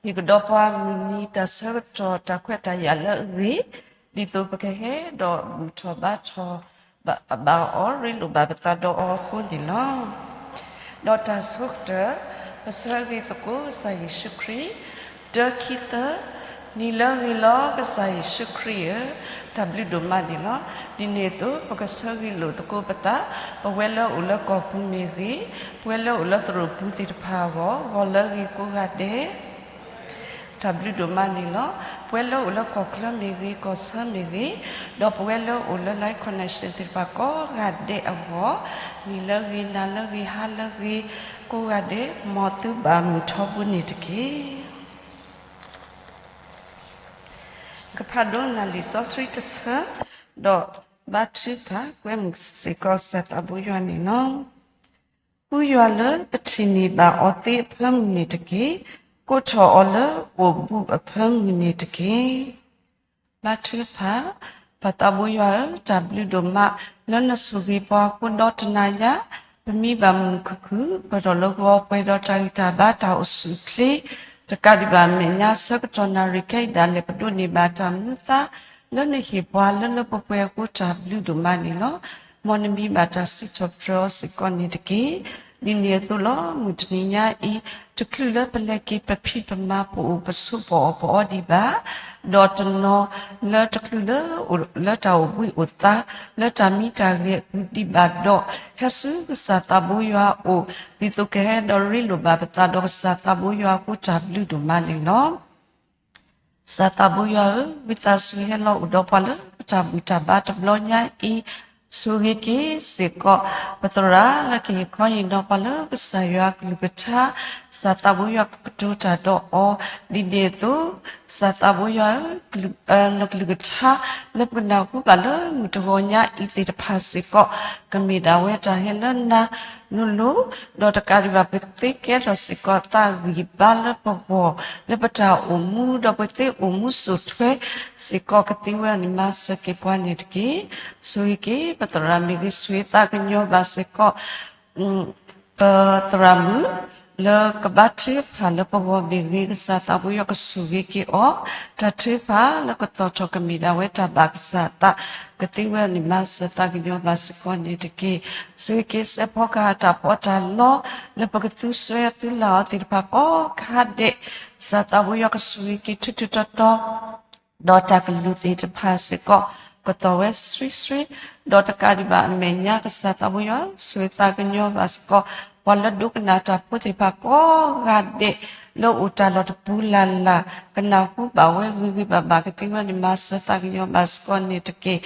ဟ့ၣ်ကဒီးပှၤမုၢ်နံၤတၢ်ဆၢကတီၢ်တၢ်ခွဲးတၢ်ယာ်လၢအဂ့ၤ, ဒ်သိးပကဟဲဒီးဘူၣ်ထီၣ်ဘါထီၣ်ဘၣ်အီၤရ့လိာ်ဘၣ်ပသးဒီးအီၤအဃိန့ၣ်လီၤ. ဒီးတၢ်ဆိကတၢၢ်, ပဆၢဂ့ၤသကိးကစၢ်ယ့ၣ်ၡူးခရံာ်, တၢ ခံ သၢ, နံၤလၢအဂ့ၤလီၤ ကစၢ်ယ့ၣ်ၡူးခရံာ်ဧၢ, တၢ်ဘျုးဒိၣ်မးန့ၣ်လီၤ. ဒ်န့ၣ်အသိး ပကဆၢဂ့ၤလိာ်သကိးပသး, ပဝဲလၢအိၣ်လၢကီၢ်ပူၤမ့ၢ်ဂ့ၤ, ပဝဲလၢအိၣ်လၢသရိာ်ပူၤသ့ၣ်တဖၣ်အဂီၢ်, ဂီၤလၢအဂ့ၤကိးဂၤဒဲး တၢ်ဘျုးဒိၣ်မးန့ၣ်လီၤ. ပဝဲလၢအိၣ်လၢကီၢ်ချၢမ့ၢ်ဂ့ၤ, ကီၢ်ဆၢမ့ၢ်ဂ့ၤ, ဒီးပဝဲလၢအိၣ်လၢ live connection သ့ၣ်တဖၣ်ကိးဂၤဒဲးအဂီၢ်, နံၤလၢဂ့ၤ, နၤလၢဂ့ၤ, ဟါလၢဂ့ၤ, ကိးဂၤဒဲး မ်သုဘၣ်မုာ်ထီဘိန့ၣ်တက့ၢ်. ကဖးဒိးနၢ်လံာ်စီဆှံတဆၢ, ဒီးဘါထုကဖၣ်, ကွဲမုာ်စ့ၢ်ကီးကစၢ်သးဘိယွၤန့ၣ်လီၤ. ဃုယွၤလၢပထံၣ်န့ၢ်ဘၣ်အီၤသ့အဖၢမုၢ်န့ၣ်တက့ၢ်. ကိးထီၣ်အီၤလၢအိၣ်ဘူးအဖၢမုၢ်န့ၣ်တက့ၢ်. ဘါထုကဖၣ်, ပၢ်သးဘိယွၤဧၢ, တၢ်ဘျုးဒိၣ်မးလၢနဆိၣ်ဂ့ၤပှၤအဃိဒီတနၤအံၤ, ပမံဘၣ်မုာ်မုာ်ခုၣ်ခုၣ် ပၢၢ်ထီၣ်လၢဂီၤပှဲၤဒီးတၢ်ဂံၢ်တၢ်ဘါတၢ်အိၣ်ဆူၣ်အိၣ်ချ့, တကးဒံးဘၣ်အမဲာ်ညါဆၢကတီၢ်နၣ်ရံၣ်ခဲအံၤဒၣ်လဲာ် ပဒိးန့ၢ်ဘၣ်တၢ်မူအသါ လၢနဟ့ၣ်ပှၤလၢလၢပှဲၤပှဲၤအဃိ တၢ်ဘျုးဒိၣ်မးန့ၣ်လီၤ. မ်နမံဘၣ်တၢ်စံးထီၣ်ပတြၢၤအီၤစ့ၢ်ကီးန့ၣ်တက့ၢ်. ဒ်န့ၣ်အသိးလီၤ, မုၢ်တနံၤညါအံၤ တချုးလၢပလဲၤက့ၤပဖံးပမၤ ပအိၣ်ပဆိးပအီၣ်ပအီဒံးဘၣ်, ဒီးတနီၤလၢတချုးလၢ လၢတၢ်အိၣ်ဘှံးအိၣ်သါ လၢတၢ်မံတၢ်ဂဲၤအပူၤဒံးဘၣ်ဒီး ဟဲဆူကစၢ်သးဘိယွၤအအိၣ် ဒ်သိးကဟဲဒီးရ့လိာ်ဘၣ်ပသးဒီးကစၢ်သးဘိယွၤအဃိ တၢ်ဘျုးဒိၣ်မးန့ၣ်လီၤ. ကစၢ်သးဘိယွၤဧၢ, ဝံသးစူၤဟဲလီၤအိၣ်ဒီးပှၤလၢပတၢ်ဘူၣ်တၢ်ဘါတဘျီညါအံၤ, ဆိၣ်ဂ့ၤက့ၤစ့ၢ်ကီး ပသရၣ်လၢကဟ့ၣ်ခီဟ့ၣ်နီၤပှၤလၢကစၢ်ယွၤအကလုၢ်ကထါ, ကစၢ်သးဘိယွၤကကတိၤတၢ်ဒီးအီၤ, ဒ်န့ၣ်အသိး ကစၢ်သးဘိယွၤဧၢ, နကလုၢ်ကထါ လၢပကနၢ်ဟူဘၣ်လၢမုၢ်တဂီၤညါအံၤသ့ၣ်တဖၣ်စ့ၢ်ကီး ကမ့ၢ်ဒၣ်ဝဲတၢ်ဟဲလၢနၤလိၤလိၤ, ဒီးတကးဒံးဘၣ် ပသ့ကဲထီၣ်စ့ၢ်ကီးသးဂံၢ်ဘါလၢပဂီၢ် လၢပတၢ်အိၣ်မူ ဒီးပသ့အိၣ်မူစိာ်ထွဲစ့ၢ်ကီး ကသ့ဝဲအီၤန့ၣ်မၤစၢၤက့ၤပှၤန့ၣ်တက့ၢ်. ဆိၣ်ဂ့ၤက့ၤပသရၣ်မ့ၢ်ဂ့ၤ, ဆိၣ်ဂ့ၤသးကညီၤဘၣ်စ့ၢ်ကီး ပသရၣ်မုၣ် လၢကဘါထုကဖၣ်လၢပဂီၢ်မ့ၢ်ဂ့ၤ, ကစၢ်သးဘိယွၤကဆိၣ်ဂ့ၤက့ၤအီၤ, တၢ်ထုကဖၣ်လၢကသီၣ်ထီၣ်ကမ့ၢ်ဒၣ်ဝဲတၢ်ဘၣ်ကစၢ်အသး, ကသ့ဝဲအီၤန့ၣ်မၤစၢၤသးကညီၤဘၣ်စ့ၢ်ကီးန့ၣ်တက့ၢ်. ဆိၣ်ဂ့ၤက့ၤစဲးဖီကဟၣ်တၢ်ဖီတၢ်လီ လၢပကသူစၢသုလၢ်အီၤသ့ၣ်တဖၣ်ကိးဂၤဒဲး, ကစၢ်သးဘိယွၤကဆိၣ်ဂ့ၤက့ၤထူထူတီတီ ဒီးတၢ်ကလုၢ်သ့ၣ်တဖၣ်စ့ၢ်ကီး ကသီၣ်ဝဲဆှံဆှံ, ဒီးတကးဒံးဘၣ်အမဲာ်ညါ ကစၢ်သးဘိယွၤ ဆိၣ်ဂ့ၤသးကညီၤဘၣ်စ့ၢ်ကီး ပှၤလၢဒိကနၣ်တၢ်ဖိသ့ၣ်တဖၣ်ကိးဂၤဒဲး လၢအိၣ်တၢ်လီၢ်တပူၤလၢ်လၢ် ကနၢ်ဟူဘၣ်ဝဲဂ့ၤဂ့ၤဘၣ်ဘၣ် ကသ့ဝဲန့ၣ်မၤစၢၤသးကညီၤဘၣ်စ့ၢ်ကီးန့ၣ်တက့ၢ်.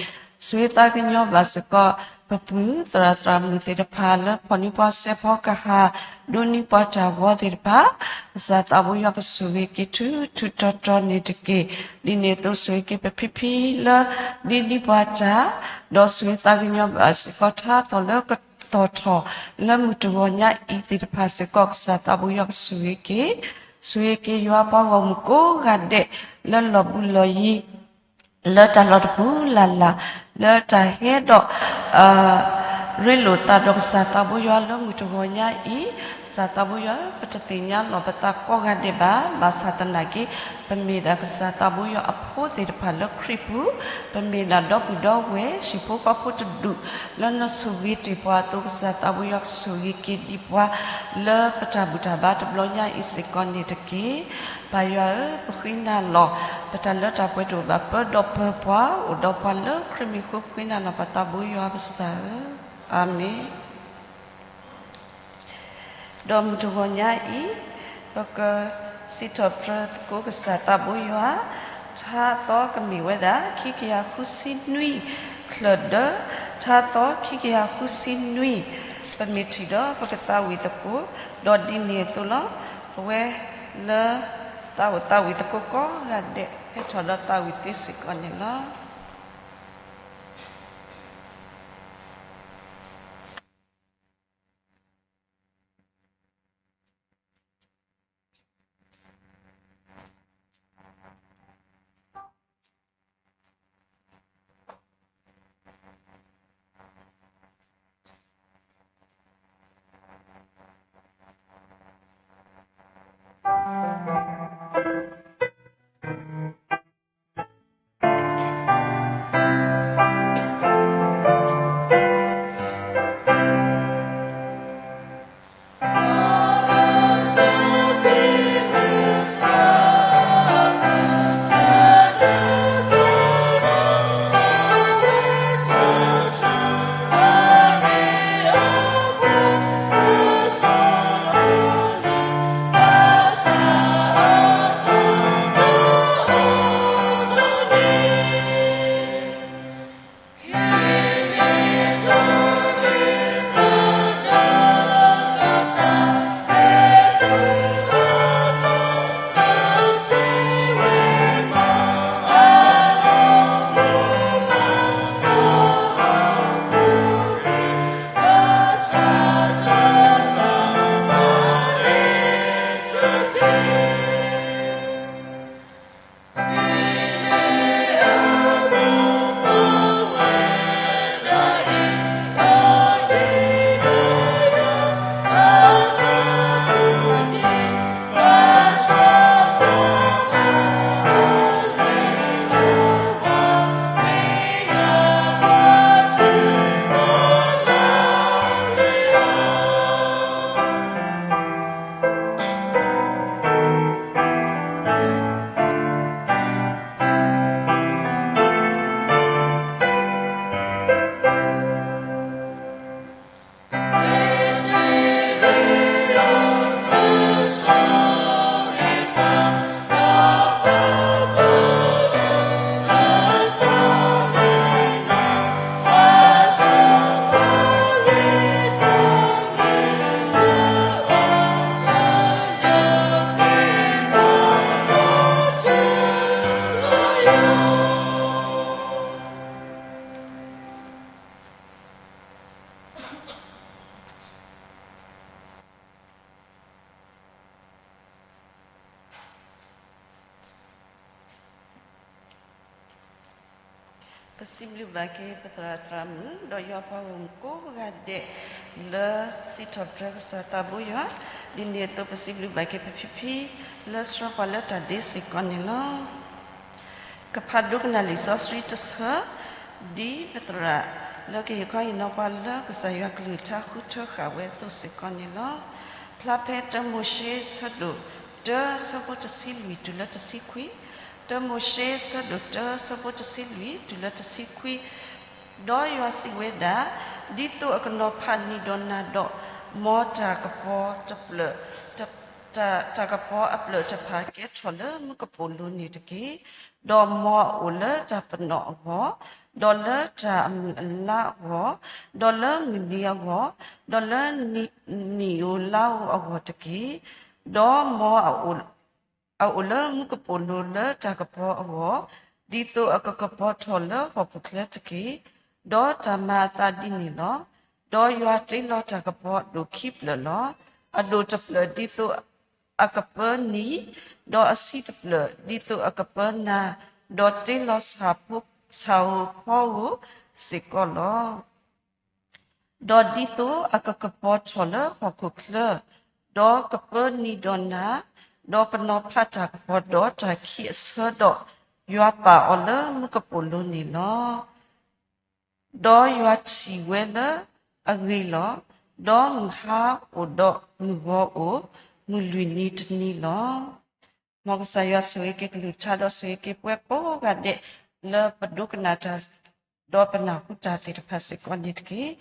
ဆိၣ်ဂ့ၤသးကညီၤဘၣ်စ့ၢ်ကီး ပပုၢ်သရၣ်သရၣ်မုၣ်သ့ၣ်တဖၣ် လၢဖီၣ်န့ၢ်ပှၤစဲးဖီကဟၣ် ဒိးန့ၢ်ပှၤတၢ်ဂီၤသ့ၣ်တဖၣ်, ကစၢ်သးဘိယွၤကဆိၣ်ဂ့ၤက့ၤထူထူတီတီန့ၣ်တက့ၢ်. ဒ်န့ၣ်အသိးဆိၣ်ဂ့ၤက့ၤပဖံဖံလၢ ဒ်န့ၢ်ပှၤတၢ်, ဒီးဆိၣ်ဂ့ၤသးကညီၤဘၣ်စ့ၢ်ကီးထါသီၣ်လၢကသီၣ်ထီၣ် လၢမုၢ်တဂီၤညါအံၤသ့ၣ်တဖၣ်စ့ၢ်ကီး ကစၢ်သးဘိယွၤကဆိၣ်ဂ့ၤက့ၤ, ဆိၣ်ဂ့ၤက့ၤယွၤပှၤဂီၢ်မုၢ်ကိးဂၤဒဲး လၢလီၢ်ဘူးလီၢ်ယံၤ လၢတၢ်လီၢ်တပူၤလၢ်လၢ် လၢတၢ်ဟဲဒီး ရ့လိာ်သးဒီးကစၢ်သးဘိယွၤလၢမုၢ်တဂီၤညါအံၤ, ကစၢ်သးဘိယွၤ ပတသ့ၣ်ညါလီၤပသးကိးဂၤဒဲးဘၣ်, ဘၣ်ဆၣ်သနာ်က့ ပမ့ၢ်ဒၣ်ကစၢ်သးဘိယွၤအဖိသ့ၣ်တဖၣ်လၢခရံာ်ပူၤ, ပမ့ၢ်ဒၣ်ဒီပုၢ်ဒီဝဲၢ် ဟံၣ်ဖိဃီဖိတဒူၣ် လၢနဆိၣ်ဂ့ၤတ့ၢ်ပှၤအသိး ကစၢ်သးဘိယွၤကဆိၣ်ဂ့ၤက့ၤဒံးပှၤ လၢပတၢ်ဘူၣ်တၢ်ဘါတဘျီညါအံၤစ့ၢ်ကီးန့ၣ်တက့ၢ်. ပၢ်ယွၤဧၢ, ပဃ့နၤလီၤ ပတၢ်လၢတၢ်ပှဲၤတအိၣ်ဘၣ် ပၢဒီးပၢၤပှၤ အိၣ်ဒီးပှၤလၢခရံာ်မံၤအဃိ ပဃ့နၤလီၤပသးဘိယွၤပစၢ်ဧၢ, အၤမ့ၣ်. ဒီးမုၢ်တဂီၤညါအံၤ ပကစံးထီၣ်ပတြၢၤသကိးကစၢ်သးဘိယွၤ, ထါသီကမ့ၢ်ဝဲဒၣ် ခံကယၤဃုဆံနွံ, ချၢၣ်ဒၢ ထါသီခံကယၤဃုဆံနွံ, ပမ့ၢ်ထံၣ်ဒီးပကသးဝံၣ်သကိး, ဒီးဒ်န့ၣ်အသိးလီၤ. ပဝဲလၢ သးအိၣ်သးဝံၣ်သကိးကိးဂၤဒဲး ဟဲထီၣ်ဒီးသးဝံၣ်သ့စ့ၢ်ကီးန့ၣ်လီၤ. ပစံးဘျုးဘၣ်က့ၤပသရၣ်သရၣ်မုၣ် ဒီးယွၤပှၤဂီၢ်မုၢ်ကိးဂၤဒဲး လၢစံးထီၣ်ပတြၢၤကစၢ်သးဘိယွၤ, ဒ်န့ၣ်အသိးပစံးဘျုးဘၣ်က့ၤပဖံဖံ လၢဆှၢပှၤလၢတၢ်ဒ့စ့ၢ်ကီးန့ၣ်လီၤ. ကဖးဒိကနၣ်လံာ်စီဆှံတဆၢ, ဒ်ပသရၣ်လၢကဟ့ၣ်ခီဟ့ၣ်နီၤပှၤလၢကစၢ်ယွၤကလုၢ်ကထါ ဃုထၢဃာ်ဝဲအသိးစ့ၢ်ကီးန့ၣ်လီၤ. ဖျါဖဲတၢမိၤၡ့ဆၢဒိၣ်တၢ ဆၢဖိတဆံလွံၢ်တုၤလၢတဆံခွံ, တၢမိၤၡ့ဆၢဒိၣ်တၢ ဆၢဖိတဆံလွံၢ်တုၤလၢတဆံခွံ, ဒီးယွၤစံးဝဲဒၣ်, ဒ်သိးအကနီၤဖးနံၤဒီးနၤဒီး, မ်တၢ်ကပီၤတဖျၢၣ် တၢ် တၢ်ကပီၤအဖျၢၣ်တဖၣ်ကဲထီၣ်လၢမူကပိာ်လိၤန့ၣ်တက့ၢ်. ဒီးမ်အအိၣ်လၢတၢ်ပနီၣ်အဂီၢ်, ဒီးလၢတၢ်အမုၢ်အလါအဂီၢ်, ဒီးလၢမုၢ်နံၤအဂီၢ်, ဒီးလၢနံၣ်ဧိၤလါဧိၤအဂီၢ်တက့ၢ်. ဒီးမ်အအိၣ်လၢမူကပိာ်လိၤလၢတၢ်ကပီၤအဂီၢ်, ဒ်သိးအကကပီၤထီၣ်လၢဟီၣ်ခိၣ်ချၢတက့ၢ်. ဒီးတၢ်မၤအသးဒ်န့ၣ်လီၤ. ဒီးယွၤတ့လီၤတၢ်ကပီၤအဒိၣ်ခံဖျၢၣ်လီၤ. အဒိၣ်တဖျၢၣ်ဒ်သိးအကပၢနံၤ, ဒီးအဆံးတဖျၢၣ်ဒ်သိးအကပၢနၤ, ဒီးတ့လီၤဆၣ်ဧိၤဖီဧိၤစ့ၢ်ကီးလီၤ. ဒီးဒ်သိးအကကပီၤထီၣ်လၢဟီၣ်ခိၣ်ချၢ, ဒီးကပၢနံၤဒီးနၤ, ဒီးပနီၤဖးတၢ်ကပီၤဒီးတၢ်ခံးအဆၢဒီး, ယွၤပာ်အီၤလၢမူကပိာ်လိၤန့ၣ်လီၤ. ဒီးယွၤထံၣ်ဝဲလၢအဂ့ၤလီၤ. ဒီးမုၢ်ဟါအိၣ်ဒီးမုၢ်ဂီၤအိၣ်, မုၢ်လွံၢ်နံၤတနံၤလီၤ. မ်ကစၢ်ယွၤဆိၣ်ဂ့ၤက့ၤကလုၢ်ကထါဒီးဆိၣ်ဂ့ၤက့ၤပှၤကိးဂၤဒဲး လၢပဒိကနၣ်တၢ် ဒီးပနၢ်ဟူတၢ်သ့ၣ်တဖၣ်စ့ၢ်ကီးန့ၣ်တက့ၢ်.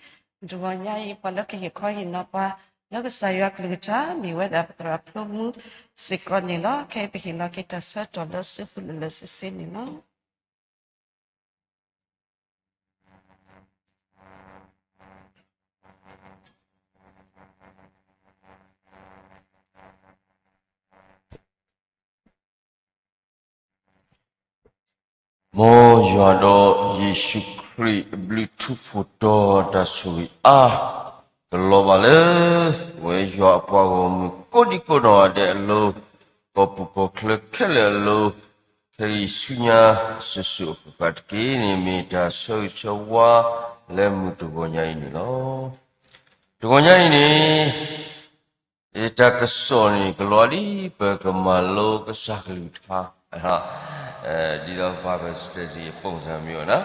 တဂီၤညါအံၤ ပှၤလၢကဟ့ၣ်ခီဟ့ၣ်နီၤပှၤ လၢကစၢ်ယွၤကလုၢ်ကထါ မ့ၢ်ဝဲဒၣ်ပသရၣ်ဖျိမူစ့ၢ်ကီးန့ၣ်လီၤ. ခဲအံၤပဟ့ၣ်လီၤက့ၤတၢ်ဆၢကတီၢ်လၢစုပူၤလၢာ်လၢာ်ဆ့ဆ့န့ၣ်လီၤ. မ်ယွၤဒီးယ့ၣ်ၡူးခရံာ်အဘျုးထူးဖှိၣ်တီၤတၢ်ဆိၣ်ဂ့ၤအါ ကလီၤဘၣ်လၢ ပဝဲယွၤအပှၤဂီၢ်မုၢ်ကိးဒံကိးနီၢ်ဂၤဒဲးအလိၤ, ကီၢ်ပူၤကီၢ်ချၢခဲလၢာ်အလိၤ, ခဲအံၤဆူညါစုာ်စုာ်အကတီၢ်တက့ၢ်န့ၣ် မ့ၢ်တၢ်ဆၢဂ့ၤဆၢဝါလၢမုၢ်တဂီၤညါအံၤန့ၣ်လီၤ. တဂီၤညါအံၤန့ၣ် တၢ်ကစီၣ်န့ၣ် ကလီၤလံပကမၤလိကစၢ်ကလုၢ်ကထါ, ဒ်သိး Bible study အပူၤစၢ်မ့ၢ်ဝဲဒၣ်,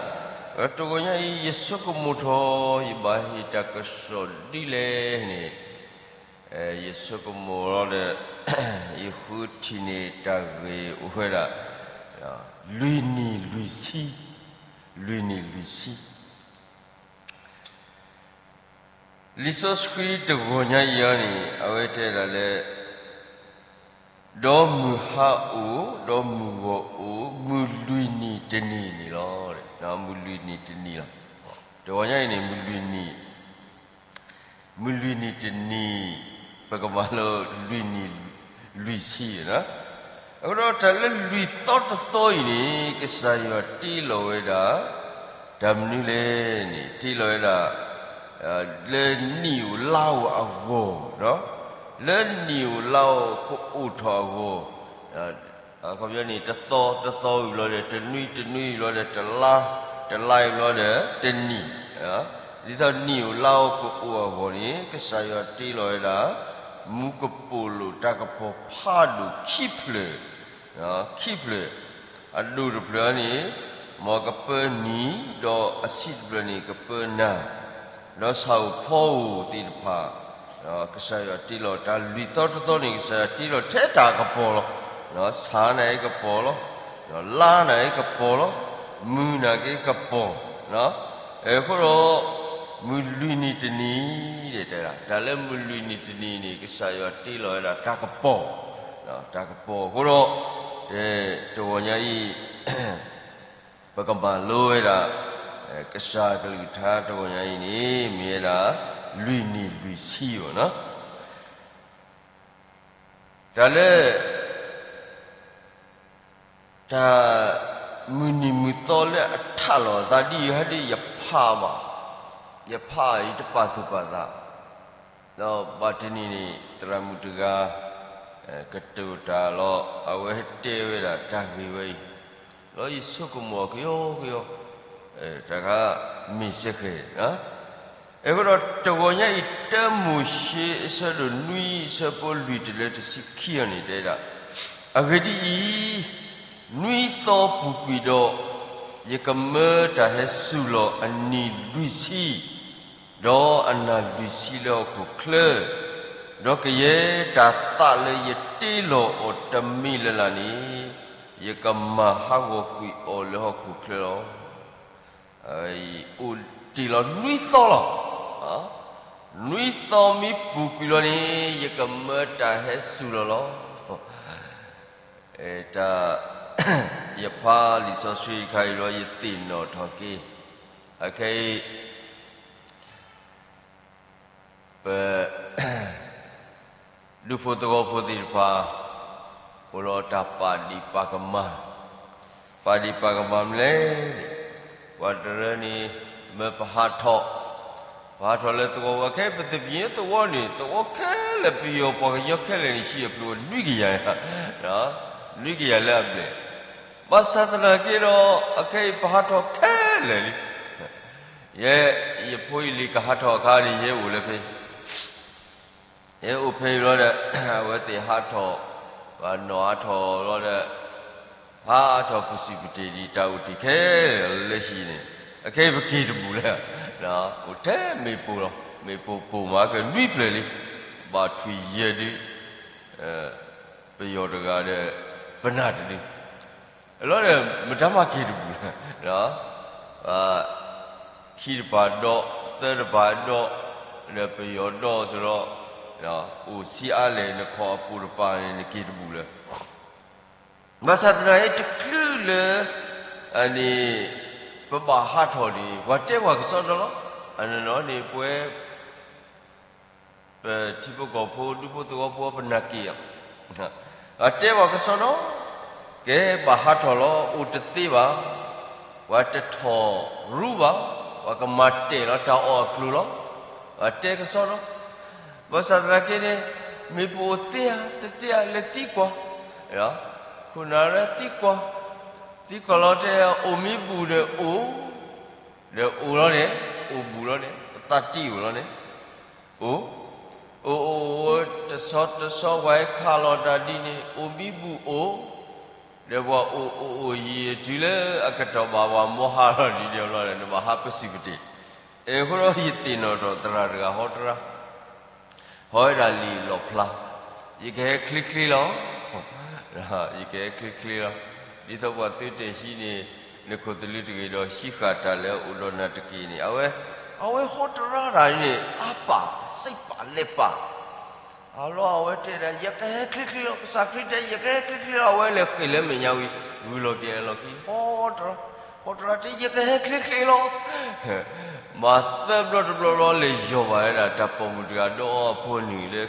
တဂီၤညါအံၤ ယဆိကမိၣ်ထီၣ် ယဘၣ်ဟ့ၣ်တၢ်ကစီၣ်ဒ်လဲၣ်န့ၣ်, ယဆိကမိၣ်လီၤဒီး ယဃုထံၣ်န့ၢ်တၢ်ဂ့ၢ်အိၣ်ဝဲဒၣ် လွံၢ်နံၣ်လွံၢ်ဆံ, လွံၢ်နံၣ်လွံၢ်ဆံ လံာ်စီဆှံတဂီၤညါအံၤအံၤန့ၣ် အဝဲတဲဒၣ်လၢ ဒီးမုၢ်ဟါအိၣ်, ဒီးမုၢ်ဂီၤအိၣ်, မုၢ်လွံၢ်နံၤတနံၤန့ၣ်လီၤ. မုၢ်လွံၢ်နံၤတနံၤလီၤ. တဂီၤညါအံၤန့ၣ် မုၢ်လွံၢ်နံၤ မုၢ်လွံၢ်နံၤတနံၤ, ပကမၤလိလွံၢ်နံၤလွံၢ်ဆံန့ၣ်လီၤ. အဃိဒီးတၢ်လၢလွံၢ်သီတသီအံၤန့ၣ် ကစၢ်ယွၤတ့လီၤဝဲဒၣ် တၢ်မနုၤလဲၣ်န့ၣ် တ့လီၤဝဲဒၣ် လၢနံၣ်ဧိၤလါဧိၤအဂီၢ်, လၢနံၣ်ဧိၤလါဧိၤကအိၣ်ထီၣ်အဂီၢ်, အခီပညီန့ၣ် တသီတသီအံၤဘျီဒီး တနွံတနွံအံၤဘျီဒီး တလါတလါအံၤဘျီဒီး တနံၣ်, ဒ်သိးနံၣ်ဧိၤလါဧိၤကအိၣ်အဂီၢ်န့ၣ် ကစၢ်ယွၤတ့လီၤဝဲဒၣ် မူကပိာ်လိၤတၢ်ကပီၤဖးဒိၣ်ခံဖျၢၣ်, ခံဖျၢၣ်, အဒိၣ်တဖျၢၣ်န့ၣ် မ်ကပၢနံၤ, ဒီးအဆံးတဖျၢၣ်န့ၣ်ကပၢနၤ, ဒီးဆၣ်ဧိၤဖီဧိၤသ့ၣ်တဖၣ် ကစၢ်ယွၤတ့လီၤတၢ်လွံၢ်သီတသီန့ၣ် ကစၢ်ယွၤတ့လီၤထဲတၢ်ကပီၤလီၤ. ဆၣ်န့ၣ်ကပီၤလီၤ, လါန့ၣ်ကပီၤလီၤ, မုၢ်န့ၣ်က့ကပီၤ, အဃိဒီး မုၢ်လွံၢ်နံၤတနံၤ, တၢ်လၢမုၢ်လွံၢ်နံၤတနံၤန့ၣ် ကစၢ်ယွၤတ့လီၤဝဲဒၣ်တၢ်ကပီၤ, တၢ်ကပီၤအဃိဒီး တဂီၤညါအံၤ ပကမၤလိဝဲဒၣ် ကစၢ်ကလုၢ်ကထါတဂီၤညါအံၤန့ၣ် မ့ၢ်ဝဲဒၣ် လွံၢ်နံၣ်လွံၢ်ဆံအံၤန့ၣ်, တၢ်လၢ တၢ်မုၢ်နံၤမုၢ်သီလၢအထးလီၤအသးဒ်အံၤ ဟဲဒ်ယဖးဘၣ်, ယဖးယတပာ်သူၣ်ပာ်သး, ဒီးဘၣ်တနံၤန့ၣ် သရၣ်မုၣ်တဂၤ ကတိၤတၢ်လီၤ အဝဲတဲဝဲဒၣ်တၢ်ဂ့ၢ်ဝဲအံၤ, လီၤယဆိကမိၣ်ကယီကယီ တၢ်ခါမ့ၢ်စ့ၢ်ကီး, အဃိဒီးတဂီၤညါအံၤ တၢမိၤၡ့အဆၢဒိၣ်နွံအဆၢဖိလွံၢ်တုၤလၢတဆံခံအံၤန့ၣ် တဲဒၣ်, အဂ့ၢ်ဒ်အံၤ, နွံသီပူၤကွံာ်ဒီး, ယကမၢတၢ်ဟဲစူၤလီၤအနံၤလွံၢ်ဆံ ဒီးအနၢ်လွံၢ်ဆံလၢဟီၣ်ခိၣ်ချၢ, ဒီးကယဲၢ်တၢ်သးလၢယတ့လီၤအီၤတမံၤလၢ်လၢ်န့ၣ်, ယကမၤဟးဂီၤကွံာ်အီၤလၢဟီၣ်ခိၣ်ချၢလီၤ. အိၣ်တ့ၢ်လီၤနွံသီလီၤ. နွံသီမ့ၢ်ပူၤကွံာ်လီၤန့ၣ် ယကမၢတၢ်ဟဲစူၤလီၤလီၤ. တၢ်, ယဖးလံာ်စီဆှံတခါအံၤလီၤ ယသ့ၣ်နီၣ်ထီၣ်က့ၤ, အခဲအံၤ ပ ဒူဖိသဝီဖိသ့ၣ်တဖၣ် အိၣ်လီၤတၢ်ပာ်ဒံးပာ်ကမၣ်, ပာ်ဒံးပာ်ကမၣ်မနုၤလဲၣ်န့ၣ်, ပှၤတရၢန့ၣ် မၢပဟးထီၣ်, ပဟးထီၣ်လၢသဝီဝဲခဲ ပသဘံၣ်သဝီန့ၣ် သဝီခဲလၢာ် ပယီၤပှၤကညီခဲလၢာ်န့ၣ် ဟံၣ်အဖျိနွံကယၤ, နွံကယၤလၢအဘျဲၣ်, ဘၣ်ဆၣ်သနာ်က့ဒီး အခဲအံၤပဟးထီၣ်ခဲလၢာ်လံ. ယဲ ယဖိယလံၤကဟးထီၣ်အခါန့ၣ် ယဲအိၣ်လၢဖဲ ယဲအိၣ်ဖဲအံၤလီၤဒီး အဝဲသ့ၣ်ဟးထီၣ်, ပှၤနီၢ်ဟးထီၣ်လီၤဒီး ဟးထီၣ်ပစံးပတ့ၢ်ဒံး တၢ်အိၣ်တ့ၢ်ခဲလၢာ်လၢဟံၣ်န့ၣ်, အခဲအံၤပက့ၤတဘူၣ်လၢၤ, အိၣ်ထဲမ့ၣ်ပိၢ်လီၤ. မ့ၣ်ပိၢ်ပိၢ်မးကနွံဖျၢၣ်လံ, ဘၣ်ထွံၣ်ယဲၢ်ဒု, ပယီၤတဂၤဒီး ပနၢ်တဒု လီၤဒီး မတၤမးက့ၤတဘူၣ်လၢၤ, ခံတပၤဒီး သၢတပၤဒီး ဒီးပယီၤဒီးစ့ၢ်ကီး, အိၣ်ဆံးအါလဲၣ် နခီၣ်အပိာ်တပၤန့ၣ် နက့ၤတဘူၣ်လၢၤ. ဘၣ်ဆၣ်သနာ်က့ တချုးလၢ န့ၣ် ပဘၣ်ဟးထီၣ်န့ၣ် ပှၤတဲပှၤကစီဒီလီၤ. အနီၢ်နီၢ်န့ၣ် ပဝဲ ပထံဖိကီၢ်ဖိ ဒူဖိသဝီဖိ ပနၢ်က့ၤအီၤ, ပှၤတဲပှၤကစီဒီ, ကဲဘၣ်ဟးထီၣ်လီၤ အိၣ်တသ့ဘၣ်, ပှၤတထီၣ်ရူဘၣ်, ပှၤကမၤတဲာ်လီၤတၢ်အီၣ်အကျိၤလီၤ, ပှၤတဲကစီဒီ, ဘၣ်ဆၣ်သနာ်က့န့ၣ် မ့ၢ်ပအိၣ်သ့ဧါတသ့ဧါ လဲၤသံကွၢ်, ခိၣ်နၢ်လၢသံကွၢ်, သံကွၢ်လီၤတဲ အိၣ်မ့ၢ်ဘူၣ်ဒီးအိၣ်, ဒီးအိၣ်လီၤန့ၣ်, အိၣ်ဘူၣ်လီၤန့ၣ် ပသးတံၢ်အိၣ်လီၤန့ၣ်, အိၣ်, အိၣ်အိၣ်အိၣ် တဆီတဆီ ပှၤဟဲခးလီၤတၢ်ဒ်န့ၣ် အိၣ်မ့ၢ်ဘူၣ်အိၣ်, ဒီးပှၤအိၣ်အိၣ်အိၣ်ယံာ်တုၤလၢအကတီၢ်ဘၣ် ပှၤမၢဟးလီၤဒ်န့ၣ်လီၤဒီး နဘၣ်ဟးပစံးပတ့ၢ်. အဃိဒီးယသ့ၣ်နီၣ်ထီၣ်သရၣ်တဂၤဟီတရါ ဟီဝဲဒၣ်လံာ်လီၣ်ဖျါ, ယကဟဲချ့ချ့လီၤ, ယကဟဲချ့ချ့လီၤ. ဒ်သိးပှၤသုတဲာ်ဟံးန့ၣ် နခိၣ်သလုးတဂ့ၤဒီး ဟံးဃာ်တၢ်လၢအအိၣ်ဒီးနၤတက့ၢ်န့ၣ် အဝဲ, အဝဲဟီတရါတၢ်န့ၣ် အါပာ်, စံးပာ်လဲၤပာ် အလီၢ်အဝဲတဲဒၣ် ယကဟဲချ့ချ့လီၤ, ကစၢ်ခရံာ်တဲ ယကဟဲချ့ချ့လီၤ. အဝဲလဲၤဃ့ၢ်လၢမဲာ်ညါဝံၤ ဂုာ်လီၤက့ၤအလီၢ်ခံ ဟီတရါ, ဟီတရါတဲ ယကဟဲချ့ချ့လီၤ. မၤသၢဘျီတဘျီဘျီ လဲၤယီၢ်ဘၣ်ဝဲဒၣ် တၢ်ပိာ်မုၣ်တဂၤဒီးအဖိနုၢ်လၢ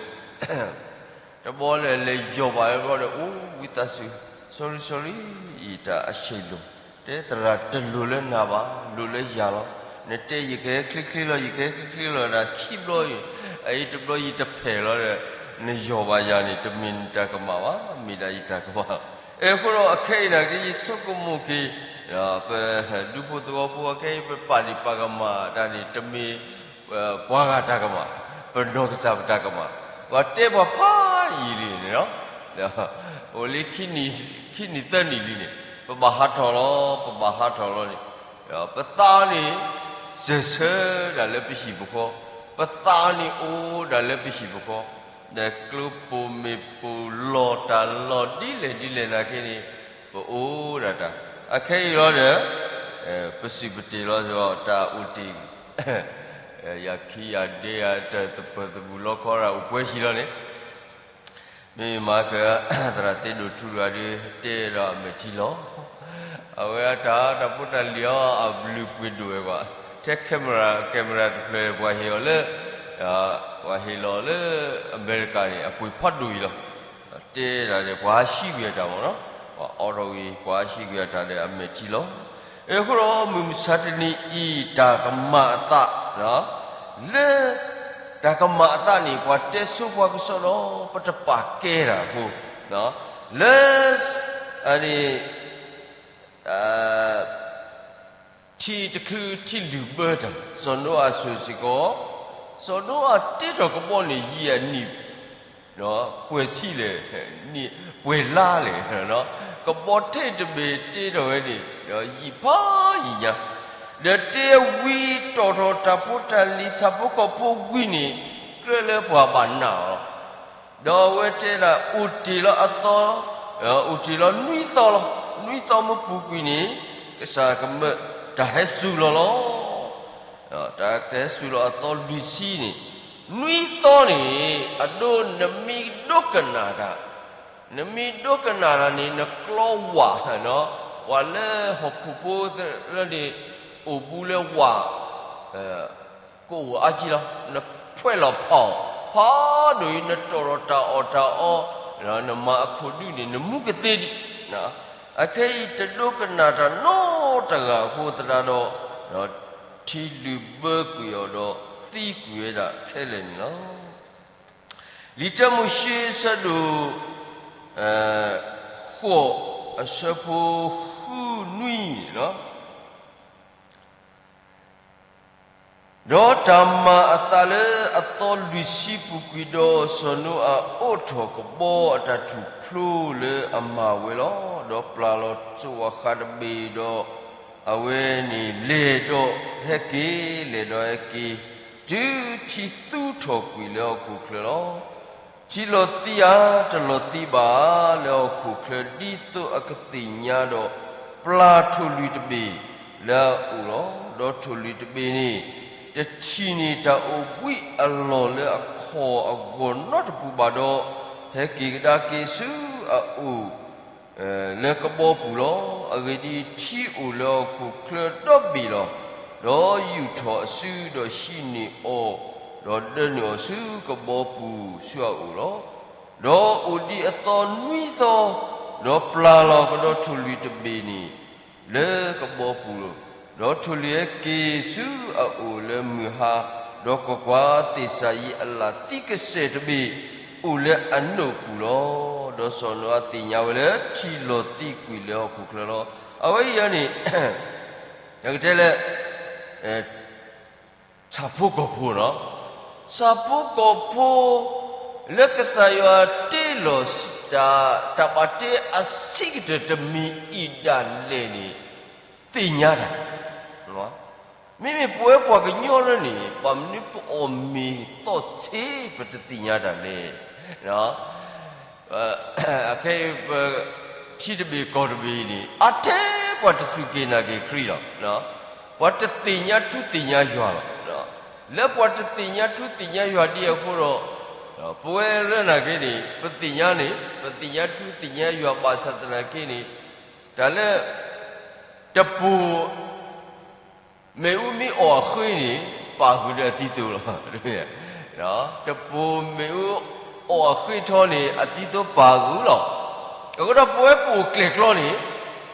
တဘျီလၢ် လဲၤယီၢ်ဘၣ်ဝဲဘျီဒီး အိၣ်ဝံသးစူၤ, sorry sorry, ယတၢ်အဆံးလိၤ, တဲသရၣ်တလိၤလၢနၤဘၣ်, လိၤလၢယၤလီၤ. နတဲယကဟဲချ့ချ့လီၤ, ယကဟဲချ့ချ့လီၤဒၣ်ခံဘျီအံၤ, အအံၤတဘျီယတဖျဲးလီၤဒီး နယီၢ်ဘၣ်ယၤန့ၣ် တမ့ၢ်နတၢ်ကမၣ်ဘၣ်, မ့ၢ်ဒၣ်ယတၢ်ကမၣ်. အဃိဒီးအခဲအံၤန့ၣ်က့ ယဆိကမိၣ်က့ၤ ပဒူဖိသဝီဖိအခဲအံၤ ပပာ်ဒံးပာ်ကမၣ်တၢ်န့ၣ် တမ့ၢ် ပှၤဂၤတၢ်ကမၣ်, ပနီၢ်ကစၢ်ပတၢ်ကမၣ်, ပှၤတဲပှၤဖးယံာ်လံန့ၣ်လီၤ. အိၣ်လံ ခံနံၣ်သၢနံၣ်လံန့ၣ် ပဘၣ်ဟးထီၣ်လီၤ, ပဘၣ်ဟးထီၣ်လီၤန့ၣ် ပသးန့ၣ် စၢၢ်ဆၢဒၣ်လၢပဟံၣ်ပဃီ, ပသးန့ၣ်အိၣ်ဒၣ်လၢပဟံၣ်ပဃီ, ဒီးကျိပိာ်မ့ၢ်ပိာ်လီၤတၢ်လီၤဒ်လဲၣ်ဒ်လဲၣ်နာ်က့န့ၣ် ပအိၣ်ဒၣ်တၢ်, အခဲအံၤလီၤဒီး ပစံးပတ့ၢ်လီၤစ့ၢ်ကီး တၢ်အိၣ်တ့ၢ် ယၤခံယၤဒဲယၤ တၢ်သပၢၤသဘုၣ်လီခီဒၣ်အိၣ်ပှဲၤဟံၣ်လီၤန့ၣ်, မ့ၢ်မၤက သရၣ်သ့ဒိၣ်ထူတဂၤဒီး တဲဒီးအမဲာ်ထံလီၤ. အဝဲအတၢ် တၢ်ဖိတၢ်လံၤအီၤ အဘျုးပှ့ၤဒိၣ်ဝဲကွၢ်, ထဲ camera camera တဖျၢၣ် ပှၤဟ့ၣ်အီၤလၢ ပှၤဟ့ၣ်လီၤလၢအမဲရကၤန့ၣ် အပှ့ၤဖးဒိၣ်အံၤလီၤ. တဲဒၣ်ဒီး ပှၤဟးဟံးကွံာ်အတၢ်မ့ၢ်နီၤ, ပှၤအိးထီၣ်ဝံၤ ပှၤဟးဟံးကွံာ်အတၢ်ဒီးအမဲာ်ထံလီၤ. အဃိဒီးမုၢ်မဆါတနံၤအံၤ တၢ်ကမၣ်အသး လၢ တၢ်ကမၣ်အသးန့ၣ် ပှၤတဲဆိပှၤကစီဒီ ပတပာ်ကဲတၢ်အဃိ လၢ အန့ၣ် ထံ ထံတချုးထံလုာ်ဘၢတၢ်, စီၤနိအၤစိၤစ့ၢ်ကီး, စီၤနိအၤတ့ထီၣ်ကဘီန့ၣ် ယံာ်အနံၣ် ပှဲၤဆံလဲၣ်, ပှဲၤလါလဲၣ်, ကဘီထဲတဘ့ၣ်တ့ထီၣ်ဝဲန့ၣ် ယံာ်ဖးယံာ်ညါ, ဒီးတ့အဝံၤ တီၣ်ထီၣ်တၢ်ဖိတၢ်လံၤ ဆၣ်ဖိကီၢ်ဖိဝံၤန့ၣ် ကြၢးလၢပှၤဘၣ်နာ်အီၤလီၤ. ဒီးအဝဲတဲဒၣ် အိၣ်တ့ၢ်လီၤအသီ, အိၣ်တ့ၢ်လီၤနွံသီလီၤ. နွံသီမ့ၢ်ပူၤကွံာ်န့ၣ် ကစၢ်ကမၢတၢ်ဟဲစူၤလီၤလီၤ. တၢ်ကဟဲစူၤလီၤအသီလွံၢ်ဆံန့ၣ်, နွံသီန့ၣ် အဒိနမ့ၢ်ဒိကနၣ်တၢ်, နမ့ၢ်ဒိကနၣ်တၢ်န့ၣ် နကျီဝၣ်, ပှၤလၢဟီၣ်ခိၣ်ဖိသ့ၣ်န့ၣ် အိၣ်ဘူးလၢဝၣ် ကအိၣ်အါကံလီၤ. နဖှဲးလီၤဖးအီၤ, ဖးဒိၣ်အံၤ နတီၣ်ထီၣ်တၢ်အီၣ်တၢ်အီ, နမၤအခိၣ်ဒုးန့ၣ် နမူကသ့ဒံး. အခဲအံၤတဒိကနၣ်တၢ်နီတဂၤအဃိသတးဒီး, ထံလုာ်ဘၢကွံာ်အီၤဒီးသံကွံာ်ဝဲဒၣ်ခဲလၢာ်န့ၣ်လီၤ. လံာ်တၢမိၤၡ့ဆၢဒိၣ် ဃိး အဆၢဖိဃုနွံန့ၣ်လီၤ. ဒီးတၢ်မၤအသးလၢအသီလွံၢ်ဆံပူၤကွံာ်ဒီး စီၤနိအၤအိးထီၣ်ကဘီအတၢ်ထူၣ်ဖျိလၢအမၤဝဲလီၤ. ဒီးပျၢ်လီၤစိးဝၣ်ဃးတဘ့ၣ်ဒီး အဝဲန့ၣ်လဲၤဒီးဟဲက့ၤ, လဲၤဒီးဟဲက့ၤ တုၤထံသူထီၣ်ကွံာ်လၢဟီၣ်ခိၣ်ချၢလီၤ. ထံလီၤသံဧါ, တလီၤသံဘၣ်ဧါ, လၢဟီၣ်ခိၣ်ချၢဒ်သိးအကသ့ၣ်ညါဒီး ပျၢ်ထိၣ်လွံၢ်တဘ့ၣ်လၢအအိၣ်လီၤ. ဒီးထိၣ်လွံၢ်တဘ့ၣ်န့ၣ် တထံၣ်န့ၢ်တၢ်အိၣ်ဘှံးအလီၢ်လၢအခီၣ်အဂီၢ်နီတပူၤဘၣ်ဒီး, ဟဲက့ၤကဒါက့ၤဆူအအိၣ် လၢကဘီပူၤလီၤ. အဂ့ၢ်ဒ်အံၤ, ထံအိၣ်လၢဟီၣ်ခိၣ်ချၢဒီဘ့ၣ်လီၤ. ဒီးယူာ်ထီၣ်အစု, ဒီးဟံးန့ၢ်အီၤ, ဒီးဒၢနုာ်အီၤဆူကဘီပူၤဆူအအိၣ်လီၤ. ဒီးအိၣ်ဒံးအသီနွံသီ, ဒီးပျၢ်လီၤကဒီးထိၣ်လွံၢ်တဘ့ၣ်န့ၣ် လၢကဘီပူၤလီၤ. ဒီးထိၣ်လွံၢ်ဟဲက့ၤဆူအအိၣ်လၢမုၢ်ဟါ, ဒီးကွၢ်ကွၢ်, သ့ၣ်စၤယံးအလၣ်သံကစဲာ်တဘ့ၣ် အိၣ်လၢအနိၣ်ပူၤလီၤ. ဒီးစီၤနိအၤသ့ၣ်ညါဝဲလၢထံလီၤသံကွံာ်လၢဟီၣ်ခိၣ်ချၢလီၤ. အဝဲအံၤန့ၣ် ပကတဲလၢ ဆၣ်ဖိကီၢ်ဖိလီၤ. ဆၣ်ဖိကီၢ်ဖိ လၢကစၢ်ယွၤတ့လီၤ တၢ်ဘၣ်တ့အဆံးကတၢၢ်တမံၤအံၤဒၣ်လဲာ်န့ၣ် သ့ၣ်ညါတၢ်, မ့မ့ၢ်ပဝဲပှၤကညီလၢန့ၣ် ဘၣ်မနုၤပအီၣ်မ့ၤသီၣ်ဆ့ ပတသ့ၣ်ညါတၢ်လဲၣ်. အခဲအံၤ ပထံတဘ့ၣ်ကီၢ်တဘ့ၣ်အံၤန့ၣ် အါထဲပှၤတစူၢ်က့ၤနာ်က့ၤခရံာ်လီၤ. ပှၤတသ့ၣ်ညါထူသ့ၣ်ညါယွၤလီၤ. လၢပှၤတသ့ၣ်ညါထူသ့ၣ်ညါယွၤဒ်အံၤအဃိဒီး, ပဝဲလၢနာ်က့န့ၣ် ပသ့ၣ်ညါန့ၣ် ပသ့ၣ်ညါထူသ့ၣ်ညါယွၤဘၣ်ဆၣ်သနာ်က့န့ၣ်, တၢ်လၢ တပိၤ မ့ၣ်အူမ့ၢ်အီၣ်အဃ့န့ၣ် ပာ်ဂုာ်ဒီးအသံတိၤလီၤ. တပိၤမ့ၣ်အူအီၣ်အဃ့ထီန့ၣ် အသံတိၤပာ်ဂုာ်လီၤ. အဃိဒီးပဝဲပအိၣ်ကျဲၣ်ကျီန့ၣ်,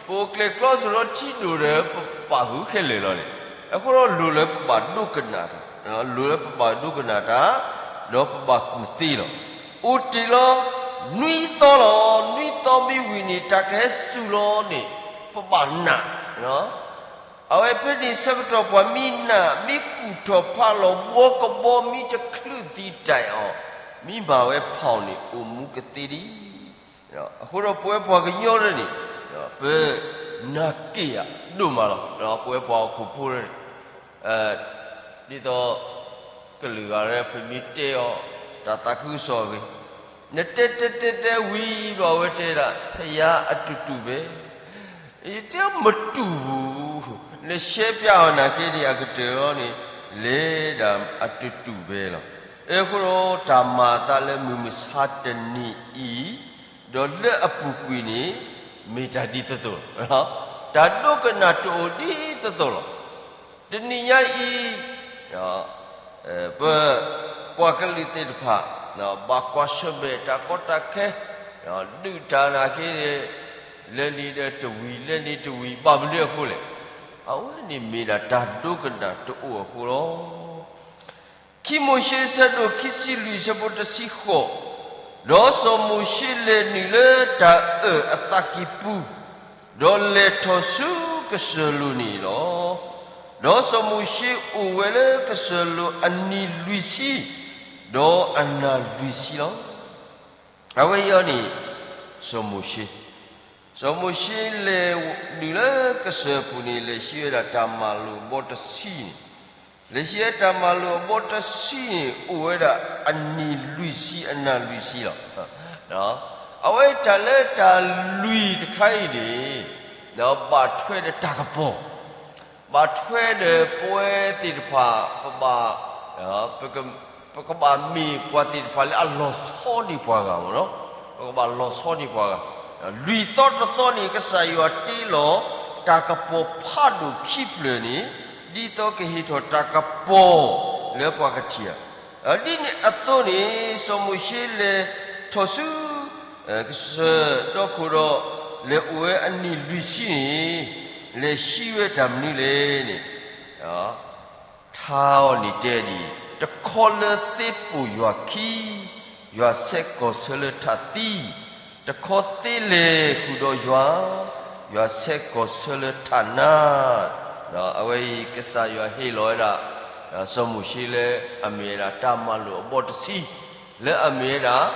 ပအိၣ်ကျဲၣ်ကျီစ့ၢ်ကီး ထံဒိၣ်ဒီးပပာ်ဂုာ်ခဲလၢာ်လီၤန့ၣ်, အဃိဒီးလိၣ်လၢပဘၣ်ဒိကနၣ်တၢ်, လိၣ်လၢပဘၣ်ဒိကနၣ်တၢ်, ဒီးပဘၣ်ကူၣ်သ့လီၤ. အိၣ်တ့ၢ်လီၤ နွံသီလီၤ. နွံသီမ့ၢ်ဝံၤန့ၣ် တၢ်ကဟဲစူၤလီၤန့ၣ် ပဘၣ်နာ် အဝဲဖဲန့ၣ်ဆၢကတီၢ် ပှၤမ့ၢ်နာ် မ့ၢ်ကူၣ်ထီၣ်ဖးလီၤ ဘှီကဘီ မ့ၢ်တချုးသံတၢ်အီၤ, မ့ၢ်မၤဝဲဖီၣ်န့ၣ် အိၣ်မူကသ့ဒံး. အဃိဒီးပဝဲပှၤကညီလၢန့ၣ် ပနာ်က့ၣ်ယၤဒိၣ်မးလီၤ. ပဝဲပှၤဟီၣ်ခိၣ်ဖိလၢန့ၣ် ဒ်သိး ကလုာ်ဂၤလၢပမ့ၢ်တဲအီၤ တၢ်သးခုကစီၣ်အဂ့ၢ်, နတဲတဲတဲတဲဝံၤဘျီဝဲတဲဒၣ် ဖယါအတူၢ်တူၢ်ဘဲ, ယတဲမတူၢ်ဘူး, နရှဲပျးအီၤနာ်က့န့ၣ် အကတၢၢ်လီၤန့ၣ် လဲၤဒၣ်အတူၢ်တူၢ်ဘဲလီၤ. အဃိဒီးတၢ်မၤအသးလၢမုၢ်မဆါတနံၤအံၤ ဒီးလၢအပူၤကွံာ်န့ၣ် မ့ၢ်တၢ်ဒ်သိးသိးလီၤ. တၢ်ဒိကနၣ်တအိၣ်ဒ်သိးသိးလီၤ. တနံၤညါအံၤ ပ ပှၤကလုာ်သ့ၣ်တဖၣ် ဘၣ်ကွၢ်ဆၢၣ်မဲာ်တၢ်ကီတၢ်ခဲ, ဒုးတၢ်နာ်က့န့ၣ် လဲၤန့ၣ်ဒီးတဝံၤ လဲၤန့ၣ်တဝံၤ ဘၣ်မနုၤအဃိလဲၣ်. အဝဲန့ၣ်မ့ၢ်ဒၣ်တၢ်ဒိကနၣ်တအိၣ်အဃိလီၤ. ခံမိၤၡ့ဆၢဒိၣ်ခံဆံလွံၢ်ဆၢဖိတဆံဃိး, ဒီးစီၤမိၤၡ့လဲၤနုာ်လၢတၢ်အၢၣ်အသးကံၢ်ပူၤ, ဒီးလဲၤထီၣ်ဆူကစၢၢ်လိၤန့ၣ်လီၤ. ဒီးစီၤမိၤၡ့အိၣ်ဝဲလၢကစၢၢ်လိၤအနံၤလွံၢ်ဆံ, ဒီးအနၤလွံၢ်ဆံလီၤ. အဝဲအံၤန့ၣ် စီၤမိၤၡ့, စီၤမိၤၡ့လဲၤနုာ်လၢကစၢၢ်ပူၤန့ၣ် လဲၤဟံးဝဲဒၣ်တၢ်မၤလိာ်အဘီတဆံန့ၣ်, လဲၤဟံးဝဲတၢ်မၤလိာ်အဘီတဆံန့ၣ် အိၣ်ဝဲဒၣ်အနံၤလွံၢ်ဆံအနၤလွံၢ်ဆံလီၤ. အဝဲတၢ်လၢတၢ်လွံၢ်တခါအံၤန့ၣ် ဒီးဘၣ်ထွဲဒီးတၢ်ကပီၤ, ဘၣ်ထွဲဒီးပဝဲသ့ၣ်တဖၣ် ပဘၣ် ပကဘၣ်မ့ၢ်ပှၤသ့ၣ်တဖၣ်လၢအလီၤဆီန့ၢ်ပှၤဂၤမ့ၢ်နီၤ, ပကဘၣ်လီၤဆီန့ၢ်ပှၤဂၤ, လွံၢ်သီတသီန့ၣ် ကစၢ်ယွၤတ့လီၤ တၢ်ကပီၤဖးဒိၣ်ခံဖျၢၣ်န့ၣ် ဒ်သိးကဟ့ၣ်ထီၣ်တၢ်ကပီၤလၢပှၤကထံၣ်ဧါ. ဒ်န့ၣ်အသိးန့ၣ် စီၤမိၤၡ့လဲၤထီၣ်ဆူ ကစၢၢ်ဒီခိၣ်ဒီး လဲၤအိၣ်ဝဲအနံၤလွံၢ်ဆံန့ၣ် လဲၤဟံးဝဲတၢ်မနုၤလဲၣ်န့ၣ် ထါအီၤန့ၣ်တဲဒ်အံၤ, တခီလၢသ့ပိာ်ယွၤခံ, ယွၤဆဲးကီၢ်ဆၢလၢထးသံ, တခီသ့လဲၤဃုာ်ဒီးယွၤ, ယွၤဆဲးကီၢ်ဆၢလၢထးနါ. အဝဲအံၤကစၢ်ယွၤဟ့ၣ်လီၤဝဲဒၣ် စီၤမိၤၡ့လၢအမ့ၢ်ဝဲဒၣ်တၢ်မၤလိာ်အဘီတဆံ လၢအမ့ၢ်ဝဲဒၣ်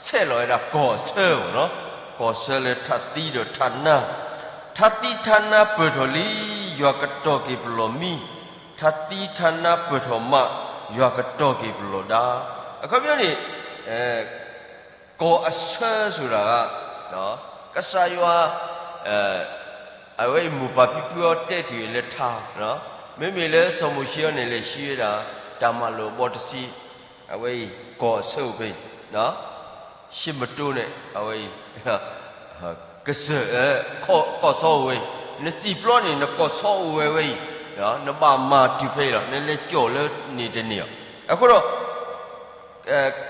ဆဲးလီၤဝဲဒၣ်ကီၢ်အဆၢမ့ၢ်နီၤ, ကီၢ်ဆၢလၢထးသံဒီးထးနါ, ထးသံထးနါပၢၢ်ထီၣ်လံ, ယွၤကတီၢ်က့ၤပလီၢ်မံ, ထးသံထးနါပၢၢ်ထီၣ်မး, ယွၤကတီၢ်က့ၤပလီၢ်ဒါ. အခီပညီန့ၣ် ကီၢ်အဆၢဆိတၢ်ဂၤ ကစၢ်ယွၤ အဝဲအံၤမိၢ်ပၢ်ဖံဖုအီၤတဲတ့ၢ်လၢထါ, မ့မ့ၢ်လၢစီၤမိၤၡ့အီၤန့ၣ် လဲၤဟံးဝဲဒၣ် တၢ်မၤလိာ်အဘီတဆံ, အဝဲအံၤ ကီၢ်အဆၢအိၣ်ဖဲအံၤ, ရှ့မတိန့ၣ် အဝဲအံၤ ကစၢၢ် ကီၢ်စီအိၣ်ဝဲအံၤ, နစံၣ်ပျီန့ၣ် နကီၢ်စီအိၣ်ဝဲဝဲအံၤ, နဘၣ်မၤတုၤဖဲအံၤလီၤ, နလဲၤကၠီၣ်လၢန့ၣ်တန့ၢ်လီၤ. အဃိဒီး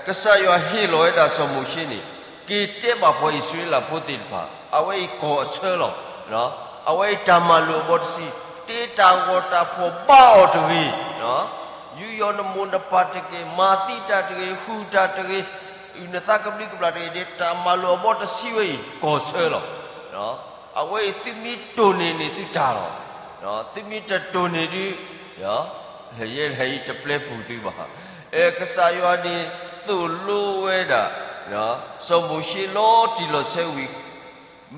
ကစၢ်ယွၤဟ့ၣ်လီၤဝဲဒၣ်စီၤမိၤၡ့န့ၣ် က့ၤတဲဘၣ်ပှၤအံၣ်စရ့လးဖိသ့ၣ်တဖၣ် အဝဲအံၤကီၢ်အဆၢလီၤ. အဝဲအံၤတၢ်မၤလိာ်အဘီတဆံ, တ့တၢ်ဂီၤတၢ်ဖီၣ်ဘါအီၤတဂ့ၤ, ယူးယီၣ်နမိၢ်နပၢ်တက့ၢ်, မၤသံတၢ်တဂ့ၤ, ဃုာ်တၢ်တဂ့ၤ, အုၣ်နသးကဘျံးကဘျၣ်တဂ့ၤ, တၢ်မၤလိာ်အဘီတဆံဝဲအံၤ ကီၢ်ဆၢလီၤ. အဝဲအံၤသုမ့ၢ်တိၢ်န့ၢ်န့ၣ်သုတၢ်လီၤ. သုမ့ၢ်တတိၢ်န့ၢ်ဒုး ယဲဒၣ်အံၤတပျဲပူၤသုဘၣ်. ကစၢ်ယွၤန့ၣ်သိၣ်လိဝဲဒၣ် စီၤမိၤၡ့လီၤတံၢ်လီၤဆဲးဝံၤ,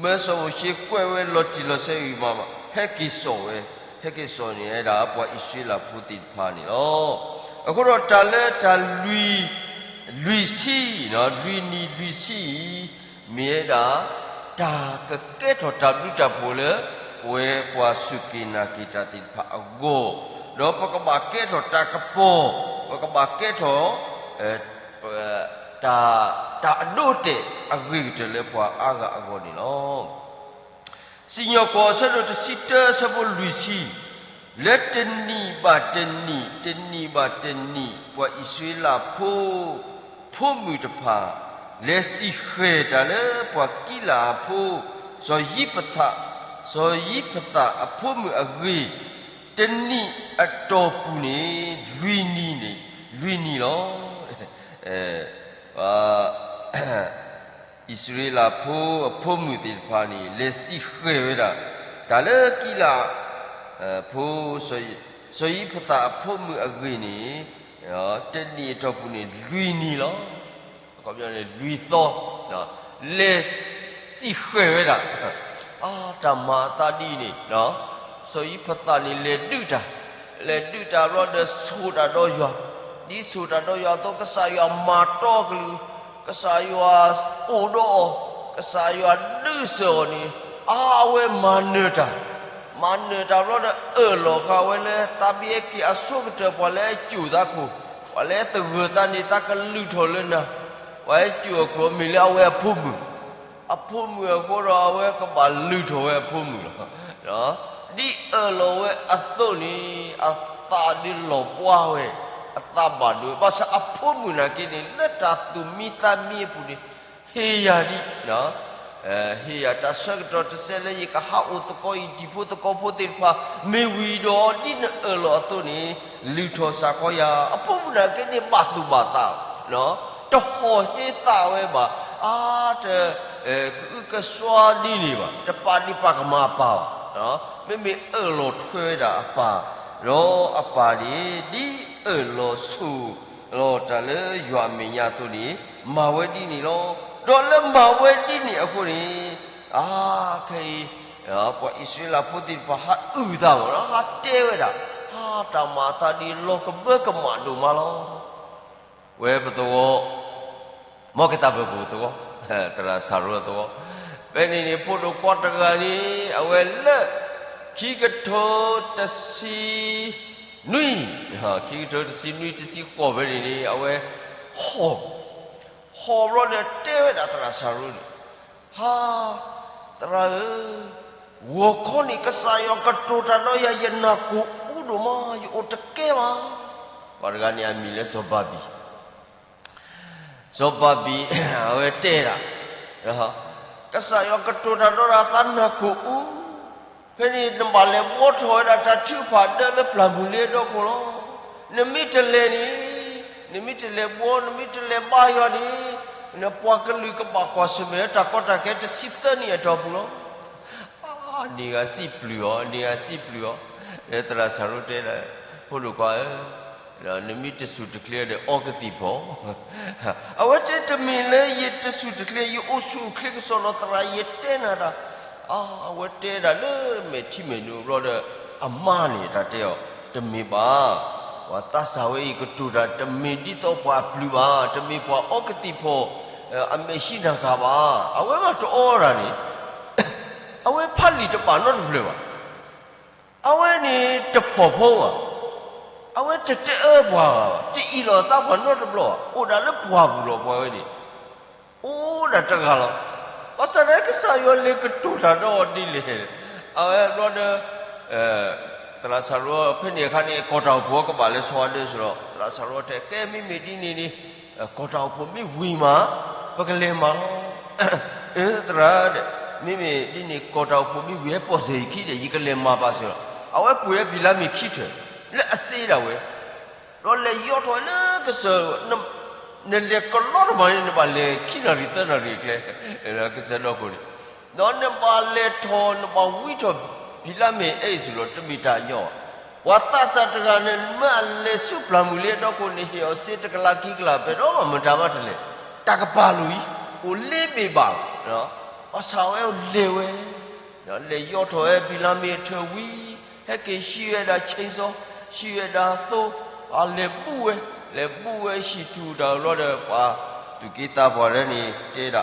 မၢစီၤမိၤၡ့ကွဲးဝဲလီၤတံၢ်လီၤဆဲးဝံၤမး, ဟဲက့ၤစိာ်ဝဲ, ဟဲက့ၤစိာ်န့ၢ်ဝဲဒၣ်ပှၤအံၣ်စရ့လးဖိသ့ၣ်တဖၣ်န့ၣ်လီၤ. အဃိဒီးတၢ်လၢတၢ်လွံၢ်, လွံၢ်ဆံ, လွံၢ်နံၤလွံၢ်ဆံအံၤ မ့ၢ်ဝဲဒၣ် တၢ်ကကဲထီၣ်တၢ်ဘျုးတၢ်ဖှိၣ်လၢ ပဝဲပှၤစူၢ်က့ၤနာ်က့ၤတၢ်သ့ၣ်တဖၣ်အဂီၢ်, ဒီးပကဘၣ်ကဲထီၣ်တၢ်ကပီၤ, ပကဘၣ်ကဲထီၣ် တၢ်, တၢ်အဒိအတဲာ်အဂ့ၤကတၢၢ်လၢပှၤအါဂၤအဂီၢ်န့ၣ်လီၤ. စံၣ်ညီၣ်ကွီၢ်အဆၢဒိၣ်တဆံတၢအဆၢဖိလွံၢ်ဆံ, လၢတနံၣ်ဘၣ်တနံၣ်, တနံၣ်ဘၣ်တနံၣ် ပှၤအံၣ်စရ့လးဖိ ဖိမုၣ်တဖၣ် လဲၤစံၣ်ဃဲၤတၢ်လၢပှၤကံလးအဖိ စီၤယံးဖသး, စီၤယံးဖသးအဖိမုၣ်အဂ့ၢ်, တနံၣ်အတီၢ်ပူၤန့ၣ် လွံၢ်နံၤန့ၣ်, လွံၢ်နံၤလီၤ. အံၣ်စရ့လးဖိအဖိမုၣ်သ့ၣ်တဖၣ်န့ၣ် လဲၤစံၣ်ဃဲၤဝဲဒၣ် တၢ်လၢကံလးအဖိ စီၤယံးဖသးအဖိမုၣ်အဂ့ၢ်န့ၣ် တနံၣ်အတီၢ်ပူၤန့ၣ် လွံၢ်နံၤလီၤ. လွံၢ်သီ လဲၤစံၣ်ဃဲၤဝဲဒၣ်, အါ တၢ်မၤအသးဒ်အံၤန့ၣ်, စီၤယံးဖသးန့ၣ် လဲၤဒုးတၢ်, လဲၤဒုးတၢ်ဘျီဒီး ဆိၣ်တၢ်ဒီးယွၤ, ဒ်ဆိၣ်တၢ်ဒီးယွၤအသိး ကစၢ်ယွၤမၤတီကလုၢ်, ကစၢ်ယွၤအိၣ်ဒီးအီၤ, ကစၢ်ယွၤဒုးစၢၤအီၤန့ၣ်, အါ အဝဲမၤနၢၤတၢ်, မၤနၢၤတၢ်ဘျီဒီး အၢၣ်လီၤဃာ်ဝဲလၢ သးဘ့ဟဲက့ၤအဆိကတၢၢ် ပှၤလၢအစိာ်သးခိၣ်, ပှၤလၢသဂၢၢ်သးန့ၣ် သးကလုၢ်ထီၣ်လၢနၤ, ပှၤဟဲစိာ်အခိၣ် မ့ၢ်လၢအဝဲအဖိမုၣ် အဖိမုၣ်အဃိဒီး အဝဲကဘၣ်လုၢ်ထီၣ်ဝဲအဖိမုၣ်လီၤ. ဒ်အၢၣ်လီၤဝဲအသိးန့ၣ် အသးဒုးလီၤပှီၢ်ဝဲ, အသးဘၣ်ဒိဝဲ, ဘၣ်ဆၣ်အဖိမုၣ်နာ်က့န့ၣ် လၢတၢ်သူၣ်မံသးမံအပူၤန့ၣ် ဟ့ၣ်ယၤဒ် ဟ့ၣ်ယၤတၢ်ဆၢကတီၢ်တစဲးလၢယကဟးအိၣ်သကိး ယတံၤဖိသကိးဖိသ့ၣ်တဖၣ်, မ့ၢ်ဝံၤဒီးဒ်နအၢၣ်လီၤအသိးန့ၣ် လုၢ်ထီၣ်စ့ၢ်ကီးယၤ, အဖိမုၣ်နာ်က့န့ၣ် ဘၣ်သူၣ်ဘၣ်သး တဟီၣ်ဟ့သးဝဲဘၣ်, အါ တကအုကစွါဒ်န့ၣ်ဘၣ်, တပာ်ဒံးပာ်ကမၣ်အပၢ်ဘၣ်, မ့မ့ၢ်အၢၣ်လီၤထွဲဝဲဒၣ်အပၢ် ဒီးအပၢ်န့ၣ် ဒ်အၢၣ်လီၤဆိၣ်လီၤတၢ်လၢယွၤအမဲာ်ညါအသိးန့ၣ် မၤဝဲဒ်န့ၣ်လီၤ. ဒီးလၢမၤဝဲဒ်န့ၣ်အဃိန့ၣ်, အါ, ခဲအံၤ ပှၤအံၣ်စရ့လးဖိသ့ၣ်တဖၣ် ဟးအုၣ်သးမးဒီး ဟးတဲဝဲဒၣ်, ဟါ, တၢ်မၤအသးဒ်အံၤ လီၤကဘၢကမၣ်ဒိၣ်မးလီၤ. ဝဲပသဝီ, မ်ကသးပၢၢ်ပူၤသဝီ, သရၣ်စၤရိအသဝီ, ဖဲန့ၣ်န့ၣ် ဖိဒိၣ်ခွါတဂၤန့ၣ် အဝဲလၢ ခံကထိတဆံနွံ, ခံကထိတဆံနွံ တဆံဃိးဖဲန့ၣ်န့ၣ် အဝဲ ဟီၣ်, ဟီၣ်ဘျီဒီးတဲဝဲဒၣ်သရၣ်စၤရိန့ၣ်, ဟါ, သရၣ်ဧၢ, ဂီၤခီန့ၣ် ကစၢ်ယွၤကတိၤတၢ်ဒီးယၤ ယနၢ်ကိၢ်အူဒိၣ်မး ယအိၣ်တကဲဘၣ်. ပှၤတဂၤန့ၣ်အမံၤလၢစီၤဘၤဘံၣ် စီၤဘၤဘံၣ် အဝဲတဲဒၣ်, ကစၢ်ယွၤကတိၤတၢ်ဒီးဒၣ်သးနၢ်ကိၢ်အူ, ဖဲန့ၣ်နဘၣ်လဲၤဘှီထီၣ်ဝဲဒၣ်တၢ်ထုကဖၣ်ဒၢလၢပျၢ်မုၢ်လ့အဒီခိၣ်လီၤ. နမ့ၢ်တလဲၤန့ၣ်, နမ့ၢ်တလဲၤဘှီ နမ့ၢ်တလဲၤဘါယွၤန့ၣ်, နပှၤကလုာ်ကဘၣ်ကွၢ်ဆၢၣ်မဲာ်တၢ်ကီတၢ်ခဲတဆံသၢနံၣ်အတီၢ်ပူၤလီၤ. နဂၤစံးပျုၢ်အီၤ, နဂၤစံးပျုၢ်အီၤ, သရၣ်စၤရိတဲဒၣ်, ဖိဒိၣ်ခွါဧၢ, နမ့ၢ်တစူၢ်တချ့ဒီးအီကသံၣ်ဖီၣ်, အဝဲတဲတမ့ၢ်လၢယတစူၢ်တချ့ ယအိၣ်ဆူၣ်အိၣ်ချ့ကစီၣ်ဒီးသရၣ် ယတဲနၤတၢ်, အဝဲတဲဒၣ်လၢမဲာ်ထံမဲာ်နိအဘျီဒီး အမါန့ၣ်တၢ်တဲအီၤ, တမ့ၢ်ဘၣ်, ပှၤသးစၢ်ဝဲအံၤကတိၤတၢ် တမ့ၢ်ဒ်သိးပှၤအပျုၢ်ဘၣ်, တမ့ၢ်ပှၤအီကသံၣ်ဖီၣ် အမဲာ်ဟံးနၤဂၤဘၣ်, အဝဲမ့ၢ်တအီဒၣ်န့ၣ် အဝဲဖးလံာ်တဘၣ်နီတဖျၢၣ်ဘၣ်. အဝဲန့ၣ်တဖီၣ်ဖိဘၣ်. အဝဲတတဲအၢပှၤဂၤဘၣ်, တအ့ၣ်လိာ်သးပှၤနီတဘျီဘၣ်, အိၣ်ဒၣ်လၢပှၢ်ပူၤလီၤပှၤဝဲန့ၣ်, အိၣ်ဒၣ်တဂၤလီၤ. ဘၣ်ဆၣ်န့ၣ်ကစၢ်ယွၤလဲၤကတိၤတၢ်ဒီးအီၤဒ်လဲၣ်, အဝဲဘျီဒီး သရၣ်စၤရိဖဲန့ၣ်အခါန့ၣ် ကီၢ်တၢ်အိၣ်ဖှိၣ်ကဘၣ်လဲၤဆိးအီၤဒၢးစ့ၢ်လီၤ. သရၣ်စၤရိတဲ ကဲမ့မ့ၢ်ဒ်န့ၣ်န့ၣ် ကီၢ်တၢ်အိၣ်ဖှိၣ်မ့ၢ်ဝံၤမး ပကလဲၤမၤလီၤ. အၢ သရၣ်, မ့မ့ၢ်ဒ်န့ၣ် ကီၢ်တၢ်အိၣ်ဖှိၣ်မ့ၢ်ဝံၤဟဲပိာ်စၢၤယခံဒီး ယကလဲၤမၤဘၣ်စ့ၢ်လီၤ. အဝဲပှ့ၤဝဲဘံၤလါမ့ၤခံထၢၣ် လၢအစ့ဒၣ်ဝဲ ဒီးလဲၤယီၢ်ထီၣ်ဝဲလၢကစၢၢ်, နလဲၤကလီတမံၤန့ၣ် နဘၣ်လဲၤခံနၣ်ရံၣ်သၢနၣ်ရံၣ်အကျဲ ကစၢၢ်ဒီခိၣ်န့ၣ်, ဒီးနဘၣ်လဲၤထီၣ် နဘၣ်ဝံထီၣ်ဘံၤလါမ့ၤအဲၣ်အံၤစ့ၢ်လီၤ တမ့ၢ်တၢ်ညီဘၣ်. ပှၤသးစၢ်တဂၤန့ၣ် မ့ၢ်အလဲၤဆူပျၢ်မုၢ်လ့အဒီခိၣ်န့ၣ် ဟ့ၣ်အီၤစ့တကလးခံကလး ဖဲဒီးမတၤမးတလဲၤ, တၢ်ကပာ်လိာ်အံၤ အိၣ်လ့ဘ့ၣ်ဘၣ်လီၤ. ဘၣ်ဆၣ်ဝဲလဲၤဝဲ ဒီးလဲၤယီၢ်ထီၣ်ဝဲဘံၤလါ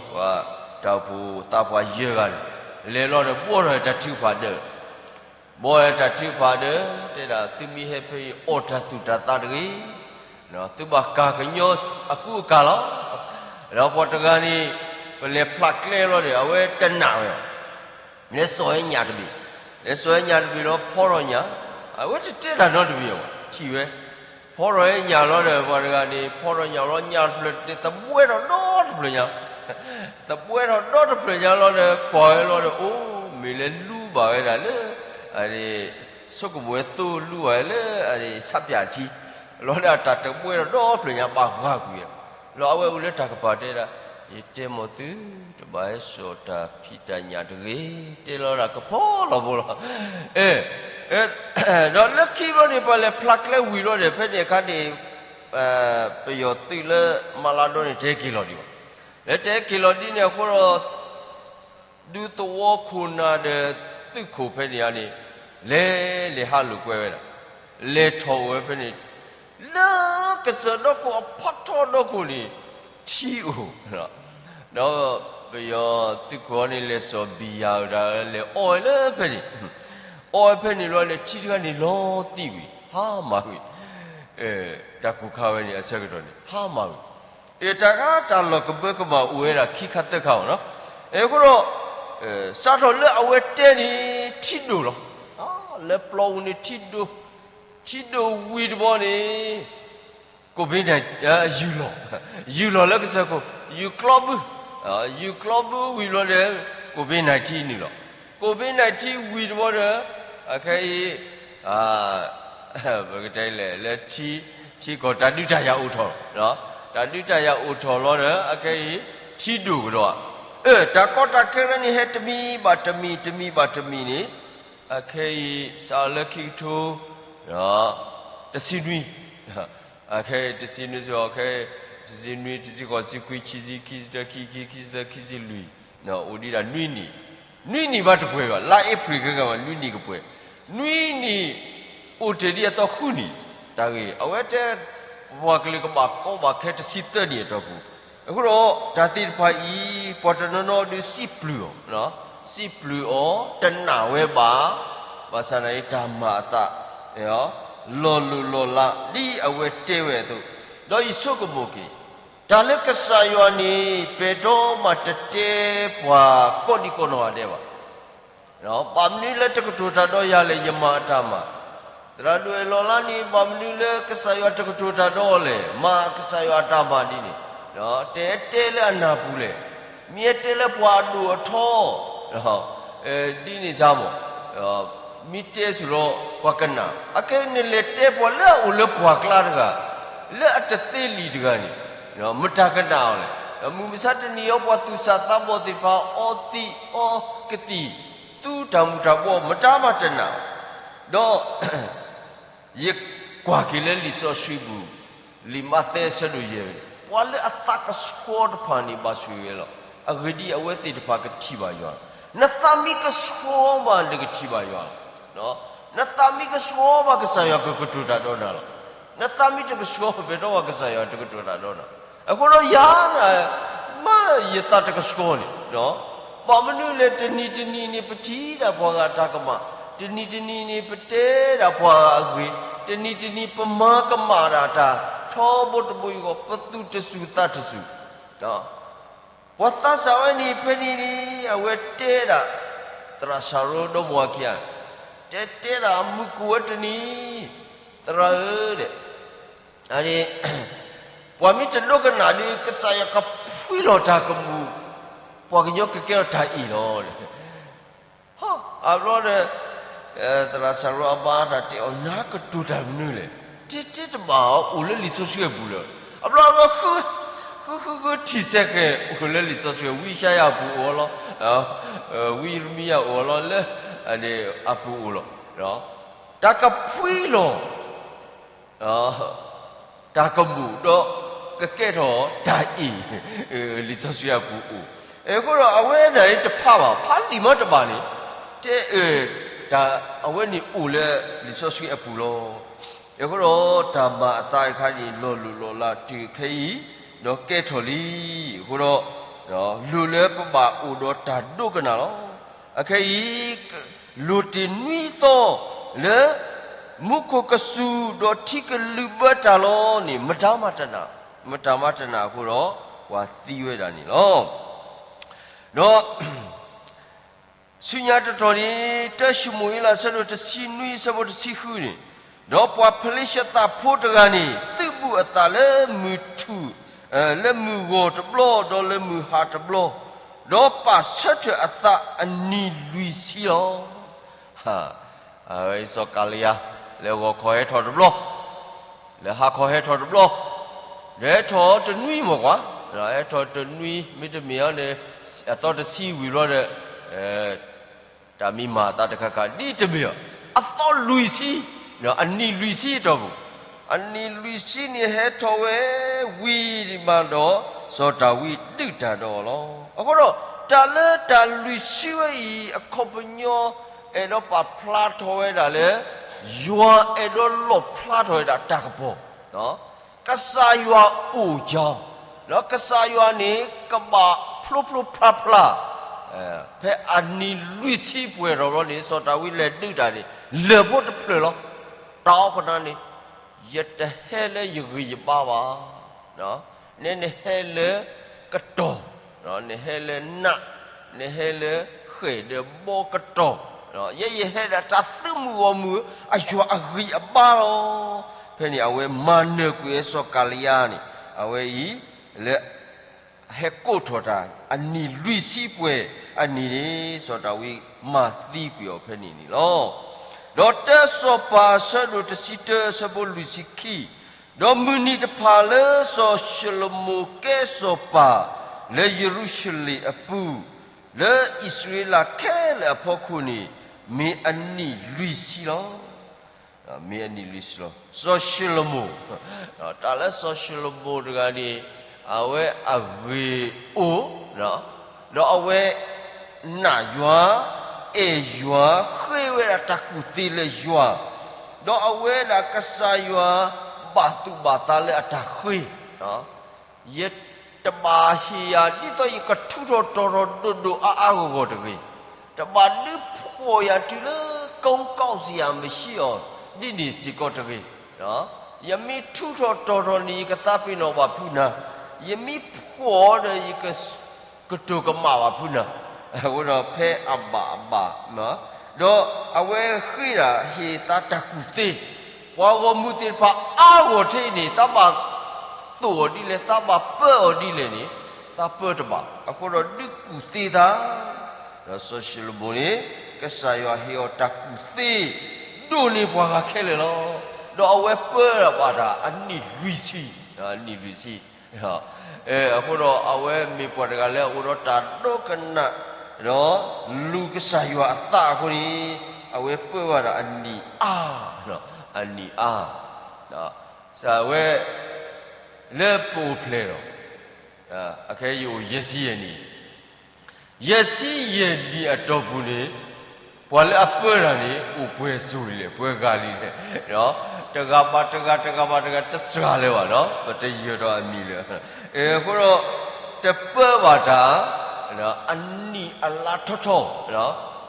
မ့ၤအထၢၣ်ဝံၤ, ဟဲက့ၤဟံးဝဲဒၣ်ဆ့စီ, ဟံးဝဲဒၣ်သိ, လဲၤဘူၣ်ဝဲ, လဲၤဘူၣ်ဝဲဟံၣ်ထူၣ်တၢ်လီၤဒီး ပှၤသူၣ်က့သးပှၢ်လၢန့ၣ် တဲဒၣ်အါ ပှၤသးစၢ်ဝဲအံၤဒုးတမ့ၢ်လၢအတဲနါစိၤတၢ်ဘၣ်. လီၤဒီးပှၤပိာ်ထီၣ်အခံ ပှၤတၢ်အိၣ်ဖှိၣ်သးပှၢ်ယဲၢ်ဂၤန့ၣ် လဲၤလီၤဒီးဘှီထီၣ်တၢ်ထုကဖၣ်ဒၢး ဘှီထီၣ်တၢ်ထုကဖၣ်ဒီး တဲဒၣ် သုမ့ၢ်ဟဲဖဲအံၤ အီၣ်တၢ်သူၣ်တၢ်သးတဂ့ၤ, သုဘၣ်ကၤကညီအကူအကၤလီၤ. ဒီးပှၤတဂၤန့ၣ် ပလဲၤဖျးကျဲလီၤဒီး အဝဲတနာ်ဝဲဘၣ်. လဲၤစိာ်ဝဲညၣ်တဘ့ၣ်, လဲၤစိာ်ဝဲညၣ်တဘ့ၣ်လီၤ ဖီထီၣ်ညၣ်, အဝဲတတဲတၢ်နီတမံၤဘၣ် ထံၣ်ဝဲ ဖီထီၣ်ဝဲညၣ်လီၤဒီး ပှၤတဂၤန့ၣ် ဖီထီၣ်ညၣ်လီၤ ညၣ်တဖျၢၣ်န့ၣ် သဘှဲထီၣ်ဒီတဖျၢၣ်ညါ, သဘှဲထီၣ်ဒီတဖျၢၣ်ညါလီၤဒီး ကွၢ်ဝဲလီၤဒီး အိၣ် မ့ၢ်လဲၤလူဘၣ်ဝဲဒၣ်လၢ ဆိကမိၣ်ဝဲသိလူဘၣ်ဝဲလၢ ဆၣ်ပၠၣ်ထံ လီၤဒီးအတၢ်တဘှဲထီၣ်ဒီတဖျၢၣ်ညါ ဘၣ်ဂာ်ကွံာ်ဝဲ, လီၤအဝဲအိၣ်လၢတၢ်ကပၤတဲဒၣ် ယတဲမ့ၢ်သု တဘၣ်ဟဲစိာ်တၢ်ဖံးတၢ်ညၣ်တဂ့ၤ တဲလီၤဒၣ်ကဖီလီၤဖိလီၤ. ဒီးလၢခံဘျီန့ၣ် ပှၤလဲၤဖျးကျဲဝံၤလီၤဒီး ဖဲန့ၣ်အခါန့ၣ် ပယီၤသုးလၢမၤလါဒီန့ၣ် တဟဲက့ၤလီၤဒံးဘၣ်. လၢတဟဲက့ၤလီၤဒ်န့ၣ်အဃိဒီး ဒူသဝီခိၣ်နၢ်ဒီးသုးခိၣ်ဖဲန့ၣ်ဧါန့ၣ် လဲၤလဲၤဟးလိာ်ကွဲဝဲဒၣ်, လဲၤထီၣ်အိၣ်ဝဲဖဲန့ၣ်, လၢကစၢၢ်ဒီခိၣ်အဖီထီၣ်ဒီခိၣ်န့ၣ် ထံအိၣ်, ဒီးပယီၤသုးခိၣ်အံၤန့ၣ် လဲၤစိာ်ဘံၣ်ယၤအတၢ် လဲၤအီၣ်ဝဲလၢဖဲန့ၣ်, အီၣ်ဝဲဖဲန့ၣ်လီၤဒီး ထံတခါန့ၣ်လီၤသံဝံၤ ဟါမၢ်ကွံာ်, တၢ်ကူၣ်ခါဝဲန့ၣ် အဆၢကတီၢ်န့ၣ် ဟါမၢ်ကွံာ် အတၢ်ခါတၢ်လီၢ်ကဘၢကမၣ်အိၣ်ဝဲဒၣ်ခံခါသၢခါအီၤနီၤ. အဃိဒီး စးထီၣ်လၢအဝဲတဲန့ၣ် ထံဒိၣ်လီၤ. လၢပျီပူၤန့ၣ် ထံဒိၣ်, ထံဒိၣ်ဝံၤတဘျီန့ၣ် ကိၣ်ဘ့နၢ်, ယုၢ်လီၤ, ယုၢ်လီၤလၢကစၢၢ်ခိၣ်, ယုၢ်ကျီဘု, ယုၢ်ကျီဘုဝံၤတဘျီဒီး ကိၣ်ဘ့နၢ်ထံနုာ်လီၤ. ကိၣ်ဘ့နၢ်ထံဝံၤတဘျီဒီး အခဲအံၤ ပကတဲလဲၣ် လၢထံ, ထံကီၢ်တၢ်ဒုးတၢ်ယၤအိၣ်ထီၣ်, တၢ်ဒုးတၢ်ယၤအိၣ်ထီၣ်လီၤဒီး အခဲအံၤ ထံဒိၣ်ကဒီးဧါ. အၢ တၢ်ကီတၢ်ခဲဝဲန့ၣ် ဟဲတမံၤဘၣ်တမံၤ တမံၤဘၣ်တမံၤန့ၣ်, အခဲအံၤ စးလၢခံကထိ တဆံနွံ, အခဲအံၤ တဆံနွံ အခဲအံၤ တဆံနွံ တဆံဃိး တဆံခွံ ခံဆံ ခံဆံတၢ ခံခံ ခံဆံသၢ ခံဆံလွံၢ်, အိၣ်ဒံးဒၣ်နွံနံၣ်, နွံနံၣ်ဘၣ်တပှဲၤဘၣ်, လါအ့ဖြ့ၣ်ခဲကဲဘၣ် နွံနံၣ်ကပှဲၤ, နွံနံၣ် အိၣ်တ့ၢ်ဒံးအသီဃုနံၣ်, တၢ်ဂ့ၢ် အဝဲတဲ ပပှၤကလုာ်ကဘၣ်ကီဘၣ်ခဲတဆံသၢနံၣ်အတီၢ်ပူၤ, အဃိဒီး တၢ်သ့ၣ်တဖၣ်အံၤ ပှၤတနီၤနီၤဒုးစံးပျုၢ်အီၤ, စံးပျုၢ်အီၤ တနာ်ဝဲဘၣ်, ဘၣ်ဆၣ်သနာ်က့ တၢ်မၤအသး လီၤလိၢ်လီၤလးဒ်အဝဲတဲဝဲအသိး, ဒီးယဆိကမိၣ်က့ၤ, တၢ်လၢကစၢ်ယွၤန့ၣ် ပဲာ်ထီၣ်မးတတဲပှၤကိးဒံကိးနီၢ်ဂၤဒဲးဘၣ်. ဘၣ်မနုၤလၢတကတိၤတၢ်ဒီးယၤလဲၣ်, ယမၤအတၢ်မၤ, သရၣ်ဒိၣ်အဲၣ်လီၤလါန့ၣ် ဘၣ်မနုၤလၢကစၢ်ယွၤတကတိၤတၢ်ဒီးအီၤလဲၣ်, မၤကစၢ်ယွၤအတၢ်မၤဒ်န့ၣ်, တတဲလၢအနၢ်ပူၤလဲၣ်, မ့ၢ်အတဲလၢပှၤအဒိၣ်အထီ ဒ်န့ၣ်စ့ၢ်မး, မ့ၢ်တဲဆိဒီးပှၤကနၣ်, အခဲအံၤနလဲၤတဲပှၤလၢအအိၣ်လၢပှၢ်ကျါတဂၤ, လၢအတသ့လံာ်တဂၤန့ၣ်, မတၤကနၣ်အီၤလဲၣ်. မုၢ်မဆါတနံၤအံၤ ပှၤသူၣ်စၢ်သးဘီၣ်သ့ၣ်တဖၣ် အီသံးအီကသံၣ်, သူတၢ်မူၤတၢ်ဘှီး မတၤမးတနာ်အီၤ, ဒီး ယကွၢ်က့ၤလၢလံာ်စီဆှံပူၤ, လံာ်မးသဲအဆၢဒိၣ်ယဲၢ်, ပှၤလၢအသးကဆှီတဖၣ်န့ၣ် ဘၣ်ဆိၣ်ဂ့ၤဝဲလီၤ. အဂ့ၢ်ဒ်အံၤ, အဝဲသ့ၣ်တဖၣ်ကထံၣ်ဘၣ်ယွၤလီၤ. နသးမ့ၢ်ကဆှီဘၣ် နကထံၣ်ဘၣ်ယွၤလီၤ. နသးမ့ၢ်ကဆှီဘၣ် ကစၢ်ယွၤကကတိၤတၢ်ဒီးနၤလီၤ. နသးမ့ၢ်တကဆှီ ပဲာ်ထီၣ်ဘၣ် ကစၢ်ယွၤတကတိၤတၢ်ဒီးနၤ. အဃိဒီးယၤန့ၣ် မ့ၢ်ယသးတကဆှီန့ၣ် ဘၣ်မနုၤလဲၣ်, တနံၤတနံၤန့ၣ် ပထံၣ်ဒၣ်ပှၤဂၤအတၢ်ကမၣ်, တနံၤတနံၤန့ၣ် ပတဲဒၣ်ပှၤဂၤအဂ့ၢ်, တနံၤတနံၤ ပမၤကမၣ်ဒၣ်တၢ် ထီဘိတဘိယူၢ်ဃီ ပသူၣ်တစူၢ်သးတစူၢ်. ပှၤသးစၢ်ဝဲန့ၣ် ဖဲန့ၣ်န့ၣ် အဝဲတဲဒၣ် သရၣ်စၢ်ရိဒီမါဝၤခံဂၤ, တဲတဲဒၣ်မုၢ်ကိၣ်ဝဲတနံၤ, သရၣ်ဧၢ, ပှၤမ့ၢ်တဒိကနၣ်ဒီး ကစၢ်ယွၤကဖှံလီၤတၢ်ကမူၣ်, ပှၤကညီကကဲထီၣ်တၢ်အ့ၣ်လီၤ. အဘျီဒီး သရၣ်စၢ်ရိအမါတၢ်တဲအီၤ, နကတိၤတၢ်မနုၤလဲၣ်, တဲတဲတဘၣ် အိၣ်လၢလံာ်စီဆှံအပူၤလီၤ. အဘျီဒီး ဃုဃုဃုထံၣ်စဲဃဲၤ အိၣ်လၢလံာ်စီဆှံ, ဝံယၡါယၤအပူၤအိၣ်လီၤ, ဝံယရမံယၤအိၣ်လီၤ, လၢအပူၤအိၣ်လီၤ. တၢ်ကဖှံလီၤ တၢ်ကမူၣ်ဒီး ကကဲထီၣ်တၢ်အ့ၣ်, လံာ်စီဆှံအပူၤအိၣ်. အဃိဒီးအဝဲဒၣ်န့ၣ်တဖးဘၣ်, ဖးလံာ်မးတဘၣ်န့ၣ်, တဲ, အဝဲန့ၣ်အိၣ်လၢလံာ်စီဆှံအပူၤလီၤ. အဃိဒီးတၢ်မၤအသးတခါန့ၣ် လီၤလိၢ်လီၤလးတုၤခဲအံၤ ဒီးကဲထီၣ်လံ. အဃိဒီး လိၣ်လၢပဘၣ်အိၣ်ဒီးတၢ်ဒိကနၣ်လီၤ. အခဲအံၤ လိၣ်တ့ၢ်နွံသီလၢ မူခိၣ်ကစူၤဒီးထံကလုာ်ဘၢတၢ်လီၤန့ၣ် မတၤမၤတနာ်, မတၤမၤတနာ်အဃိဒီး ပှၤသံဝဲဒၣ်န့ၣ်လီၤ. ဒီး ဆူညါတတီၢ်န့ၣ် တၢၡမူၤအ့လး အဆၢဒိၣ်တဆံနွံ အဆၢဖိတဆံဃုန့ၣ်, ဒီးပှၤဖလ့ၡသးဖိတဂၤန့ၣ် သုးဘူးအသးလၢမုၢ်ထူၣ်, လၢမုၢ်ဂီၤတဘျီ ဒီးလၢမုၢ်ဟါတဘျီ, ဒီးပာ်ဆၢထၢၣ်အသးအနံၣ်လွံၢ်ဆံလီၤ. စီၤကၤလံယါ လၢဂီၤခီဟဲထီၣ်တဘျီ, လၢဟါခီဟဲထီၣ်တဘျီ, ဒီးဟဲထီၣ်တနွံမ့ၢ်ကွၢ်, ဟဲထီၣ်တနွံ မ့တမ့ၢ်အီၤန့ၣ် အသီတဆံဝံၤဘျီဒီး တၢ်မံမၤအသးတခါခါ ဒ်တမ့ၢ်အီၤ, အသီလွံၢ်ဆံ, အနံၣ်လွံၢ်ဆံအတီၢ်ပူၤ, အနံၣ်လွံၢ်ဆံန့ၣ်ဟဲထီၣ်ဝဲဝံၤမးဒီး စီၤဒၤဝံးဒုးတၢ်ဒီးအီၤလီၤ. အဃိဒီး တၢ်လၢတၢ်လွံၢ်ဆံဝဲအံၤ အခီပညီ အဲၣ်ဒိးပာ်ဖျါထီၣ်ဝဲဒၣ်လၢ ယွၤအဲၣ်ဒိးလီၣ်ဖျါထီၣ်ဝဲဒၣ်တၢ်ကပီၤ ကစၢ်ယွၤအိၣ်ယီၤ, ဒီးကစၢ်ယွၤန့ၣ် ကဘၣ်ဖျိဖျိဖျါဖျါ, ဖဲအနံၣ်လွံၢ်ဆံပှဲၤထီၣ်ဘျီန့ၣ် စီၤဒၤဝံးလဲၤဒုးတၢ်န့ၣ် လၢၢ်ဖိတဖျၢၣ်လီၤ. တၢ်အိၣ်ဖှိၣ်န့ၣ် ယတဟဲလၢယဂံၢ်ယဘါဘၣ်, နဲနဟဲလၢကတီၢ်, နဟဲလၢနး, နဟဲလၢဃဲၣ်ဒီးဘီကတီၢ်, ယဲယဟဲဒၣ်တၢ်သုးမုၢ်ဂီၢ်မုၢ် အယွၤအဂံၢ်အဘါလီၤ. ဖဲန့ၣ်အဝဲမၤနၢၤကွံာ်ဝဲစီၤကၤလံယါန့ၣ် အဝဲအံၤ လၢ ဟဲကိးထီၣ်တၢ် အနံၣ်လွံၢ်ဆံပှဲၤအနံၣ်န့ၣ် စီၤဒၤဝံးမၤသံကွံာ်အီၤဖဲန့ၣ်န့ၣ်လီၤ. ဒီးတၢစီၤပၤအဆၢဒိၣ်တဆံတၢ အဆၢဖိလွံၢ်ဆံခံ, ဒီးမုၢ်နံၤတဖၣ်လၢစီၤၡလိၤမိၣ်ကဲစီၤပၤ လၢယရူၤၡလ့ၣ်အပူၤ, လၢအံၣ်စရ့လးခဲလၢာ်အဖီခိၣ်န့ၣ်, မ့ၢ်အနံၣ်လွံၢ်ဆံလီၤ. မ့ၢ်အနံၣ်လွံၢ်ဆံလီၤ. စီၤၡလိၤမိၣ်, တၢ်လၢစီၤၡလိၤမိၣ်တဂၤန့ၣ်, အဝဲအဂ့ၢ်အိၣ်, ဒီးအဝဲနာ်ယွၤ, အဲၣ်ယွၤ, ဃ့ဝဲဒၣ်တၢ်ကူၣ်သ့လၢယွၤ, ဒီးအဝဲဒၣ်ကစၢ်ယွၤဘၣ်သူၣ်ဘၣ်သးလၢအတၢ်ဃ့ ယတဘၣ်ဟ့ၣ်ယၤဒ်သိးယကထူးထီၣ်တီၤထီၣ်ဒိၣ်ဒိၣ်အါအါဂီၢ်ဂီၢ်တဂ့ၤ, တဘၣ်ဒုးဖှီၣ်ယၤတုၤလၢကိကီစံယၤမ့ၢ်ဆံးအီၤဒ်န့ၣ်စ့ၢ်ကီးတဂ့ၤ. ယမ့ၢ်ထူးထီၣ်တီၤထီၣ်န့ၣ် ယကသးပ့ၤနီၣ်ဘၣ်ဖုနၤ, ယမ့ၢ်ဖှီၣ်ဒီးယက ကတိၤကမၣ်ဘၣ်ဖုနၤ, အဃိဒီးဖဲအဘၣ်အဘၣ်, ဒီးအဝဲဃ့ဒၣ်ဟ့ၣ်သးတၢ်ကူၣ်သ့, ပှၤဂီၢ်မုၢ်သ့ၣ်တဖၣ်အါဂီၢ်ထဲအံၤန့ၣ် သးဘၣ်သိၣ်အီၤဒ်လဲၣ်, သးဘၣ်ပၢအီၤဒ်လဲၣ်န့ၣ်, သးပၢတဘၣ်, အဃိဒီးဒုးကူၣ်သ့သး ဒီးစီၤၡလိၤမိၣ်န့ၣ် ကစၢ်ယွၤဟ့ၣ်အီၤတၢ်ကူၣ်သ့ ဒိၣ်န့ၢ်ပှၤဂၤခဲလၢာ်လီၤ. ဒီးအဝဲပၢဘၣ်တၢ်အနံၣ်လွံၢ်ဆံ, အနံၣ်လွံၢ်ဆံ, အဃိဒီးအဝဲမ့ၢ်ပှၤတဂၤလၢအအိၣ်ဒီးတၢ်ဒိကနၣ်, ဒီးလူၤကစၢ်ယွၤအသးအဃိန့ၣ်, အဝဲပၢဘၣ်တၢ်အနံၣ်အါ, အနံၣ်အါ, စးဝဲ လၢပအိၣ်ဖျဲၣ်ဒီး အခဲအံၤယအိၣ်ယဲၢ်ဆံယဲၢ်နံၣ်, ယဲၢ်ဆံယဲၢ်နံၣ်အတီၢ်ပူၤန့ၣ်, ပှၤလၢအပၢတၢ်န့ၣ် အိၣ်ပှဲၤစိၤလံလဲၣ်, ပှဲၤဂၤလံလဲၣ်, တဂၤဘၣ်တဂၤ တဂၤဘၣ်တဂၤ တစှၤလၢၤဘၣ်နီၤ, ပတယၢၤထီၣ်အမံၤလၢၤ, အဃိဒီး တပၢဘၣ်တၢ် အနံၣ်အလါထီထီၣ်,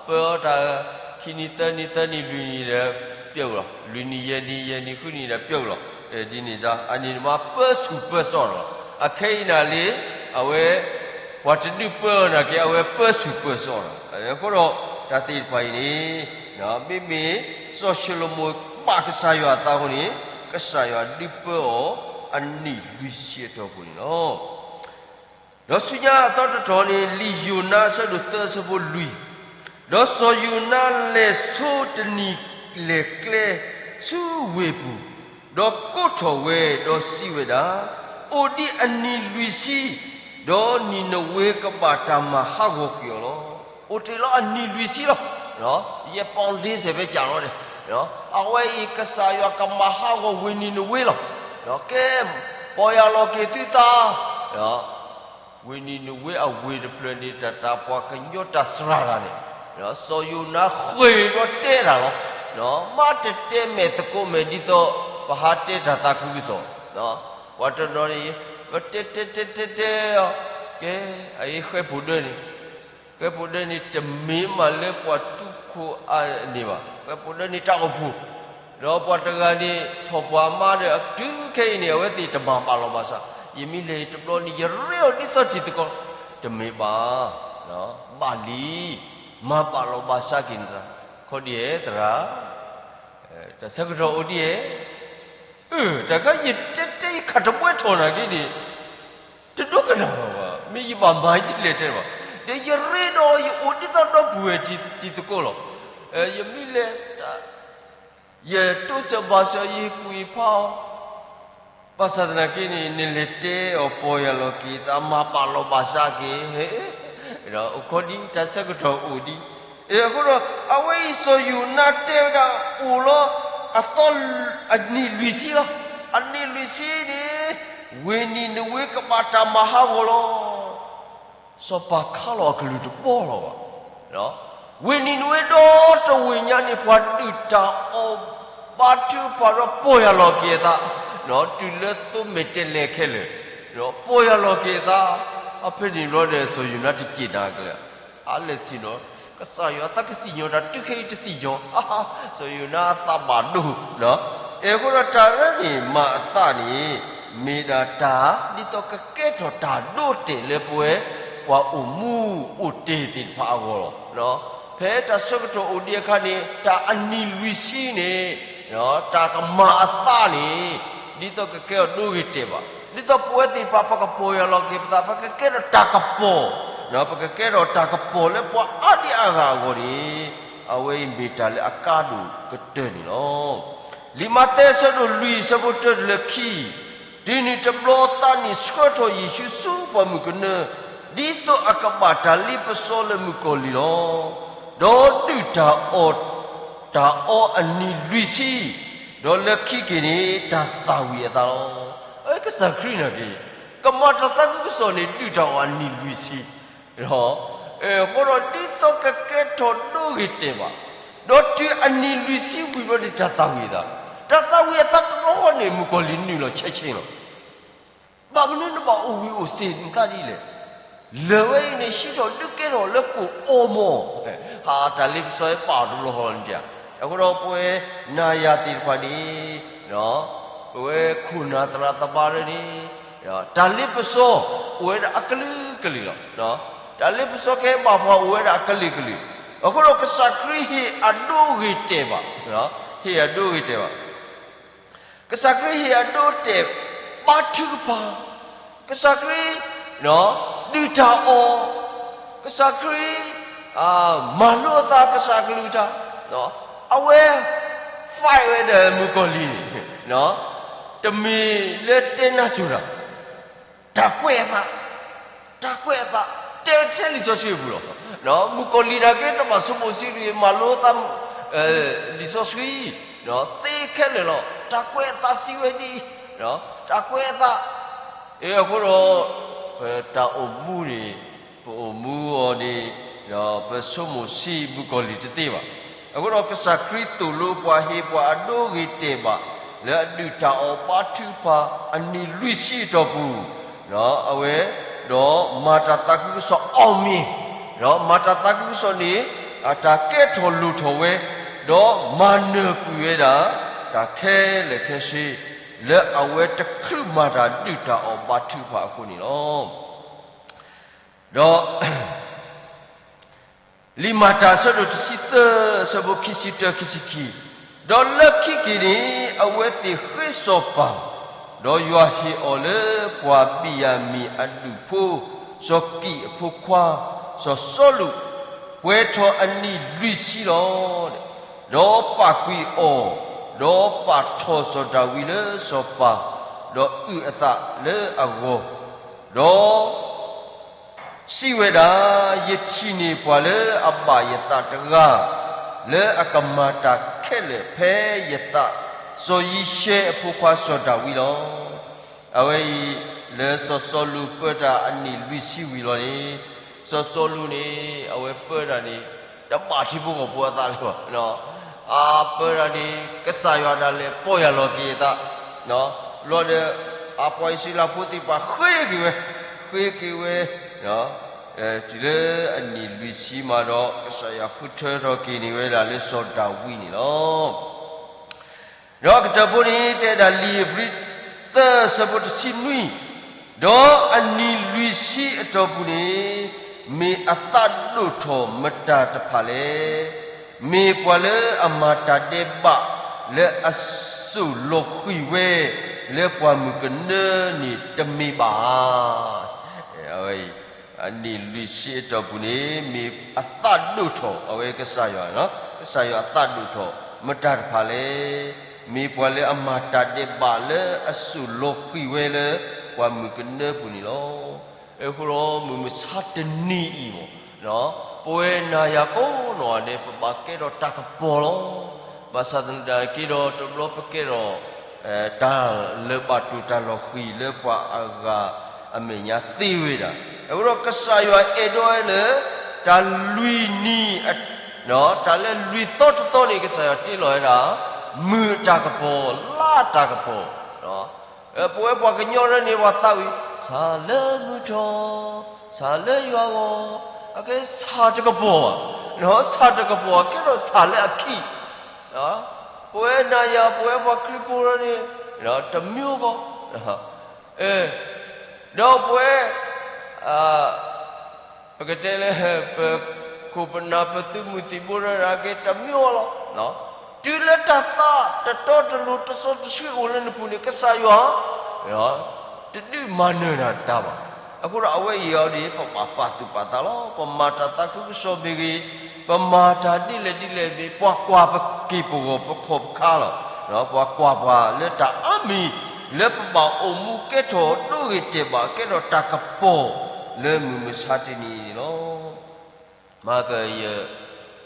ပၢအီၤတၢ် ခံနံၣ်သၢနံၣ် သၢနံၣ်လွံၢ်နံၣ်ဒီး ပျဲလီၤ, လွံၢ်နံၣ်ယဲၢ်နံၣ် ယဲၢ်နံၣ်ဃုနံၣ်ဒီးပျဲလီၤ, ဒ်န့ၣ်စ့ၢ် အနံၣ်မးပၢဆူၣ်ပၢစီၣ်လီၤ, အခဲအံၤနၤလံ, အဝဲ ပှၤတဒုးပၢအီၤနာ်က့ အဝဲပၢဆူၣ်ပၢစီၣ်လီၤ, အဃိဒီး တၢ်သ့ၣ်တဖၣ်အံၤန့ၣ်, မ့မ့ၢ်စီၤၡလိၤမိၣ်ဘၣ်ကစၢ်ယွၤအသးအဃိန့ၣ်, ကစၢ်ယွၤဒုးပၢအီၤ အနံၣ်လွံၢ်ဆံအတီၢ်ပူၤန့ၣ်လီၤ. ဒီးဆူညါအသီတတီၤန့ၣ် လံာ်ယိၤနါအဆၢဒိၣ်သၢအဆၢဖိလွံၢ်, ဒီးစီၤယိၤနါလဲၤဆိတနံၤလဲၤကျဲဆူဝ့ၢ်ပူၤ, ဒီးကိးထီၣ်ဝဲဒီးစံးဝဲဒၣ်, အိၣ်ဒံးအနံၣ်လွံၢ်ဆံ, ဒီးနံၤနဝ့ကဘၣ်တၢ်မၤဟးဂီၤကွံာ်အီၤလီၤ. အိၣ်တ့ၢ်လီၤအနံၣ်လွံၢ်ဆံလီၤ, ယဲၢ်ပီၣ်လ့စဲးဖဲကၢ်လီၤန့ၣ်, အဝဲအံၤကစၢ်ယွၤကမၤဟးဂီၤဝ့ၢ်နံၤနဝ့လီၤ. ကဲ, ပီၢ်ယၢ်လီၤက့ၤသုသး ဝ့ၢ်နံၤနဝ့အဝ့ၢ်တဖျၢၣ်န့ၣ် တၢ်တၢ်ပှၤကညီတၢ်စှၤတၢ်န့ၣ်, စီၤယိၤနါဃ့ၢ်ဒီးတဲတၢ်လီၤ. မ့ၢ်တတဲမဲာ်သကိးမဲာ်ဒ်သိး ပဟးတဲတၢ်သးခုကစီၣ်, ပှၤတနီၤန့ၣ် ပတဲတဲတဲတဲတဲအီၤ, ကဲ, အအံၤဃဲၢ်ပူၤဒၢန့ၣ် ဃဲၢ်ပူၤဒၢန့ၣ် တမ့ၢ်မးလၢပှၤတူၢ်ခိၣ်အါန့ၢ်ဘၣ်, ဃဲၢ်ပူၤဒၢန့ၣ်တၢ်အိၣ်ဖှိၣ်, ဒီးပှၤတဂၤန့ၣ် ထီၣ်ပှၤမါဒီး တုၤခဲအံၤန့ၣ် အဝဲသ့ၣ်တမၤဘၣ်လီၤဘၣ်စး, ယမ့ၢ်လဲၤတဘျီန့ၣ် ယရ့အီၤဒ်သိးတံၤသကိး, တမ့ၢ်ဘၣ်, ဘၣ်လံ, မၤဘၣ်လီၤဘၣ်စးက့ၤနသး, ခီဒ်ယဲၢ်သရၣ်, တၢ်ဆၢကတီၢ်အိၣ်ဒ်ယဲၢ်, အၢ တၢ်ခါယတဲတဲယခးတဘှဲထီၣ်နာ်က့န့ၣ် တဒိကနၣ်ဘၣ်ဘၣ်, မ့ၢ်ယဘၣ်မၤဒ်လဲၣ်တဲဘၣ်, ဒီးယရ့ဒီးယအိၣ်ဒ်သိးဒီပုၢ်ဝဲၢ်တံၤသကိးလီၤ. ယမ့ၢ်လဲၤ ယတိစၢၤဘၣ်စၢၤယဟ့ၣ်ကူၣ်ဟ့ၣ်ဖးအီၤ, ဘၣ်ဆၣ်သနာ်က့န့ၣ် နလဲၤတဲအီၤပီၢ်ယၢ်လီၤက့ၤသး မၤဘၣ်လီၤဘၣ်စးက့ၤ, အိၣ်ခီဒ်တၢ်ဆၢကတီၢ်အိၣ်ဒ်, အဃိဒီး အဝဲအံၤစီၤယိၤနါတဲဝဲဒၣ်အိၣ်လီၤ အသီ အနံၣ်လွံၢ်ဆံလီၤ. အနံၣ်လွံၢ်ဆံန့ၣ် ဝ့ၢ်နံၤနဝ့ကဘၣ်တၢ်မၤဟးဂီၤလီၤ. စီၤပၤခးလီၤအကလုၢ်တဘီလီၤဘၣ်. ဝ့ၢ်နံၤနဝ့ဒီတဝ့ၢ်ညါန့ၣ် ပှၤဒုၣ်တၢ်အီၣ်ဘါထုကဖၣ်ဒီးပီၢ်ယၢ်လီၤက့ၤအသး, တုၤလၢသိမဲာ်တဲးလဲးခဲလၢာ်, ပီၢ်ယၢ်လီၤက့ၤအသး, အဖဲန့ၣ်ဘျီဒီး စီၤယိၤနါတစံးနၤကလဲာ်, အါလဲၣ်ဆ့ၣ်နီၤ, ကစၢ်ယွၤအသးကစံၣ်ညီၣ်တၢ်တုၤခဲအံၤတစံၣ်ညီၣ်, စီၤယိၤနါအသးဘၣ်ဒိ, အဃိဒီးတၢ်လၢန့ၣ်မၤအသးန့ၣ် မ့ၢ်ဒၣ်တၢ်ဒ်သိးကကဲထီၣ်တၢ်ဒိတဲာ်လၢပဝဲ ပှၤအိၣ်မူအိၣ်တ့ၢ်သ့ၣ်တဖၣ်အဂီၢ်လီၤ. ဖဲတၢ်ဆၢကတီၢ်အိၣ်ဒံးအခါန့ၣ် တၢ်အနံၣ်လွံၢ်ဆံန့ၣ် တၢ်ကမၤအသးန့ၣ် ဒ်သိးကကဲထီၣ်ဒိဂ့ၤတဲာ်ဘၣ်, ဒ်သိးပဝဲသ့ၣ်တဖၣ် ပကပီၢ်ယၢ်လီၤက့ၤပသး ပကကဲထီၣ်တၢ်ကပီၤ, ပကကဲထီၣ်တၢ်ကပီၤလၢပှၤအါဒံအါဂၤအဂီၢ်န့ၣ် အဝဲအံၤမ့ၢ်တၢ်လၢအကါဒိၣ်ကတၢၢ်န့ၣ်လီၤ. လံာ်မးသဲအဆၢဒိၣ်လွံၢ်အဆၢဖိတၢတုၤလၢခံ, တုၤနုၤတဘျီသးနံၣ်ဆှၢထီၣ်ယ့ၣ်ၡူးဆူပှၢ်မုၢ်ကနၢ ဒ်သိးအကဘၣ်တၢ်လ့ပစီလၢမုၣ်ကီၤလံၢ်လီၤ. ဒီးဒုၣ်တၢ်အီၣ်တၢ်အီအနံၣ်လွံၢ်ဆံ, ဒီးလၢခံက့ၤန့ၣ် တၢ်သၣ်ဝံၤအသးလီၤ. ကစၢ်ခရံာ်န့ၣ်က့ၤ ကမၤတၢ်သးခုကစီၣ်န့ၣ် ဒုၣ်တၢ်အီၣ်အနံၣ်လွံၢ်ဆံ အဃိဒီးဒ်သိးကကဲထီၣ်ဒိဂ့ၤတဲာ်ဘၣ်, ဒီးတုၤအနံၣ်လွံၢ်ဆံဝံၤဘျီန့ၣ် တၢ်သၣ်ဝံၤအသး, တၢ်သၣ်ဝံၤအသးတဘျီဃီန့ၣ် မုၣ်ကီၤလံၢ်နုာ်လီၤဆဲးဆ့လီၤ. ဘၣ်မနုၤနဘၣ်အိၣ်ဝံၤအိၣ်စ့ၢ်နသးဒ်လဲၣ်. လၢၢ်ဝဲအံၤန့ၣ် ဟံးထီၣ်ဒုးကဲထီၣ်လၢကိၣ်အီမီၢ်, ဟးတၢ်လ့ပစီဟဲပာ်အီၤတဘျီဃီလီၤန့ၣ်ဧါ. အဃိဒီးပဝဲနၤယၤသ့ၣ်တဖၣ်န့ၣ် ပဝဲခိၣ်နၢ်သရၣ်သမါလၢန့ၣ် တၢ်လ့ပစီအိၣ်ဝဲဒၣ်အကလုာ်ကလုာ်လီၤ. တၢ်လ့ပစီကဟဲဘၣ်ပှၤအိၣ်ဝဲဒၣ်အကလုာ်ကလုာ်, အဃိဒီးကစၢ်ခရံာ်ဟ့ၣ်အဒိဂ့ၤတဲာ်ဘၣ်, ဟ့ၣ်အဒိဂ့ၤတဲာ်ဘၣ်. ကစၢ်ခရံာ်ဟ့ၣ်အဒိတဲာ်ဘါထုကဖၣ်, ကစၢ်ခရံာ် ဒုၣ်တၢ်အီၣ်, ကစၢ်ခရံာ် မၤလိအသးကစၢ်ကလုၢ်ကထါ, အဝဲ fight ဝဲဒီးမုၣ်ကီၤလံၢ်န့ၣ် တမ့ၢ်လၢတဲနါစိၤတၢ်, တၢ်ကွဲးအသး, တၢ်ကွဲးအသး, တဲထဲလံာ်စီဆှံအပူၤလီၤ. မုၣ်ကီၤလံၢ်နာ်က့ တဘၣ်ဆိကမိၣ်ဆံးတဂ့ၤ မၤလိသး လံာ်စီဆှံ သ့ခဲလၢာ်လီၤ. တၢ်ကွဲးအသးစံးဝဲဒ်အံၤ, တၢ်ကွဲးအသး, အဃိဒီး ပတၢ်အိၣ်မူန့ၣ် ပအိၣ်မူအီၤန့ၣ် ဒီးပဆိကမိၣ်ဆံးမုၣ်ကီၤလံၢ်တသ့ဘၣ်. အဃိဒီးကစၢ်ခရံာ်သိၣ်လိပှၤ ဟ့ၣ်ပှၤအဒိဂ့ၤတဲာ်ဘၣ် လၢအဒုၣ်တၢ်အီၣ်ဘါထုကဖၣ်အနံၣ်လွံၢ်ဆံအတီၢ်ပူၤ, အဝဲ ဒီးမၤတၢ်သးခုကစီၣ်အီၣ်မ့ၢ်, ဒီးမၤတၢ်သးခုကစီၣ်န့ၣ် အတၢ်ကဲထီၣ်လိၣ်ထီၣ်ဝဲ, ဒီးမၤနၢၤကွံာ်ဝဲဒၣ် တၢ်ခဲလၢာ်ခဲဆ့ လၢအဝဲတချုးမၤတၢ်ဒုၣ်တၢ်အီၣ်ဘါထုကဖၣ်အဃိန့ၣ်လီၤ. ဒီး လံာ်မၤတၢ်အဆၢဒိၣ်တဆံသၢ အဆၢဖိခံဆံတၢ ခံဆံခံ, ဒီးလၢခံက့ၤန့ၣ် အဝဲသ့ၣ်ဃ့စီၤပၤ, ဒီးယွၤဟ့ၣ်အီၤလၢပှၤဘံၣ်ယၤမံၣ်အဒူၣ်ဖိ စီၤကံၣ်အဖိခွါ စီၤစီလူး ပှဲၤထီၣ်အနံၣ်လွံၢ်ဆံလီၤ. ဒီးပာ်ကွံာ်အီၤ, ဒီးပာ်ထီၣ်စီၤဒၤဝံးလၢစီၤပၤ, ဒီးအုၣ်အသးလၢအဂီၢ်, ဒီး စံးဝဲဒၣ်, ယထံၣ်န့ၢ်ပှၤလၢအဘၣ်ယသးတဂၤ, လၢအကမၤတၢ်ခဲလၢာ်ဖဲယသး, စီၤယံၤၡဲအဖိခွါစီၤဒၤဝံးလီၤ. အဝဲအံၤ လၢစီၤစီလူးပၢတၢ်အနံၣ်လွံၢ်ဆံဝံၤလီၤန့ၣ်, စီၤစီလူးန့ၣ် အဝဲပၢတၢ်န့ၣ် တဘၣ်ထံဖိကီၢ်ဖိအသးလၢၤဘၣ်. အပၢတၢ်န့ၣ် ကစၢ်ယွၤဒၣ်လဲာ်ပီၢ်ယၢ်လီၤက့ၤအသး ဘျီဒီး အပှၤအံၣ်စရ့လးဖိသ့ၣ်တဖၣ်ဃ့က့ၤဝဲ, ဃ့က့ၤဝဲ, တုၤလၢအနံၣ်လွံၢ်ဆံမးဒီး ကစၢ်ယွၤဃုထၢထီၣ်က့ၤန့ၢ်ဝဲဒၣ်လၢစီၤဒၤဝံးန့ၣ်လီၤ. ဒီးကတၢၢ်ဖိန့ၣ် တဲဒၣ်လံာ်ဧ့ၤဘြံၤသၢ အဆၢဖိတဆံနွံ, ဒီးအနံၣ်လွံၢ်ဆံအတီၢ်ပူၤန့ၣ် မ့ၢ်အသးဒိၣ်ထီၣ်မတၤတဖၣ်လဲၣ်. မ့ၢ်ပှၤလၢအမၤတၢ်ဒဲးဘး လၢအစိာ်လီၤဃံၤဝဲ လၢပှၢ်မုၢ်ကနၢန့ၣ်တမ့ၢ်ဘၣ်ဧါ. အနံၣ်လွံၢ်ဆံအတီၢ်ပူၤန့ၣ် မ့ၢ်အသးဒိၣ်ထီၣ် အဝဲကစၢ်ယွၤ, ကစၢ်ယွၤအသးဒိၣ်ထီၣ် မတၤတဖၣ်လဲၣ်. မ့ၢ်ပှၤလၢအမၤတၢ်ဒဲးဘးလၢအစိာ်လီၤဃံၤဝဲလၢ ပှၢ်မုၢ်ကနၢပူၤန့ၣ်လီၤ. အဃိဒီးမုၢ်မဆါတနံၤအံၤမး ပဝဲနၤယၤကိးနီၢ်ဂၤဒဲး ပဘၣ်ကဲထီၣ်တၢ်ကပီၤလီၤ. ဘၣ်ဆၣ်သနာ်က့ဒီး တဘျီပကဲထီၣ် တၢ်လၢာ်ဘၣ်တိၢ်တၢ်လီၤဃံၤလၢပှၤအဂၤအမဲာ်ညါသ့ဝဲဒၣ်. အဃိဒီးကစၢ်ယွၤအဲၣ်ဒိးဝဲလၢ တၢ်လွံၢ်နံၣ် တၢ်လၢလွံၢ်သီတသီန့ၣ် ကစၢ်ယွၤတ့လီၤဝဲဒၣ် မုၢ်အတၢ်ကပီၤ လါအတၢ်ကပီၤ ပဝဲပှၤကညီလၢန့ၣ် ပှၤသးဝံၣ် ဆၣ်လၢမုၢ်ထီၣ်, ဆၣ်လၢယွၤဂီၤ, အကဲဆၣ်တကပီၤဘၣ်, ဆၣ်တကပီၤ ကဲထီၣ်ဆၣ်လၢအခံး, ပဝဲနၤယၤ ပဝဲပှၤခရံာ်ဖိလၢန့ၣ် တမျိုးကီး, ဒီးပဝဲ ပကတဲလၢ ပခိၣ်ပနၢ်ပသုးမုၢ်သံၣ်ဘိလၢအကဲတမျိုးလီၤ. တုၤလၢတၢ်သးတတီတလိၤတစီတဆှံအိၣ်လၢနပူၤန့ၣ် ကစၢ်ယွၤ တဒုးမၤနၢၤနၤတၢ်ဘၣ်. အဃိဒီးအဝဲအံၤအီၤဒ် ပဘၣ်ပာ်သူၣ်ပာ်သးလီၤ. ပမၤတၢ်သးခုကစီၣ်မ့ၢ်ဂ့ၤ, ပမၤတၢ်ဒ်လဲၣ်ဒ်လဲၣ်မ့ၢ် ပှၤကွၢ်ပက့ၢ်ပဂီၤပခီၣ်ပခါလီၤ. ပှၤကွၢ်ပှၤလၢတၢ်အါမံၤ လၢပဘၣ်အိၣ်မူကဲထီၣ်ဒိဂ့ၤတဲာ်ဘၣ် ကဲထီၣ်တၢ်ကပီၤ လၢမုၢ်မဆါတနံၤအံၤန့ၣ်လီၤ. မၤကယ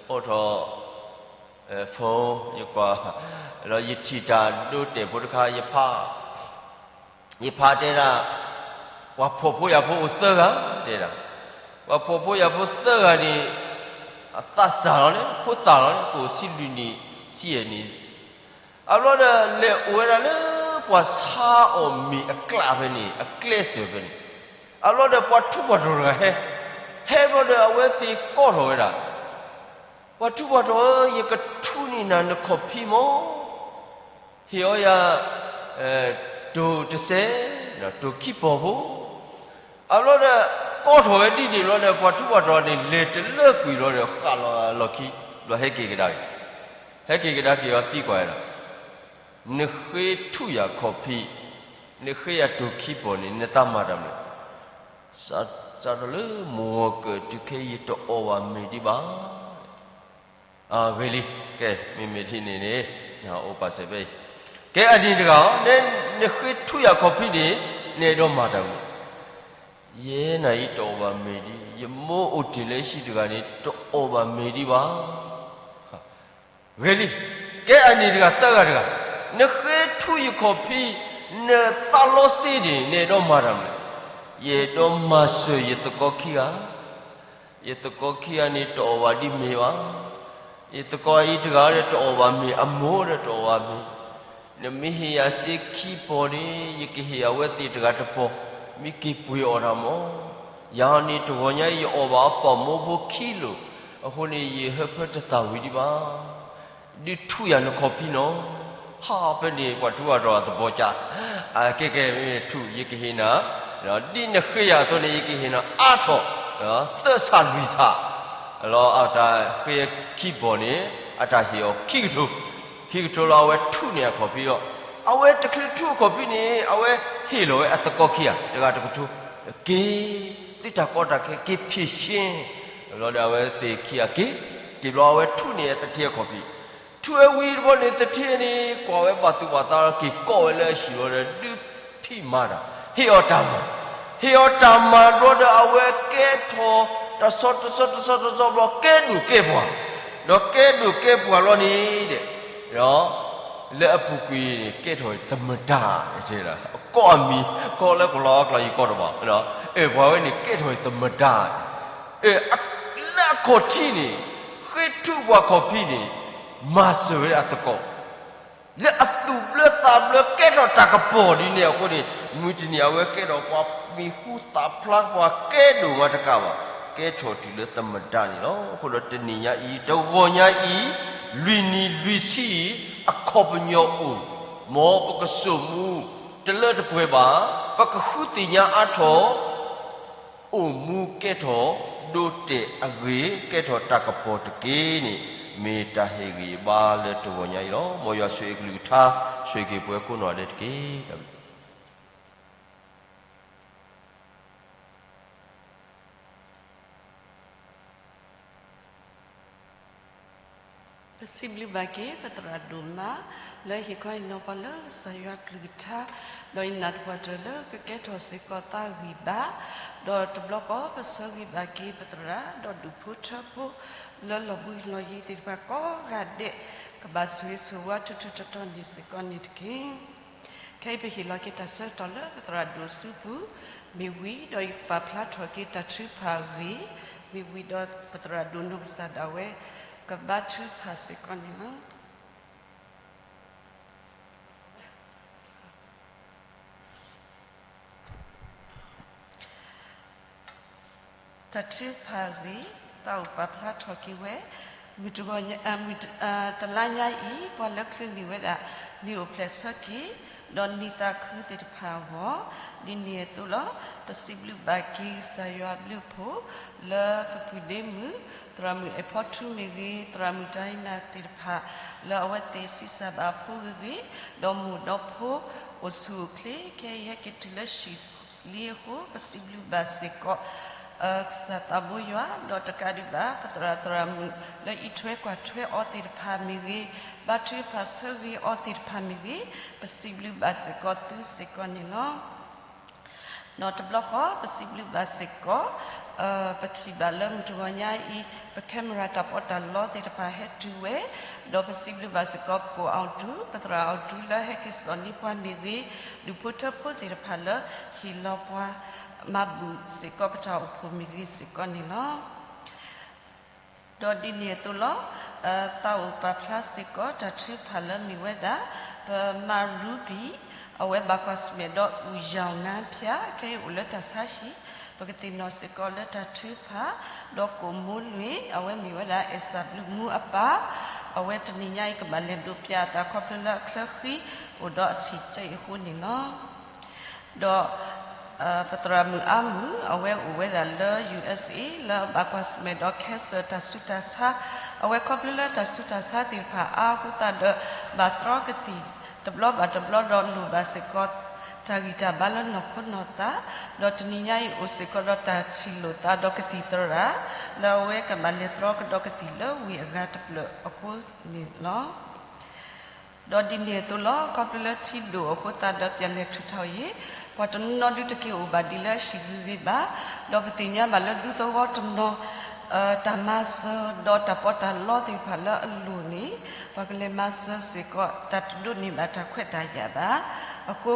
အိးထီၣ် phone ယကွၢ်, ဒီးယထံၣ်တၢ်ဒိတဲာ်ဖိတခါ, ယဖး ယဖးတဲဒၣ်, ပှၤဖှီၣ်ဖိယာ်ဖိအိၣ်သၢဂၤ တဲဒၣ်, ပှၤဖှီၣ်ဖိယာ်ဖိသၢဂၤန့ၣ် အသးစၢ်လီၤန့ၣ် ဖိသၣ်လီၤန့ၣ် ကအိၣ်ဆံလွံၢ်နံၣ် ဆံယဲၢ်နံၣ် အဘျီဒီး လဲၤအိၣ်ဝဲဒၣ်လၢပှၤဆါအီၣ်မ့ၤအကျးဖဲန့ၣ် အကျဲစၢၤဖဲန့ၣ်, အဘျီဒီးပှၤထူးပှၤတီၤတဂၤဟဲ, ဟဲဘျီဒီးအဝဲသ့ၣ်ကိးထီၣ်ဝဲဒၣ်, ပှၤထူးပှၤတီၤဧၢ, ယကထူးန့ၢ်နၤနခီၣ်ဖံးမၢ်, ဟ့ၣ်အီၤယၤ တိၢ်တစဲး, တိၢ်ခံပီၢ်ဖိ, အဘျီဒီး ကိးထီၣ်ဝဲဒ်န့ၣ်ဘျီဒီး ပှၤထူးပှၤတီၤန့ၣ် လဲၤတလၢကွံာ်ဘျီဒီး ဃးလီၤလီၢ်ခံ ဘျီဟဲက့ၤကဒါက့ၤ, ဟဲက့ၤကဒါက့ၤအီၤသံကွၢ်ဝဲဒၣ်, နဃ့ထူးယၤခီၣ်ဖံး, နဃ့ယၤတိၢ်ခံပီၢ်န့ၣ် နသးမၤတၢ်မနုၤလဲၣ်. စးထီၣ်လၢမိၢ်ဂီၤကၢၣ်တုၤခဲအံၤ ယတအီၣ်ဘၣ်မ့ၤဒံးဘၣ်. အဂ့ၤလံ, ကဲ မ့မ့ၢ်ဒ်န့ၣ်န့ၣ် အိၣ်ပာ်စၢၤဖဲအံၤ, ကဲအနံၤတဂၤဧၢ, နဃ့ထူးယၤခီၣ်ဖံးန့ၣ် နအဲၣ်ဒိးမၤတၢ်မနုၤလဲၣ်. ယဲနၤအံၤတအီၣ်ဘၣ်မ့ၤဒံး, ယမိၢ်အိၣ်တ့ၢ်လၢဟံၣ်တဂၤန့ၣ် တအီၣ်ဘၣ်မ့ၤဒံးဘၣ်. ဂ့ၤလံ, ကဲအနံၤတဂၤသၢဂၤတဂၤ, နဃ့ထူးယခီၣ်ဖံး, နသးလီစ့န့ၣ် နအဲၣ်ဒိးမၤတၢ်မနုၤလဲၣ်. ယအဲၣ်ဒိးမၤစၢၤယသကိးခံဂၤ, ယသကိးခံဂၤန့ၣ် တအီၣ်ဘၣ်ဒံးမ့ၤဘၣ်. ယသကိးအံၤတဂၤဒီး တအီၣ်ဘၣ်မ့ၤ, အမိၢ်ဒီးတအီၣ်ဘၣ်မ့ၤ. နမ့ၢ်ဟ့ၣ်ယၤစ့ခံပီၢ်န့ၣ် ယကဟ့ၣ်အဝဲသ့ၣ်တဂၤတပီၢ်, မ့ၢ်က့ၤပှ့ၤအီၣ်တၢ်မၢ်. ယၤန့ၣ်တဂီၤညါအံၤ ယအီၣ်ဘၣ်အပီၢ်မိၢ်ဖိခံလိာ်, အဃိန့ၣ် ယဟၢဖၢတသၣ်ဝံၤဒံးဘၣ်. ဒုးထူးယၤနခီၣ်ဖံးနီၤ. ဟးဖဲန့ၣ် ပှၤထူးပှၤတီၤအသပီၤကၢ်, ကဲကဲ မ့ၢ်ထူး ယကဟ့ၣ်နၤ, ဒ်နဃ့ယၤအသိးန့ၣ် ယကဟ့ၣ်နၤအါထီၣ် သၢဆးလွံၢ်ဆး လီၤ. အတၢ်ဃ့ခံပီၢ်န့ၣ် အတၢ်ဟ့ၣ်အီၤခံကထိ, ခံကထိလီၤ. အဝဲထူးန့ၢ်အခီၣ်ဖံးလီၤ. အဝဲတချုးထူးအခီၣ်ဖံးန့ၣ် အဝဲဟ့ၣ်လီၤဝဲအသကိးခံဂၤ တဂၤတကထိ, က့ၤ သုတၢ်ကီတၢ်ခဲ က့ၤဖြေရှင်း လီၤဒီး အဝဲသ့ၣ်ခံဂၤက့ၤ, က့ၤဘျီအဝဲထူးန့ၢ်အသထ့အခီၣ်ဖံး, ထူးဝဲဝံၤတဘျီန့ၣ် သထ့န့ၣ် ကွၢ်ဝဲဘၣ်သူၣ်ဘၣ်သးလီၤ က့ၤကိးဝဲလၢအဟံၣ်လီၤဒီး ဒုးဖံးမၤတၢ်, ဟ့ၣ်အီၤတၢ်မၤ, ဟ့ၣ်အီၤတၢ်မၤဘျီဒီး အဝဲကဲထီၣ် တဆီတဆီတဆီတဆီဘျီ ကဲဒိၣ်ကဲပှၢ်, ဒီးကဲဒိၣ်ကဲပှၢ်လီၤန့ၣ်ဒီး ဒီး လၢအပူၤကွံာ်န့ၣ် ကဲထီၣ်သမတၤ, ကိးအမံၤ ကိးလၢကလီကလီ ယကိးတဘၣ်, ပှၤဝဲန့ၣ် ကဲထီၣ်သမတၤ, လၢအခီၣ်ထံးန့ၣ် ဃ့ထူးပှၤခီၣ်ဖံးန့ၣ် မၤစၢၤဝဲအသကိး လၢအသူၣ်ဘျၢသးဘျၢ ကဲထီၣ်တၢ်ကပီၤဒ်န့ၣ်အဃိန့ၣ် မုၢ်တနံၤအဝဲကဲထီၣ်ပှၤမံၤဟူသၣ်ဖျါ ပှၤကဲဒိၣ်မးတကးဘၣ်, ကဲထီၣ်တုၤလၢသမတၤန့ၣ်လီၤ. အဃိဒီးတနံၤညါအံၤ တဂီၤညါအံၤ လွံၢ်နံၣ်လွံၢ်ဆံအံၤ အခီပညီအိၣ်, မ်ပကစိာ်မူတလၢတပှဲၤဘၣ်, ပကဃုသ့ၣ်ညါအါထီၣ် အိၣ်မူကဲထီၣ်ဒိတဲာ်အဂ့ၢ် ကဲထီၣ်တၢ်ကပီၤတက့ၢ်န့ၣ် မ့ၢ်တၢ်ဟ့ၣ်ဂံၢ်ဘါလၢတဂီၤညါအံၤလီၤ. မ်ယွၤဆိၣ်ဂ့ၤအကလုၢ်ကထါ ဆိၣ်ဂ့ၤက့ၤပှၤကိးနီၢ်ဒဲးတက့ၢ်. ပစံးဘျုးဘၣ်က့ၤ ပသရၣ်ဒိၣ်မး လၢဟ့ၣ်ခီဟ့ၣ်နီၤပှၤလၢ ကစၢ်ယွၤကလုၢ်ကထါ, ဒီးယနာ်သပှၢ်တၢၢ်လၢကကဲထီၣ်စ့ၢ်ကီးသးဂံၢ်ဘါ, ဒီးတဘျီဃီ ပဆၢဂ့ၤဘၣ်က့ၤ ပသရၣ် ဒီးဒူၣ်ဖိထၢဖိ လၢလီၤဘှံးလီၤယံၤသ့ၣ်တဖၣ်ကိးဂၤဒဲး ကဘၣ်ဆိၣ်ဂ့ၤဆိၣ်ဝါထူထူတီတီန့ၣ်စ့ၢ်ကီးန့ၣ်တက့ၢ်. ခဲအံၤပဟ့ၣ်လီၤက့ၤတၢ်ဆၢကတီၢ်လၢ ပသရၣ်ဒိၣ်စုပူၤမ့ၢ်ဝံၤ ဒီးယကပာ်ဖျါထီၣ်က့ၤတၢ်ထုကဖၣ်အဂ့ၢ်မ့ၢ်ဝံၤဒီး ပသရၣ်ဒိၣ်နီၢ်ကစၢ်ဒၣ်ဝဲ ကဘါထုကဖၣ်စ့ၢ်ကီးန့ၣ်လီၤ. တၢ်ထုကဖၣ်အဂ့ၢ် သးအိၣ်ပာ်ဖျါထီၣ်က့ၤဝဲ, မုၢ်တဂီၤညါ, မုၢ်တ, တလါညါအံၤ ပှၤလၢချုးန့ၢ်ဝဲဒၣ် နံၣ်အိၣ်ဖျဲၣ်ဆၢက့ၤ ဒီးနံၣ်သးခုသ့ၣ်တဖၣ်အဂီၢ်, ဒ်န့ၣ်အသိးလီၤ. ပစံးဘျုးဘၣ်က့ၤကစၢ်ယွၤအဘျုးအဖှိၣ် လၢပပုၢ်ဒ့မုၣ် သရၣ်မုၣ်အဲၣ်ဖီထူမ့ၢ်ဂ့ၤ, သရၣ်မုၣ်တၢ်ဟံးနၤသ့ၣ်တဖၣ် လၢအဝဲသ့ၣ်ဆံးစၢ်ဘၣ်အဖိဂ့ၤဂ့ၤ, ဒီးမိၢ်ဒီးဖိ အိၣ်ဆူၣ်အိၣ်ချ့ ခဲအံၤဟဲက့ၤတုၤလၢဟံၣ်လံအဃိ ပစံးဘျုးဘၣ်စ့ၢ်ကီး ကစၢ်သးဘိယွၤ ဒီးတကးဒံးဘၣ် ပသရၣ်သရၣ်မုၣ် လၢအံးထွဲကွၢ်ထွဲအီၤသ့ၣ်တဖၣ်မ့ၢ်ဂ့ၤ, ဘါထုကဖၣ်ဆၢဂ့ၤအီၤသ့ၣ်တဖၣ်မ့ၢ်ဂ့ၤ, ပစံးဘျုးဘၣ်စ့ၢ်ကီးသုစ့ၢ်ကီးန့ၣ်လီၤ. ဒီးတဘျီဃီ ပစံးဘျုးဘၣ်စ့ၢ်ကီး ပထံၣ်ဘၣ်လၢမုၢ်တဂီၤညါအံၤ ပ camera တၢ်ပီးတၢ်လီသ့ၣ်တဖၣ်ဟဲတုၤဝဲ, ဒီးပစံးဘျုးဘၣ်စ့ၢ်ကီး ပအိၣ်အီၤဒူ ပသရၣ်အီၤဒူလၢဟဲက့ၤစိာ်န့ၢ်ပှၤမ့ၢ်ဂ့ၤ, ဒူၣ်ဖိထၢဖိသ့ၣ်တဖၣ်လၢဟ့ၣ်လီၤပှၤ မၤဘူၣ်စ့ၢ်ကီးပတၢ်အိၣ်ဖှိၣ်မ့ၢ်ဂ့ၤစ့ၢ်ကီးန့ၣ်လီၤ. ဒီးဒ်န့ၣ်အသိးလီၤ, သးအိၣ်ပာ်ဖျါစ့ၢ်ကီးတၢ်ထုကဖၣ်လၢမ့ၢ်ဝဲဒၣ် ပမါရူဘံၣ် အဝဲဘၣ်ကွၢ်ဆၢၣ်မဲာ်ဒီးအူၣ်ယၢ်ငါဖၠး ခဲအံၤအိၣ်လၢတၢ်ဆါဟံၣ်, ပကသ့ၣ်နီၣ်စ့ၢ်ကီးလၢတၢ်ထုကဖၣ်, ဒီးကိၣ်မိလွံၢ် အဝဲမ့ၢ်ဝဲဒၣ်အဲၣ်စၢ်ဘျုးမူအပၢ်, အဝဲတနံၤညါအံၤကဘၣ်လဲၤဒိးပၠးအသးခီဖျိလၢအချၢဃံ အိၣ်ဒီးအဆံးကဲအဃိန့ၣ်လီၤ. ဒီး ပသရၣ်မုၣ်အါမုၣ် အဝဲအိၣ်ဝဲဒၣ်လၢ ယူၣ်အ့ၣ်စ့ၣ် လၢအဘၣ်ကွၢ်ဆၢၣ်မဲာ်ဒီး cancer တၢ်ဆူးတၢ်ဆါ, အဝဲခီဖျိလၢတၢ်ဆူးတၢ်ဆါသ့ၣ်တဖၣ်အါအဃိသတးဒီး ဘၣ်သရီကသံၣ်တဘျီဘၣ်တဘျီဒီးလိၣ်ဘၣ်စ့ၢ်ကီး တၢ်ဂံၢ်တၢ်ဘါလၢနီၢ်ခိနီၢ်သး, ဒီးတနံၤညါအံၤအိၣ်စ့ၢ်ကီးဒီးတၢ်ထံၣ်လိာ်သးဒီးကသံၣ်သရၣ် လၢအဝဲကဘၣ်လဲၤသရီကဒီးကသံၣ်လၢဝ့ၢ်အဂၤတဖျၢၣ်အဃိန့ၣ်လီၤ. ဒီးဒ်န့ၣ်အသိးလီၤ, ခီဖျိလၢထံဒိၣ်အဃိသတးဒီး ပလဲၤထုးထီၣ်အံၤ ပှၤတနီၤဒုတက့ၤအိၣ်ဘၣ်ဒ်လၢအဟံၣ်ဂ့ၤဂ့ၤဘၣ်, ဒီးပသ့ၣ်ညါဘၣ်လၢဒူသဝီတနီၤ တၢ်မၤစၢၤဒီးတၢ်ပီးတၢ်လီသ့ၣ်တဖၣ်လၢအလိၣ်န့ၣ် ပှၤကလဲၤမၤစၢၤစ့ၢ်ကီး တၢ်တဒိးန့ၢ်ဘၣ်တၢ်ခွဲးတၢ်ယာ်ဘၣ်. အဃိ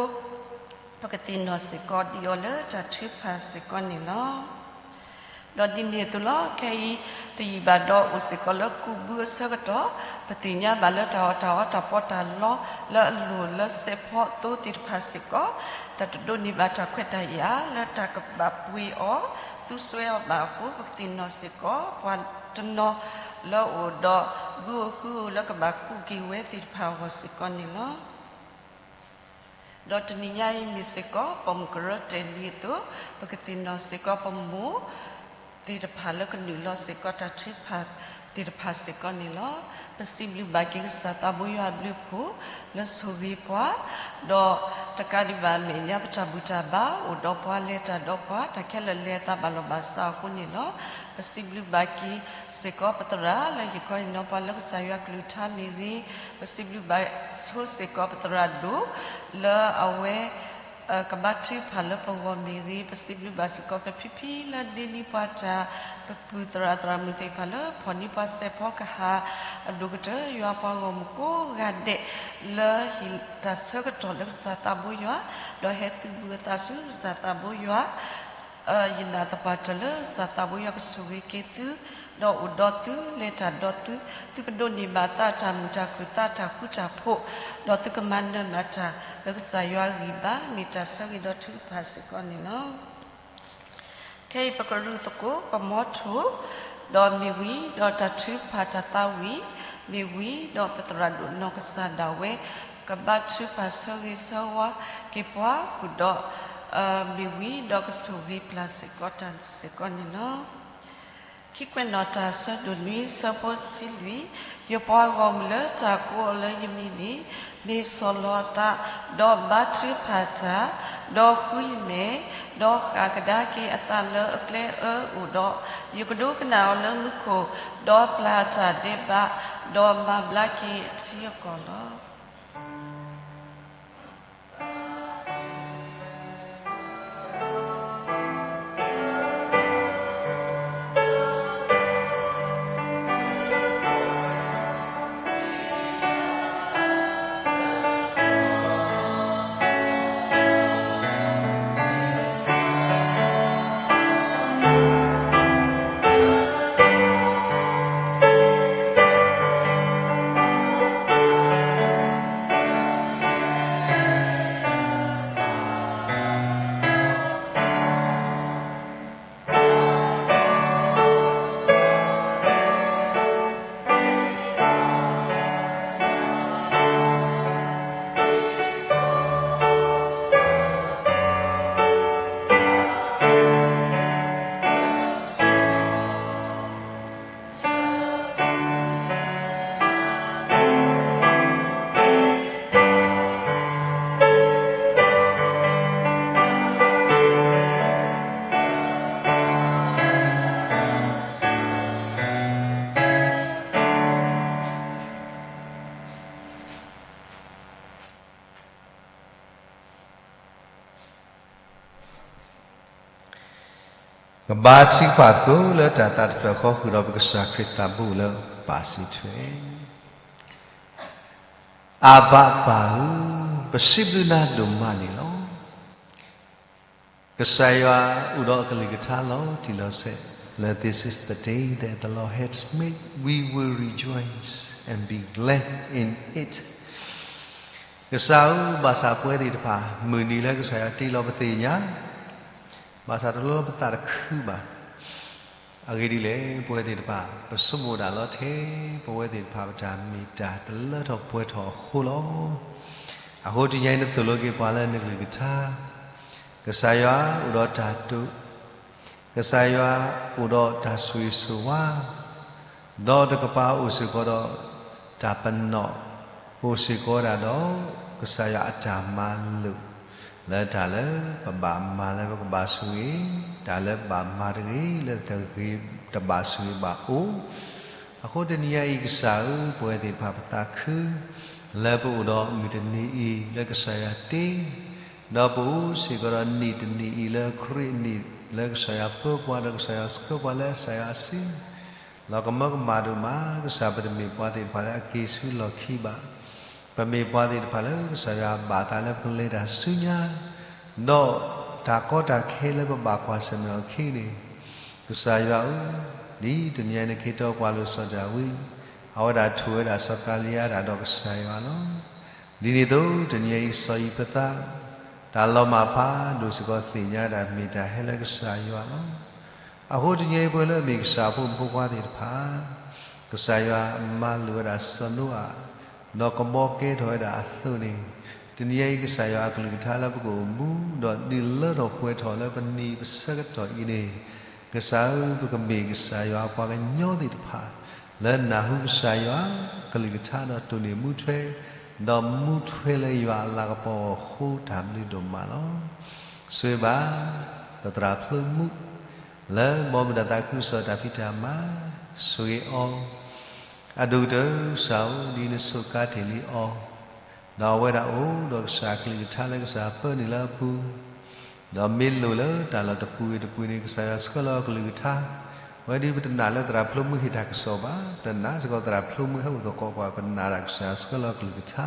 ပကသ့ၣ်နီၣ်စ့ၢ်ကီးဒ်အံၤလၢတၢ်ထုကဖၣ်စ့ၢ်ကီးန့ၣ်လီၤ. ဒီးဒ်န့ၣ်အသိးလီၤ, ခဲအံၤ တယံာ်ဘၣ်ဒီးအိၣ်စ့ၢ်ကီးလၢကူးဘုအဆၢကတီၢ်, ပသ့ၣ်ညါဘၣ်လၢတၢ်အီၣ်တၢ်အီတၢ်ပီးတၢ်လီလၢအလိၣ်လၢစဲးဖီအသိသ့ၣ်တဖၣ်စ့ၢ်ကီး, တၢ်တဒိးန့ၢ်ဘၣ်တၢ်ခွဲးတၢ်ယာ်လၢတၢ်ကဘၣ်ပှ့ၤအီၤ သူစွဲအီၤဘၣ်အဃိ ပကသ့ၣ်နီၣ်စ့ၢ်ကီး ပှၤတနီၤလၢအအိၣ်ဒီးဘုဧိၤဃုဧိၤလၢကဘၣ်ကူးက့ၤဝဲသ့ၣ်တဖၣ်အဂီၢ်စ့ၢ်ကီးန့ၣ်လီၤ. ဒီးတနံၤညါအံၤမ့ၢ်စ့ၢ်ကီး ပိာ်မုၣ်ကရၢတဲာ်လံအသိး, ပကသ့ၣ်နီၣ်စ့ၢ်ကီးပမိၢ်သ့ၣ်တဖၣ်လၢကနုာ်လီၤစ့ၢ်ကီးတၢ်ထုကဖၣ်သ့ၣ်တဖၣ်စ့ၢ်ကီးန့ၣ်လီၤ. ပစံးဘျုးဘၣ်က့ၤကစၢ်သးဘိယွၤအဘျုးအဖှိၣ်လၢဆိၣ်ဂ့ၤပှၤ, ဒီးတကးဒံးဘၣ်အမဲာ်ညါပတၢ်ဘူၣ်တၢ်ဘါအိၣ်ဒီးပှၤလဲၤတၢ်ဒီးပှၤ တၢ်ခဲလၢာ်လဲၤအသးဘၣ်လီၢ်ဘၣ်စးအဃိန့ၣ်လီၤ. ပစံးဘျုးဘၣ်က့ၤစ့ၢ်ကီးပသရၣ်လၢဟ့ၣ်ခီဟ့ၣ်နီၤပှၤလၢကစၢ်ယွၤကလုၢ်ကထါမ့ၢ်ဂ့ၤ, ပစံးဘျုးဘၣ်ဆိစ့ၢ်ကီးပသရၣ်ဒိၣ် လၢအဝဲ ကဘါထုကဖၣ်လၢပဂီၢ်မ့ၢ်ဂ့ၤ, ပစံးဘျုးဘၣ်စ့ၢ်ကီးပဖံဖံလၢဒ့န့ၢ်ပှၤတၢ်, ပပုၢ်သရၣ်သရၣ်မုၣ်သ့ၣ်တဖၣ်လၢဖီၣ်န့ၢ်ပှၤစဲးဖီကဟၣ်, အဒိၣ်ကတၢၢ်ယွၤပှၤဂီၢ်မုၢ်ကိးဂၤဒဲး လၢဟ့ၣ်တၢ်ဆၢကတီၢ်လၢကစၢ်သးဘိယွၤ, ဒီးဟဲသုးဘူးအသးဆူကစၢ်သးဘိယွၤ ယနာ်သပှၢ်တၢၢ်လၢကစၢ်သးဘိယွၤကဆိၣ်ဂ့ၤက့ၤသု, ဒီးအိၣ်ဒီးသု လဲၤတၢ်ဒီးသု, သုကဒိးန့ၢ်ဘၣ်သးတၢ်မုာ်တၢ်ခုၣ်သးတၢ်ဃူတၢ်ဖိး, ဒီးသုကမၤနၢၤမၤတၢ်လၢကစၢ်ယွၤအဂံၢ်ဘါ မ့ၢ်တၢ်ဆၢဂ့ၤဒီးထုကဖၣ်စ့ၢ်ကီးန့ၣ်လီၤ. ခဲအံၤပကရူၢ်သကိးပမီထိၣ်, ဒီးမ့ၢ်ဝံၤဒီးတၢ်ထုကဖၣ်တၢ်သးဝံၣ်, မ့ၢ်ဝံၤဒီးပသရၣ်ဒိၣ်နီၢ်ကစၢ်ဒၣ်ဝဲ ကဘါထုကဖၣ်ဆၢဂ့ၤဆၢဝါက့ၤပှၤဃုာ်ဒီး မ့ၢ်ဝံၤဒီးကဆိၣ်ဂ့ၤပျၢ်စ့ၢ်ကီးတၢ်စ့ၢ်ကီးန့ၣ်လီၤ. ခံကွဲးနီၣ်တၢ်ဆၢဒိၣ်နွံဆၢဖိတဆံလွံၢ်, ယပှၤဂီၢ်မုၢ်လၢတၢ်ကိးအီၤလၢယမံၤန့ၣ်, မ့ၢ်ဆီၣ်လီၤအသး, ဒီးဘါထုကဖၣ်တၢ်, ဒီးဃုယမဲာ်, ဒီးဃၣ်ကဒါက့ၤအသးလၢအကျဲအၢအိၣ်ဒီး, ယကဒိကနၣ်အီၤလၢမူခိၣ်, ဒီးပျၢ်အတၢ်ဒဲးဘး, ဒီးမၤဘျါက့ၤအထံအကီၢ်လီၤ. ကဘါထုကဖၣ်သကိးလၢတၢ်သးတဖျၢၣ်ဃီ ဃုာ်ဒီးပကစၢ်ခရံာ်သးဘိလၢပာ်စံးထွဲ အၤဘၣ်ပၢ်ဧၢ, ပစံးဘျုးနၤဒိၣ်မးန့ၣ်လီၤ. ကစၢ်ယွၤအိၣ်ဒီးအကလုၢ်ကထါလီၤတံၢ်လီၤဆဲး လၢ This is the day that the Lord has made, we will rejoice and be glad in it. ကစၢ်ဧၢ, ဘၣ်ဆၣ်ပဝဲသ့ၣ်တဖၣ် မုၢ်နံၤလၢကစၢ်ယွၤတ့လီၤပသ့ၣ်ညါ, ဘၣ်ဆၣ်တလီလီၤပသးတခုဘၣ်. အဂ့ၢ်ဒ်လဲၣ်, ပဝဲသ့ၣ်တဖၣ် ပဆိကမိၣ်ဒၣ်လီၤထဲ ပဝဲသ့ၣ်တဖၣ်ပတၢ်မ့ၢ်တၢ်တလၢထီၣ်ပှဲၤထီၣ်အဃိလီၤ. အဃိတနံၤအံၤနသိၣ်လိက့ၤပှၤလၢနကလုၢ်ကထါ, ကစၢ်ယွၤအိၣ်ဒီးတၢ်တိာ်, ကစၢ်ယွၤအိၣ်ဒီးတၢ်ဆိၣ်ဂ့ၤဆိၣ်ဝါ, ဒီးတကပၤအိၣ်စ့ၢ်ကီးဒီးတၢ်ပနီၣ်, အိၣ်စ့ၢ်ကီးဒၣ်ဒီး ကစၢ်ယွၤအတၢ်မၤလိာ် လၢတၢ်လၢပဘၣ်မၤလၢပကဘၣ်ဆိၣ်ဂ့ၤ, တၢ်လၢဘၣ်မၤတဂ့ၤ လၢတဂ့ၤတဘၣ်ဆိၣ်ဂ့ၤဘၣ်အိၣ်. အဃိတနံၤအံၤကစၢ်ဧၢ, ပဝဲသ့ၣ်တဖၣ်ပသးခု လၢပအိၣ်ဒီးမုၢ်တနံၤအံၤ လၢကစၢ်ယွၤတ့, ဒီးပအိၣ်စ့ၢ်ကီးဒီးနံၣ်တနံၤအံၤ လၢခရံာ်အနံၣ် လၢကစၢ်ယွၤပၢပှၤ ဒီးကစၢ်ယွၤဆှၢပှၤလၢကစၢ်ယွၤအစု လီၤကမၢကမၣ်ဒိၣ်မး. ကစၢ်ပတမ့ၢ်ပှၤသ့ၣ်တဖၣ်လၢအက့ၤဆူလီၢ်ခံဘၣ်. ပမ့ၢ်ပှၤသ့ၣ်တဖၣ်လၢကစၢ်ယွၤဘၣ်သးလၢပကလဲၤတၢ်ဆူညါ, ဒီးတၢ်ကီတၢ်ခဲလၢပဘၣ်ကွၢ်ဆၢၣ်မဲာ်အီၤအခံန့ၣ်, ကစၢ်ယွၤဧၢ, ဒ်တနံၤအံၤနခ့တီကွၢ်လိာ်စီၤဒၤဝံး, အဝဲဒၣ်ထိၣ်ဝဲဒၣ်စီၤကၤလံယါဒၣ်ဒီးကစၢ်ယွၤလီၤ. ဒ်န့ၣ်အသိးတနံၤအံၤစီၤယံးဖသး တၢ်လီၤမၢ်ဖးဒိၣ်စ့ၢ်ကီးသ့ၣ်ညါဒၣ်မ့ၢ်တၢ်ဟဲလၢကစၢ်ယွၤလီၤ. အဃိတနံၤအံၤပဝဲလၢအမ့ၢ်ကစၢ်အဖိမုၣ်ဖိခွါသ့ၣ်တဖၣ်, ကစၢ်ယွၤမၤလိာ်ဝဲဒၣ်စီၤနိအၤ, ဒီးကဘီကဲထီၣ်ဝဲဒၣ်အသိးန့ၣ်, တနံၤအံၤကစၢ်ယွၤအကလုၢ်ကထါလၢပကအိၣ်မူ, ဒီးဒုးလၢထီၣ်ပှဲၤထီၣ်လၢပနံၣ်ပဆၢကတီၢ်အံၤန့ၣ်, ကစၢ်ဧၢ, ပကမ့ၢ်ကစၢ်ယွၤအပှၤကညီသ့ၣ်တဖၣ် လၢနၢ်ဟူကစၢ်ယွၤကလုၢ်ကထါဒီးတိၢ်န့ၢ်မူထွဲ, ဒီးမူထွဲလၢယွၤအလၤကပီၤအဂီၢ်အဃိတၢ်ဘျုးဒိၣ်မးလီၤ. ဆိၣ်ဂ့ၤဘၣ် ပသရၣ်ဖျိမုၣ် လၢဘီမုၢ်တၢ်သးခုကစီၣ်တၢ်ဖံးတၢ်မၤ, ဆိၣ်ဂ့ၤအီၤ, အဒိၣ်ကတၢၢ်ကစၢ်ဧၢ, ဒ်နဆိၣ်ကါတ့ၢ်လံအီၤ, ဒီးအဝဲဒၣ်အိၣ်ဒီးကစၢ်အကလုၢ်ကထါလၢကစၢ်ပၢနုာ်လၢအပူၤ, ဒီးမ့ၢ်လိၣ်လၢတၢ်လီၢ်တပူၤဂ့ၤတပူၤန့ၣ် ကစၢ်ယွၤဆှၢလီၤအကလုၢ်ကထါ, ဝဲဒ်ပတနာ်လၢသရၣ်ဖျိမုၣ်ဟ့ၣ်တၢ်ကစီၣ်ဘၣ်, တနာ်စ့ၢ်ကီးသရၣ်ဖျိမုၣ်ဟဲအိၣ်သကိးပှၤ, ပနာ်ဒၣ်ကစၢ်ယွၤဆှၢလီၤအကလုၢ်ကထါ,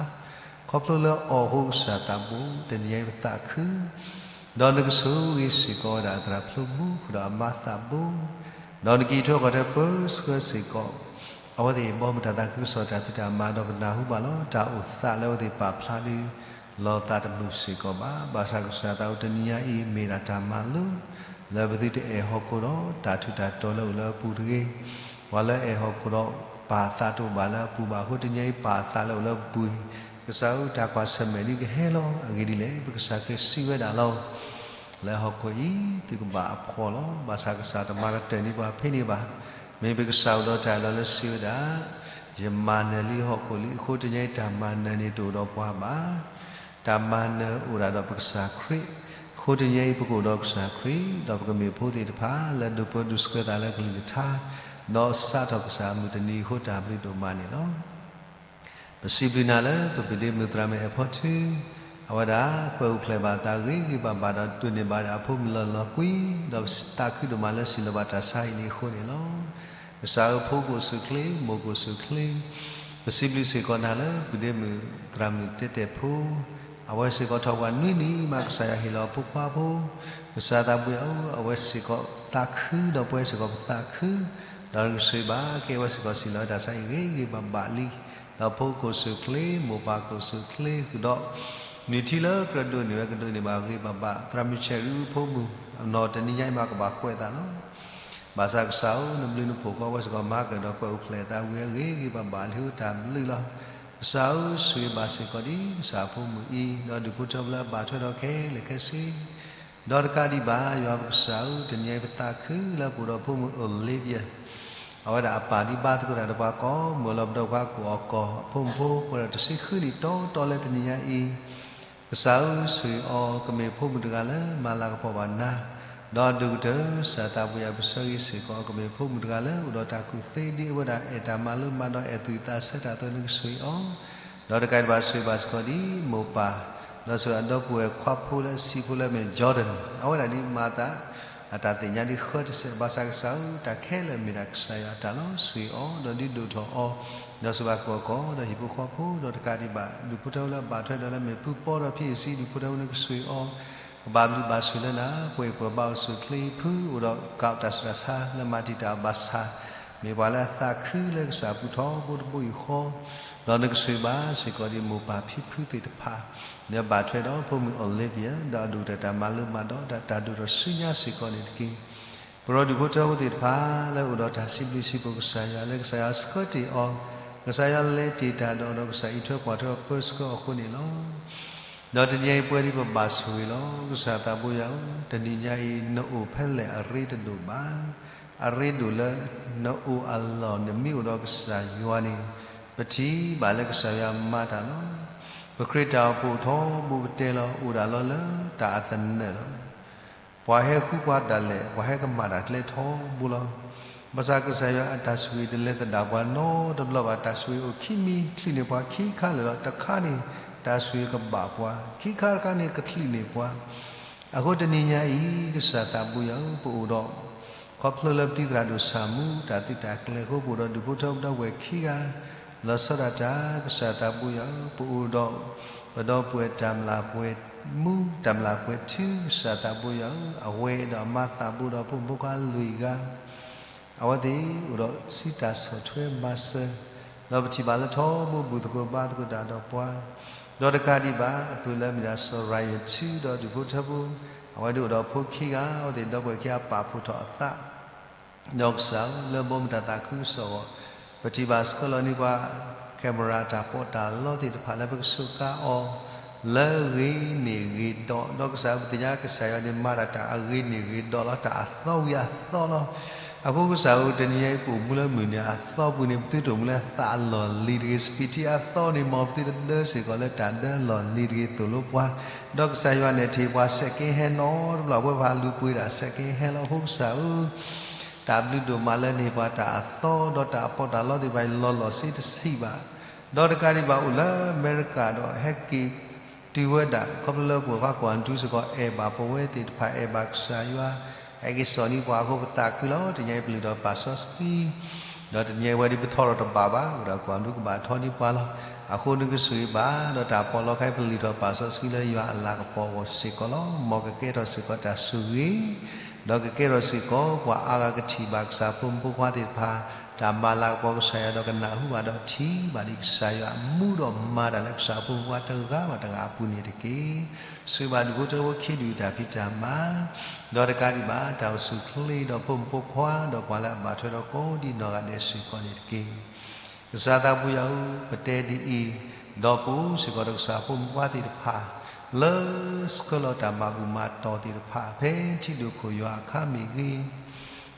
ခီဖျိလၢအီၣ်အဃိကစၢ်သးဘိ, တနံၤအံၤပသးခု ဒီးနကဆိၣ်ဂ့ၤစ့ၢ်ကီးဝဲဒၣ်သရၣ်ဖျိမုၣ်ဃုာ်ဒီးအမါသးဘိ, ဒီးနကံၢ်ထီၣ်ကီၢ်ထၢၣ်ပၢဆှၢစ့ၢ်ကီး, အဝဲသ့ၣ်ဘီမုၢ်တၢ်သးခုကစီၣ်တၢ်ဖံးတၢ်မၤဒီးပနၢ်ဟူဘၣ်လီၤ. တၢ်အိၣ်သးလၢအဝဲသ့ၣ်ပာ်ဖျါဒုး လီၤသးတမုာ်စ့ၢ်ကီးဘၣ်. ဘၣ်ဆၣ်ကစၢ်သးအိၣ်တနံၤညါအံၤ မ့ၢ်ဒၣ်တၢ်မၤလိ လၢပသုတအဲၣ်ဟီၣ်ခိၣ်ဒီး တၢ်ထူးတၢ်တီၤလၢအိၣ်လၢအပူၤတဂ့ၤ. ပှၤလၢအအဲၣ်ဟီၣ်ခိၣ်ဒီး ပာ်သးတအိၣ်ဘၣ်လၢအပူၤဘၣ်အဃိ တနံၤညါအံၤပာ်သးလၢအိၣ်လၢအပူၤအံၤ, ကစၢ်ဧၢ တၢ်ကွၢ်ဆၢၣ်မဲာ်ဒုးကဟဲလီၤ. အဂ့ၢ်ဒ်လဲၣ်, ပကစၢ်ခရံာ်စံးဝဲဒၣ်လီၤ. လၢဟီၣ်ခိၣ်အံၤ သုကဘၣ်အဖှီၣ်လီၤ. ဘၣ်ဆၣ်ကစၢ်တမၤကတၢၢ်န့ၢ်ပှၤဖဲန့ၣ်ဘၣ်. မ့ၢ်ပကစၢ်အိၣ်ဒီးတၢ်အၢၣ်လီၤလၢစံးဝဲဒၣ်, ယမၤနၢၤလံဟီၣ်ခိၣ်လံ. အဃိတနံၤညါအံၤတၢ်မၤနၢၤန့ၣ်တအိၣ်ဒီးပှၤဘၣ်. တၢ်မၤနၢၤအိၣ်ဒၣ်ဒီးပကစၢ်ခရံာ်. အဃိတနံၤညါအံၤပကအိၣ်ဒီးကစၢ်ခရံာ်, ဒီးပကမ့ၢ်ဖိသ့ၣ်တဖၣ် လၢဒိးပၢဒိးဆှၢသးလၢကလုၢ်ကထါ, ဒီးစးထီၣ်ကစၢ်အမုၢ်တနံၤအဃိတၢ်ဘျုးဒိၣ်မးန့ၣ်လီၤ. ပစံးဘျုးနၤလၢပပဒ့မုၣ်သရၣ်မုၣ်အဲၣ်ဖီထု, အဝဲဒၣ်ကွဲးအိၣ်ဖျဲၣ်ဘၣ်သးဂ့ၤဂ့ၤဘၣ်ဘၣ်ဒီး ဒိးန့ၢ်ဘၣ်ဒၣ်အဖိမုၣ်လီၢ်လီၤကွံ, ဒီးသးခုဒိၣ်မးလၢစံၣ်လီၤဘၣ်တၢ်ဆါအံၤန့ၣ်အဃိန့ၣ်လီၤ. ကစၢ်ဧၢ ဖိကိးဆူၣ်ချ့, မိၢ်ကိးဆူၣ်ချ့, ပစံးဘျုးစ့ၢ်ကီးနၤလၢပဒ့မုၣ်သရၣ်မုၣ်တဲတဲာ်ဖိ, အဝဲစ့ၢ်ကီးထီၣ်ပှၤနွံနံၣ်မး ကစၢ်ယွၤဟ့ၣ်လီၤအဖိခွါဖိ, ကစၢ်သးဘှံးအီၤ, အဝဲစ့ၢ်ကီးသးခု ဒီးပဝဲစ့ၢ်ကီးပသးခု, ဒီးနကဆိၣ်ဂ့ၤဘၣ်က့ၤအဝဲစ့ၢ်ကီး စံၣ်လီၤဝဲတၢ်ဆါအံၤဂ့ၤဂ့ၤဘၣ်ဘၣ်လံ, ဒီးဖိကိးဆူၣ်ချ့, မိၢ်ပၢ်ကိးဆူၣ်ချ့ဃုာ်ဒီး နံၣ်ထံလၢကြၢးဒိးန့ၢ်ဝဲ ကဒိးန့ၢ်ဘၣ်ဂ့ၤဂ့ၤဘၣ်ဘၣ်, သရၣ်မုၣ်ဆဲးရူဖိမုၣ် အနီၢ်တနံၤညါအံၤမးကဘၣ်ကွဲးသးလီၤ. ဘၣ်ဆၣ်ကစၢ်ဧၢ နဘျုးနဖှိၣ်ဃီ အဝဲစ့ၢ်ကီးမၤကၢၣ်ဒီးကွဲးအိၣ်ဖျဲၣ်သးဝံၤအဂ့ၤဂ့ၤဘၣ်ဘၣ်လံ တၢ်ဘျုးလီၤ. ကစၢ်ဧၢ ဆိၣ်ဂ့ၤဘၣ်စ့ၢ်ကီးဒ်ကစၢ်အဖိမုၣ်အံၤ, ဒီးဒုးဖိထၢဖိလၢအဘၣ်ထွဲဒီးခဲလၢာ်ခဲဆ့ ဒီးတကးဒံးဘၣ် ယွၤပကစၢ်ဧၢ, တနံၤအံၤပသးခုလၢပအိၣ်ဒီးဖိမုၣ် Olivia, အဝဲဒၣ်အပၢ်ဒ်ဘါသကိးတၢ်ဒီးပှၤကိးမုၢ်လီၤ ပဒီးပှၤကူၣ်အီၣ်ကီၢ်အဖိမုၣ်ဖိ ပှဲၤဒီးတဆံဃုနံၣ်တီတီလၢတနံၤညါအံၤ, ကစၢ်ဧၢ ဆိၣ်ဂ့ၤအီၤ ကမ့ၢ်ဖိမုၣ်တဂၤလၢမၤလၤကပီၤဘၣ်နၤ, ဒီးအဒိၣ်ကတၢၢ် ကစၢ်သးဘှံးအပဆၢဂ့ၤစ့ၢ်ကီး ကမ့ၢ်ဖိမုၣ်တဂၤလၢအိၣ်ဒီးတၢ်ကူၣ်သ့ဒ်အဝဲဒၣ် အဲၣ်တၢ်မၤလိမၤဒိးအဲၣ်သူၣ်သးဆၢတၢ်အသိး နကဆိၣ်ဂ့ၤအီၤ, ဒီးတကးဒံးဘၣ် ဆိၣ်ဂ့ၤဘၣ်စ့ၢ်ကီးဒ်မိၢ်ပၢ်, ဒီးဆိၣ်ဂ့ၤအဒီပုၢ်ဝဲၢ်ခွါဖိလၢအဆံးဖိလၢအမ့ၢ် Jordan, အဝဲဒၣ်ဒ်မၤသး အတၢ်သ့ၣ်ညါဒ်ဃၢတစဲး, ဘၣ်ဆၣ်ကစၢ်ဧၢ, တၢ်ခဲလၢာ်မ့ၢ်ဒၣ်ကစၢ်ယွၤအတၢ်လီၤ. ဆိၣ်ဂ့ၤအီၤ, ဒီးဒုးဒိၣ်ထီၣ်အီၤ, ဒီးဆိၣ်ဘၣ်ကိၢ်အီၤ, ဒီးဟံၣ်ဖိဃီဖိ, ဒီးတကးဒံးဘၣ် ဒူၣ်ဖိထၢဖိလၢအဘၣ်ထွဲဒီးလၢမ့ၢ်ဖုပီဒီးဖံးအံၤစံး, ဒူၣ်ဖိထၢဖိန့ၣ်ကဆိၣ်ဂ့ၤအီၤ, ကဘၣ်ဘျုးဘၣ်ဆိၣ်လၢနၤ, ပှဲၤပှဲၤဘၣ်အိၣ်ဆူၣ်ချ့ဖု, အိၣ်ဒီးကးတၢ်ဆူးတၢ်ဆါလၢမၤတံာ်တာ်အီၤဘၣ်ဆၣ်, မ့ၢ်ပှၤလၢအသးခုလၢကစၢ်ပူထီဘိတဘိယူၢ်ဃီ, ဒီးနကဆိၣ်ဂ့ၤဘၣ်စ့ၢ်ကီးဒ်မိၢ်ပၢ်ဖံဖုသ့ၣ်တဖၣ် လၢအဘၣ်ထွဲဒီးဖိမုၣ် Olivia ဒီးအဒိၣ်ကတၢၢ်တၢ်မၤလိမၤဒိးတၢ်တၢ်ဒိၣ်ထီၣ်ဆူညါစ့ၢ်ကီးန့ၣ်တက့ၢ်. ပရိဒူၣ်ဖိထၢဖိသ့ၣ်တဖၣ်လၢအအိၣ်ဒီးတၢ်စံးဘျုးစံးဖှိၣ်ကစၢ်ယွၤ လၢကစၢ်ယွၤဆှၢတ့ၢ်အီၤ, ကစၢ်ယွၤလဲၤတ့ၢ်တၢ်ဒီး ဒီးကစၢ်အံးထွဲကွၢ်ထွဲအီၤပၢဆှၢအဃိန့ၣ်လီၤ. ဒီးတနံၤအံၤပဝဲဒၣ်ပဘၣ်ဆိၣ်ဂ့ၤလီၤ. ကစၢ်သးဘိယွၤဧၢ, တနံၤညါအံၤ နအိၣ်ဖဲလဲၣ်အရ့တဒိၣ်ဘၣ်. အရ့ဒိၣ်လၢ နအိၣ်အလီၢ် နမ့ၢ်အိၣ်ဒီးကစၢ်ယွၤန့ၣ်, ပထံၣ်ဘၣ်လၢကစၢ်ယွၤမၤတၢ်လီၤ. ပခရံာ်တၢ်အိၣ်ဖှိၣ်ထီဘိပတဲလီၤ အိၣ်ဒၣ်လီၤလၢတၢ်အသနၢၣ်လီၤ. ပှၤဟဲဃုပှၤဒၣ်လဲာ် ပှၤဟဲကမၤတၢ်ကျဲထီဘိလီၤ. ဘၣ်ဆၣ်ကစၢ်ယွၤအတၢ်ဆိၣ်ဂ့ၤတလဲၤသဒၣ်ပှၤနီတဘျီဘၣ်. တၢ်ဆိၣ်ဂ့ၤအိၣ်ခံမံၤ ချုးန့ၢ်ပှၤခံခါလၢာ်လီၤ. တခါန့ၣ် တၢ်ဆိၣ်ဂ့ၤကဘၣ်ပှၤ, ခံခါတခါန့ၣ် ကချုးန့ၢ်ပှၤ. အဃိတနံၤညါအံၤ ကစၢ်သးဘိယွၤဧၢ, ပအိၣ်ဒီး ခီဖျိလၢပတံၤသရၣ်ဒိၣ်ဆၣ်မူ တၢ်သုးတၢ်ကျဲၤအဃိ ပအိၣ်ဒီးဒူၣ်ဖိထၢဖိဒီပုၢ်ဝဲၢ်ခံဂၤ လီၤဆီဒၣ်တၢ် ကစၢ်သးဘိယွၤဧၢ, ပအိၣ်ဒီး ပဒီပုၢ်ဝဲၢ်တၢ်မျၢ်ပှဲၤမူ တၢ်မျၢ်ပှဲၤထူ ကစၢ်သးဘိယွၤဧၢ, အဝဲဒီးအမါသးဘိဒီးဖိမုၣ်ဖိခွါလွံၢ်ဂၤ အဝဲသ့ၣ်အိၣ်ဒီးစံးတၢ်ဆီၣ်ထွဲမၤစၢၤ, ဒီးပထံၣ်ဘၣ်လၢထီဘိဘူၣ်သကိးဘါသကိးတၢ်ဒီးပှၤ, ဒီးတကးဒံးဘၣ် အပုၢ်လၢအမ့ၢ်ဒၣ်စီၤရၤယထူဒီးဒူၣ်ဖိထၢဖိ, အဝဲဒၣ်အိၣ်ဒီးဖိခံဂၤ, အဝဲသ့ၣ်ဒီပုၢ်ဝဲၢ်ခံဂၤပာ်ဖှိၣ်ထီၣ်အသး ဒီးကစၢ်ဧၢ, လၢဘီမုၢ်တၢ်သးခုကစီၣ်အဂီၢ်, ပထံၣ်ဘၣ်ဆှၢလီၤန့ၢ်ပှၤ camera တၢ်ပီးတၢ်လီသ့ၣ်တဖၣ်လၢပကစူးကါအီၤ လၢဂ့ၤန့ၢ်ဂ့ၤဒီး, ဒီးကစၢ်ဧၢ, ပသ့ၣ်ညါကစၢ်ယွၤန့ၣ်မၤတၢ်တၢ်အဂ့ၤန့ၢ်ဂ့ၤဒီးလီၤ, တၢ်အသီဝံၤအသီလီၤ. အဃိကစၢ်ဧၢ, တနံၤညါအံၤပအိၣ်မူလၢမုၢ်နံၤအသီပူၤန့ၣ် ပသုတအိၣ်မူလၢသးအလီၢ်လံၤတဂ့ၤ, စပံးထံအသီန့ၣ် မ်ပသုတဒၢစ့ၢ်ကီးလၢတၢ်ဒၢလီၢ်လံၤတဂ့ၤသိၣ်လိပှၤ, ဒီးကစၢ်ယွၤန့ၣ်ထံၣ်ပှၤ second hand နီတဘျီ ပဝဲပှၤလူၤပှ့ၤဒၣ် second hand လီၤ. အဃိကစၢ်ဧၢ တၢ်ဘျုးဒိၣ်မးလၢန့ၢ်ပှၤတၢ်အသီ ဒီးတၢ်အပီးတၢ်လီသ့ၣ်တဖၣ်အံၤ လီၤလီၤဆ့တဆံးဘၣ်, ဒီးတကးဒံးဘၣ်အိၣ်လၢအမဲရကၤဒီးဟဲက့ၤတုၤဝဲဒၣ် ခီဖျိလၢပှၤကွၢ်ဒူစ့ၢ်ကီး အဲၣ်ဘၣ်ပဝဲသ့ၣ်တဖၣ် အဲၣ်ဘၣ်ကစၢ်ယွၤ, ဟဲက့ၤစိာ်န့ၢ်ပှၤအဃိ ပသးခုလီၤ. တနံၤအံၤပလုၢ်ထီၣ်ပာ်စီဆှံ ဒီးတနံၤအံၤဝဲဒၣ်ပထီၣ်ထီၣ်တဘၣ်ဘၣ်, အိၣ်ဒီးကွၢ်ဒူကဘၣ်ထီန့ၢ်ပှၤလီၤ. အဃိနကဆိၣ်ဂ့ၤဘၣ် ဒီးတၢ်ပီးလီခါအံၤပလုၢ်ထီၣ်ပာ်စီဆှံလၢယွၤအလၤကပီၤအဂီၢ်စ့ၢ်ကီးလီၤ. မ်ကကဲထီၣ်စ့ၢ်ကီးတၢ်ဆိၣ်ဂ့ၤ ဒီးကကဲထီၣ်စ့ၢ်ကီး ပှၤအါဂၤကထံၣ်ဘၣ်ကစၢ်ဖိမုၣ်ဖိခွါသ့ၣ်တဖၣ် တၢ်မၤလၤကပီၤကစၢ်ယွၤဒီးကနၢ်ဟူဘၣ်ဒီးထံၣ်ဘၣ်ဒ်ကစၢ်ယွၤမူဒီးမၤတၢ်လၢကစၢ်ဖိမုၣ်ဖိခွါတဂၤဘၣ်တဂၤအပူၤန့ၣ်တက့ၢ်. ဆိၣ်ဂ့ၤဘၣ်ဒူၣ်ဖိထၢဖိခံဒူၣ်တၢ်ဖံးတၢ်မၤ, ဒီးတကးဒံးဘၣ် တၢ်အိၣ်ဆူၣ်အိၣ်ချ့ဒီးဖိမုၣ်ဖိခွါ ဒီးပှၤလၢအဘၣ်ထွဲဒီးကိးဒံးနီၢ်ဂၤဒဲးစ့ၢ်ကီးန့ၣ်တက့ၢ်. ကစၢ်သးဘိယွၤဧၢ, ပတဲဒ်အံၤ, ဒီးပအိၣ်စ့ၢ်ကီးဒီးကစၢ်ဖိမုၣ်ဖိခွါသ့ၣ်တဖၣ် လၢဆှၢလီၤတၢ်မၤဘူၣ်မၤတီၢ်သ့ၣ်တဖၣ် ဖဲထံဒိၣ်ခိၣ်ယွၤအခါမ့ၢ်ဂ့ၤ,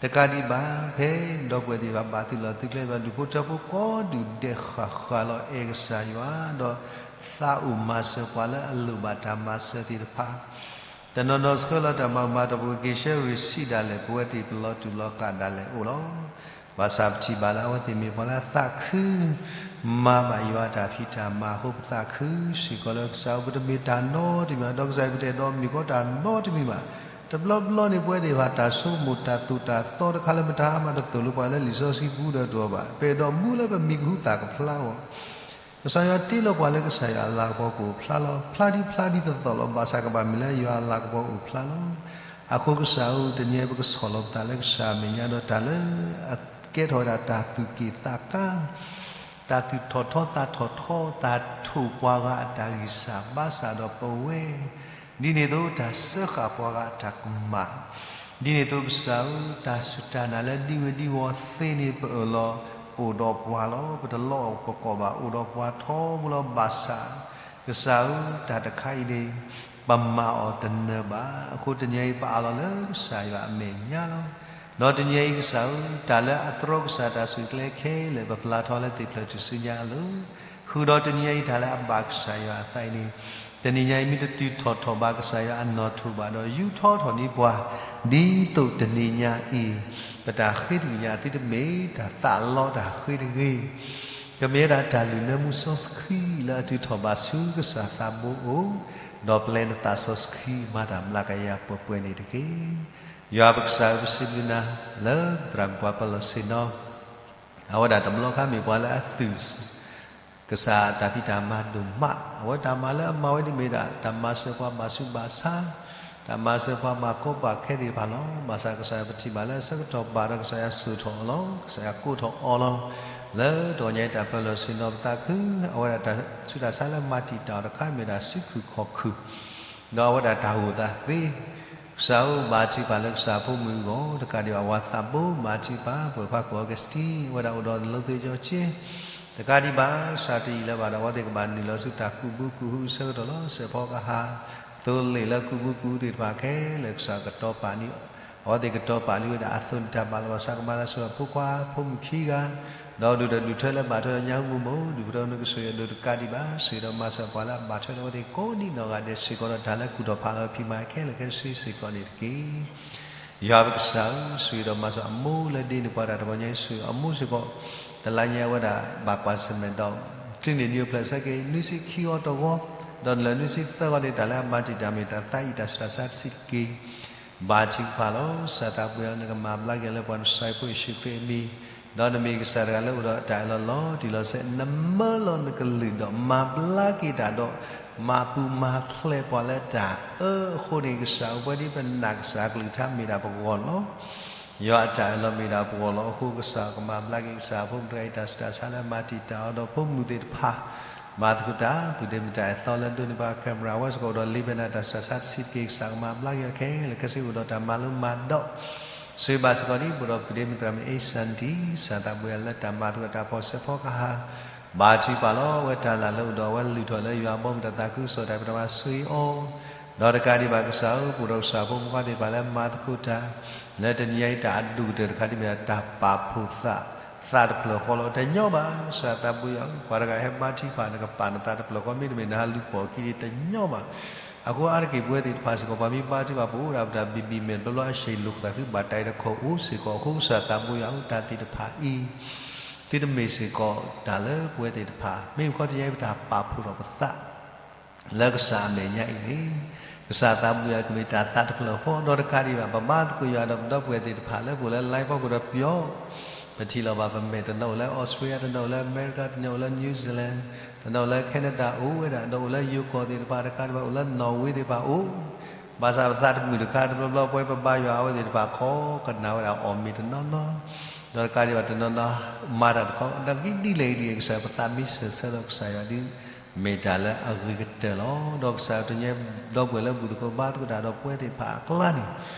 တကးဒံးဘၣ် ဖဲဒီပုၢ်ဝဲၢ်သ့ၣ်တဖၣ်ဘၣ်သုးလီၢ်သုးကျဲဘၣ် ဒူၣ်ဖိထၢဖိကိးဒူၣ်ဒဲးဃၣ်ဃၣ်လီၤအဲၣ်ကစၢ်ယွၤ ဒီးသးအိၣ်မၤစၢၤပှၤလၢအလိၣ်ဘၣ်တၢ်မၤစၢၤသ့ၣ်တဖၣ် တနီၤနီၤဆှၢလီၤတၢ်မၤဘူၣ်မၤတီၢ် ပကက့ၤဆှၢreceiptဒၣ်လဲာ် ပဝဲသ့ၣ်ပလီၤတူာ်လီၤကာ်ဒၣ်လဲာ်အိၣ်လီၤ. ဘၣ်ဆၣ်ပထံၣ်ဘၣ်လၢအဝဲသ့ၣ်မ့ၢ်ပှၤလၢအသးခု မၤဘၣ်ယွၤတၢ်ဖံးတၢ်မၤအဃိ ပသးခုစ့ၢ်ကီးလၢကစၢ်ဧၢ ပတမ့ၢ်တၢ်နီတမံၤဘၣ်, ဒီးကစၢ်အံၤပတအဲၣ်ဒိးမ့ၢ်ကီးတၢ်နီတမံၤဘၣ်. တဘျီဘျီန့ၣ် ပဝဲသ့ၣ်တဖၣ်တၢ်ဆိကမိၣ်တၢ်သိၣ်တၢ်သီတခါလၢမတၤမးတသိၣ်လိပှၤလၢလံာ်စီဆှံပူၤဒီးတအိၣ်ဘၣ်. ပအဲၣ်ဒိးမူလၢပမံၤကဟုသၣ်ကဖျါအဂီၢ် ကစၢ်ယွၤတ့လီၤပှၤလၢကစၢ်ယွၤအလၤကပီၤကအိၣ်ဖျါလီၤ. ဖျါဒ်ဖျါဒ်သိးသိးလီၤ. ဘၣ်ဆၣ်ကဘၣ်မ့ၢ်လၢယွၤအလၤကပီၤအိၣ်ဖျါလီၤ. အဃိကစၢ်ဧၢ တနံၤအံၤပကဆီၣ်လီၤပသးလၢကစၢ်အမဲာ်ညါဒီးတၢ်လၢအကဲထီၣ်ဝဲဒၣ်တၢ်သူၣ်က့ၣ်သးကါ တၢ်သူၣ်ထီၣ်ထီသးထီၣ်ထီ တၢ်ထိၣ်ပှၤဂၤအတၢ်ဂံၢ်စၢ်ဘါစၢ်ဒီးပဝဲ ဒ်န့ၣ်အသိးတၢ်စၢဃာ်ပှၤဂၤအတၢ်ကမၣ် ဒ်န့ၣ်အသိးကစၢ်ဧၢ တၢ်စူၢ်တၢ်နာ်လၢဒံဝ့ၤဒံဝီၤသ့န့ၣ် ပအၢၣ်လီၤအိၣ်ဒီးပှၤလီၤ. ပတလီအီၣ်ပကိးဘၣ်အိၣ်ဒီးပှၤထီဘိလီၤ. ဘၣ်ဆၣ် ကစၢ်ဧၢ တၢ်တခါအံၤန့ၣ် ပမၤအီၤတနၢၤဘၣ်. အဃိတနံၤအံၤပအးလီၤလၢကစၢ်ယွၤအမဲာ်ညါလီၤ. ဒီးတနံၤအံၤကစၢ်ဧၢ တၢ်လၢအတြီကစၢ်တၢ်ဆိၣ်ဂ့ၤကျဲခဲလၢာ် ပပျၢ်ထီၣ်လၢသ့ၣ်ဖျၢၣ်ထူၣ်စုညါအလိၤ ဃုာ်ဒီးတနံၤအံၤတၢ်လၢအဘၣ်ကစၢ်ယွၤအသးအံၤန့ၣ် တနံၤညါအံၤမ့ၢ်တတုၤထီၣ်ထီၣ်ဘၣ်ကစၢ်ယွၤအနီၣ်ထိၣ်ဘၣ်ဒီး ယူးထီၣ်ထီၣ်န့ၢ်ပှၤ ဒ်သိးတနံၤညါအံၤ ပတၢ်ဃ့တနံၤညါအသုတမ့ၢ် တၢ်သးလီတၢ်ဃ့တဂ့ၤ ကမ့ၢ်ဝဲဒၣ်တၢ်လုၢ်နၢမူစီဆှံလၢအတုၤထီၣ်ဘၣ်ဆူကစၢ်သးဘိအိၣ် ဒီးပျဲနသးစီဆှံမၤတၢ်မျးကယၤပှဲၤပှဲၤန့ၣ်တက့ၢ်. ယွၤပကစၢ်ဧၢ, ပစံးဘျုးနၤ လၢပသရၣ်မုၣ်ပှၤပၢၤလီၢ်ဆ့ၣ်နီၤ, အဝဲဒၣ်တဘျီခါမ့ၢ်ပှၤလၢအသူၣ် ကစၢ်တၢ်ဖံးတၢ်မၤဒိၣ်မး, အဝဲတၢ်မၤလၢအမၤဝဲဒ်မ့ၢ်ဒၣ် တၢ်မၤစၢၤပှၤဘၣ်ဆူးဘၣ်ဆါ, တၢ်မၤစၢၤပှၤဘၣ်ကီဘၣ်ခဲသ့ၣ်တဖၣ်လီၤ. ဘၣ်ဆၣ်ကစၢ်ယွၤပထံၣ်ဘၣ်လၢအဆၢကတီၢ်ဘၣ်ဒီး ကစၢ်ယွၤစိာ်ထီၣ်အီၤလီၤ, ကစၢ်ယွၤကိးထီၣ်အီၤလီၤ. လၢတဂီၤညါအံၤတၢ်ပၢၤလီၢ်ဆ့ၣ်နီၤပသးခု, အဝဲဒၣ်တၢ်ဆူးတၢ်ဆါလၢမၤတံာ်တာ်အီၤတခါမ့ၢ်ဒၣ်ဆူခုၣ်ခီၣ်ခုၣ် ဒီးအဝဲဒၣ်တၢ်အိၣ်သးသ့ ကစၢ်ဧၢ, ဘါထုကဖၣ်လၢကစၢ်အဖိမုၣ်အဂီၢ်, တကးဒံးဘၣ် ပှၤသးဘိ, ဘါထုကဖၣ် ပဝဲၢ်ခွါကီၢ်အီကူးစတံ, အဝဲဒၣ်အိၣ်ဒီးလၢသ့ကၠီက့, တကးဒံးဘၣ် ကစၢ်တယံာ်လၢၤဘၣ်ဒီး အဝဲသ့ၣ်ကဘၣ်နုာ်လီၤဆူတၢ်ကူးဘုကူးဟုအဆၢကတီၢ်လီၤ. စဲးဖီကဟၣ်, သိလ့ၣ်လၢကူးဘုကူးဟုသ့ၣ်တဖၣ်ခဲလၢာ် ကစၢ်ကတီၤပာ်န့ၢ်, အဝဲသ့ၣ်ကတီၤပာ်လံဝဲဒၣ်အသိးန့ၣ် တၢ်ဘၣ်လီၤဘၣ်စးကမၤသးဆူအဖိခွါဖိမုၣ်ခံဂၤ ဒီးဒုၣ်ဒီးဒုၣ်ထွဲလၢဘၣ်ထွဲဒီးညါဟူမူမူ, ဒုၣ်ဖိထၢနုာ်ကဆိၣ်ဂ့ၤအဒိၣ်တကးဒံးဘၣ်, ဆိၣ်ဂ့ၤဒီးမၤစၢၤပှၤလၢအဘၣ်ထွဲဒီးအဝဲသ့ၣ်ကိးဒံးနီၢ်ဂၤဒဲးစ့ၢ်ကီးဒီး တၢ်လၢကူၣ်ထီၣ်ဖးလီၤဖံးမၤခဲလၢာ်ခဲဆ့စ့ၢ်ကီးန့ၣ်တက့ၢ်. ယွၤပကစၢ်ဧၢ, ဆိၣ်ဂ့ၤဒီးမၤစၢၤအမိၢ်လၢဒ့န့ၢ်ပှၤတၢ်တဂီၤညါအံၤ, ဆိၣ်ဂ့ၤအမိၢ်စ့ၢ်ကီး, တလါညါအဝဲဒၣ်ဘၣ်ကွၢ်ဆၢၣ်မဲာ်ဒီး တုၤန့ၣ်နံၣ်အိၣ်ဖျဲၣ်ဆၢက့ၤ နွံဆံခံဂီၤတဂီၤ, ဒီးနုာ်လီၤနွံဆံသၢဂီၤန့ၣ် တၢ်လၢအမၤတံာ်တာ်မ့ၢ်တၢ်သးအံၤ တၢ်ဆူးတၢ်ဆါတဆံးတက့ၢ်. ဘါထုကဖၣ်လီၤ. ကစၢ်သးပှၢ်ဧၢ, နကမၤဘျါက့ၤအီၤလၢပှၤနစၢ်ဖိယ့ၣ်ၡူးခရံာ်အမံၤ, ဒီးနမ့ၢ်ကစၢ်တဂၤလၢအိၣ်ဒီးတၢ်အၢၣ်လီၤလီၤတံၢ်လီၤဆဲး, နမၢလီၤနကလုၢ်ဒီးမၤဘျါက့ၤတၢ်ဒီး မၤပူၤမၤဖျဲးပှၤလၢတၢ်အၢအဃိန့ၣ်, ကစၢ်ဧၢ, ပဝဲဒ်ပနာ်ကစၢ်အကလုၢ်ကထါမ့ၢ်ဒၣ်ပဂီၢ်လီၤ. ယွၤအတၢ်အၢၣ်လီၤမ့ၢ်ဒၣ်ပဂီၢ်လီၤ. အဃိကစၢ်ကမၤဘျါက့ၤကစၢ်အဖိမုၣ်တဂၤအံၤ တၢ်ဆူးတၢ်ဆါလၢအမၤတံာ်တာ်အီၤဒီးဖိမုၣ်သ့ၣ်တဖၣ်, မၤသကိးတၢ်, ပုၢ်ဒ့မုၣ်တၢ်အဲၣ်သီလၢဒိးန့ၢ်ဘၣ် camera ဝဲစ့ၢ်ကီး အိၣ်ဒီးလံာ်ဘဲနၢ် တၢ်ဆူးတၢ်ဆါတဆံးတက့ၢ်. ကစၢ်ကမၤဘျါက့ၤအီၤခဲလၢာ်ခဲဆ့ အိၣ်ဒီးတၢ်မၤလိမၤဒိး ဆိၣ်ဂ့ၤဘၣ်စ့ၢ်ကီးဒ် ပအိၣ်ဒီးပုၢ်ဒ့မုၣ်သရၣ်မုၣ်အ့စၣ်ဒံၣ်, ကစၢ်သးပှၢ်လၢတၢ်မၤသကိးတၢ်ဖီၣ်စဲးဖီကဟၣ်, ဘါထုကဖၣ်လီၤ. အဝဲတၢ်လၢ်လၢအိၣ်ဒီးအဝဲလုၢ်ထီၣ်လၢယွၤအဘီအမုၢ်တၢ်သးခုကစီၣ်တၢ်ဖံးတၢ်မၤဆိၣ်ဂ့ၤအီၤ, ဒီးတကးဒံးဘၣ်ကစၢ်ဧၢ, ပအိၣ်ဒီးကစၢ်ဖိမုၣ်ဖိခွါသ့ၣ်တဖၣ်လၢမၤသကိးတၢ်, လၢတနံၤညါအံၤတၢ်အဒိၣ်ကတၢၢ်တခါဒ်မ့ၢ်ဒၣ်တၢ်ပာ်ဖှိၣ်သး, သးတဖျၢၣ်ဃီလီၤ. တညီဘၣ်, ကစၢ်သးပှၢ်ဧၢ, ပှၤတဂၤဟဲဘါထုကဖၣ် နကပာ်နသးတဖျၢၣ်ဃီ မ့တမ့ၢ်နဟးလူၤပိာ်အခံန့ၣ် တညီဘၣ်. အဃိအါတက့ၢ်ပဝဲသ့ၣ်တဖၣ်စ့ၢ်ကီး ပှၤမ့ၢ်ဘါထုကဖၣ် ပအိၣ်ဒၣ်ပတၢ်ဘံၣ်ဘံၣ်မဲာ်တဘျီဘျီ အဆံးလိာ်သးခု ဘၣ်တၢ်အဲၣ်တခီၣ်အိၣ်စ့ၢ်ကီး. အဃိကစၢ်သးပှၢ်ဧၢ, တၢ်သ့ၣ်တဖၣ်အံၤ သုတမ့ၢ်စ့ၢ်ကီးတၢ်လၢပဝဲသ့ၣ်တဖၣ်, မ့ၢ်မ့ၢ်ခီတနံၤအံၤ ပတၢ်ပာ်ဖှိၣ်ထီၣ်ပသး လၢကစၢ်အမဲာ်ညါအံၤန့ၣ်, ကစၢ်သးပှၢ်ဧၢ ကမ့ၢ်တၢ်သးတဖျၢၣ်ဃီ ဒီးတကးဒံးဘၣ် ပဘါသကိးယွၤဒီးပဒီပုၢ်ဝဲၢ်သ့ၣ်တဖၣ်လၢပအိၣ်လၢ live ဖီခိၣ်ဒီးပယီၤ, ပထံၣ်လီၤဘၣ်ပမဲာ် တနီၤအိၣ်လၢ Australia, တနီၤအိၣ်လၢ America, တနီၤအိၣ်လၢ New Zealand, တနီၤအိၣ်လၢ Canada အိၣ်ဝဲဒၣ်, ဒီးအိၣ်လၢယိၤကီၢ်သ့ၣ်တဖၣ်တကးဒံးဘၣ် အိၣ်လၢ Norway သ့ၣ်တဖၣ်အိၣ်, ဘၣ်ဆၣ်ပသးတမုာ်တခါ တဘျီဘျီပဝဲပဘါယွၤအဝဲသ့ၣ်တဖၣ် ခိးကနၣ်ဝဲဒၣ်အီၣ်မ့ၤတနီၤနီၤ, ဒီးတကးဒံးဘၣ်တနီၤနီၤမၤတၢ်တခီ, ဒီးဂ့ၢ်ဒ်လဲၣ်ဂ့ၢ်ဒ်လဲၣ် ကစၢ်ပသးမံဆၢၣ်ဆၢလီၤ ကစၢ်ယွၤဒ် မ့ၢ်တၢ်လၢအဂ့ၤကတၢၢ်လီၤ. ဒီးကစၢ်တနံၤအံၤ ဒီပုၢ်ဝဲၢ်လၢဘူၣ်သကိးဘါသကိးတၢ်ဒီးပဝဲသ့ၣ်တဖၣ်အကျါန့ၣ်,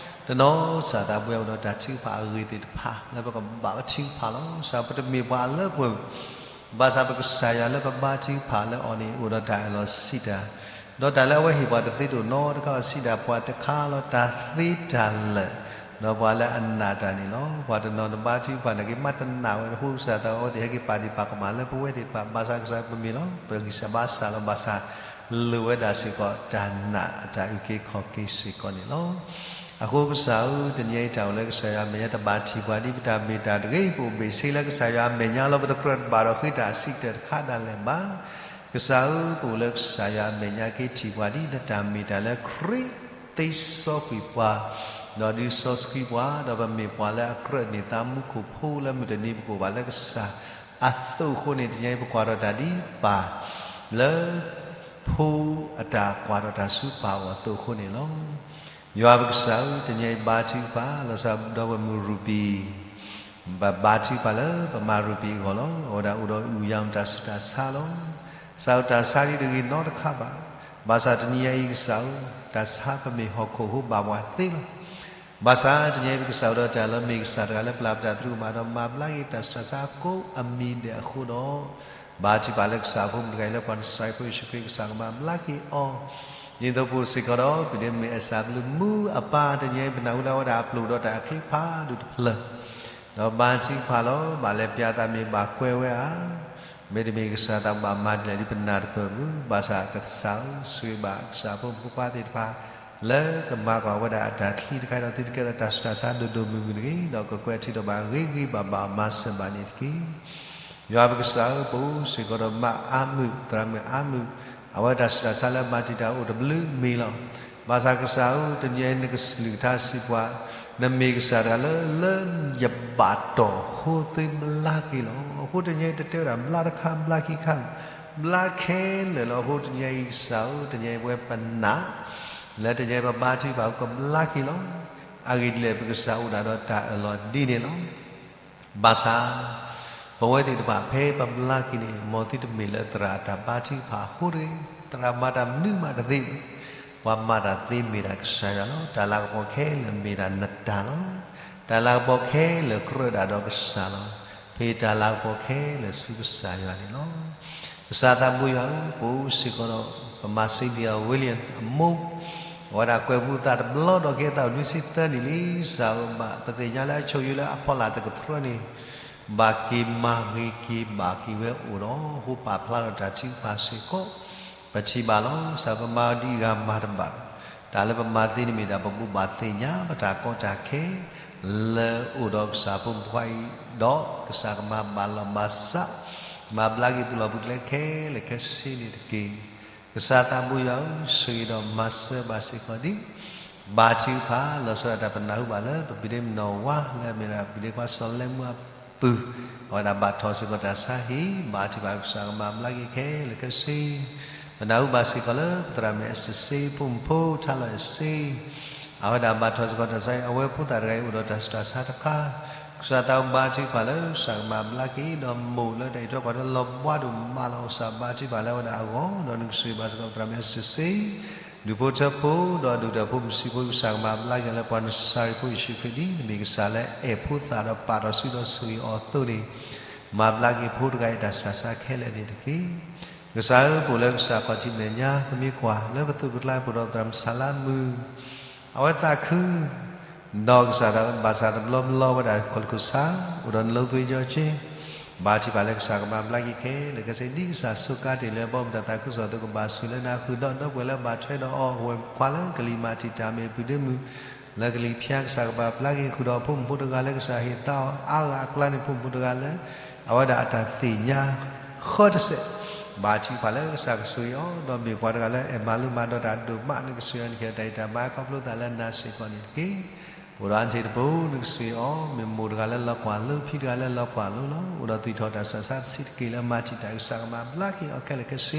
တနီၤကစၢ်သးပှၢ်အိၣ်ဒီးတၢ်ထုကဖၣ်အဂ့ၤသ့ၣ်တဖၣ် လၢပကဘၣ်ပထုကဖၣ်လီၤ. ကစၢ်ပတမ့ၢ်ပှၤလၢပှဲၤ ဘၣ်ဆၣ်ပကစၢ်ယွၤလၢပဘါထုကဖၣ်လၢအီၤန့ၣ် အိၣ်ဒီးတၢ်အၢၣ်လီၤစံးတၢ်, ဒီးတၢ်လၢအဝဲဟ့ၣ်ပှၤတသ့တအိၣ်နီတခါ အီၤစံးတၢ်ပှၤတခါလီၤ တၢ်သ့တၢ်လၢာ်, ဒီးပှၤလၢအနာ်တၢ်န့ၣ်လီၤ. ပှၤတနီၤတဘါထုကဖၣ်နာ်က့ မ့ၢ်တနာ်ဝဲ အဃိကစၢ်သးအဝဲသ့ၣ်ဟဲက့ၤပာ်ဒံးပာ်ကမၣ်လၢပဝဲသ့ၣ်တဖၣ် ဘၣ်ဆၣ်ကစၢ်ပမ့ၢ်လီၤ ပဂံၢ်စၢ်ဘါစၢ်လီၤ ဘၣ်ဆၣ် လိၣ်ဝဲဒၣ်စ့ၢ်ကီးတၢ်နာ်အတၢ်အုၣ်က့ၤခီၣ်က့ၤစ့ၢ်ကီးန့ၣ်လီၤ. အဃိကစၢ်ဧၢ, တနံၤအံၤတၢ်အိၣ်လၢကစၢ်ယွၤအမဲာ်ညါ တဘၣ်ထံၣ်ပှၤဒ်ပတၢ်မ့ၢ်တၢ်တဂ့ၤ ပအိၣ်ဘ့ၣ်ဆ့လၢကစၢ်ယွၤအမဲာ်ညါလီၤ. ပတကြၢးဘၣ်ဒီးဃ့တၢ်စံးတၢ်တခါဒၣ်လဲာ်ဘၣ်. ကစၢ်ဧၢ, ပအိၣ်လၢကစၢ်ယွၤအမဲာ်ညါ က့ၤထံၣ်ပှၤဒ်နတၢ်မ့ၢ်တၢ်လၢခရံာ်သ့စီကွံာ်ပှၤ, ဒီးဒုးစီဆှံပှၤ, ဒီးပမ့ၢ်ပှၤလၢအကြၢးန့ၢ်သးမူခိၣ်ဖိလၢမုၢ်တနံၤ ပကအိၣ်ဘၣ်လၢကစၢ်အသိးအဃိန့ၣ် တနံၤအံၤပကွၢ်ထီၣ်တၢ်ဒ်ပၢ်လၢ ဖိအတၢ်ကွၢ်ထီၣ်တၢ်ဆူပၢ်အအိၣ်အသိးအဃိန့ၣ်လီၤ. ယွၤပကစၢ်ဧၢ, တနံၤအံၤဘါထုကဖၣ် လီၤဆီဒီပုၢ်ဝဲၢ်မုၣ်ရူဘံၤ, ပဘါထုကဖၣ်လၢပမၤရူဘံၤအဂီၢ်လီၤ. အဝဲဒၣ်အိၣ်ဒီးအုၣ်ယီၤတၢ်ဆူးတၢ်ဆါလီၤ. ကစၢ်ဧၢ, တၢ်ဆါဒ်တဂ့ၤနီတခါဘၣ်. ဘၣ်ဆၣ်တနံၤအံၤကစၢ်ဧၢ, တၢ်ဆါပမ့ၢ်ဟီၣ်ခိၣ်အဃိဘၣ်ပှၤသ့လီၤ. ဘၣ်ဆၣ်တနံၤအံၤပကစၢ်အိၣ်ဒီးတၢ်လၢမ့ၢ်ကစၢ်တဂၤလၢပျၢ်ပတၢ်သရူးကမၣ်ဒီး မၤဘျါက့ၤတၢ်ဆူးတၢ်ဆါကိးအမံၤဒဲးအဃိဒီး, ဘါထုကဖၣ်လၢကစၢ်အဖိမုၣ်တဂၤအံၤလၢပှၤနစၢ်ဖိယ့ၣ်ၡူးခရံာ် ကစၢ်ကမၤဘျါက့ၤအီၤ, ဒ်သိးပအိၣ်စ့ၢ်ကီးဒီး ပုၢ်ဒ့မုၣ်အဲၣ်စၢ်ဘျုးမူအပၢ် တနံၤအံၤပနၢ်ဟူလၢအဝဲဒၣ်အပျိာ်ဒီးတၢ်အချံဖးဒိၣ်တဖျၢၣ် ဒီးဘါထုကဖၣ်လီၤ. ဘၣ်လဲၤပျၢ်သးမ့ၢ်ဘၣ်ကွဲဝဲဧါ, မ့တမ့ၢ်ကစၢ်သးဘၣ်မၤဒ်လဲၣ်ဒ်ပနၢ်တပၢၢ်မုၢ်, ဘၣ်ဆၣ်ကစၢ်ဧၢ, ဆိၣ်ဂ့ၤဘၣ်ကစၢ်ဖိမုၣ်ဖိခွါသ့ၣ်တဖၣ် လၢကမၤကွၢ်ဝဲဒၣ်အတၢ်ချံတခါဒီး သုတကဲထီၣ်တၢ်ဆူးတၢ်ဆါဒိၣ်ဒိၣ်မုၢ်မုၢ်တဂ့ၤ, ဒီးကကွဲးထံးထီၣ်ဘၣ်ဂ့ၤဂ့ၤဘၣ်ဘၣ်အီၤမၤစၢၤဘၣ်န့ၣ်တက့ၢ်. ယွၤပကစၢ်ဧၢ, ပအိၣ်စ့ၢ်ကီးဒီးမါအါမုၢ် သရၣ်မုၣ်အါမုၢ်, အဝဲတၢ်ဆူးတၢ်ဆါလၢမၤတံာ်တာ်အိၣ်တဘျုးမံၤလီၤ. ဘၣ်ဆၣ်ကစၢ်ဧၢ, တနံၤအံၤနကလုၢ်ကထါစံးပှၤ နမ့ၢ်ကစၢ်တဂၤလၢ လၢယဘၣ်တီၢ်အဃိ သုဘျါက့ၤလီၤ. အဃိတနံၤအံၤ တတဲဝဲဒၣ်ဘျါတခါ ဘျါခံခါ, ဘျါခဲလၢာ်လီၤ. အဃိတနံၤအံၤ ကစၢ်ဧၢ, တနံၤအံၤပဝဲပနာ် လၢတနံၤအံၤ ပဘါထုကဖၣ်အဃိ ကဘျါက့ၤလီၤ. အဂ့ၢ်ဒ်လဲၣ်, ပကစၢ်အိၣ်ဒၣ်ဒီးတၢ်အၢၣ်လီၤဒ်န့ၣ်လီၤ. ဘၣ်ဆၣ် ပဝဲသ့ၣ်တဖၣ် ဖဲပဘျါက့ၤန့ၣ် မ်သုတမ့ၢ်လၢသရၣ်အတၢ်ဘါထုကဖၣ်အဃိတဂ့ၤ, သရၣ်မၤတၢ်မနုၤမးတသ့, ပှၤမၤတၢ်သ့မ့ၢ်ဒၣ်ကစၢ်ယွၤလီၤ. တၢ်လၤကပီၤခဲလၢာ်မ့ၢ်ဒၣ်နတၢ်လီၤ. တၢ်လၤကပီၤခဲလၢာ်ကြၢးဒၣ်ဒီးကစၢ်လီၤ. ဖဲတၢ်လၤကပီၤခဲလၢာ်ဆူကစၢ်ယွၤန့ၣ်လီၤ. ကစၢ်သးဘိယွၤဧၢ, ပအိၣ်စ့ၢ်ကီးဒီး ပမၤစ့ဒံၣ်အီၤ William အမိၢ်, အဝဲဒၣ်ကွဲးပူသးတဘျီဒီးက့ၤအသးအိၣ်နွံဆံသၢနံၣ်လံ, စးဝဲဘၣ် ပသ့ၣ်ညါလၢအဆိၣ်ယွၤလၢအဖီလာ်သကထြၢန့ၣ် ဘၣ်က့ၤမၤဂ့ၤက့ၤဘၣ်က့ၤဝဲအိၣ်ဒီး အဃိပာ်ဖျါထီၣ်တၢ်ထုကဖၣ်စ့ၢ်ကီး, ပထံၣ်ဘၣ်လီၤ. စးပမၤဒံးဂၤမၤတဘၣ်, တၢ်လၢပမၤသ့န့ၣ်မ့ၢ်ဒၣ် ပဘူးဘၣ်သ့ၣ်ညါ ပတၢ်ကီတၢ်ခဲ လၢအိၣ်ဒီးကစၢ်ဖိမုၣ်ဖိခွါအံၤ, ဒီးကစၢ်ကမၤဘၣ်လီၤဘၣ်စး, မၤဘျါက့ၤပူၤလီၢ်ပူၤကျဲခဲလၢာ်ခဲဆ့န့ၣ်တက့ၢ်. ကစၢ်သးဘိယွၤဧၢ, ဆိၣ်ဂ့ၤဒီးမၤစၢၤဘၣ်စ့ၢ်ကီးဒံး ဘါထုကဖၣ် လီၤဆီဒၣ်တၢ်ပနၢ်ဟူဘၣ်လၢ ပပုၢ်ဒ့မုၣ်နီၢ်ဝါ လၢအမ့ၢ်ဒၣ်ပုၢ်ဒ့ခွါစီၤလဲမူအပုၢ်, အဝဲဒၣ်ဘၣ်ထီၣ်စ့ၢ်ကီးတၢ်ဆါဟံၣ်, ဘါထုကဖၣ်ကစၢ်ကမၤဘျါက့ၤခဲလၢာ်ခဲဆ့, ပနၢ်ဟူဘၣ်စ့ၢ်ကီးလၢ ပသရၣ်မုၣ် Esther စ့ ဖိမုၣ်ဖိ ထါလီၤအဲၣ်စ့ အဝဲဒၣ်ဘၣ်ထီၣ်စ့ၢ်ကီးတၢ်ဆါဟံၣ်, အဝဲဖိသၣ်တဂၤအံၤအိၣ်ဒီးတၢ်ဆူးတၢ်ဆါတခါ, ကစၢ်သးဘိဘါထုကဖၣ်လၢ ကစၢ်ကမၤဘျါက့ၤ ဒီးမိၢ်လၢတၢ်အံးထွဲကွၢ်ထွဲလီၤဘှါဒိၣ်မးလီၤ. ကစၢ်ဘါထုကဖၣ်လၢအဝဲဒၣ်အဂီၢ်, ဒီးနကဆိၣ်ဂ့ၤဘၣ်စ့ၢ်ကီး ပသရၣ်မုၣ် Esther စ့ ဒူၣ်ဖိထၢဖိ ဒီးဒူၣ်ဒီးဖိမုၣ်ဆံးဖိ, ကစၢ်ကမၤဘျါက့ၤလၢပှၤနစၤရ့းဖိယ့ၣ်ၡူးခရံာ်ဒ် နမ့ၢ်ကစၢ်လၢအဲၣ်ဖိသၣ်ဒီးပာ်ထီၣ်စုဒီးဆိၣ်ဂ့ၤအီၤအသိးန့ၣ်, မၤဘျါက့ၤဖိတဂၤအံၤတၢ်ဆူးတၢ်ဆါခဲလၢာ်န့ၣ်တက့ၢ်. ကစၢ်ဧၢ, ပအိၣ်လၢကစၢ်ခီၣ်ထံးမဲာ်ညါ, ပမ့ၢ်ကွၢ်လၢပသိးပကျါ ပအိၣ်ဒီးပသရၣ်မုၣ်ဆၣ်လါမုၢ်, အဝဲသးခု ဒီးကစၢ်ဘၣ်ဆၣ်တဘျီဘျီဝဲဒၣ်ကီၢ်လၢကစၢ် အိၣ်ဒီးနလိသဝ့ယီက့, ဘါထုကဖၣ်လၢကစၢ်ကမၤဘျါက့ၤခဲလၢာ်ခဲဆ့, ဒ်ကစၢ်ဆိးကါတ့ၢ်လၢဘီမုၢ်တၢ်သးခုကစီၣ်အသိး ကဘၣ်ဆိၣ်လၢနၤဃုာ်ဒီး ဒီပုၢ်ဝဲၢ်လၢဘၣ်ထွဲဒီးအီၤ, အဝဲခွါလၢကလံၤမၤတံာ်တာ်မ့ၢ်ပုၢ်ဒ့မုၣ် လၢကလံၤဖၠါ, ကစၢ်ကဘၣ်ဘျါက့ၤဃုာ်ဒီးဖိမုၣ်ဖိတဂၤလၢကစၢ်ဟ့ၣ်သါအီၤအါဂၤအကျါန့ၣ် ဖိမုၣ်ဖိတဂၤလၢ အဝဲဒၣ်အတၢ်သ့ၣ်ညါဃၢတစဲး, ဘါထုကဖၣ်လၢကစၢ်ကဆိၣ်ဂ့ၤအီၤ, ဒီးမ့ၢ်ပှၤတဂၤလၢအဲၣ်မၤလိမၤဒိးတၢ်ဒိၣ်မး နကဆိၣ်ဂ့ၤအီၤ နကဟ့ၣ်အီၤတၢ်ဂံၢ်တၢ်ဘါ ခီဖျိသးလၢနၤစ့ၢ်ကီးန့ၣ်တက့ၢ်. ပအိၣ်ဒီးအါထံၣ်တပူၤ နကဆိၣ်ဂ့ၤအီၤ, မ့ၢ်မိၢ်တဂၤလၢလီၤကွၢ်လိ ဖံတဂၤလၢလီၤကွၢ်လိလီၤ. အိၣ်ဒီးသွံၣ်ထီၣ်တၢ်ဆူးတၢ်ဆါတဆံးတက့ၢ်လၢမၤတံာ်တာ် ကစၢ်ကမၤဘျါက့ၤအီၤခဲလၢာ်ခဲဆ့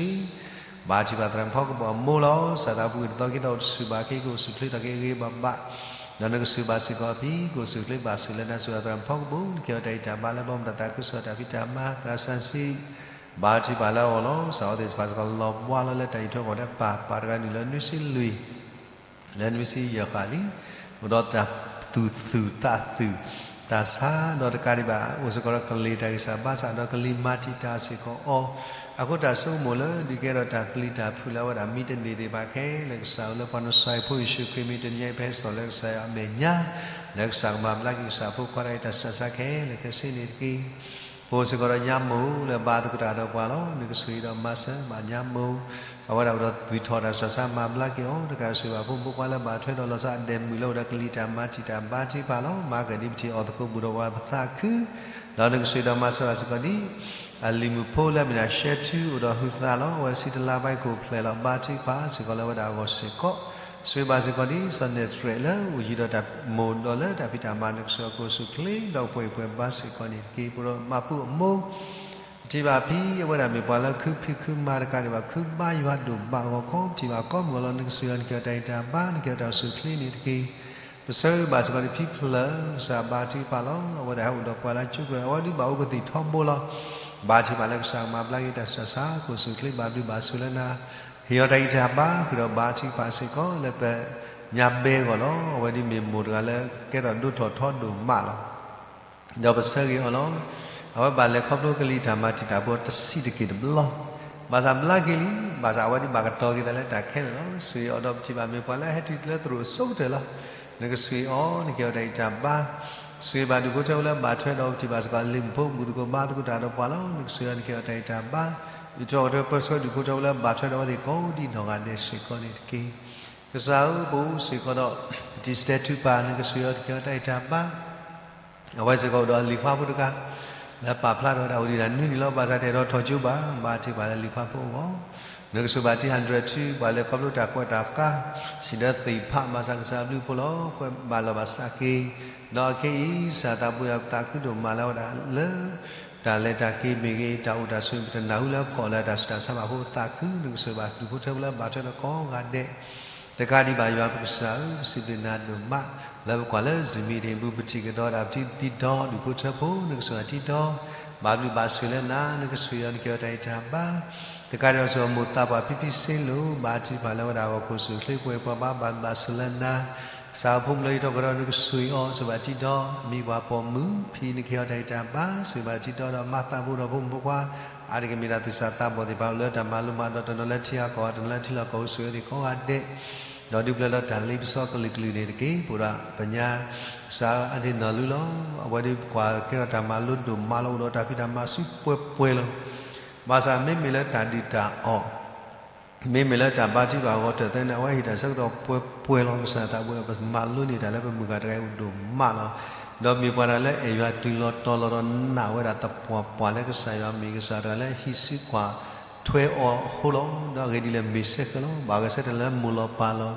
ဘါထုကဖၣ်သရၣ်မုၣ်ဖီကပီၤအမိၢ်လီၤ. ကစၢ်သးဘိယွၤ တသီခံသီအိၣ်တဆူၣ်ဘၣ်က့ၤ ကအိၣ်ဆူၣ်ချ့ထီၣ်က့ၤဂ့ၤဂ့ၤဘၣ်ဘၣ်, ဒီးနကဆိၣ်ဂ့ၤဘၣ်စ့ၢ်ကီးအဖံ, ကအိၣ်ဆူၣ်ချ့ဘၣ်ဆိၣ်လၢနၤ ဆိၣ်ဂ့ၤသရၣ်မုၣ်ဖီကပီၤ, နကဟ့ၣ်အီၤတၢ်ဂံၢ်တၢ်ဘါလၢဘီမုၢ်တၢ်သးခုကစီၣ် တၢ်ဖံးတၢ်မၤ သရၣ်စီဆှံ ဘါထုကဖၣ်လၢအဂီၢ်လီၤ. ကစၢ်အဝဲသ့ၣ်တဖၣ်စ့ၢ်ကီးလီၤဘှါလီၤလၢတၢ်အံးထွဲကွၢ်ထွဲ ပၢ်ပၢ်တဂၤနုာ်လၢနွံဆံလွံၢ် လၢနွံဆံယဲၢ်ဃၣ်လံ, အိၣ်ဒီးတၢ်သူၣ်သူၣ်သးသူၣ် တၢ်ဆါဒီးတကးဒံးဘၣ် အိၣ်စ့ၢ်ကီးဒီးကလံၤတၢ်ဂံၢ်စၢ်ဘါစၢ် ဒီးကလံၤမၤတံာ်တာ်စ့ၢ်ကီးအီၤ, အဃိတၢ်ဆိကမိၣ်လၢ ဒုးကဲထီၣ်တၢ်ပျံၤတၢ်ဖုးလၢအဝဲဒၣ်မံတန့ၢ်သ့ၣ်တဖၣ်ခဲလၢာ် ကစၢ်ဧၢ လၢပှၤနစၤရ့းဖိယ့ၣ်ၡူးခရံာ်မံၤ တနံၤအံၤပဟဲစိာ်လၢကစၢ်ယွၤအမဲာ်ညါ, လၢကစၢ်ကမၤဘျါက့ၤကစၢ်ဖိခွါတဂၤအံၤတၢ်ဆူးတၢ်ဆါခဲလၢာ်ခဲဆ့န့ၣ်တက့ၢ်. ပအိၣ်စ့ၢ်ကီးဒီးညါမိၢ်လၢအဘါသကိးတၢ်ဒီးပှၤလီၤ. နကဆိၣ်ဂ့ၤဒီးမၤစၢၤဘၣ်ညါမိၢ်, အဝဲဒၣ်အိၣ်ဒီးသွံၣ်ထီၣ်တၢ်ဆူးတၢ်ဆါ မၤဘျါက့ၤအီၤ, တကးဒံးဆိၣ်ဂ့ၤဘၣ်ဖိမုၣ်ဖိခွါလၢဘၣ်ထွဲဒီးလီၤဆီအဒဲးမုၢ် လၢအိၣ်ဒီးကလံၤတၢ်မၤတံာ်တာ် ဘါထုကဖၣ်လီၤ. မၤကဒံးပထံၣ်အီၤသကိး ဘူၣ်ထီၣ်ပှၤပသးခု, ဒီးနကဆိၣ်ဂ့ၤဒီးမၤစၢၤဘၣ်စ့ၢ်ကီးဒ် အလံၤမုၣ်ဖိလၢအမ့ၢ်ဒၣ်ရှဲထူ အိၣ်ဒီးဟုသးလီၤ. အဝဲစံတလါဘၣ်ခိၣ်ဖျဲၣ်လီၤ. ဘါထုကဖၣ်စ့ၢ်ကီးလၢအဝဲဒၣ်အဂီၢ်စ့ၢ်ကီး, ဆိၣ်ဂ့ၤဘၣ်စ့ၢ်ကီးဒ်စီၤနဲၣ်သရဲၣ်လၢအိၣ်ယံၤဒီးတၢ်မိၢ်ဒီးလၢတၢ်ဖံးတၢ်မၤ နကဆိၣ်ဂ့ၤအီၤ ကအိၣ်ဆူၣ်ချ့ဒီးပှဲၤပှဲၤဘါစ့ၢ်ကီးန့ၣ်တက့ၢ်. ပအိၣ်ဒီးမၤပူၤအမိၢ် ပထံၣ်ဘၣ်ဖံ အဝဲဒၣ်မ့ၢ်ပှၤလၢခုဖံးခုမၤတကးဒံးဘၣ် ခုဘါယွၤဒိၣ်ဘၣ်အဂီၢ်ခီ ပထံၣ်ဘၣ်ကိးမုၢ်အလီၢ် နကဆိၣ်ဂ့ၤအီၤ နကဟ့ၣ်အီၤတၢ်ဂံၢ်တၢ်ဘါ နကဟ့ၣ်အီၤတၢ်အိၣ်ဆူၣ်ချ့န့ၣ်တက့ၢ်. ပဆၢဂ့ၤဘၣ်စ့ၢ်ကီးဒ်ဖံဖျၢၣ် ကစၢ်ဘါထုကဖၣ်လီၤ. အဝဲသ့ၣ်ဟဲအိၣ်ဒီးပှၤလၢကၠိကရၢ အဝဲဒုးဘၣ်အိၣ်ကသံၣ်ထီဘိလီၤ. ဘါထုကဖၣ်လၢကစၢ်ကမၤဘျါက့ၤတၢ်ဆူးတၢ်ဆါ ကအိၣ်ဆူၣ်ချ့ဘၣ်ဘျုးဘၣ်ဆိၣ်လၢနၤ, ဟ့ၣ်အီၤတၢ်ဂံၢ်တၢ်ဘါ ဃုာ်ဒီးဘါထုကဖၣ်စ့ၢ်ကီးလၢပညါဘဲအဂီၢ်လီၤ. အဝဲဒ်မ့ၢ်မိၢ်တဂၤလၢကဲထီၣ်ဒိၣ်ထီၣ်ထီဒိၣ်မးလီၤ. ဒီးပဆၢဂ့ၤအီၤလီၤ. အဝဲဘၣ်လဲၤခီဖျိကလံၤတၢ်မၤတံာ်တာ်ဖိတဆံးတက့ၢ်တဘျီ, ဘၣ်ဆၣ်ဘျါက့ၤလံ, ဘၣ်ဆၣ်အဝဲဒ်ဘၣ်ကတီၤက့ၤသးလၢတၢ်ခဲလၢာ်လီၤ. ဆိၣ်ဂ့ၤအီၤဒီးပထံၣ်ဘၣ်မ့ၢ်ပှၤလၢအဟဲတုၤလၢသရိာ်အဆိကတၢၢ်လီၤ. နကဆိၣ်ဂ့ၤအီၤ နကဟ့ၣ်အီၤတၢ်ဂံၢ်တၢ်ဘါ, ဆိၣ်ဂ့ၤဘၣ်ဒူၣ်ဖိထၢဖိလၢဘၣ်ထွဲဒီးပထံၣ်ဘၣ်စ့ၢ်ကီး အလံၤမုၣ်ဖိဘူၣ်သကိးဘါသကိးတၢ်ဒီးပှၤလီၤ. နကဆိၣ်ဂ့ၤအီၤ နကဟ့ၣ်အီၤတၢ်ဂံၢ်တၢ်ဘါ, အံးထွဲကွၢ်ထွဲပၢဆှၢဒူၣ်ဖိထၢဖိလၢဘၣ်ထွဲဒီးအဝဲသ့ၣ် ကိးဒ်နီၢ်ဂၤဒဲးစ့ၢ်ကီးန့ၣ်တက့ၢ်. ကစၢ်ဧၢ, ပအိၣ်စ့ၢ်ကီးဒီး ပတံၤစတဲထူပၢ် နကဆိၣ်ဂ့ၤအီၤ နကဟ့ၣ်အီၤတၢ်ဂံၢ်တၢ်ဘါ, အဝဲစ့ၢ်ကီးအိၣ်ဒီးအလံၤခွါဖိတဂၤ လၢပာ်ဖျါထီၣ်ဝဲဒၣ်အိၣ်ဒံးဒၣ်နွံနံၣ်လီၤ. ဘၣ်ဆၣ်တအဲၣ်ဒိးထီၣ်ကၠိဘၣ်, ဘါထုကဖၣ်လၢအလံၤခွါဖိအဂီၢ် နကဆိၣ်ဘၣ်တံၢ် hundred two ပှၤလၢခီဖျိတၢ်ကွဲးတၢ်ကါ စံးဒီးသ့ၣ်ဖး ဘၣ်ဆၣ်ကစၢ်အဘျုးအဖှိၣ်လီၤ. ကွဲးဘၣ်လီၤဘၣ်ဆၣ်က့ၤ ဒီးခဲအံၤ ကစၢ်သးဘိယွၤပသးခုဒိၣ်မးလၢအဝဲဒၣ်လၢ တၢ်လဲၤတၢ်က့ၤမ့ၢ်ဂ့ၤ တၢ်အိၣ်တၢ်ဆိးမ့ၢ်ဂ့ၤ ပတနၢ်ဟူလၢအကီၢ်လၢတၢ်ဆူးတၢ်ဆါဘၣ်အဃိ ပသးခု နကဆိၣ်ဘၣ်ဒူၣ်ဖိထၢဖိလၢဘၣ်ထွဲဒီးကိးဂၤဒဲး တကးဒံးဘၣ်ယွၤပကစၢ်ဧၢ, ပစံးဘျုးနၤဒိၣ်မး လၢပကွၢ်လၢ Zoom meeting အပူၤ ပထံၣ်ကဒီးဒၣ်ပတံၤတံၤဒီး ဒူၣ်ဖိထၢဖိ နကဆိၣ်ဂ့ၤတံၤဒီး ဘၣ်ဘျုးဘၣ်ဆိၣ်လၢနၤ နကဆိၣ်ဂ့ၤအီၤ နကဟ့ၣ်အီၤတၢ်ဂံၢ်တၢ်ဘါ တကးဒံးဘၣ်ဆိၣ်ဂ့ၤမိၢ်သးပှၢ်ဖံဖံစ့လိာ် ဘၣ်ထံၣ်တဖၣ်လၢဝဲဒၣ်ဂီၢ်ခိၣ်စူၣ်ချ့ပှဲၤပှၤဘါ ဘၣ်ဘျုးဘၣ်ဆိၣ်လၢနၤ ကစၢ်ဖိမုၣ်လၢအံးထီၣ်ကီၢ်ထီၣ် နကဆိၣ်ဂ့ၤအီၤ ဆိၣ်ဘၣ်တံၤဒီး မံၤပှၢ်ပိာ်မုၣ်ဖံ နကဟ့ၣ်အီၤတၢ်ဂံၢ်တၢ်ဘါ ဆိၣ်ဘၣ်တံၤဒီး ဒီးမၤသးဖိဒီးဖိမုၣ်ဖိခွါ အါတက့ၢ်မ့ၢ်ဒၣ်သူၣ်စၢ်သးဘီၣ်သ့ၣ်တဖၣ် အိၣ်လၢတၢ်မၤလိမၤဒိးတနီၤလၢထံဂၤကီၢ်ဂၤ တနီၤလၢထံလီၢ်ကီၢ် အိၣ်ဆိၣ်ဂ့ၤသ့ၣ်ကိးဂၤဒဲး ဒီးဒုးပျၢၤဒီးတၢ်လ့ပစီကလုာ်ကလုာ်န့ၣ်တက့ၢ် ပအိၣ်ဒီးပညါ ကစၢ်အဒ့ၣ်နီၢ်လူလီၤ. အဝဲဒၣ်ပကွၢ်ကဲထီၣ်တၢ်မၤလိဒိၣ်မးလီၤ အိၣ်ဒီးတၢ်ဖံးတၢ်မၤဆူပှဲၤပှဲၤလီၤ. ဘၣ်ဆၣ်မ့မ့ၢ်လၢတၢ်ဒုၣ်တၢ်အီၣ် မ့မ့ၢ်လၢတၢ်ဘါထုကဖၣ်အဂီၢ်တၢ်သ့န့ၣ် အဝဲဟ့ၣ်တၢ်ဆၢကတီၢ်ပှဲၤပှဲၤလီၤ. ကစၢ်သးဘိယွၤ ပမၤလိန့ၢ်တၢ်လၢပမုၢ်ဂၤတဂၤအံၤအိၣ်ဒိၣ်မးလီၤ. ဒီးမ့ၢ်ပှၤတဂၤလၢအဲၣ်ယွၤတုၤလီၤတီၤလီၤဒီးနာ်ဝဲဒၣ်သပှၢ်ပှၢ်လၢကစၢ်ယွၤမ့ၢ်ကစၢ်တဂၤလၢဟံးစုကွၢ်ထွဲအီၤအဃိလီၤ. ဒီးအဂ့ၢ်ဒ်လဲၣ် မ့ၢ်စ့ၢ်ကီးလီၤ. ဘၣ်ဂဲၤဆၢထၢၣ်လၢမိၢ်လီၤပၢ်လီၤ.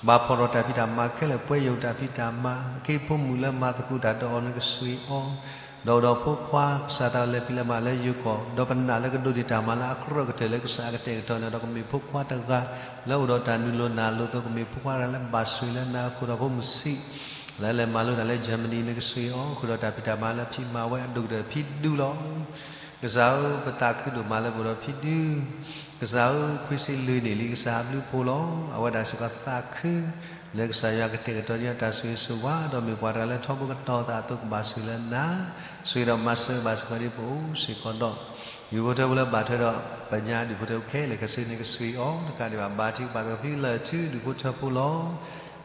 ဘၣ်ဖှီၣ်ထီၣ်တၢ်ဖံးတၢ်မၤခဲလၢာ် ပှဲၤယိာ်တၢ်ဖံးတၢ်မၤ အခ့အပှၤမုၣ်လၢမၤသကိးတၢ်ဒီးအီၤ နကဆိၣ်ဂ့ၤအီၤ ဒီးအိၣ်ဒီးဖိခွါ ကစၢ်သးလဲၤဖံးလဲၤမၤလၢယိၤကီၢ် ဒီးပနာ်လၢကဒိးန့ၢ်တၢ်မၤလၢအကြၢးကတၢၢ်လၢကစၢ်အကတဲာ်ကတီၤန့ၣ် ဒီးကမ့ၢ်ဖိခွါတဂၤ လၢအိၣ်ဒီးတၢ်နုာ်လီၤနၢ်လိာ်အသိး ကမ့ၢ်ဖိခွါတဂၤလၢဘၣ်ဆိၣ်ဂ့ၤလၢနၤ ဃုာ်ဒီးဖိမုၣ်ဆံး လၢလဲၤမၤလိတၢ်လၢ Germany နကဆိၣ်ဂ့ၤအီၤ ဃုာ်ဒီးတၢ်ဖံးတၢ်မၤလၢဖံးမၤဝဲအဒိၣ်ကတၢၢ်ဖံဒူလီၤ. ကစၢ်ဧၢ ပသးခုဒိၣ်မးလၢပအိၣ်ဒီးဖံဒူ ကစၢ်ဧၢ ခွံဆံလွံၢ်နံၣ်လံ ကစၢ်အဘျုးအဖှိၣ်လီၤ. အဝဲဒၣ်စ့ၢ်ကီးသးခု လၢကစၢ်ယွၤကတဲာ်ကတီၤန့ၢ်တၢ်ဆိၣ်ဂ့ၤဆိၣ်ဝါ ဒီးမ့ၢ်ပှၤတဂၤလၢထီဘိကတီၤသးအသိးကဘၣ်ဆိၣ်ဂ့ၤလၢနၤ ဆိၣ်ဂ့ၤဒီးမၤစၢၤဘၣ်စ့ၢ်ကီးဒ်ပအိၣ်စ့ၢ်ကီးဒီး ဒူၣ်ဖိထၢဖိလၢဘၣ်ထွဲဒီးပညါဒူၣ်ဖိထၢဖိခဲလၢာ်ခဲဆ့ နကဆိၣ်ဂ့ၤအီၤ တကးဒံးဘၣ် ဘါထုကဖၣ်စ့ၢ်ကီးဖံလၢာ်ထူ ဒူၣ်ဖိထၢဖိလီၤ.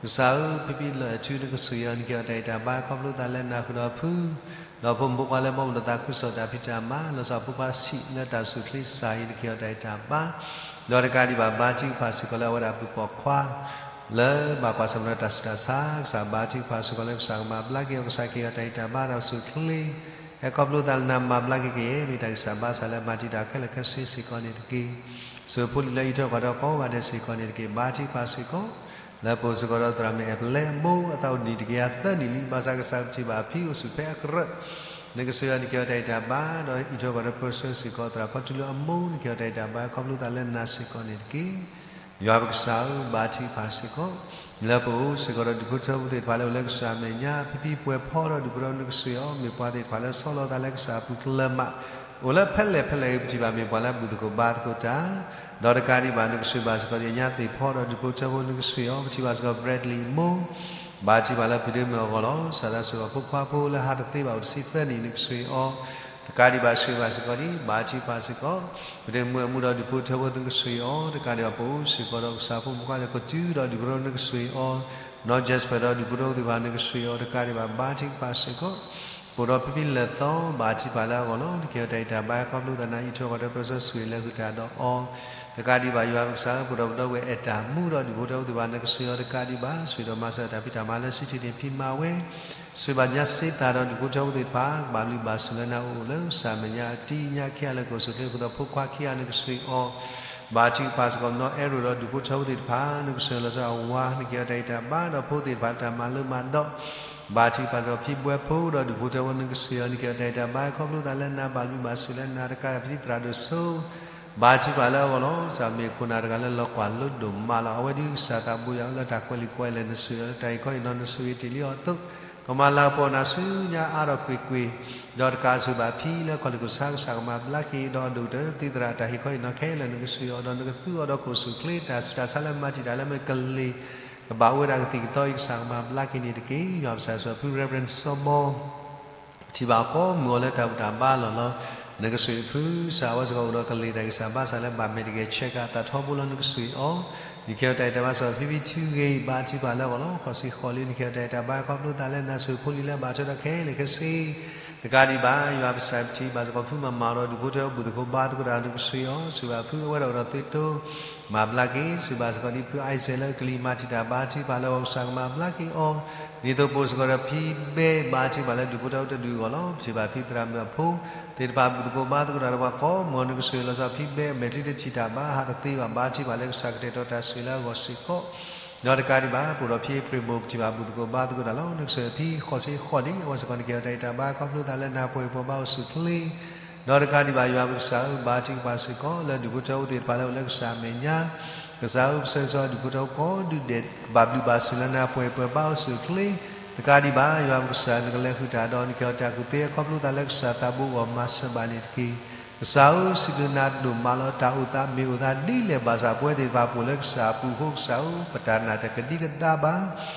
ကစၢ်ဧၢ ဖံဖံလၢာ်ထူ နကဆိၣ်ဂ့ၤအီၤ နကဟ့ၣ်အီၤတၢ်ဂံၢ်တၢ်ဘါ ခီဖျိသးလၢနၤဃုာ်ဒီးဖု ဒီးဖိမုၣ်ဖိခွါလၢဘီမုၢ်ဒီးသးခုကစီၣ်တၢ်ဖံးတၢ်မၤ လီၤဆီဖိခွါဆံးလၢတၢ်အိၣ်ဆူၣ်အိၣ်ချ့စ့ၢ်ကီး နကဟ့ၣ်အီၤတၢ်ဂံၢ်တၢ်ဘါ ဒီးတကးဒံးဘၣ် ဘါထုကဖၣ်စ့ၢ်ကီးလၢအဝဲဒၣ်ပုၢ်ပိာ်ခွါ လၢဘၣ်ကွၢ်ဆၢၣ်မဲာ်ဒီးတၢ်ဆူးတၢ်ဆါ ကစၢ်ဘါထုကဖၣ်စ့ၢ်ကီးလၢကစၢ်ကမၤဘျါက့ၤအီၤ ကစၢ်ကဟ့ၣ်အီၤတၢ်ဂံၢ်တၢ်ဘါ တၢ်အိၣ်ဆူၣ်အိၣ်ချ့ ဟဲခီဖျိသးလၢနၤမၤဘျါက့ၤက့ၤ မ့ၢ်တၢ်ဂံၢ်စၢ်ဘါစၢ်လၢမၤတံာ်တာ်ခဲလၢာ်ခဲဆ့စ့ၢ်ကီးန့ၣ်တက့ၢ်. ဆိၣ်ဖိလံၤလၢအအံးထွဲကွၢ်ထွဲကိးဂၤဒဲးစ့ၢ်ကီးန့ၣ်တက့ၢ်. ဘါထုကဖၣ်စ့ၢ်ကီး လၢပအိၣ်စ့ၢ်ကီးဒီးသရၣ်မုၣ်အဲၣ်ပလဲအမိၢ် အသးအိၣ်နံၣ်တကယၤသၢနံၣ်လံ ဘၣ်ဆၣ်ကစၢ်ပထံၣ်ဘၣ်အဖံအိၣ်ဆူၣ်ဖဲအကရၢၢ် နကဆိၣ်ဂ့ၤအီၤ နကဟ့ၣ်အီၤတၢ်ဂံၢ်တၢ်ဘါ ဒီးအံးထွဲကွၢ်ထွဲပၢဆှၢစ့ၢ်ကီးသရၣ်ဖီတူလုအမိၢ် နကဟ့ၣ်အီၤတၢ်ဂံၢ်တၢ်ဘါ ခီဖျိသးလၢနၤစ့ၢ်ကီးန့ၣ်တက့ၢ်. ယွၤပကစၢ်ဧၢ ဘါထုကဖၣ်စ့ၢ်ကီး လၢပအိၣ်စ့ၢ်ကီးဒီးဒူၣ်ဖိထၢဖိသ့ၣ်တဖၣ်လၢအိၣ်လၢကစၢ်အမဲာ်ညါ ဖံဖံပှဲၤဖီဒီးဒူၣ်ဖိထၢဖိ နကဆိၣ်ဂ့ၤအီၤ မ့ၢ်ပှၤသ့ၣ်တဖၣ်လၢဆီလီၤသးလၢကစၢ်အပူၤကလၢၤမး အိၣ်လၢဖဲလဲၣ်ဖဲလဲၣ်ဂ့ၤ ပထံၣ်ဘၣ်မ့ၢ်ပှၤလၢအဘူၣ်သကိးဘါသကိးတၢ် ဒီးတကးဒံးဘၣ် နကဆိၣ်ဂ့ၤဘၣ်စ့ၢ်ကီးဒ်အညါသ့ၣ်ဖီဒီးဒူၣ်ဖိထၢဖိ နကဆိၣ်ဂ့ၤအီၤ ပထံၣ်ဘၣ်စ့ၢ်ကီး Bradley မိၢ် ဘါထုကဖၣ်လၢဖံဒ့မုၢ်အဂီၢ်လီၤ. စးဒၣ်ဆိၣ်ဂ့ၤအီၤဖိခွါဖိလၢဟးတသ့ဘၣ်အိၣ်တဆံသၢနံၣ် နကဆိၣ်ဂ့ၤအီၤ တကးဒံးဘၣ်ဆိၣ်ဂ့ၤဘၣ်စ့ၢ်ကီးဒ် ဘါထုကဖၣ်စ့ၢ်ကီး ဖံဒ့မုၢ်အမူဒီးဒူၣ်ဖိထၢဖိ နကဆိၣ်ဂ့ၤအီၤ တကးဒံးဘၣ်ပအိၣ်စ့ၢ်ကီးဒီးကစၢ်ဖိမုၣ်ဖိခွါသ့ၣ်ကိးတုၤဒီးဒူၣ်ဖိထၢဖိ နကဆိၣ်ဂ့ၤအီၤ နီၢ် Jasper ဒီးဒူၣ်ဖိထၢဖိသ့ၣ်တဖၣ် နကဆိၣ်ဂ့ၤအီၤ တကးဒံးဘၣ် ဘါထုကဖၣ်စ့ၢ်ကီး ပအိၣ်ဒီးဖံဖံလၢာ်သီ ဘါထုကဖၣ်လၢအဂီၢ်လီၤ. နကဟ့ၣ်အီၤတၢ်ဂံၢ်တၢ်ဘါ ခီဖျိသးနၤအံးထွဲကွၢ်ထွဲပၢဆှၢ ဆိၣ်ဂ့ၤလဲၤဃုာ်တၢ်ဒီးအီၤ တကးဒံးဘၣ် ယွၤပကစၢ်ဧၢ ပအိၣ်ဒီးပဒီပုၢ်ဝဲၢ်အဲၣ်တၢ်မူဒီးဒူၣ်ဖိထၢဖိသ့ၣ်တဖၣ် နကဆိၣ်ဂ့ၤအီၤ တကးဒံးဘၣ် ဆိၣ်ဂ့ၤဒီးမၤစၢၤတၢ်ဖံးတၢ်မၤလၢ စံးထံၣ်န့ၢ်ဖံးမၤဝဲ ဆိၣ်ဂ့ၤဘၣ်ညါစ့သးဒီးဒူၣ်ဖိထၢဖိသ့ၣ်တဖၣ် ကဘၣ်ဘျုးဘၣ်ဆိၣ်လၢနၤအိၣ်လၢကစၢ်အမဲာ်ညါ တံၤညါခံဂၤလၢကအိၣ်ဆူၣ်အိၣ်ချ့ ဃုာ်ဒီးဖိခွါခံဂၤ နကဆိၣ်ဂ့ၤအီၤ ဘါထုကဖၣ်စ့ၢ်ကီး နီၢ် Arrow ဒီးဒူၣ်ဖိထၢဖိသ့ၣ်တဖၣ် နကဆိၣ်ဂ့ၤလီၤဆီအဝၤ နကဟ့ၣ်အီၤတၢ်ဂံၢ်တၢ်ဘါ ဒီးဖိသ့ၣ်တဖၣ်လၢတၢ်မၤလိမၤဒိး ဘါထုကဖၣ်စ့ၢ်ကီး ဖံဘှဲဖိဒီးဒူၣ်ဖိထၢဖိ နကဆိၣ်ဂ့ၤအီၤ နကဟ့ၣ်အီၤတၢ်ဂံၢ်တၢ်ဘါ ခီဖျိသးလၢနၤ ဘၣ်ဘျုးဘၣ်ဆိၣ်လၢနၤ တကးဒံးဘၣ် ပတံၤသရၣ်ဒိၣ်စိ ဘါထုကဖၣ်လၢအဂီၢ်လီၤ. ကစၢ်မ့ၢ်ခိၣ်နၢ်တဂၤလၢလီၤကွၢ်လိဒိၣ်မးလီၤ. အဝဲဒၣ်ကစၢ်သးဘိယွၤလၢတၢ်ကွဲးလံာ်ကွဲးလဲၢ် နဆိၣ်ဂ့ၤအီၤလၢတၢ်အံၤခီအံၤနီၤ နဆိၣ်ဂ့ၤတ့ၢ်လံအီၤအသိး ကမၤလၤကပီၤနၤဆူညါအါထီၣ်ကွ့ၢ်ကွ့ၢ် ဒီးတကးဆိၣ်ဘၣ်ဖံလၢခီၣ်လ့ၣ်ခိၣ်ဆါ ကစၢ်ကမၤဘျါက့ၤဒီးအဒိၣ်ကတၢၢ် ပတံၤသရၣ်တၢ်ဟ့ၣ်ခီအံၤနီၤခဲလၢာ် နကဆိၣ်ဂ့ၤအီၤဒီးနကသူအီၤဒီးကအိၣ်ဆူၣ်အိၣ်ချ့ တၢ်ဆူးတၢ်ဆါလၢမၤတံာ်တာ်လၢမ့ၢ်ကလ့ၤ ကဘၣ်အိၣ်ဝဲဒၣ်ကသံၣ်ကသီအံၤ ကစၢ်ကမၤဘျါက့ၤန့ၣ်တက့ၢ်. ယွၤပကစၢ်ဆိၣ်ဂ့ၤဖု Reverend စီၤဘီ ပထံၣ်ဘၣ်ကိးမုၢ်အီၤလၢတၢ်ဘူၣ်တၢ်ဘါလီၢ်လီၤ. နကဆိၣ်ဂ့ၤဖုစ့ၢ် အဝဲစ့ၢ်ကီးအိၣ်ဒီးကလ့ၤတၢ်ဂံၢ်စၢ်ဘါစၢ်လၢဘၣ် medical check အသးထီဘိလီၤ နကဆိၣ်ဂ့ၤအီၤ နကဟ့ၣ်အီၤတၢ်ဂံၢ်တၢ်ဘါစ့ၢ်ကီး ဖံဖံထူဂ့ၤ ဘါထုကဖၣ်လၢအဂီၢ်လီၤ. ဃိးဆံဃိးလံ နကဟ့ၣ်အီၤတၢ်ဂံၢ်တၢ်ဘါ ခီဖျိသးလၢနၤ ဆိၣ်ဂ့ၤဖိလံၤလၢဘၣ်ထွဲဒီးခဲလၢာ်ခဲဆ့ တကးဒံးဘၣ် ယွၤပကစၢ်ပထံၣ်ဘၣ်စ့ၢ်ကီးဖုမၤမၤဒီး ဒူၣ်ဖိထၢဖိဘူၣ်သကိးဘါသကိးတၢ်လၢနကစၢ်အံၤအီၤ, ဆိၣ်ဂ့ၤဘၣ်ဖုအဝဲဒၣ်အိၣ်ဒီးသုးတိ, မၤဘျါက့ၤ, ဆိၣ်ဂ့ၤဘၣ်စ့ၢ်ကီးဒ်ဖု Isaac လၢကလံၤမၤတံာ်တာ်ဘါထုကဖၣ်လၢအဝဲကစၢ်ကမၤဘျါက့ၤအီၤ, ဒ်သိးပအိၣ်စ့ၢ်ကီးဒီးဖံဘဲဘါထုကဖၣ်လၢဒူၣ်ဖိထၢဖိတဒူၣ်အဂီၢ်လီၤ. ပထံၣ်ဘၣ်ဖံသရၣ်မုၣ်အဖိသ့ၣ်တဖၣ်ဘူၣ်သကိးဘါသကိးတၢ်ဒီးပှၤကိးမုၢ်နကစၢ်အံၤလီၤဆီ ဖံဘဲမဲာ်ချံတထံၣ်တၢ်ဘါ ဟးတသ့ဘၣ် ဘါထုကဖၣ်လၢကစၢ်ကတဲာ်ကတီၤတၢ်ဆိၣ်ဂ့ၤလၢအဂီၢ်စ့ၢ်ကီး ဒီးတကးဒံးဘၣ် ပအိၣ်ဒီးဖံအ့ဖြ့ၣ်မိၢ် ပထံၣ်ဘၣ်ဘူၣ်သကိးဘါသကိးတၢ်လီၤ. နကစၢ်အံၤဖံဃိးဆံဃိးနံၣ် အဝဲစ့ၢ်ကီးနကဲထီၣ်တၢ်အံၤတၢ်ဘါခီဖျိသးလၢနၢ်ပှဲၤပှဲၤဘါအိၣ်ဆူၣ်ချ့, ဒီးတကးဒံးဘၣ် ယွၤပကစၢ်ဧၢ ဘါထုကဖၣ်စ့ၢ်ကီးလၢဒူၣ်ဖိထၢဖိသ့ၣ်တဖၣ်လၢအိၣ်လၢကစၢ်အမဲာ်ညါ, ကစၢ်ဧၢ ပဆၢဂ့ၤဆၢဝါဒူၣ်ဖိထၢဖိကိးဒူၣ်ဒဲး ကဘၣ်ဘျုးဘၣ်ဆိၣ်လၢနၢ်ပှဲၤပှဲၤဘါအိၣ်ဆူၣ်ချ့, တကးဒံးဘၣ် ယွၤပကစၢ် နကလဲၤဃုာ်တၢ်ဒီးနကဟ့ၣ်အီၤတၢ်ကူၣ်သ့အခီဖျိသးလၢကစၢ်သးဘိအဂီၢ်မၤစၢၤဘၣ်န့ၣ်တက့ၢ်. ကစၢ်ဧၢ စံးဘျုးနၤဒိၣ်မးလီၤ. တၢ်အိၣ်သးမ့ၢ်အိၣ်သးဒ်လဲၣ်ဘၣ်ဆၣ် ပဝဲသ့ၣ်တဖၣ်ပအိၣ်လၢကစၢ်အပူၤအဃိ ကစၢ်ဧၢ ပတၢ်နာ်တကဒံကဒါဘၣ်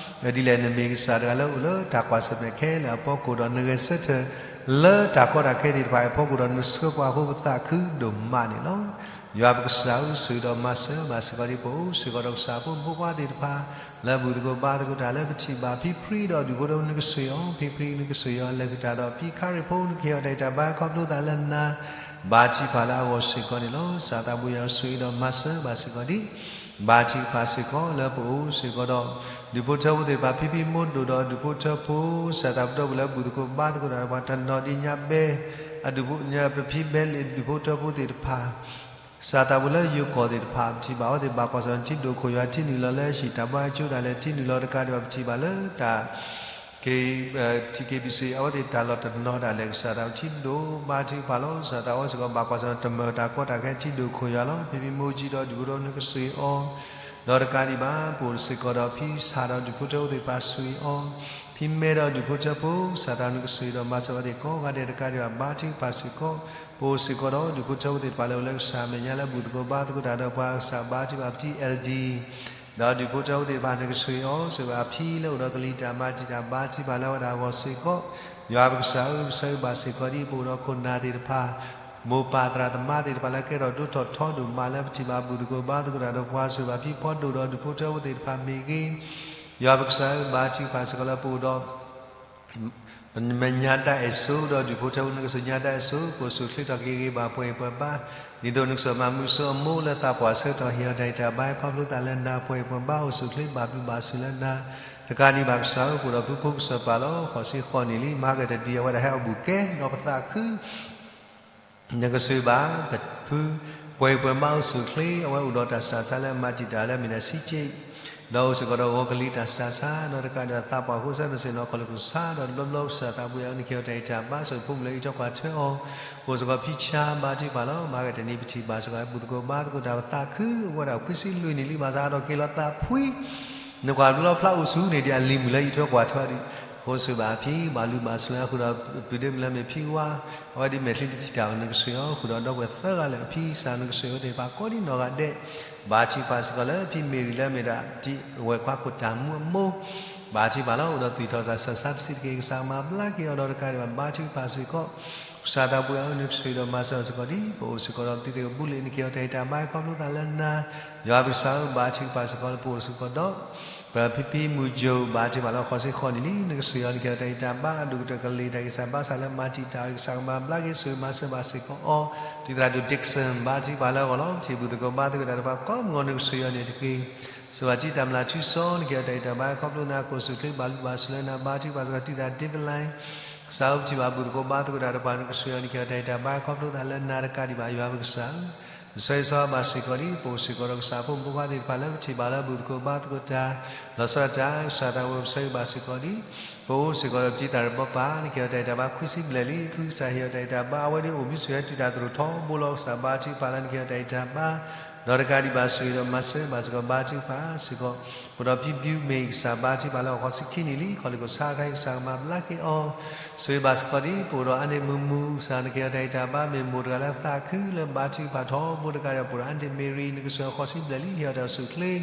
ဒ်လဲၣ် နမ့ၢ်ကစၢ်တဂၤလၢအိၣ်လၢတၢ်ကွၢ်ဆၢၣ်မဲာ်ခဲလၢာ်အဖီခိၣ်ဒီး နဂဲၤဆၢထၢၣ်လၢတၢ်ကီတၢ်ခဲသ့ၣ်တဖၣ်အဖီခိၣ်ဒီး နဆှၢပှၤအဃိ ပသးခုဒိၣ်မးန့ၣ်လီၤ. ယွၤပကစၢ်ဧၢ ဆိၣ်ဂ့ၤဒီးမၤစၢၤဘၣ်စ့ၢ်ကီးဒ်ပအိၣ်စ့ၢ်ကီးဒီးကစၢ်ဖိမုၣ်ဖိခွါသ့ၣ်တဖၣ် လၢဘူၣ်သကိးဘါသကိးတၢ်လၢပထံၣ်ဘၣ် ဖံဖရံဒီးဒူၣ်ဖိထၢဖိနကစၢ်အံၤအီၤ, ဖံဖရံနကစၢ်အံၤအီၤ လဲၤဃုာ်တၢ်ဒီးဖံခါရံၣ်ဖိ နကဟ့ၣ်အီၤတၢ်အံးတၢ်ဘါခီဖျိသးလၢနၤ ဘါထုကဖၣ်လၢအဂီၢ်စ့ၢ်ကီးန့ၣ်လီၤ. ကစၢ်သးဘိယွၤဆိၣ်ဂ့ၤဒီးမၤစၢၤဘၣ်စ့ၢ်ကီးဒ် ဘါထုကဖၣ်စ့ၢ်ကီးလၢပအိၣ်စ့ၢ်ကီးဒီး ဒူၣ်ဖိထၢဖိသ့ၣ်တဖၣ် ဖံဖံမိၢ်ဒိၣ်ဒီးဒူၣ်ဖိထၢဖိ ကစၢ်သးဘိဒီးပှၤလၢဘူၣ်သကိးဘါသကိးတၢ်ဒီးပှၤတနီၤဒ်ညါဘဲ အဒူၣ်ဖိ ပဖံဘဲလ့ၣ်ဒူၣ်ဖိထၢဖိသ့ၣ်တဖၣ် ကစၢ်သးဘိလၢယိၤကီၢ်သ့ၣ်တဖၣ် ပထံၣ်ဘၣ်အဝဲသ့ၣ်ဘၣ်ကွၢ်ဆၢၣ် ထံဒိၣ်ခိၣ်ယွၤ ထံနုာ်လီၤလၢဟံၣ်တၢ်ဘါအကၠိဒၣ်လဲာ် ထံနုာ်လီၤတကးဒံးဘၣ် ပထံၣ်ဘၣ်လၢတၢ် က ထံ KBC အဝဲသ့ၣ်တၢ်လီၢ်တနီၤဒၣ်လဲာ် ကစၢ်သးဘိထံဒိၣ်ဘါထုကဖၣ်လီၤ. ကစၢ်သးဘိစ့ၢ်ကီး ဘၣ်ကွၢ်ဆၢၣ် တမၢၢ်တၢ်ကီတၢ်ခဲ ထံဒိၣ်ခိၣ်ယွၤလီၤ. ဖံဖံမိၢ်ကၠံဒီးဒူၣ်ဖိထၢဖိနကစၢ်အံၤအီၤ ဒီးတကးဒံးဘၣ် ပအိၣ်စ့ၢ်ကီးဒီးဖံဆၣ်ဒီးဒူၣ်ဖိထၢဖိသ့ၣ်တဖၣ်ဆိၣ်ဂ့ၤအီၤ, ဖံမဲဒီးဒူၣ်ဖိထၢဖိ ကစၢ်သးဘိနကစၢ်အံၤဒီးမၤစၢၤအဝဲသ့ၣ်ကိးဂၤဒဲးတကးဒံးဘၣ် ဘါထုကဖၣ်စ့ၢ်ကီး, ပအိၣ်စ့ၢ်ကီးဒီးဒူၣ်ဖိထၢဖိသ့ၣ်တဖၣ်လၢအိၣ်လၢကစၢ်အမဲာ်ညါလၢဘူၣ်သကိးဘါသကိးတၢ်ဒီးပှၤ ကစၢ်ဘါထုကဖၣ်ပထံၣ် LD ဒီးဒူၣ်ဖိထၢဖိသ့ၣ်တဖၣ်နကစၢ်အံၤအီၤ ဆိၣ်ဂ့ၤဘၣ်ဖံလၢအိၣ်ဒီးကလံၤတၢ်မၤတံာ်တာ်ဘါထုကဖၣ်လၢအဝဲဒၣ်အဂီၢ်စ့ၢ်ကီး, ယွၤပကစၢ်ဧၢ ပဆၢဂ့ၤဘၣ်စ့ၢ်ကီးဒ်ပအိၣ်ဒီးခိၣ်နၢ်သ့ၣ်တဖၣ် မိၢ်ပၢ်သရၣ်သမါသ့ၣ်တဖၣ်လၢကဲထီၣ်ဒိၣ်ထီၣ်ထီဒိၣ်မးလၢပထံၣ်ဘၣ်ဘူၣ်သကိးဘါသကိးတၢ်ဒီးပှၤ ဆိၣ်ဂ့ၤဘၣ်ဖံဖီဒိၣ်ဒီးဒူၣ်ဖိထၢဖိသ့ၣ်တဖၣ်မ့ၢ်ဂ့ၤ, ယွၤပကစၢ်ဧၢ ဘါထုကဖၣ်စ့ၢ်ကီးလၢပအိၣ်ဒီး မဲာ်ညါတၢ်အဲၣ်စိဒီးဒူၣ်ဖိထၢဖိနကစၢ်ညါတၢ်အဲၣ်စိ ပအိၣ်ဆူၣ်ချ့ထီၣ်က့ၤဂ့ၤဘၣ်ပှဲၤပှဲၤဘါ, ဒ်သိးနကစၢ်မၤမုာ်ဆိအမိၢ်လၢသးပှၢ်ဆၢကတီၢ် ဟ့ၣ်အီၤတၢ်အံးတၢ်ဘါခီဖျိသးလၢနၤ ပှဲၤပှဲၤဘါအိၣ်ဆူၣ်ချ့ဘၣ်ဘျုးဘၣ်ဆိၣ်လၢနၤ, တကးဒံးဘၣ်ကစၢ်ဧၢ ပအိၣ်ဒီးဖုဖိကစၢ်ပၢ်လီၤ ဃိးဆံဃိးနံၣ်လံ မၤကတၢၢ်တဒံးအဝဲဒၣ်ဟဲအီၣ်ဘူၣ်ကဲဒီးပသးခု နကစၢ်ဘၣ် ပဖု ပှဲၤပှဲၤဘါအိၣ်ဆူၣ်ချ့ အဝဲအိၣ်ဒီးတၢ်ဆူးတၢ်ဆါလၢအမၤတံာ်တာ်လၢအမ့ၢ်ဒၣ် စံကၠံး ဒီးအိၣ်စ့ၢ်ကီးဒီးဂီၤကလံၤတၢ်ဆူးတၢ်ဆါ ဒီးတကးဒံးသးပှၢ်ဃိဆၢနုာ်ဆ့ၣ်နီၤခီၣ်လ့ၣ်ခိၣ်ဆါ ဒီးတဘျီဘျီကစၢ်သးဘိယွၤ နကဟ့ၣ်အီၤတၢ်အံးတၢ်ဘါဆိၣ်ဂ့ၤဖိမုၣ်လၢအံးထွဲကွၢ်ထွဲအီၤ, ပအိၣ်စ့ၢ်ကီးဖံဆါဘါထုကဖၣ်လီၤ မၤကတၢၢ်တနံၤ ပထံၣ်ဘၣ်စ့ၢ်ကီး ဘူၣ်သကိးဘါသကိးတၢ်ပသးခု အဝဲဒၣ်ခွံဆံလွံၢ်နံၣ်လံ ဘၣ်ဆၣ်ဒီးက့ၤလီၤသးဖှံ နကွၢ်တဘျီဖျါအိၣ်ဆူၣ်န့ၣ်ဒီး အလံၤမုၢ်လၢအံးထွဲကွၢ်ထွဲဒီး ဃိစၢ်ဘၣ်အဖံ ဘၣ်လူၤဘၣ်ဆိၣ်လၢအဃုာ်ဒီး ပုၢ်ဒ့မုၣ်လၢမ့ၢ်ဖံဝါ အဝဲဒ်မဲာ်ချံတထံၣ်တၢ်အီၤ နကစၢ်အံၤအီၤ ဃုာ်ဒီးဒီပုၢ်ဝဲၢ်သၢဂၤလၢာ် အဖံစၢ်နကစၢ်အံၤအဝဲသ့ၣ်တဖၣ်ကိးဒံနီၢ်ဂၤဒဲး ဘါထုကဖၣ်စ့ၢ်ကီးလၢဖံမ့ၢ်ရံၤလၢအမ့ၢ်ဒၣ် ဝဲၢ်ခွါခိၣ်တၢ်မူအမိၢ် ဘါထုကဖၣ်လီၤ အိၣ်ဒီးသွံၣ်ထီၣ်တၢ်ဆူးတၢ်ဆါတစဲးတက့ၢ် ကစၢ်ကမၤဘျါက့ၤအီၤဒီးတကးဒံးဘၣ် ဘါထုကဖၣ်စ့ၢ်ကီး ကစၢ်သးဘိယွၤဧၢ နကစၢ်အံၤဒီးမၤစၢၤအီၤစ့ၢ်ကီးဒ် ပအိၣ်စ့ၢ်ကီးဒီးပသုးသ့ၣ်ကဘူၣ်လ့ၣ် နကဟ့ၣ်အီၤတၢ်အံးတၢ်ဘါခီဖျိသးလၢနၤ ယွၤပကစၢ်ဧၢ ဘါထုကဖၣ်စ့ၢ်ကီးလၢပအိၣ်စ့ၢ်ကီးဒီး ပဖံဖံမုၢ်ယိၤ ဘါထုကဖၣ်လၢဃိးဆံဃိးနံၣ်လံ နကစၢ်အံၤ နကဟ့ၣ်အီၤတၢ်အံးတၢ်ဘါ အဒိၣ်ကတၢၢ်ကလံၤတၢ်ဂံၢ်စၢ်ဘါစၢ်လၢမၤတံာ်တာ်အီၤ ကစၢ်ကမၤဘျါက့ၤဆိၣ်ဂ့ၤမၤစၢၤဘၣ်စ့ၢ်ကီးအီၤ တံၤသရၣ်ဒိၣ် Dixon ဘါထုကဖၣ်လၢအဂီၢ်လီၤ ပထံၣ်ဘူၣ်သကိးဘါသကိးတၢ်တဖၣ်ကိးမုၢ်ဂီၤ နကစၢ်အံၤန့ၣ်တက့ၢ် စၢၤဘၣ်တံၤတၢ်မျၢ်ထူစီ နကဟ့ၣ်အီၤတၢ်အံးတၢ်ဘါခီဖျိနၤ ကအိၣ်ဆူၣ်ချ့ဘၣ်လူၤဘၣ်ဆိၣ်လၢနၤ ဘါထုကဖၣ်စ့ၢ်ကီးတံၤသရၣ်ဒ့ပလၢ် ကစၢ်ဧၢ ပထံၣ်ဘၣ်ဘူၣ်သကိးဘါသကိးတၢ်တဖၣ် နကစၢ်အံၤ နကဟ့ၣ်အီၤတၢ်အံးတၢ်ဘါခီဖျိသးလၢနၤတကးဒံးဘၣ် ယွၤပကစၢ်ဧၢ ပဆၢဂ့ၤဆၢဝါဘၣ်စ့ၢ်ကီးဒ် ပအိၣ်စ့ၢ်ကီးဒီးကစၢ်ဖိမုၣ်ဖိခွါသ့ၣ်တဖၣ်လၢပထံၣ်ဘၣ်လၢဘူၣ်သကိးဘါသကိးတၢ် လီၤဆီဒၣ်တၢ် ကစၢ်သးဘိ ပဆၢဂ့ၤဘၣ်စ့ၢ်ကီးဒ် ပအိၣ်စ့ၢ်ကီးဒီးတံၤသရၣ်ဘီပၢ် နကဟ့ၣ်အီၤတၢ်အံးတၢ်ဘါခွံဆံဘျဲၣ်လံ ဖုကစၢ်ဟ့ၣ်အီၤတၢ်အံးတၢ်ဘါ အဝဲဒၣ်အိၣ်မူဆိၣ်ဂ့ၤတုၤတၢ်သရိာ်ထီဘိလီၤ ကစၢ်ဘါထုကဖၣ်လၢနကဟ့ၣ်အီၤတၢ်အံးတၢ်ဘါ ဒီးတကးဒံးဘၣ် ဆိၣ်ဂ့ၤဒီးမၤစၢၤဘၣ်စ့ၢ်ကီး ဘါထုကဖၣ်စ့ၢ်ကီး ပအိၣ်ဒီးဖံဘံမ့ၢ် ကစၢ်ဘါထုကဖၣ်လၢအဃိးဆံခံနံၣ်လံ ခီၣ်လ့ၣ်ခိၣ်ဆါခါအံၤ ကစၢ်ကမၤဘျါက့ၤအီၤ ဆိၣ်ဂ့ၤဘၣ်စ့ၢ်ကီးဒ် ပအိၣ်ဒီးအါန့ၢ်မုာ်မုာ် ကစၢ်နကဟ့ၣ်အီၤတၢ်အံးတၢ်ဘါ မ့ၢ်မိၢ်တဂၤလၢသးခုလၢဘါထုကဖၣ်ထီဘိတကးဒီး ပအိၣ်ဒီးအါန့ၢ်မ့ၢ်ရံ နကစၢ်အဃိးဆံဘျဲၣ်လံ ဟ့ၣ်အီၤတၢ်အိၣ်ဆူၣ်ချ့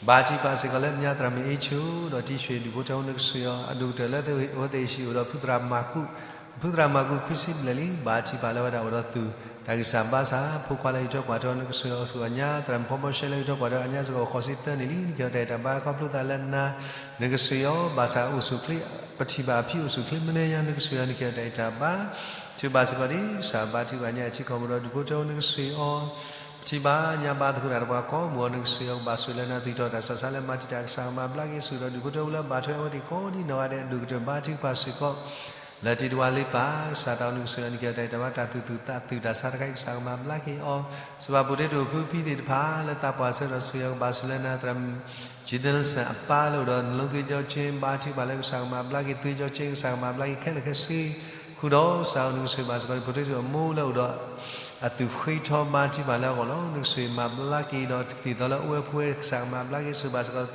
ဘါထုကဖၣ်စ့ၢ်ကီးလၢမၠါသရၣ်မုၣ်အ့ဆိ ဒီးတံၢ်ရွှ့ၣ်ဒူၣ်ဖိထၢဖိ နကစၢ်အံၤ အဒိၣ်ကတၢၢ်လၢအဝဲသ့ၣ်ဟံၣ်အိၣ်ဒီးဖုသရၣ်မၤကူး ဖုသရၣ်မၤကူးခွံဆံဘျဲၣ်လံ, ဘါထုကဖၣ်လၢအဝဲဒၣ်အိၣ်ဒီးသူၣ်တၢ်ဂံၢ်စၢ်ဘါစၢ်, ဖိခွါလၢအယူးထီၣ်ကွၢ်ထီနကစၢ်ယွၤအိၣ်ဆူၣ်အညါ, သရၣ်မုၣ်ဖီဘီရှဲလၢယူးထီၣ်ကွၢ်ထီအညါစ့ၢ်ကီး ဃိးဆံသၢနံၣ်လံ, နကဟ့ၣ်တၢ်အံၤတၢ်ဘါခီဖျိသးလၢနၤ, နကစၢ်ယွၤ, ဘၣ်ဆၣ်အိၣ်ဆူၣ်ချ့, ပထံၣ်ဘၣ်အဖံအိၣ်ဆူၣ်ချ့မနုၤညါ နကစၢ်ယွၤ နကဟ့ၣ်တၢ်အံၤတၢ်ဘါ ထုးဘၣ်စ့ၢ်ကီးဒ်ကစၢ်ဘါထုကဖၣ်ညါအံၤထံကီၢ်ပူၤဒီး ဒူၣ်ဖိထၢဖိနကစၢ်ယွၤ ပထံၣ်ဘၣ်ညါဘါသကိးတၢ်ဒီးပှၤကိးမုၢ်အီၤ နကစၢ်ယွၤကဘၣ်ဆိၣ်ဂ့ၤလၢနၤ, သူၣ်ထီၣ်တၢ်ဆးဆါလၢမၤတံာ်တာ်ကစၢ်ကမၤဘျါက့ၤ ဆိၣ်ဂ့ၤဒီးဒူၣ်ဖိထၢဖိလၢအဘၣ်ထွဲအဝဲသ့ၣ်ကိးဒ်နီၢ်ဂၤဒဲး ဒိၣ်ကတၢၢ်ဘါထုကဖၣ်စ့ၢ်ကီး လၢတံၤတဝါလ့ပၢ်, ကစၢ်သးအိၣ် နကစၢ်ယွၤ နကဟ့ၣ်တၢ်အံၤတၢ်ဘါ တၢ်သူၣ်သူၣ်သးသူၣ်တၢ်ဆါတခါအံၤ ကစၢ်ကမၤဘျါက့ၤအီၤ, စံးဘၣ် potato ဖုဖံသ့ၣ်တဖၣ် လၢသးပှၢ်ဆၢကတီၢ် ကစၢ်ယွၤကဘၣ်ဆိၣ်ဂ့ၤလၢနၤ, သရၣ်မုၣ် G Nelson အပၢ်လၢအိၣ်ဒီး နလိသုကၠီကၠ့ ဘါထုကဖၣ်လၢကစၢ်ကမၤဘျါက့ၤ သုကၠီကၠ့ ကစၢ်ကမၤဘျါက့ၤခဲလၢာ်ခဲဆ့, ဃုာ်ဒီးကစၢ်အိၣ် နကစၢ်ယွၤ ဘၣ်စ့ၢ်ကီး potato အမိၢ်လၢအိၣ်ဒီး အသူၣ်ဃ့ထီ ဘါထုကဖၣ်လၢအဂီၢ်လီၤ, နကစၢ်ယွၤမၤဘျါက့ၤဒီး ဒ်သိးလၢအအိၣ်ဝဲဖှိၣ်ဝဲ ကစၢ်ကမၤဘျါက့ၤ ဆိၣ်ဂ့ၤဘၣ်စ့ၢ်ကီး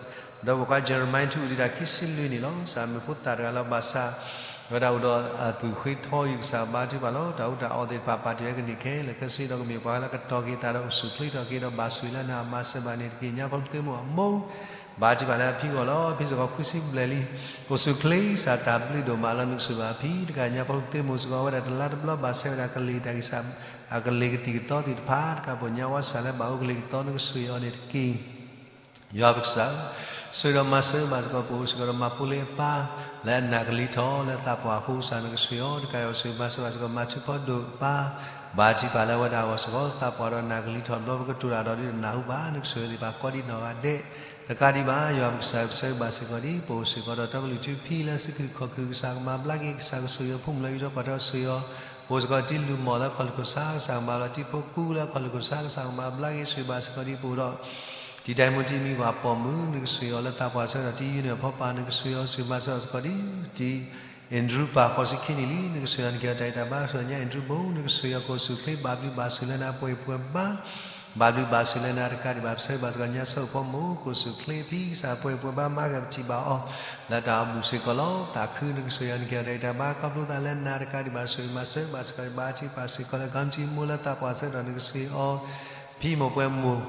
ဒီးပိာ်ခွါ Jeremiah ထူၣ်အုးဒံးတၢ်ခံဆံလွံၢ်နံၣ်လီၤ, ကစၢ်မ့ၢ်ဖိသၣ်တဂၤလီၤ, ဘၣ်ဆၣ် အဝဲဒၣ်အိၣ်ဒီးအသူၣ်ဃ့ထီအံၤ ကစၢ်ဘါထုကဖၣ်လီၤ, တၢ်အူတၢ်အီသ့ၣ်တဖၣ် ပာ်တ့ၢ်ဝဲကန့ၢ်ခဲလၢာ်ခဲဆ့ဒီး ကမ့ၢ်ပှၤလၢကတီၤက့ၤအသးဒီးအိၣ်ဆူၣ်ချ့ထီၣ်က့ၤဒီး ဘၣ်ဆိၣ်ဂ့ၤလၢနၤ မၤစၢၤဘၣ်န့ၣ်တက့ၢ်. ညါဖီလံးသ့ၣ်မိၢ်အမိၢ် ဘါထုကဖၣ်လၢအဖံအဂီၢ်လီၤ, ဖံစ့ၢ်ကီးခွံဆံဘျဲၣ်လံ, အိၣ်ဆူၣ်ချ့ ကစၢ်တၢ်ဘျုးဒိၣ်မးလီၤ, နကဆိၣ်ဂ့ၤဘၣ်အဖံတခါ, ညါဖီလံးသ့ၣ်မိၢ်စ့ၢ်ကီး အဝဲဒၣ်တလါတဘျီ ဘၣ်ဆၢဝဲဒၣ်ကလံၤတၢ်ဂံၢ်စၢ် အကလံၤကသံၣ်ကသီသ့ၣ်တဖၣ် တကးဘၣ် ညါဝါစၢ်လၢဘၣ်အိၣ်ကလံၤကသီ နကဆိၣ်ဂ့ၤအီၤန့ၣ်တက့ၢ်. ယွၤပကစၢ်ဧၢ, ဆိၣ်ဂ့ၤဒီးမၤစၢၤဘၣ်စ့ၢ်ကီး ပအိၣ်စ့ၢ်ကီးဒီးမၤဖိလ့အပၢ် လၢအနၢ်ကလံၤထီၣ်လၢသးပှၢ်အဃိ ကစၢ် နကဆိၣ်ဂ့ၤအီၤ, တကးဒံးဘၣ် ဆိၣ်ဂ့ၤမၤစၢၤဘၣ်စ့ၢ်ကီး မၤထူဖီဒိၣ်အပၢ် ဘါထုကဖၣ်လၢအဝဲဒၣ်အဂီၢ်စ့ၢ်ကီး သးပှၢ်ဒီးနၢ်ကလံၤထီၣ်တဘျီ ပကတိၤတၢ်ဒီးဒ်နၢ်ဟူဘၣ် နကဆိၣ်ဂ့ၤသ့ၣ်တဖၣ်ကိးဒ်နီၢ်ဂၤဒဲး, တကးဒံးဘၣ် ယွၤပကစၢ်ဧၢ, ပဆၢဂ့ၤဘၣ်စ့ၢ်ကီးဒ် ပအိၣ်စ့ၢ်ကီးဒီးတီကလုာ်ထူဖံလၢစုခူၣ်ခီၣ်ခူၣ် ကစၢ်ကမၤဘျါက့ၤ, ကစၢ်ကဆိၣ်ဂ့ၤအဖိမုၣ်လၢယူးထီၣ်ကွၢ်ထီဆိၣ်ဂ့ၤအီၤ, ပအိၣ်စ့ၢ်ကီးတံၤလုၢ်မီၢ်လၢခီၣ်လ့ၢ်ခိၣ်ဆါ ကစၢ်ကမၤလီၤတံၤဖိကူလၢခီၣ်လ့ၢ်ခိၣ်ဆါ ကစၢ်ကမၤဘျါက့ၤ, ဆိၣ်ဂ့ၤဘၣ်စ့ၢ်ကီးဒ်ပအိၣ်ဒီး တံၤတၢ်မူတံၤမံၤပှၤပိာ်မုၣ် နကဆိၣ်ဂ့ၤအီၤလၢသးပှၢ်ဆၢကတီၢ် တံၤယုၢ်န့ၣ်အဖီပာ် နကဆိၣ်ဂ့ၤအီၤ, ဆိၣ်ဂ့ၤမၤစၢၤဘၣ်စ့ၢ်ကီးဒ် တံၤ Andrew ပၢ်ဃိးဆံခံနံၣ်လံ, နကဆိၣ်ဂ့ၤအီၤ နကဟ့ၣ်အီၤတၢ်အံၤတၢ်ဘါ ဆိၣ်ဂ့ၤညါ Andrew ဘိ နကဆိၣ်ဂ့ၤအီၤ ကအိၣ်ဆူၣ်ချ့ ဘၣ်ဘျုးဘၣ်ဆိၣ်လၢနၤ ပှဲၤပှဲၤဘါ ဘၣ်ဘျုးဘၣ်ဆိၣ်လၢနၤတကးဒံးဘၣ် ပဆၢဂ့ၤဘၣ်စ့ၢ်ကီး ညါဆၢအိၣ်ဖီမိၢ် ကအိၣ်ဆူၣ်ချ့အဖံ ကစၢ်ပှဲၤပှဲၤဘါမၤကပထံၣ်ဘၣ်အီၤ လၢတၢ်အီၣ်ဘူၣ်စ့ၢ်ကီးလီၤ. သးခု နကဆိၣ်ဂ့ၤအီၤ နကဟ့ၣ်အီၤတၢ်အံၤတၢ်ဘါ ခီဖျိသးလၢနၤတကးဒံးဘၣ် ဆိၣ်ဂ့ၤမၤစၢၤဘၣ်စ့ၢ်ကီး ဘါထုကဖၣ်စ့ၢ်ကီးလၢ ကီမထံမိၢ်လၢသးပှၢ်ဆၢကတီၢ် နကဆိၣ်ဂ့ၤအီၤ ဖံမိၢ်ပှဲၤမိၢ်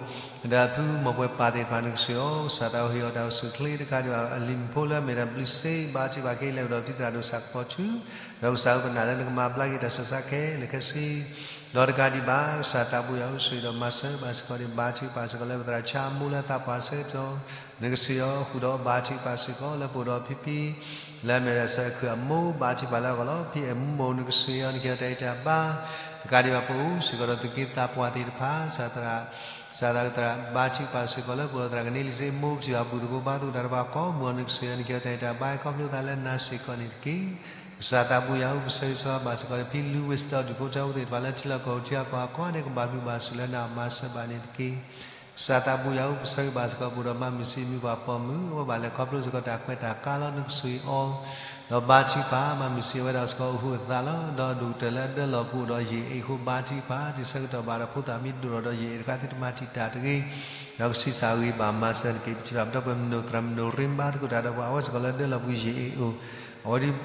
ဒီးဖုမိၢ်ပှဲၤပၢ်သ့ၣ်တဖၣ် နကဆိၣ်ဂ့ၤအီၤ, ကစၢ်သးအိၣ်ဟ့ၣ်အီၤတၢ်အိၣ်ဆူၣ်ချ့တကးဒံးဘၣ် အလံၤမုၣ်ဖိလၢအမ့ၢ်ဒၣ်ဘျုးစ့ ဘါထုကဖၣ်က့ၤ လဲၤအိၣ်ဒီးဖံသရၣ်ဒိၣ်စၢ်ကပီၤထူ ဒီးကစၢ်ဧၢ ပနာ်လၢနကမၤဘျါက့ၤတၢ်ဆူးတၢ်ဆါခဲလၢာ်ခဲဆ့ ဒီးတကးဒံးဘၣ် ကစၢ်သးဘိယွၤဧၢ ဆိၣ်ဂ့ၤဒီးမၤစၢၤဘၣ်စ့ၢ်ကီးန့ၣ် ဘါထုကဖၣ်စ့ၢ်ကီးလၢပသရၣ်ဆါမိၢ်လၢသးပှၢ်ဆၢကတီၢ် နကဆိၣ်ဂ့ၤအီၤ ဃုာ်ဒီးဘါထုကဖၣ်စ့ၢ်ကီးလၢပအိၣ်ဒီးဖံဖံ လၢအမ့ၢ်ဒၣ်စၢၤအခုၣ်အမိၢ် ဘါထုကဖၣ်လၢအဂီၢ်လီၤ. ဖံအဲၣ်မူမိၢ် နကဆိၣ်ဂ့ၤအီၤ နကဟ့ၣ်အီၤတၢ်အံၤတၢ်ဘါ တကးဒံးဘၣ် ပအိၣ်စ့ၢ်ကီးဒီးသူၣ်က့သးပှၢ်သ့ၣ်တဖၣ် ကစၢ်သရၣ် ကစၢ်သရၣ် ဘါထုကဖၣ်စ့ၢ်ကီးလၢပအိၣ်ဒီးသရၣ်ကန့လံစ့မိၢ် ပထံၣ်ဘၣ်ဘူၣ်သကိးဘါသကိးတၢ်ဒီးပှၤကိးမုၢ်အီၤ နကဆိၣ်ဂ့ၤအီၤ နကဟ့ၣ်အီၤတၢ်အံၤတၢ်ဘါ ခီဖျိသးလၢနၤစ့ၢ်ကီးန့ၣ်တက့ၢ်. ကစၢ်သးဘိယွၤဧၢ ပဆၢဂ့ၤဆၢဝါဘၣ်စ့ၢ်ကီး ဖံလူဝံၡ် ဒီးဒူၣ်ဖိထၢဖိသ့ၣ်တဖၣ်လၢထံလီၢ်ကီၢ်ပူၤထံဂၤကီၢ်ဂၤကိးဂၤဒဲး ကဘၣ်ဘျုးဘၣ်ဆိၣ်လၢနၤ မၤစၢၤဘၣ်န့ၣ်တက့ၢ်. ကစၢ်သးဘိယွၤဧၢ ပဆၢဂ့ၤဘၣ်စ့ၢ်ကီး ပအိၣ်ဒီးမါမုၢ်ဆံး မုၢ်ပှၢ်ပိာ်မုၣ် အဝဲဘၣ်လဲၤခီဖျိစ့ၢ်ကီးတၢ်ခွဲးတၢ်ကါလီၤ နကဆိၣ်ဂ့ၤအီၤ ဒီးဘါထုကဖၣ် မါမုၢ်ဆံး အဝဲဒၣ်စ့ၢ်ကီးအိၣ်ဃုာ်အသးလီၤ. ဒီးဒိၣ်ကတၢၢ်လၢအဒၢလီၢ်ပူၤအိၣ်ဒီးယ့ၣ်အ့ၣ်အဃိ ဘါထုကဖၣ် တုၤဆၢကတီၢ်ဘၣ်ဒီး ဖိသၣ်မ့ၢ်ဒိၣ်ထီၣ်ဒီးယ့ၣ်အ့ၣ်တခါ သုတမၤတံာ်တာ်တဂ့ၤ ဒီးကဆံးစၢ်ဂ့ၤဘၣ်မၤစၢၤတက့ၢ်. ပထံၣ်ဘၣ်ပဒီပုၢ်ဝဲၢ်မုၣ်နိၣ်သရၣ်မုၣ်နိၣ်ရ့ဘါသကိးတၢ်ဒီးပှၤ အဝဲစ့ၢ်ကီးလၢအဒၢလီၢ်ပူၤယ့ၣ်အ့ၣ်အိၣ် အဝဲဒၣ်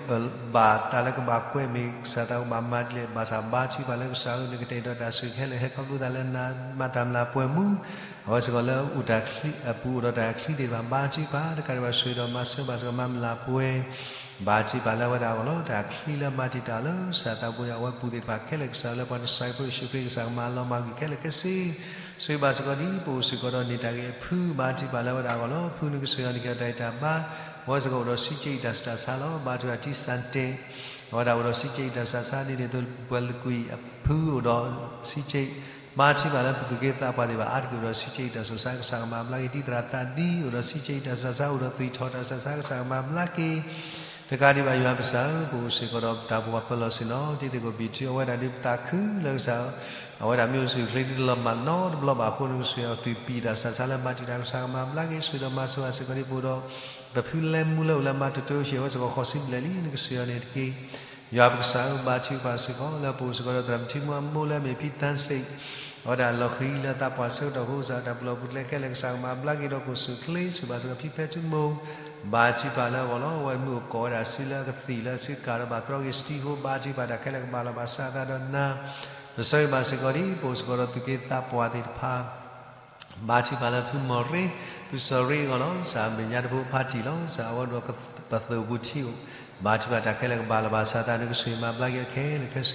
ဘၣ်တၢ်လၢကဘၣ်ကွဲးမ့ၢ် ကစၢ်သးကဘၣ်မၤဒ်လဲၣ် ဘၣ်ဆၣ်ဘါထုကဖၣ်လၢကစၢ်ဧၢ နကတဲာ်ဒီးတၢ်ဆိၣ်ဂ့ၤခဲလၢာ် ဟဲခီဖျိသးလၢနၤ မၤတၢ်မျၢ်ပှဲၤမူ အဝဲစ့ၢ်ကီးလၢအိၣ်တၢ်ချံ အပူၤအိၣ်ဒီးတၢ်ချံသ့ၣ်တဖၣ် ဘါထုကဖၣ် တကးဒံးဘၣ်ဆိၣ်ဂ့ၤဒီးမၤစၢၤဘၣ်စ့ၢ်ကီးမၤမျၢ်ပှဲၤ ဘါထုကဖၣ်လၢအဝဲဒၣ်အဂီၢ်လီၤ. တၢ်ချံလၢမၤတံာ်တာ်လၢ ကစၢ်သးဘိယွၤအဝဲပူၤသ့ၣ်တဖၣ်ခဲလၢာ် ကစၢ်လၢပှၤနစၢ်ဖိယ့ၣ်ၡူးခရံာ် ကစၢ်ကမၤလီၤမၢ်ကွံာ်ခဲလၢာ်ခဲဆ့ ဆိၣ်ဂ့ၤဘၣ်စ့ၢ်ကီးဒ် ပအိၣ်စ့ၢ်ကီးဒီးန့ၢ်တၢ်ဂ့ၤအဖု ဘါထုကဖၣ်လၢအဝဲဒၣ်အဂီၢ်လီၤ. ဖု နကဆိၣ်ဂ့ၤအီၤ နကဟ့ၣ်အီၤတၢ်အံၤတၢ်ဘါ အဝဲစ့ၢ်ကီးအိၣ်ဒီးစံးက့အံၤတၢ်ဆူးတၢ်ဆါလီၤ. ဘါထုကဖၣ်တံၢ်စၣ်တဲး အဝဲဒၣ်အိၣ်ဒီးစံးက့အံၤတၢ်ဆူးတၢ်ဆါ ဒ်န့ၣ်အသိး ပှၤလၢကွံာ်အဖုအိၣ်ဒီးစံးက့ ဘါထုကဖၣ်လၢပသူၣ်က့သးပှၢ်သ့ၣ်တဖၣ် အါတက့ၢ်အိၣ်ဒီးစံးက့အံၤတၢ်ဆူးတၢ်ဆါ ကစၢ်ကမၤဘျါက့ၤ တံၢ်သရၣ်သးဒံ အိၣ်ဒီးစံးက့အံၤတၢ်ဆူးတၢ်ဆါ အိၣ်ဒီးသွံၣ်ထီၣ်တၢ်ဆူးတၢ်ဆါ ကစၢ်ကမၤဘျါက့ၤ တကးဒံးဘၣ် ယွၤပကစၢ်ဧၢ ပအိၣ်စ့ၢ်ကီးဒီးတၢ်ဘိးဘၣ်ပၢလီၢ်ဆ့ၣ်နီၤ တံၤသကိးဘံၣ်ထူ အဝဲဒၣ်ဒုးပသးခုလၢကစၢ် အဝဲဒၣ်မ့ၢ်အိၣ်ဆူၣ်အိၣ်ချ့ ဒ်တလီၤမၢ်နီတဘျီဘၣ်အဃိ နကဆိၣ်ဂ့ၤအီၤ သွံၣ်ပံာ်တၢ်ဆူးတၢ်ဆါလၢမၤတံာ်တာ် ကစၢ်ကမၤဘျါက့ၤ ဆိၣ်ဂ့ၤဒီးမၤစၢၤဘၣ်စ့ၢ်ကီးဒ်ပအိၣ်ဒီး ပဖုလဲမူလၢအိၣ်လၢမၤတိၢ်တိၢ် ဟံၣ်အဝဲစ့ၢ်ကီးဃိးဆံဘျဲၣ်လံ နကဆိၣ်ဂ့ၤအီၤန့ၣ်တက့ၢ်. ယွၤပကစၢ်ဧၢ ဘါထုကဖၣ်စ့ၢ်ကီး လၢပအိၣ်စ့ၢ်ကီးဒီးသရၣ်မုၣ်ထံမူအမိၢ်လၢအမ့ၢ်ဖံသၣ်စ့ၣ် အဝဲဒၣ်လီၤဃံၤလၢသးပှၢ်ဆၢကတီၢ်အဃိ ကစၢ်တၢ်ပူၤလီၢ်ပူၤကျဲခဲလၢာ် ကစၢ်ကမၤဘျါက့ၤဒီး ကအိၣ်ဆူၣ်အိၣ်ချ့ ဆိၣ်ဂ့ၤဘၣ်စ့ၢ်ကီးဖံဖဲထူမိၢ် ဘါထုကဖၣ်လၢအဂီၢ်လီၤ. အဝဲမ့ၢ်အိၣ်ကိးဝဲဒၣ်စုလၢအကသံၣ်လၢစုကၤဒီးဘၣ်တြီက့ၤစတံအဃိ ဘါထုကဖၣ်တၢ်ခဲလၢာ်ကဘၣ်လီၤဘၣ်စးအသးဒီးနၤ ပဆၢဂ့ၤဘၣ်စ့ၢ်ကီးဒ် ပအိၣ်စ့ၢ်ကီးဒီးသူၣ်က့သးပှၢ်သ့ၣ်တဖၣ် ဘါထုကဖၣ်လၢဖုမီၢ်ရ့ ဖုစီၤရ့အဂီၢ်လီၤ. ကစၢ်မ့ၢ်ညါတဘိဖါတံၢ်လီၤ. ကစၢ်အဝဲဒၣ်ပသိၣ်ပူၤထံအိၣ် ဘါထုကဖၣ်တၢ်ခဲလၢာ်ကဘၣ်လီၤဘၣ်ဆၣ်သး နကဆိၣ်ဂ့ၤမၤဘျါက့ၤအီၤခဲလၢာ်ခဲဆ့,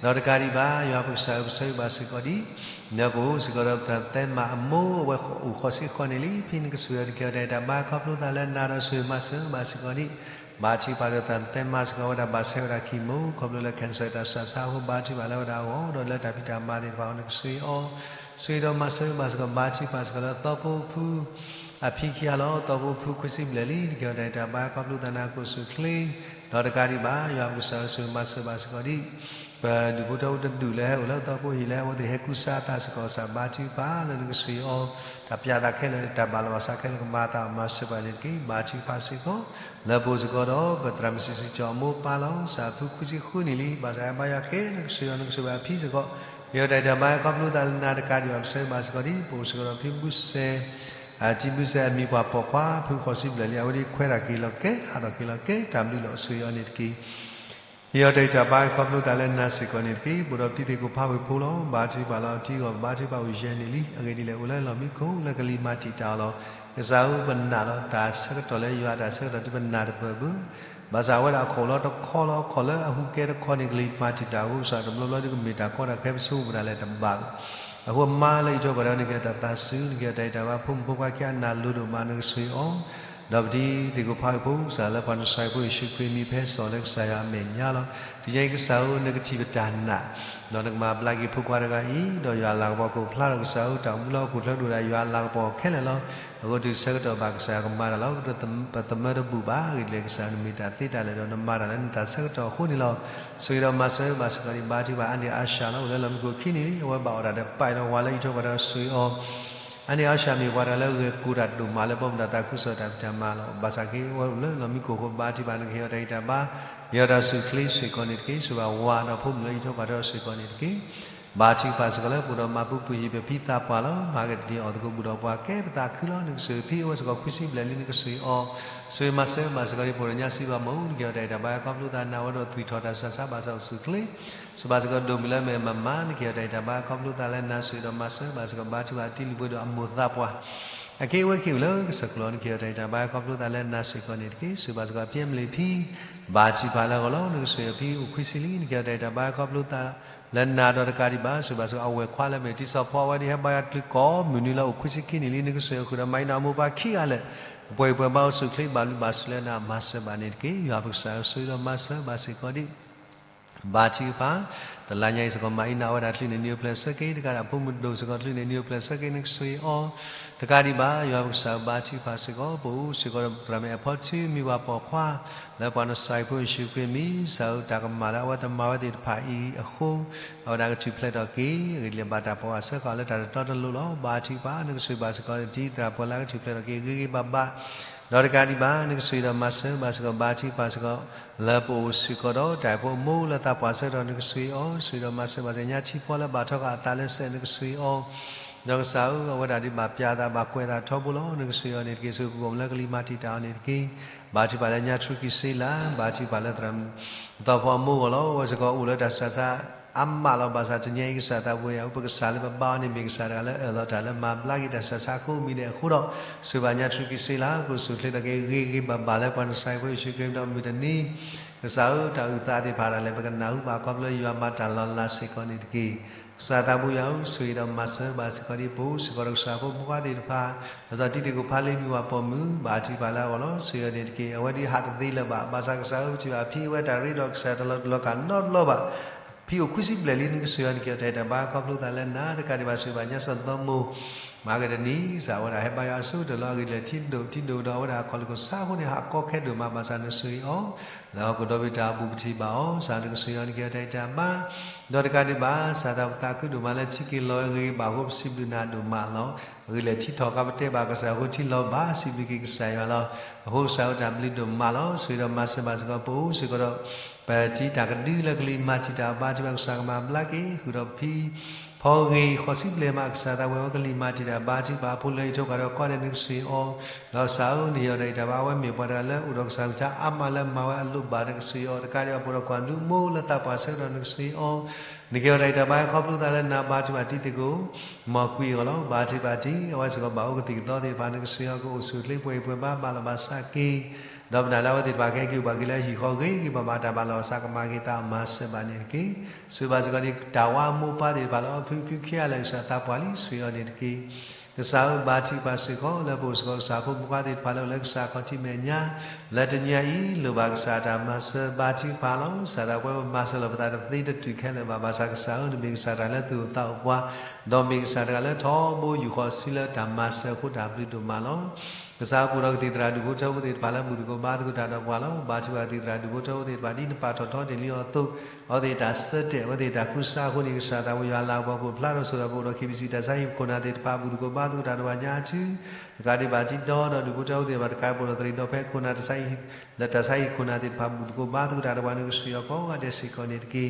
ဒီးတကးဒံးဘၣ် ယွၤပကစၢ်ဧၢ ပဆၢဂ့ၤဘၣ်စ့ၢ်ကီးဒံး လၢပအိၣ်စ့ၢ်ကီးဒီးပသရၣ်သမါအမိၢ် အဝဲအိၣ်ဃီၤဆံဃီၤန့ၣ်လံ, ဖဲနကဆိၣ်ဂ့ၤအီၤ နကဲအီၤတၢ်အဲၣ်တၢ်ဘါ ခီဖျိသးလၢနၤဒီးဆိၣ်ဂ့ၤမၤစၢၤဘၣ်စ့ၢ်ကီးဒံး, ဘါထုကဖၣ်ဒီးသရၣ်သမါစ့ၢ်ကီး အဝဲဒၣ်ဘၣ်ဆၢဝဲဒၣ်ခံမိၢ် ခီဖျိလၢ cancer တၢ်ဆူးတၢ်ဆါအဃိ ဘါထုကဖၣ်လၢဝဲဒၣ်အဂီၢ် ဒီးလၢတၢ်ဖံးတၢ်မၤသ့ၣ်တဖၣ်အဂီၢ် နကဆိၣ်ဂ့ၤအီၤ ဆိၣ်ဂ့ၤဒီးမၤစၢၤဘၣ်စ့ၢ်ကီး ဘါထုကဖၣ်စ့ၢ်ကီးလၢသီဖိဖု အဖံခံဂၤလီၤ, သီဖိဖုခွံဆံဘျဲၣ်လံ, နကဲအီၤတၢ်အဲၣ်တၢ်ဘါ ခီဖျိသးနၤကိၣ်ဆူၣ်ချ့, ဒီးတကးဒံးဘၣ် ယွၤပကစၢ်ဧၢ ဆိၣ်ဂ့ၤမၤစၢၤဘၣ်စ့ၢ်ကီးဒံး ပဒူၣ်ဖိထၢဖိတဒူၣ်လၢဟဲအိၣ်လၢသီဖိဟံၣ်လၢဟဲအိၣ်သ့ၣ် ဟဲကူစါအသးစ့ၢ်ကီး ကစၢ်ဘါထုကဖၣ်လၢနကဆိၣ်ဂ့ၤအီၤ, တၢ်ပျၢ်သးခဲလၢာ် တၢ်ဘၣ်လီၤဘၣ်ဆၣ်ခဲလၢာ်ကမၤအသးမၤစၢၤဘၣ်န့ၣ်တက့ၢ်, ဘါထုကဖၣ်စ့ၢ်ကီး လၢပအိၣ်စ့ၢ်ကီးဒီး ပသရၣ်မုၣ်စံးစံးကၠီအမိၢ်ပၢ်လီၤ, ကစၢ်ဖုခွံဆံဃုနံၣ်လံ, ဘၣ်ဆၣ်ဟဲဘါယွၤခဲ နကဆိၣ်ဂ့ၤအီၤ နကဆိၣ်ဂ့ၤဘၣ်ဖံစ့ၢ်ကီး, ယွၤတၢ်အဲၣ်တၢ်ဘါ ခီဖျိသးလၢနၤတကးဒံးဘၣ် ပဆၢဂ့ၤဘၣ်စ့ၢ်ကီးဒံး, ပအိၣ်စ့ၢ်ကီးဒီးဖံဘုစဲ ထံဘုစဲအမံၤပှၢ်ပိာ်ခွါ ဖုဃိးဆံဘျဲၣ်လံ, အဝဲဒၣ်ခွဲးတၢ်က့ၤလီၤကဲ ဟးထီၣ်က့ၤလီၤကဲ တၢ်ဘျုးလီၤ ဆိၣ်ဂ့ၤအီၤန့ၣ်တက့ၢ်. ယွၤတၢ်အဲၣ်တၢ်ဘါ ခီဖျိသးလၢနၤစ့ၢ်ကီးန့ၣ်တက့ၢ်, ပအိၣ်ဒီးပတံၤသကိးဖးဝ့ၢ်ဖိလီၤ, ဘါထုကဖၣ်လီၤ, တံၤဂီၢ်ဘါထုကဖၣ်ဝံၤယဲၢ်န့ၣ်လံ, အဂ့ၢ်ဒ်လဲၣ် အိၣ်လၢလီၢ်မံခိၣ်လၢကလံၤမၤတံာ်တာ်အီၤလီၤ. ကစၢ်ဧၢ ပနာ်လီၤ တၢ်ဆၢကတီၢ်လၢယွၤတၢ်ဆၢကတီၢ်ဒ်ပနာ်တပၢၢ်ဘၣ် ဘၣ်ဆၣ်အဝဲဒၣ်အခီၣ်လီၤတခီလီၤ, အခီၣ်လၢအဟူးကဲတခီန့ၣ် ကလံၤမၤတံာ်တာ်အဃိ ကစၢ်တဘျီဘျီဒ်ကမ့ၢ်တၢ်ကီတၢ်ခဲ ပဆိကမိၣ်တၢ်လဲၣ်တဘၣ်ဘၣ်. အဃိမါလၢယထီၣ်ကီၢ်ဒီး နကဲတၢ်သးစူၤ နကဲတၢ်အဲၣ်တၢ်ဘါ ဖိမုၣ်ဖိခွါခံဂၤအနၢ်လိၤဒိၣ်မး နကဆိၣ်ဂ့ၤအီၤ, ဒီးပတံၤသကိးဖးဝ့ၢ်ဖိ ကစၢ်လၢပှၤနစၢ်ဖိယ့ၣ်ၡူးခရံာ်မံၤ ဖဲစီၤလၢကစၢ်ယွၤအမဲာ်ညါလီၤ. တနံၤအံၤကစၢ်ဧၢ နကထံၣ်ပတၢ်နာ် ဒီးနကမၤဘျါက့ၤဖိခွါတဂၤအံၤ, ဒီးယွၤအလၤကပီၤကအိၣ်ဖျါဒီးကစၢ်ဧၢ တၢ်အိၣ်မူလၢဟီၣ်ခိၣ်ချၢဒိၣ်ဒၣ်ယွၤအလၤကပီၤခဲလၢာ်လီၤ. အဃိတုၤဆၢကတီၢ်ဘၣ်ကစၢ်ယွၤကမၤတၢ်လီၤ, ပသမၢတဘူၣ်ဘၣ်, အဂ့ၢ်ဒ်လဲၣ် ကစၢ်နမ့ၢ်တၢ်သ့တၢ်လၢာ်ဒီးနမၤတၢ်လၢနတၢ်ဆၢကတီၢ်အဃိန့ၣ်လီၤ. ဆိၣ်ဂ့ၤဒီးမၤစၢၤဘၣ်စ့ၢ်ကီးဒံး ဘါထုကဖၣ် အါန့ၢ်အါၡၤလီၤ, အိၣ်လၢလီၢ်မံခိၣ်ခံန့ၣ်လံ, အဝဲဘၣ်အီၣ်တၢ်ဒီးပာ်အီၤဒီးဝၤလၢယထီၣ်ကီၢ်ဒီးဆိၣ်ဂ့ၤအီၤ အါန့ၢ်အါၡၤမ့ၢ်ပှၤတဂၤလၢဂဲၤကိၢ်တၢ်ဒိၣ်မးလၢ ဘၣ်မနုၤတၢ်သးခုကစီၣ်တၢ်ဖံးတၢ်မၤလီၤ. ဘၣ်ဆၣ်က့ၤအဝဲအိၣ်လၢလီၢ်မံခိၣ်အဃိ ဘါထုကဖၣ် နကဟ့ၣ်အီၤတၢ်ဂံၢ်တၢ်ဘါ, ဟ့ၣ်အီၤတၢ်ဆူၣ်ချ့စ့ၢ်ကီးန့ၣ်တက့ၢ်. ဆိၣ်ဂ့ၤဘၣ်ဝၤဒီးဖိမုၣ်လၢယထီၣ်ကီၢ်ဒီးစ့ၢ်ကီးန့ၣ်တက့ၢ်. ဘါထုကဖၣ်စ့ၢ်ကီးလၢပအိၣ်ဒီးမၤပူၤပှ့ၤယံၤ ပဖံသးပှၢ်လီၤ. မၤက့ၤတနံၤအီၣ်သကိး ဘူၣ်ဒီးပှၤကဲပသးခုလီၤ. နကဆိၣ်ဂ့ၤဖံအိၣ်ဝဲစ့ၢ်ကီးခွံဆံဘျဲၣ်လံ နကဆိၣ်ဂ့ၤအီၤ, ဆိၣ်ဂ့ၤမၤစၢၤဘၣ်စ့ၢ်ကီးဒံး ပအိၣ်ဒီးညါစံးဘၣ်မ့ၢ် နကဟ့ၣ်အီၤတၢ်အဲၣ်တၢ်ဘါ ခီဖျိသးနၤဝဲဒီးသွံၣ်ထီၣ်တၢ်ဆူးတၢ်ဆါ ဘၣ်ဆၣ်အိၣ်ဆူၣ်ချ့ ဆိၣ်ဂ့ၤဘၣ်စ့ၢ်ကီးဒိၣ်မုၢ်လၢမဲာ်မၤမၤ နကဟ့ၣ်အီၤတၢ်အဲၣ်တၢ်ဘါ ခီဖျိသးလၢနၤ ဆိၣ်ဂ့ၤဒီးမၤစၢၤဘၣ်စ့ၢ်ကီး ဘါထုကဖၣ်တံၤလုၢ်ပှဲၤဒီးအမိၢ်သးပှၢ် အက့ၢ်အဝဲက့ၤအိၣ်လၢကစၢၢ်ကျီၤ နကဟ့ၣ်အီၤတၢ်အဲၣ်တၢ်ဘါ ခီဖျိသးလၢနၤစ့ၢ်ကီးန့ၣ်တက့ၢ်. ဆိၣ်ဂ့ၤဘၣ်စ့ၢ်ကီးဖံအမလ့ၤဖံ ဘါထုကဖၣ်လၢအဂီၢ်လီၤ. နကဆိၣ်ဂ့ၤအီၤဖံအိၣ်ခွံဆံလံ နကဟ့ၣ်အီၤတၢ်အဲၣ်တၢ်ဘါ ခီဖျိသးလၢနၤဒီးတကးဒံးဘၣ် ဆိၣ်ဂ့ၤဘၣ်စ့ၢ်ကီးအဝဲၢ်ခွါလၢအမ့ၢ်တံၤစီၤဖီ အဝဲဒၣ်ဟဲဘါယွၤတချုးကိးမုၢ်နံၤလၢအိၣ်ခွံဆံခံနံၣ်လံ နကဆိၣ်ဂ့ၤအီၤဃုာ်ဒီးမၤအံၤနၤအမိၢ်ပၢ်ခံဂၤလၢာ် ပှဲၤပှဲၤဘါအိၣ်ဆူၣ်ချ့ဘၣ်ဘျုးဘၣ်ဆိၣ်လၢနၤမၤစၢၤဘၣ်န့ၣ်တက့ၢ်. ယွၤပကစၢ်ဧၢ ဆိၣ်ဂ့ၤဒီးမၤစၢၤဘၣ်စ့ၢ်ကီးဒံး ဘါထုကဖၣ် တလါညါအံၤစ့ၢ်ကီး မၤအံၤနၤဝဲဒၣ်ချုးန့ၣ် နံၤအိၣ်ဖျဲၣ်ဆၢက့ၤ တကးဒံးအဖိမုၣ်ဒိၣ်စ့ၢ်ကီး ချုးန့ၣ် နံၤအိၣ်ဖျဲၣ်ဆၢက့ၤ နကဆိၣ်ဂ့ၤအီၤ တကးဒံးဘၣ် ယွၤပကစၢ်ဧၢ ဘါထုကဖၣ်စ့ၢ်ကီး ပအိၣ်စ့ၢ်ကီးဒီးသရၣ်မုၣ်အဲၣ်ဖီထူ မံၤဝၤပိာ်ခွါ လၢပှၤနစၢ်ဖိယ့ၣ်ၡူးခရံာ်မံၤ ကစၢ်ဧၢ တၢ်ကမၣ်လၢအဝဲတမၤဝဲသ့ၣ်တဖၣ်အံၤအဃိ အဝဲဒၣ်ကထူၣ်ဖျဲးထီၣ်က့ၤ အဂ့ၢ်ဒ်လဲၣ်ဘၣ်တၢ်ဖီၣ်အဆၢဃာ်လၢတၢ်တတီတလိၤလီၤ. ဘါထုကဖၣ် နကဆိၣ်ဂ့ၤဘၣ်စ့ၢ်ကီးတံၤသရၣ်ပှၤလၢအကထူၣ်ဖျဲးထီၣ်က့ၤဂ့ၤဂ့ၤဘၣ်ဘၣ် ဒီးတကးဒံးဘၣ် နကဆိၣ်ဂ့ၤဒီးမၤစၢၤဘၣ်စ့ၢ်ကီး ဘါထုကဖၣ်စ့ၢ်ကီး လၢပအိၣ်စ့ၢ်ကီးဒီးတၢ်အဲၣ်ဖိအမိၢ်လၢသးပှၢ်ဆၢကတီၢ် နကဆိၣ်ဂ့ၤအီၤ ဆိၣ်ဂ့ၤဒီးမၤစၢၤဘၣ်စ့ၢ်ကီး ညါထံဖီလၢဘၣ်ထီၣ်ဃာ်အသးလၢစဲး နကဆိၣ်ဂ့ၤအီၤ ဒီးကစၢ်ဧၢ အဝဲဒၣ်ဒ်ဘၣ်ပျၢ်အသးဘၣ်ကွဲးအသးထီဘိလီၤ. နကဆိၣ်ဂ့ၤအီၤန့ၣ်တက့ၢ်. ဆိၣ်ဂ့ၤပဂီၢ်မုၢ်လၢကလံၤမၤတံာ်တာ်အီၤန့ၣ်တက့ၢ်. ဘါထုကဖၣ်လၢညါထူကံၢ်စ့လၢ ဘါထုကဖၣ်လၢသရၣ်မုၣ် သီဖီအမိၢ်အဂီၢ်လီၤ. အဝဲစ့ၢ်ကီးအိၣ်လၢတၢ်ဆူးတၢ်ဆါအါမးလီၤ. ဘၣ်ဆၣ်တနံၤအံၤကစၢ်သးဘိယွၤဧၢ ပကစၢ်လၢပဘါအီၤန့ၣ် မ့ၢ်ကစၢ်တဂၤလၢအၢၣ်လီၤတၢ်လၢမၤဘျါက့ၤတၢ်ဆူးတၢ်ဆါကိးမံၤဒဲးအဃိဒီး ဆိၣ်ဂ့ၤဘၣ်ညါထူကံၢ်စ့လၢ ကအိၣ်ဆူၣ်ချ့ထီၣ်က့ၤဂ့ၤဂ့ၤဘၣ်ဘၣ်လၢပှၤနစၢ်ဖိယ့ၣ်ၡူးခရံာ်ဒီးမုၢ်တနံၤ ကစၢ်ဧၢ တၢ်အုၣ်သးသ့ၣ်တဖၣ်ဒၣ်လဲာ် ပကနၢ်ဟူဘၣ်ခီဖျိလၢယွၤမၤတၢ်လီၤလးစ့ၢ်ကီးန့ၣ်တက့ၢ်. ကစၢ်သးဘိယွၤဧၢ ဆိၣ်ဂ့ၤဒီးမၤစၢၤဘၣ်စ့ၢ်ကီးဒံး ပအိၣ်စ့ၢ်ကီးဒီးကစၢ်ဖိမုၣ်ဖိခွါသ့ၣ်တဖၣ် ဒ်သိးတံၤသကိးဖးလ့မံၤဝၤပိာ်မုၣ် ဘါထုကဖၣ်လၢအဂီၢ်လီၤ. ဆိၣ်ဂ့ၤအီၤန့ၣ်တက့ၢ်. အဝဲဒၣ်ဟးတသ့လၢၤဘၣ်. ဘၣ်ဆၣ်ကစၢ်ဧၢ ပထံၣ်ဘၣ်ဖံအဝဲတၢ်ရ့ဒီးကစၢ်တလီၤတူာ်လီၤကာ်နီတဘျီဘၣ်. ဖံအိၣ်ခွံဆံဘျဲၣ်လံ နကဆိၣ်ဂ့ၤအီၤ နကဟ့ၣ်အီၤတၢ်အဲၣ်တၢ်ဘါ ခီဖျိသးလၢနၤ တကးဒံးဘၣ် ဆိၣ်ဂ့ၤဘၣ်ညါစီၤသီမိၢ် မၤက့ၤတနံၤ ကစၢ်ဝဲဒၣ်ဟဲဘါယွၤအစိၤတလီၤ အဂ့ၢ်ဒ်လဲၣ် ထံဒိၣ်ထံဒိၣ်ဒီးအဝဲဒၣ်အခီၣ်လ့ၢ်ခိၣ်ဆါအဃိန့ၣ် ဟးကီခဲဒိၣ်မး ဘၣ်ဆၣ်နဆိၣ်ဂ့ၤအီၤ လၢဟီၣ်ခိၣ်ဒီဘ့ၣ်တၢ်အပူၤပထံၣ်ဘၣ်အီၤ ကစၢ်နကဆိၣ်ဂ့ၤအီၤ နကဟ့ၣ်အီၤတၢ်အဲၣ်တၢ်ဘါ ဒီးတကးဒံးဘၣ် ကစၢ်သးပသးခုဒိၣ်မးလၢထံက့ၤလီၤဝဲဂ့ၤဂ့ၤဘၣ်အဃိ ပစံးဘျုးနၤဒိၣ်မးလီၤ. အဂ့ၢ်ဒ်လဲၣ် ထံထီၣ်ကါပတဲဘၣ်ကစၢ်အဃိ ထံလီၤဘၣ် စံးဘျုးက့ၤကစၢ်ယွၤလီၤ. အဃိကစၢ်ဧၢ တၢ်ဘျုးဒိၣ်မးလီၤ. ဆိၣ်ဂ့ၤဒီးမၤစၢၤဘၣ်စ့ၢ်ကီး ပအိၣ်စ့ၢ်ကီးဒီး ပတံၤတၢ်ကဒုလၢကလံၤမၤတံာ်တာ်အီၤ ဘါထုကဖၣ် ကစၢ်ကမၤဘျါက့ၤ ဃုာ်ဒီးဖံ ဖီဂ့ၤ ဃိးဆံဘျဲၣ်မး ကစၢ်သးဝဲဝဲကလံၤမၤတံာ်တာ် ဘါထုကဖၣ်အဖိလၢယထီၣ်ကီၢ်ဒီးကွၢ်ဒီး နကဆိၣ်ဂ့ၤအီၤ ဒီးကစၢ်ဧၢ နဟ့ၣ်အီၤတၢ်အဲၣ်တၢ်ဘါ အဝဲမ့ၢ်ပှၤတဂၤလၢအိၣ်ဒီးကစၢ်အကလုၢ်ကထါအါမးလၢမၤဝဲအလိၣ်ဘၣ် နကဆိၣ်ဂ့ၤအီၤ တကးဒံးဘၣ် ပအိၣ်ဒီးကွၢ်ဒူမိၢ်လၢသးပှၢ်ဆၢကတီၢ် နကဆိၣ်ဂ့ၤအီၤ နကဟ့ၣ်အီၤတၢ်အဲၣ်တၢ်ဘါ ခီဖျိသးလၢနၤ ဘါထုကဖၣ်တံၤသကိး မီၢ်ကွံာ်အဂီၢ်လီၤ. ဘါထုကဖၣ်တံၤ အဝဲစ့ၢ်ကီးဘၣ်အိၣ်ကသံၣ်ကသီသ့ၣ်တဖၣ် နကဆိၣ်ဂ့ၤအီၤ ကအိၣ်ဆူၣ်အိၣ်ချ့ ပှဲၤအံၤပှဲၤဘါ ဘၣ်လီၤဘၣ်ဆၣ်က့ၤ ဒီးပနာ်လၢအဝဲသ့ၣ်တဖၣ်ကဟဲက့ၤအိၣ်ဘၣ်က့ၤလၢဟံၣ်ဃီဂ့ၤဂ့ၤဘၣ်ဘၣ် တၢ်ဘၣ်လီၤအသးကမၤက့ၤသးအီၤမၤစၢၤဘၣ်န့ၣ်တက့ၢ်. ဆိၣ်ဂ့ၤဘၣ်စ့ၢ်ကီးန့ၣ် တၢ်ဝါမိၢ်ပၢ်သ့ၣ်တဖၣ်လၢအဖုဖုခံဂၤလၢာ် ကစၢ်သးပှၢ်လံဆိၣ်ဂ့ၤအီၤန့ၣ်တက့ၢ်. ကစၢ်ဧၢ ဘါထုကဖၣ်စ့ၢ်ကီးလၢပအိၣ်စ့ၢ်ကီးကစၢ်ဖိမုၣ်ခွါသ့ၣ်တဖၣ်လၢအိၣ်လၢကစၢ်ခီၣ်ထံးမဲာ်ညါ လၢတနံၤအံၤ လိၣ်ဘၣ်ကစၢ်တၢ်မၤစၢၤ ဘါထုကဖၣ်လီၤ. ကစၢ်သးပှၢ်ပမၤစၢၤလီၤပသးတသ့တတုၤခဲလၢာ်ဘၣ် ဘၣ်ဆၣ်ကစၢ်ဧၢ နမ့ၢ်ကစၢ်တဂၤလၢသူၣ်အိၣ်သးအိၣ်ပှၤ ဒီးမ့ၢ်ကစၢ်တဂၤလၢထီဘိယူၢ်ဃီၤစုလၢတၢ်မၤစၢၤအဃိ တၢ်ဘျုးဒိၣ်မးလီၤ. ကစၢ်ဧၢ ပူၤဒီးကသံၣ်သရၣ်ဒူၣ်ဖိထၢဖိသ့ၣ်တဖၣ်လၢဘူၣ်သကိးဘါသကိးတၢ်ဒီးပှၤလီၤ. ဘါထုကဖၣ်ကသံၣ်သရၣ်ဒူၣ်ဖိထၢဖိသ့ၣ်တဖၣ် ဒ်နပာ်ထီၣ်ထီတ့ၢ်လံအီၤအသိး အဝဲသ့ၣ်တၢ်ဆၢတဲာ် အဝဲသ့ၣ်တၢ်ဃုစါအဃိန့ၣ် ကစၢ်သးပှၢ်ယွၤလၤကပီၤကအိၣ်ဖျါထီၣ်ဆိၣ်ဂ့ၤဒီး ပအိၣ်ဒီး KBC တၢ်ဆါဟံၣ်ခိၣ်နၢ်သ့ၣ်တဖၣ် ဘူၣ်သကိးဘါသကိးတၢ်ဒီးပှၤညါအထူ တကးဒံးဘၣ် ထံဒီဒီးဒူၣ်ဖိထၢဖိသ့ၣ်တဖၣ် တကးပအိၣ်ဒီးသရံးဒီဖဲခိၣ်နၢ်တၢ်ဆါဟံၣ် လၢတၢ်ဆါဟံၣ်ခိၣ်နၢ်သ့ၣ်တဖၣ် ဘူၣ်သကိးဘါသကိးတၢ်ဒီးပှၤ နကဆိၣ်ဂ့ၤအီၤကိးဂၤဒဲးစ့ၢ်ကီးန့ၣ်တက့ၢ်.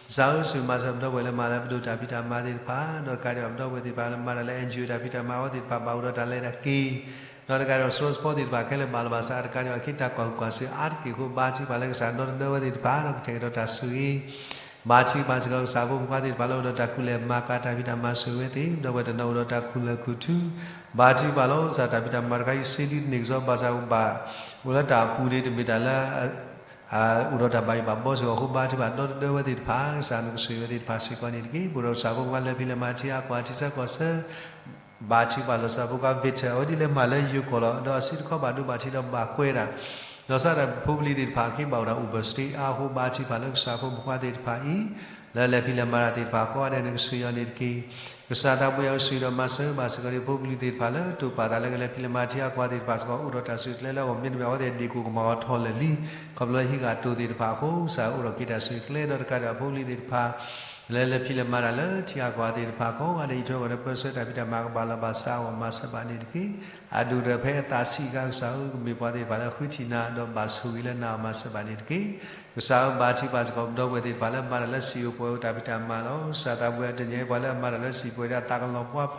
ကစၢ်ဧၢ ဆိၣ်ဂ့ၤမၤစၢၤပဒီပုၢ်ဝဲၢ်လၢမၤလၢပဒိၣ်တၢ်ဖံးတၢ်မၤသ့ၣ်တဖၣ် ဒီးတကးဒံးဘၣ် ပဒီပုၢ်ဝဲၢ်သ့ၣ်တဖၣ်လၢမၤတၢ်လၢ NGO တၢ်ဖံးတၢ်မၤအဝဲသ့ၣ်တဖၣ် ဘၣ်အိၣ်ဒီးတၢ်လဲၤတၢ်က့ၤ ဒီးတကးဒံးဘၣ် စီစဖီသ့ၣ်တဖၣ်ခဲလၢာ်ဘၣ်လီၤဘၣ်ဆၣ် တကးဒံးဘၣ် ခ့တၢ်ကွၢ်ဟုၣ်ကွၢ်စၢၤအါတက့ၢ်အဃိ ဘါထုကဖၣ်လၢကစၢ်ဒီသဒၢဝဲသ့ၣ်တဖၣ် ဒီးကတဲာ်ကတီၤတၢ်ဆိၣ်ဂ့ၤ ဘါထုကဖၣ်စ့ၢ်ကီးကစၢ်ဖိမုၣ်ခွါသ့ၣ်တဖၣ်လၢအိၣ်ဒီးတၢ်ကူၣ်လဲၤမၤကၤတၢ်ဖံးတၢ်မၤဆိၣ်ဂ့ၤဝဲသ့ၣ် ဒီပုၢ်ဝဲၢ်တနီၤအိၣ်ဒီးတၢ်ကူၣ်လဲၤခူၣ်ထူ ဘါထုကဖၣ်လီၤ. ကစၢ်တၢ်ဖံးတၢ်မၤတခါအံၤ စ့ဒုတန့ၢ်ကစီၣ်ဘၣ်ဆၣ်ဘၣ် အိၣ်လၢတၢ်အပူၤန့ၣ် တမ့ၢ်တၢ်လၢ အိၣ်ဒီးတၢ်ဘၣ်ယိၣ်ဘၣ်ဘီစ့ၢ်ကီးအဃိ ဘါထုကဖၣ်ဒီသဒၢဝဲသ့ၣ်တဖၣ် ကစၢ်နကဆိၣ်ဂ့ၤဝဲသ့ၣ်တဖၣ်စ့ၢ်ကီးန့ၣ်တက့ၢ်. ပအိၣ်ဒီးကစၢ်ဖိမုၣ်ခွါလၢဖံးလၢမၤထံအါကွၢ်ထံဆၢကီၢ်ဆၢ ဘါထုကဖၣ်လီၤ ကစၢ်ဖိခွါ Victor အဝဲဒ်လဲၣ်မၤလၢယိၤကီၢ်လီၤ ဒီးအစုတခီဘၣ်ဒိဘၣ်ထံးဒီးဘၣ်ကွဲးတၢ် ဒီးစးဒၣ်ဖိပလံၤသ့ၣ်တဖၣ် က့ၤဘၣ်အိၣ်ဒၣ် overstay အါအဃိ ဘါထုကဖၣ်လၢကစၢ်ဖိမုၣ်ခွါသ့ၣ်တဖၣ်အံၤ လၢလဲၤဖံးလဲၤမၤတၢ်သ့ၣ်တဖၣ်ကိးဂၤဒဲး နကဆိၣ်ဂ့ၤအီၤန့ၣ်တက့ၢ်. ကစၢ်သးပှၢ်ယွၤကဆိၣ်ဂ့ၤဒီးမၤစၢၤဘၣ်စ့ၢ်ကီးန့ၣ် ဖိပလံၤသ့ၣ်တဖၣ်လၢတအိၣ်ပာ်သးလၢကလဲၤဖံးလဲၤမၤထံအါကွၢ်သ့ၣ်တဖၣ်စ့ၢ်ကီး အိၣ်ဒီးတၢ်ဆူၣ်ကျဲလၢအဂီၢ် မ့တမ့ၢ်အဝဲသ့ၣ်ဒ့ၣ်ကိၣ်ကမၤအီၤထီၣ်လဲၣ်လံ ခီဖျိလၢဟံးဃာ်တိၤသ့ၣ်တဖၣ်အဃိ ကစၢ်အိၣ်ဒီးက့ၤတၢ်ဆူၣ်ကျဲ ဒီးတကးဒံးဘၣ်ဖိပလံၤသ့ၣ်တဖၣ် လၢလဲၤဖံးလဲၤမၤတၢ်လၢထံအါကွၢ်သ့ၣ်တဖၣ်ကိးဂၤဒဲး အံးထွဲအဂီၢ်လၢပၢဆှၢတၢ်ဖံးတၢ်မၤကဘၣ်လီၤဘၣ်စးအဂီၢ် မၤစၢၤဘၣ်န့ၣ်တက့ၢ်. အဒိၣ်တဖဲအသးဆံးအခါ ကစၢ်ဧၢ ကမ့ၢ်ပှၤသ့ၣ်တဖၣ်လၢဃုထံၣ်နၤ ဒီးဘၣ်ဆိၣ်ဂ့ၤလၢနၤအီၤ မၤစၢၤဘၣ်န့ၣ်တက့ၢ်. ကစၢ်ဧၢ ဘါထုကဖၣ်စ့ၢ်ကီးပဒီပုၢ်ဝဲၢ်သ့ၣ်တဖၣ်လၢမၤတၢ်လၢစံာ်အိၣ်ပှဲၤအိၣ်တၢ်ဖံးတၢ်မၤလီၤ. ကစၢ်သးပှၢ်ယွၤ တနံၤအံၤ ပှၤလၢအမၤတၢ်လၢစံာ်ပှဲၤ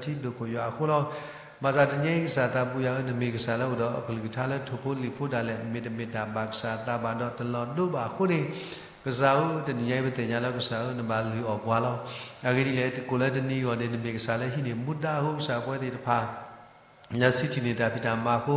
ဒီးအသးကလီၤပှီဖးဒိၣ်လၢထံဒိၣ်ခိၣ်ယွၤအဃိလီၤ. ဘၣ်ဆၣ်တနံၤအံၤ ကစၢ်သးပှၢ်ယွၤဧၢ နမ့ၢ်ကစၢ်လၢအိၣ်ဒီးအကလုၢ်ကထါလၢထိၣ်ဖိလံၣ်ဖိဒၣ်လဲာ် မ့တမ့ၢ်တၢ်ဘၣ်ကစၢ်အသးဘၣ်ဒီးတလီၤဒိဘၣ်အဃိန့ၣ် ကစၢ်ဧၢ တနံၤအံၤ ပသ့ၣ်ညါလၢကစၢ်ဧၢ နဘၣ်လုၢ်အီၣ်ပှၤလီၤ. အဂ့ၢ်ဒ်လဲၣ် ကိးလၢတနံၤအဂီၢ်န့ၣ် နမ့ၢ်ကစၢ်လၢဟံးန့ၢ်မူဒါအဃိ ကစၢ်ပဝဲသ့ၣ်တဖၣ် လၢစုထံၣ်န့ၢ်တၢ်ဖံးတၢ်မၤအဃိ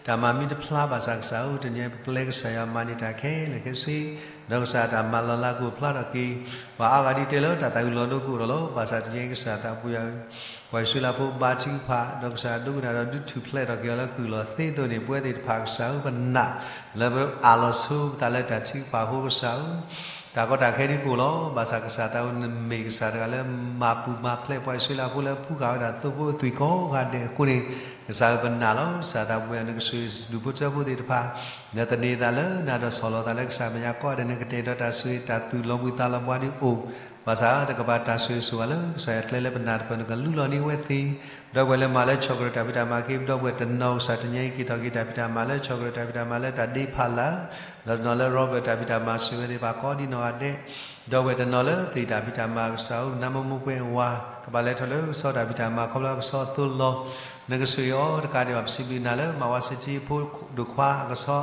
တၢ်မၤမ့ၢ်တဖျါဘၣ်ဆၣ်ကစၢ်ဧၢ တနံၤအံၤ ပကျဲကစၢ်ယွၤမၤန့ၢ်တၢ်ခဲလၢာ်ခဲဆ့ ဒီးကစၢ်တၢ်မၤလီၤလးကအိၣ်ဖျါထီၣ်က့ၤ ပှၤအါဂၤဒ်တဲလၢတၢ်သးဝံၤလီၤဒိကအိၣ်ထီၣ်လီၤ. ဘၣ်ဆၣ်တနံၤအံၤ ကစၢ်သးပှၢ်ယွၤ ပှၤအံၣ်စရ့လးဖိဘါထုကဖၣ် ဒီးကစၢ်ဒိကနၣ်ဒီးဒုးထူၣ်ဖျဲးထီၣ်က့ၤအီၤလၢကုၢ်လီၤသ့အသိးန့ၣ် ပဝဲသ့ၣ်တဖၣ်ကစၢ်ဧၢ ပနာ်လၢပအၢၣ်လီၤဆိပသးလၢတၢ်ထုကဖၣ်အဃိ ကစၢ်ဧၢ တၢ်ကီတၢ်ခဲဒုးကအိၣ်လီၤ. ဘၣ်ဆၣ်ကစၢ်သးဧၢ နမ့ၢ်ကစၢ်တဂၤလၢမၤပူၤမၤဖျဲးပှၤအံၣ်စရ့လးဖိလၢဖူးဃာ်ဝဲဒၣ်သိဖိအသွံၣ်ကိးဂၤဒဲးအဃိန့ၣ် ကစၢ်ဧၢ ပနာ်လီၤ. ကစၢ်သးပှၢ်ယွၤ နကဆိၣ်ဂ့ၤဒူၣ်ဖိထၢဖိသ့ၣ်တဖၣ် လၢသန့ၤသးလၢနၤဒီးဆီၣ်လီၤသးလၢကစၢ်မဲာ်ညါကိးဂၤဒဲး နကတဲာ်ကတီၤတၢ်ဆိၣ်ဂ့ၤ တၢ်သူၣ်လီၤဘှံးသးလီၤဘှါဒုးအိၣ် ဘၣ်ဆၣ်တကဘၣ်တၢ်ဆိၣ်ဂ့ၤဆိၣ်ဝါလၢ ကစၢ်ယွၤကျဲလၢပနၢ်တပၢၢ်နကလူလီၤန့ၢ်အဝဲသ့ၣ် ဒီပုၢ်ဝဲၢ်လၢမၤလၢဆီၣ်ကရၢတၢ်ဖံးတၢ်မၤက့ၤ ဒီပုၢ်ဝဲၢ်တနီၤ ကစၢ်တနံၤအံၤက့ၤထီၣ်က့ၤတၢ်ဖံးတၢ်မၤလၢဆီၣ်ကရၢတၢ်ဖံးတၢ်မၤလၢတၢ်ဒ့ဖးလာ် ဒီးတနီၤလၢ Robert တၢ်ဖံးတၢ်မၤဆိၣ်ဂ့ၤဝဲသ့ၣ်တဖၣ်ကိးဒ်နီၢ်ဂၤဒဲး ဒီပုၢ်ဝဲၢ်တနီၤလၢသ့ၣ်တၢ်ဖံးတၢ်မၤကစၢ်ဧၢ နါမိၢ်မိၢ်ပှဲၤဝၤ ကဘၣ်လဲၤထီၣ်လၢကဆီတၢ်ဖံးတၢ်မၤခီဖျိကဆီအသိလီၤ နကဆိၣ်ဂ့ၤအီၤတကးဒံးဘၣ် ပစံးဘျုးနၤလၢ မၤဝါစ့ထံအဖိဒိၣ်ခွါအကဆီ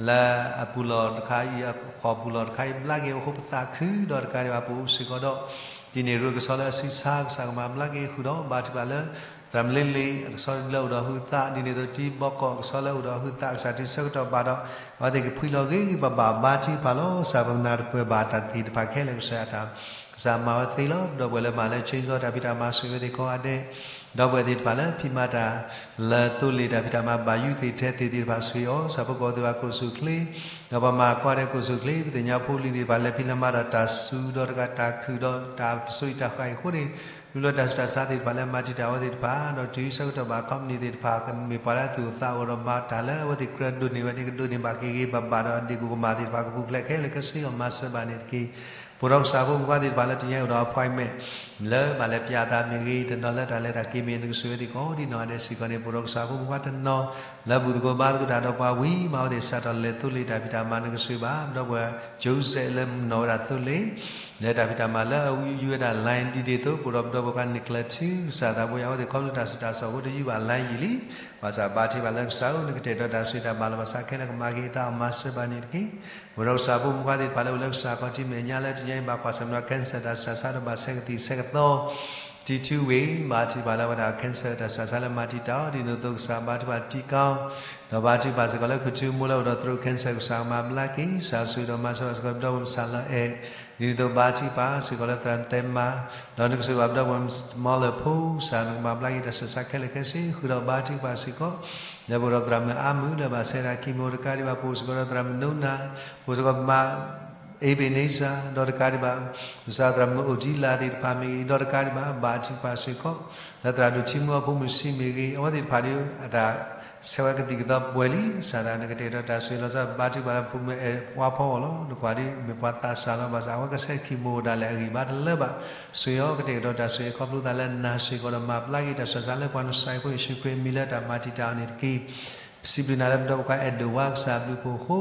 လၢအပူၤလီၢ်တခါအံၤ အဃိာ်ပူၤလီၢ်တခါအံၤ ဘျါက့ၤအဃိပသးခု ဒီးတကးဒံးဘၣ် ပအိၣ်စ့ၢ်ကီးဒီး တံၤန့ၢ်ရူၢ်ကဆီလၢအစုဆါ ကစၢ်ကမၤဘျါက့ၤဃုာ်ဒီး ဘါထုကဖၣ်လၢ သရၣ်မလ့လ့ၣ် အကဆီလၢအိၣ်ဒီးဟုသး ဒ်န့ၣ်အသိး တံၤဘီကီၢ်အကဆီလၢအိၣ်ဒီးဟုသး ကစၢ်တုၤဆၢကတီၢ်ဘၣ်ဒီး အဝဲသ့ၣ်ကဖှံလီၤဂ့ၤဂ့ၤဘၣ်ဘၣ် ဘါထုကဖၣ်လီၤ. ကစၢ်ပနၢ်တပၢၢ်ဘၣ်တၢ်သ့ၣ်တဖၣ်ခဲလၢာ် ကစၢ်ယွၤတၢ် ကစၢ်မၤဝဲသ့လီၤ. ဒီပုၢ်ဝဲၢ်လၢမၤလၢ chainsaw တၢ်ဖံးတၢ်မၤဆိၣ်ဂ့ၤဝဲသ့ၣ်ကိးဂၤဒဲး ဒီပုၢ်ဝဲၢ်သ့ၣ်တဖၣ်လၢဖံးမၤတၢ် လၢသိလ့ၣ်တၢ်ဖံးတၢ်မၤဘၣ်ယုၢ်သ့ၣ်ထဲသ့ၣ်သ့ၣ်တဖၣ်ဆိၣ်ဂ့ၤအီၤ ကစၢ်ဖိကီၢ်သ့ၣ်တဖၣ်ကိးဆူၣ်ချ့ ဒီးပှၤမၤကွၢ်ဒဲးကိးဆူၣ်ချ့ ပသ့ၣ်ညါဖိလံၤသ့ၣ်တဖၣ်လဲၤဖံးလဲၤမၤဒီးတၢ်စူၤဒီးတဂၤတၢ်ခုၣ်ဒီးတၢ်ပစိာ်အံၤတၢ်ဃာ်အံၤအဃိန့ၣ် မ့ၢ်လၢတၢ်ဆူးတၢ်ဆါသ့ၣ်တဖၣ်လၢမၤတံာ်တာ်အဝဲသ့ၣ်တဖၣ် ဒီးတုၤဆၢကတီၢ်ဘၣ် company သ့ၣ်တဖၣ် ကမ့ၢ်ပှၤလၢအသူၣ်အိၣ်သးအိၣ်ဒီးမၤတၢ်လၢအဝဲသ့ၣ်ကြၢးဒိးန့ၢ်ဝဲန့ၣ် ကဒိးန့ၢ်ဘၣ်က့ၤဂ့ၤဘၣ်ဘၣ်ဒီးအဒ့ၣ်ကိၣ်ကမၣ်သ့ၣ်တဖၣ်ကပူၤဖျဲးခဲလၢာ်ခဲဆ့အီၤ မၤစၢၤဘၣ်န့ၣ်တက့ၢ်. ပအိၣ်ဒီးကစၢ်ဖိမုၣ်ခွါသ့ၣ်တဖၣ်လၢတနံၤအံၤအိၣ်ဒီး appointment လၢဘၣ်လဲၤပျးသးမ့ၢ်ဂ့ၤ တနီၤလၢတၢ်လဲၤတၢ်က့ၤမ့ၢ်ဂ့ၤ နကဆိၣ်ဂ့ၤဝဲသ့ၣ်ကိးဒ်နီၢ်ဂၤဒဲးစ့ၢ်ကီးန့ၣ် ပအိၣ်ဒီးကစၢ်ဖိမုၣ်ခွါတနီၤ လၢဘူၣ်သကိးဘါသကိးတၢ်ဒီးပှၤဝံၤ မၤအဝဲသ့ၣ်စးထီၣ်လဲၤသိလ့ၣ်တၢ်ဖံးတၢ်မၤ နကဆိၣ်ဂ့ၤဘၣ် ဒီပုၢ်ဝဲၢ် Joseph လၢနီၢ်ဝဲဒၣ်သိလ့ၣ် လၢတၢ်ဖံးတၢ်မၤလၢအယူၤဝဲဒၣ် line ဒ်န့ၣ်အသိး ပအိၣ်ဒီးပဒီပုၢ်ဝဲၢ်ခွါ Nicholas ထူ ကစၢ်သးပှၢ်ယွၤအဝဲသ့ၣ်ခီဖျိတၢ်ဆူးတၢ်ဆါအဃိတယူးဘၣ် line ယံာ်လံ ဘၣ်ဆၣ်ဘါထုကဖၣ်လၢကစၢ်ဧၢ နကတဲာ်ကတီၤတၢ်ဆိၣ်ဂ့ၤတၢ်ဘၣ်လီၤဘၣ်စးခဲလၢာ်ကမၤက့ၤအသးအီၤ မၤစၢၤဘၣ်န့ၣ်တက့ၢ်. ပအိၣ်ဒီးကစၢ်ဖိမုၣ်ခွါသ့ၣ်တဖၣ်လၢအိၣ်လၢကစၢ်ခီၣ်ထံးမဲာ်ညါလၢတနံၤအံၤ ဘၣ်ကွၢ်ဆၢၣ်မဲာ်ဒီး cancer တၢ်ဆူးတၢ်ဆါဒီးဘၣ်ဆဲးကသံၣ်ဆဲးကသီ တံထူဝ့ၣ် ဘါထုကဖၣ်လၢအဝဲဒၣ် cancer တၢ်ဆှၢဆါလၢမၤတံာ်တာ်အီၤ ဒ်သိးသိးကစၢ်ဘါထုကဖၣ်တံကီ, ဒီးဘါထုကဖၣ်စ့ၢ်ကီးလၢ ခူၣ်ထူမိၢ်လၢအိၣ်ဒီးသရူး cancer ကစၢ်မၤဘျါက့ၤ ကစၢ်ဆိၣ်ဂ့ၤဒီးမၤစၢၤဘၣ်စ့ၢ်ကီးပဒီပုၢ်ဝဲၢ်မုၣ်ဆၣ်လီၤအဲၣ်, ဒ်သိးဘါထုကဖၣ်စ့ၢ်ကီးလၢသရၣ်တဲမၤ, ဒီးနကဆိၣ်ဂ့ၤဘၣ်ပဒီပုၢ်ဝဲၢ်မုၣ်မီလၢၢ်ဖိ ကစၢ်နကမၤဘျါက့ၤတၢ်ဆှၢဆါခဲလၢာ်ခဲဆ့ ဃုာ်ဒီးဘါထုကဖၣ်စ့ၢ်ကီး လၢပအိၣ်ဒီးသရၣ်မုၣ်အါမုၢ်လၢဘၣ်ဆဲးတၢ်ခံမံၤ တကးဒံးဘၣ် ပအိၣ်စ့ၢ်ကီးဒီးသရၣ်မုၣ်နိနၤ, ပအိၣ်စ့ၢ်ကီးမါ Ebenezer ဒီးတကးဒံးဘၣ် ကစၢ်သရၣ်မုၣ်အိၣ်ဒံလၢသ့ၣ်တဖၣ်မ့ၢ်ဂ့ၤ ဒီးတကးဒံးဘၣ် ဘါထုကဖၣ်စ့ၢ်ကီး လၢသရၣ်ဒိၣ်ထံမူအဖိမုၣ်ဆံးမ့ၢ်ဂ့ၤ အဝဲသ့ၣ်တဖၣ်ဒီး အတၢ်ဆဲးဝဲကသံၣ်ကသီပှဲၤလံ ကစၢ်သရၣ်နကတဲာ်ကတီၤတၢ်ဆိၣ်ဂ့ၤလီၤဆီ ဘါထုကဖၣ်လၢဖိမုၣ်အဲၣ်ပှၤဖီအီၤလီၤ နကွၢ်ဒ်မ့ၢ်ပှၤသးစၢ်လီၤ ဘၣ်ဆၣ်အဝဲကဆဲးခံမူဒါလဲၣ်အဂံၢ်ဘါတလၢဘၣ် ဆိၣ်ဂ့ၤအီၤကတဲာ်ကတီၤတၢ်ဆိၣ်ဂ့ၤခီဖျိသးလၢနၤစ့ၢ်ကီးဒီးမၤဘျါက့ၤတၢ်ဆှၢဆါလၢပှၤနစၢ်ဖိယ့ၣ်ၡူးခရံာ်အမံၤလၢတၢ်မၤတံာ်တာ်အီၤန့ၣ်တက့ၢ် ပစံးဘျုးနၤလၢပဒီပုၢ်ဝဲၢ်ခွါအဲၣ်ဒိးဝါကစၢ်အဘျုးအဖှိၣ်အဃိ,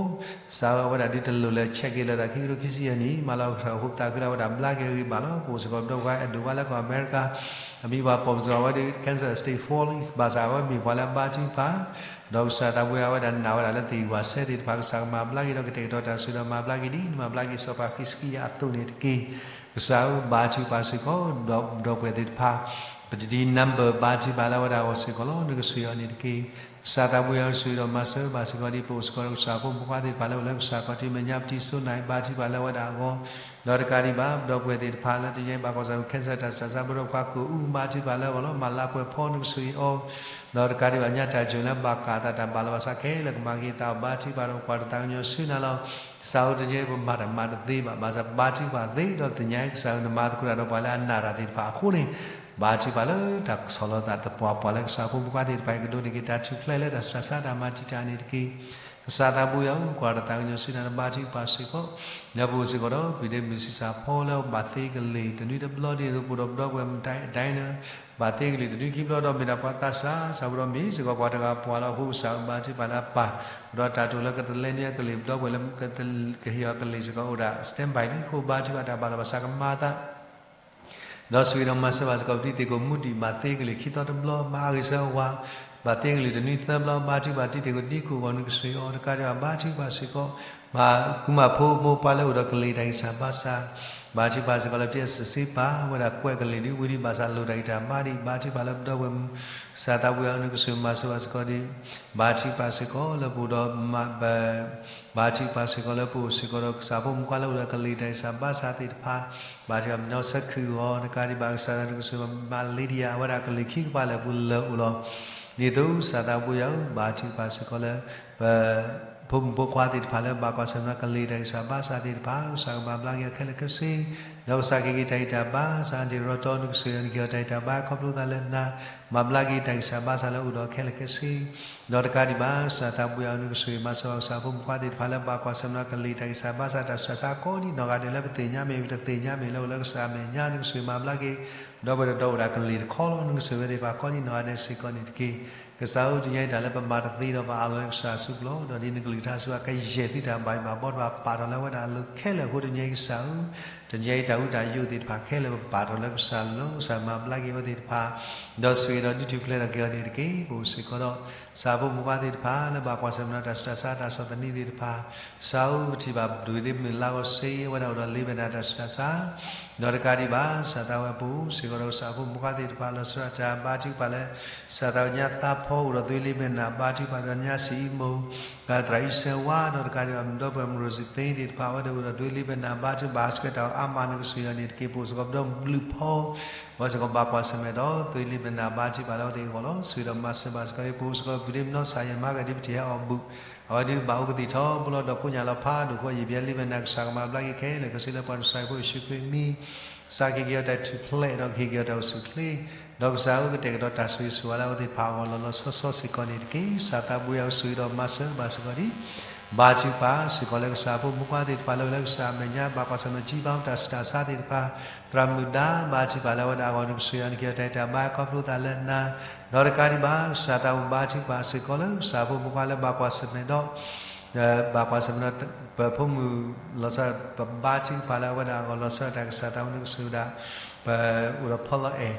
ကစၢ်ဧၢ အဝဲဒၣ်ဒ်တလိၣ်လၢ check က့ၤလၢသးခံကထိခံဆံယဲၢ်နံၣ် မၤလီၤကထီၣ်အဃိ ပသးခုလၢအဝဲဒၣ်ဘျါက့ၤအဂံၢ်ဘါလီၤ. ပအိၣ်စ့ၢ်ကီးပဒီပုၢ်ဝဲၢ်ခွါအဲၣ်ဒိးဝါလၢကီၢ်အမဲရကၤ, အမံၤပှၤပိာ်ပစံးဝဲဒၣ် cancer stage four လံ ဘၣ်ဆၣ်အဝဲမ့ၢ်ပှၤလၢအဘါထုကဖၣ် ဒီးကစၢ်သးပှ့ၤအဝဲဒၣ်နာ်ဝဲဒၣ်လၢသ့ၣ်ဂံၢ်ဝၣ်စဲသ့ၣ်တဖၣ် ကစၢ်ကမၤဘျါက့ၤဒီးကတဲာ်ကတီၤတၢ်ဆိၣ်ဂ့ၤဒီးမၤဘျါက့ၤဒ်နမၤဘျါက့ၤစီၤပၤဃံးစကံယၤအသိးန့ၣ်တက့ၢ်. ကစၢ်ဧၢ ဘါထုကဖၣ်စ့ၢ်ကီး ဒီးပဒီပုၢ်ဝဲၢ်သ့ၣ်တဖၣ် ပတဒ် number ဘါထုကဖၣ်လၢအဝဲဒၣ်အဂီၢ်စ့ၢ်ကီးလီၤ. နကဆိၣ်ဂ့ၤအီၤန့ၣ်တက့ၢ်. ကစၢ်သးပှ့ၤအီၤနကဆိၣ်ဂ့ၤဒီးမၤစၢၤဘၣ်စ့ၢ်ကီးဒ်ပအိၣ်စ့ၢ်ကီးဒီးကစၢ်ဖိမုၣ်ဖိခွါသ့ၣ်တဖၣ်လၢအိၣ်လၢကစၢ်ခီၣ်ထံးမဲာ်ညါ ပတံၤစိနၣ်အံၤ ဘါထုကဖၣ်လၢအဝဲဒၣ်အဂီၢ်, ဒီးတကးဒံးဘၣ် ပဒီပုၢ်ဝဲၢ်သ့ၣ်တဖၣ်လၢတယဲၢ်ဘၣ်ကွၢ်ဆၢၣ်မဲာ် cancer တၢ်ဆှၢဆါ ပဒီပုၢ်ဝဲၢ်ခွါကိာ်အူ ဘါထုကဖၣ်လၢအဂီၢ်လီၤ. မၤလၤပှဲၤဖီနကဆိၣ်ဂ့ၤအီၤ ဒီးတကးဒံးဘၣ်ညါတၢ်ယိာ်လၢဘၣ်ဃးအသးတၢ်ဘၣ်လီၤဘၣ်ဆးခဲလၢာ် ကမၤက့ၤသးအီၤ ဘါထုကဖၣ်ဒီးကွၢ်တသးကညီၤဆူနၤလီၤ. ကစၢ်ဧၢတယဲၢ်ပမၤတၢ်မၤတသ့ဘၣ် ဘၣ်ဆၣ်ဘါထုကဖၣ်သ့ ဒီးသ့ၣ်ညါကစၢ်ဧၢနမၤသကိးတၢ်ဒီးပှၤလၢအနာ်တၢ်သ့ၣ်တဖၣ်အဃိန့ၣ်, ဘါထုကဖၣ်လၢတၢ်ကဆီၣ်လီၤသးသပှၢ်ပှၢ်လၢကစၢ်ဖိမုၣ်ဖိခွါသ့ၣ်တဖၣ်အံၤ ကဒိးန့ၢ်က့ၤတၢ်ထူၣ်ဖျဲးလၢတၢ်ဆှၢဆါတၢ်မၤတံာ်တာ်န့ၣ်တက့ၢ်. ကစၢ်သးပှ့ၤအီၤ ကွၢ်တသးကညီၤဆူနၤဒီးဘါထုကဖၣ်စ့ၢ်ကီး, လၢပအိၣ်စ့ၢ်ကီးဒီး ပှၤဒ့မုၣ်ဆံးစၢ်ဖီလၢဘၣ်သ့ကလံၤတနွံတဘျီဒ်သိး ပအိၣ်ဒီးပဒီပုၢ်ဝဲၢ်မုၣ်တၢ်အဲၣ်ဒိး ဘၣ်သ့ကလံၤတနွံခံဘျီဒီး မ့ၢ်ဒၣ်ပှၤသးစၢ် စးဝဲဒီးမ့ၢ်စ့ၢ်ကီးပှၤတဂၤပှၤလီၤအဃိ ကစၢ်ဧၢ ဘါထုကဖၣ်လၢအပၢ် အိၣ်ဒီးတၢ်တိာ်လၢကတလဲနွံအကလံၤ ပဒီပုၢ်ဝဲၢ်လၢ ကဟ့ၣ်အီၤကလံၤစ့ၢ်ကီးအိၣ်ဒၣ် standby လံအဃိ ဘါထုကဖၣ်တၢ်ဘၣ်လီၤဘၣ်ဆးကမၤအသး ဒီးဆိၣ်ဂ့ၤဒီးမၤစၢၤဘၣ်စ့ၢ်ကီး ပတံၤသကိးမူဒံး ဘၣ်သ့ကလံၤခံသီတဘျီ မၤအါဂ့ၤဆၢအဝၤ ဘၣ်သ့ကလံၤတနွံသၢဘျီ ဘါထုကဖၣ်တံၤသကိးဒံကိးဂီၤ နကဆိၣ်ဂ့ၤအီၤ တကးဒံးဘၣ် ဘါထုကဖၣ်စ့ၢ်ကီး မၤကူမၤဖိမိၢ်ပှၢ်လၢအိၣ်ဒီးကလံၤတၢ်ဂံၢ်စၢ်ဘါစၢ် ဘါထုကဖၣ်စ့ၢ်ကီးလၢပတံၤအစၢၢ်စ့ပၢ် ဝဲဒၣ်ကွဲးကလံၤဒ်ဝံၤဒံး ဘၣ်ဆၣ်လိၣ်တၢ်ဂံၢ်တၢ်ဘါဒံး ဘါထုကဖၣ်လၢပဒီပုၢ်ဝဲၢ်မုၣ် ကစၢ်သးပှ့ၤအီၤ နကဆိၣ်ဂ့ၤမၤစၢၤဘၣ်စ့ၢ်ကီးဒံး ဘါထုကဖၣ်စ့ၢ်ကီးလၢပအိၣ်ဒီး ဘါထုကဖၣ်စ့ၢ်ကီးလၢပအိၣ်စ့ၢ်ကီးဒီး ကစၢ်ဖိမုၣ်ဖိခွါလၢအိၣ်ဒီးကလံၤတၢ်ဂံၢ်စၢ်ဘါစၢ်သ့ၣ်တဖၣ် ဘါထုကဖၣ်မ့ၢ်နီၢ်ဆၢခုၣ်အီၤ တကးဒံးဘၣ် ကစၢ်သးနကဆိၣ်ဂ့ၤမၤလ့ဒံယၤ အဝဲဒၣ်ကလံၤခံကပၤလၢာ်ပူၤလၢာ်အိၣ်လီၤ. ဒ်သိးကစၢ်သးပှ့ၤအီၤ ဘါထုကဖၣ်စ့ၢ်ကီးလၢ ပ ဖိမုၣ်ဖိခွါသ့ၣ်တဖၣ်လၢဘၣ်ကွၢ်ဆၢၣ်မဲာ်ဒီးကလံၤတၢ်ဂံၢ်စၢ်ဘါစၢ်သ့ၣ်တဖၣ် ကစၢ်ကဘၣ်ဘျါက့ၤအီၤခဲလၢာ်ခဲဆ့ ဒီးကစၢ်ကဟ့ၣ်က့ၤတၢ်ဂံၢ်တၢ်ဘါ ကစၢ်အတံၤရီတီ နကဆိၣ်ဂ့ၤအီၤ နကဟ့ၣ်အီၤတၢ်ဂံၢ်တၢ်ဘါခီဖျိသးလၢနၤ မၤဘျါက့ၤတၢ်ဂံၢ်စၢ်ဘါစၢ်လၢအိၣ်ဒီးခဲလၢာ်ခဲဆ့ ဒီးတကးဒံးဘၣ် ကစၢ်သးပှ့ၤအီၤ နကဆိၣ်ဂ့ၤမၤစၢၤဘၣ်ကစၢ်ဖိမုၣ်ဖိခွါသ့ၣ်တဖၣ်လၢဘၣ်ကွၢ်ဆၢၣ်မဲာ်ဒီးကလံၤတၢ်ဂံၢ်စၢ်ဘါစၢ် တၢ်ဆှၢဆါကိးဒံးနီၢ်ဂၤဒဲးလၢပသ့ၣ်ညါမ့ၢ် ပတသ့ၣ်ညါမ့ၢ်လၢအိၣ်လၢကစၢ်အမဲာ်ညါ နကဆိၣ်ဂ့ၤမၤဘျါက့ၤ ဒီပုၢ်ဝဲၢ်ဒီးအိၣ်ဒၣ်ကလံၤတခီလီၤ နကဆိၣ်ဂ့ၤဝဲသ့ၣ်တဖၣ်ကိးဒံးနီၢ်ဂၤဒဲးစ့ၢ်ကီးန့ၣ်တက့ၢ်. ကစၢ်ဧၢ တနံၤအံၤတၢ်လၢပမၤတသ့ဒီးပအးလီၤလၢကစၢ်အစုပူၤလီၤ ဒီးဒ်နကလုၢ်ကထါစံးဘၣ် ကယဲၢ်သုတၢ်ဘၣ်ယိၣ်ဘၣ်ဘီတဖၣ်ပာ်ထီၣ်လၢအဝဲဒၣ်အလိၤခဲလၢာ်အဃိ တနံၤအံၤကစၢ်ဧၢ တနံၤအံၤတၢ်ဟူတၢ်ယိာ်သ့ၣ်တဖၣ်ခဲလၢာ်ပပာ်ထီၣ်လၢကစၢ်အလိၤ ကစၢ်မၤဘျါက့ၤအဝဲသ့ၣ်တဖၣ် ဒီးဆိၣ်ဂ့ၤဒီးဒုးထူၣ်ဖျဲးထီၣ်က့ၤအီၤန့ၣ်တက့ၢ်. ပအိၣ်စ့ၢ်ကီးဒီး ကစၢ်ဖိမုၣ်ဖိခွါသ့ၣ်တဖၣ်လၢဘၣ်ကွၢ်ဆၢၣ်မဲာ်ဒီးတၢ်ဆူးတၢ်ဆါတၢ်ဆီၣ်သနံးသ့ၣ်တဖၣ် ကစၢ်ဧၢ ပထံၣ်ဘၣ်ပဒိၣ်ဒ့မုၣ်လါဂီၤစ့ အဝဲဒၣ်အိၣ်ဒီးလ့မဲာ်နၤတၢ်ဆူးတၢ်ဆါ ဒီးတကးဒံးဘၣ် ကစၢ်သးဝဲပအိၣ်စ့ၢ်ကီးဒီးကစၢ်ဖိမုၣ်ဖိခွါသ့ၣ်တဖၣ်လီၤဆီဒၣ်တၢ်ဘါထုကဖၣ်လၢ ကစၢ်သးဝဲညါသးဖီအိၣ်ဒီးသွံလ့မဲာ်နၤ ဘါထုကဖၣ်ဒီးညါစံးအံမိၢ် သရၣ်အံၣ်စၢဝါ ဒီးတကးဒံးဘၣ် မုၢ်ဒီပုၢ်ဝဲၢ်မုၢ်ရိၣ်စံသ့သ့ၣ်တဖၣ် အဝဲဒၣ်အိၣ်ဒီးသွံလ့မဲာ်နၤ ဘါထုကဖၣ်စ့ၢ်ကီးတၢ်အါမး နကဆိၣ်ဂ့ၤအီၤန့ၣ်တက့ၢ်. ပအိၣ်စ့ၢ်ကီးပဒီပုၢ်ဝဲၢ်မုၣ်ဘျုးဖီ အဝဲစ့ၢ်ကီးဘၣ်ကွၢ်ဆၢၣ်မဲာ်ဒီးသွံလ့မဲာ်နၤ ဘါထုကဖၣ်လၢအဝဲသ့ၣ်အဂီၢ်လီၤ. ဆိၣ်ဂ့ၤဒီးမၤစၢၤဘၣ်စ့ၢ်ကီး ပအိၣ်စ့ၢ်ကီးပူၤဒ့မုၣ်နီၢ်ဆၣ်ယဲၢ်မၤကဒံးပထံၣ်ဟဲအီၣ်ဘူၣ် အဝဲဒၣ်ဘၣ်အိၣ်ကသံၣ်ထီဘိလီၤဒီးကိးညၣ်လီၤဖးဒိၣ်ဃိ ယံာ်ဘံလ့မဲာ်နၤ ကစၢ်ကမၤဘျါက့ၤခဲလၢာ်ခဲဆ့လၢပှၤနစၢ်ဖိယ့ၣ်ၡူးခရံာ်အမံၤ ကစၢ်ကဟ့ၣ်က့ၤအီၤတၢ်ထူၣ်ဖျဲးဒီးကဟ့ၣ်က့ၤအီၤတၢ်အိၣ်ဆူၣ်အိၣ်ချ့ ဒီးကစၢ်ဧၢ ကတဲာ်ကတီၤတၢ်ဆိၣ်ဂ့ၤဆိၣ်ဝါလၢအဝဲသ့ၣ်တဖၣ်အဂီၢ်လီၤလီၤဆီဆီစ့ၢ်ကီးန့ၣ်တက့ၢ်. ကစၢ်သးပှ့ၤအီၤဆိၣ်ဂ့ၤဒီးမၤစၢၤဘၣ်စ့ၢ်ကီးဒ် ဘါထုကဖၣ်စ့ၢ်ကီးလၢကစၢ်ဖိမုၣ်ဖိခွါသ့ၣ်တဖၣ်လၢအိၣ်လၢကစၢ်အမဲာ်ညါ ဘၣ်ကွၢ်ဆၢၣ်မဲာ် ကံဘါ တၢ်ဆူးတၢ်ဆါသ့ၣ်တဖၣ် သရၣ်မုၣ်ဒါ ဘါထုကဖၣ်လၢအဝဲဒၣ်အဂီၢ် နကဆိၣ်ဂ့ၤအီၤ နကဟ့ၣ်အီၤတၢ်ဂံၢ်တၢ်ဘါခီဖျိသးလၢနၤ ဒီးတကးဒံးဘၣ် ကစၢ်သးဝဲဘါထုကဖၣ်စ့ၢ်ကီးလၢကစၢ်ဖိမုၣ်ဖိခွါလၢဘၣ်ကွၢ်ဆၢၣ်မဲာ်ဒီး ဘၣ်ကွၢ်ဆၢၣ်မဲာ်ဒီး ပဖိမုၣ်လီၤဆီဒၣ် ပဘါထုကဖၣ်လၢအဝဲဒၣ်အဂီၢ်လီၤဆီဒၣ်တၢ် ကစၢ်သးဝဲနကဆိၣ်ဂ့ၤဒၣ် ပအိၣ်ဒီးဖီလီၤအဲၣ်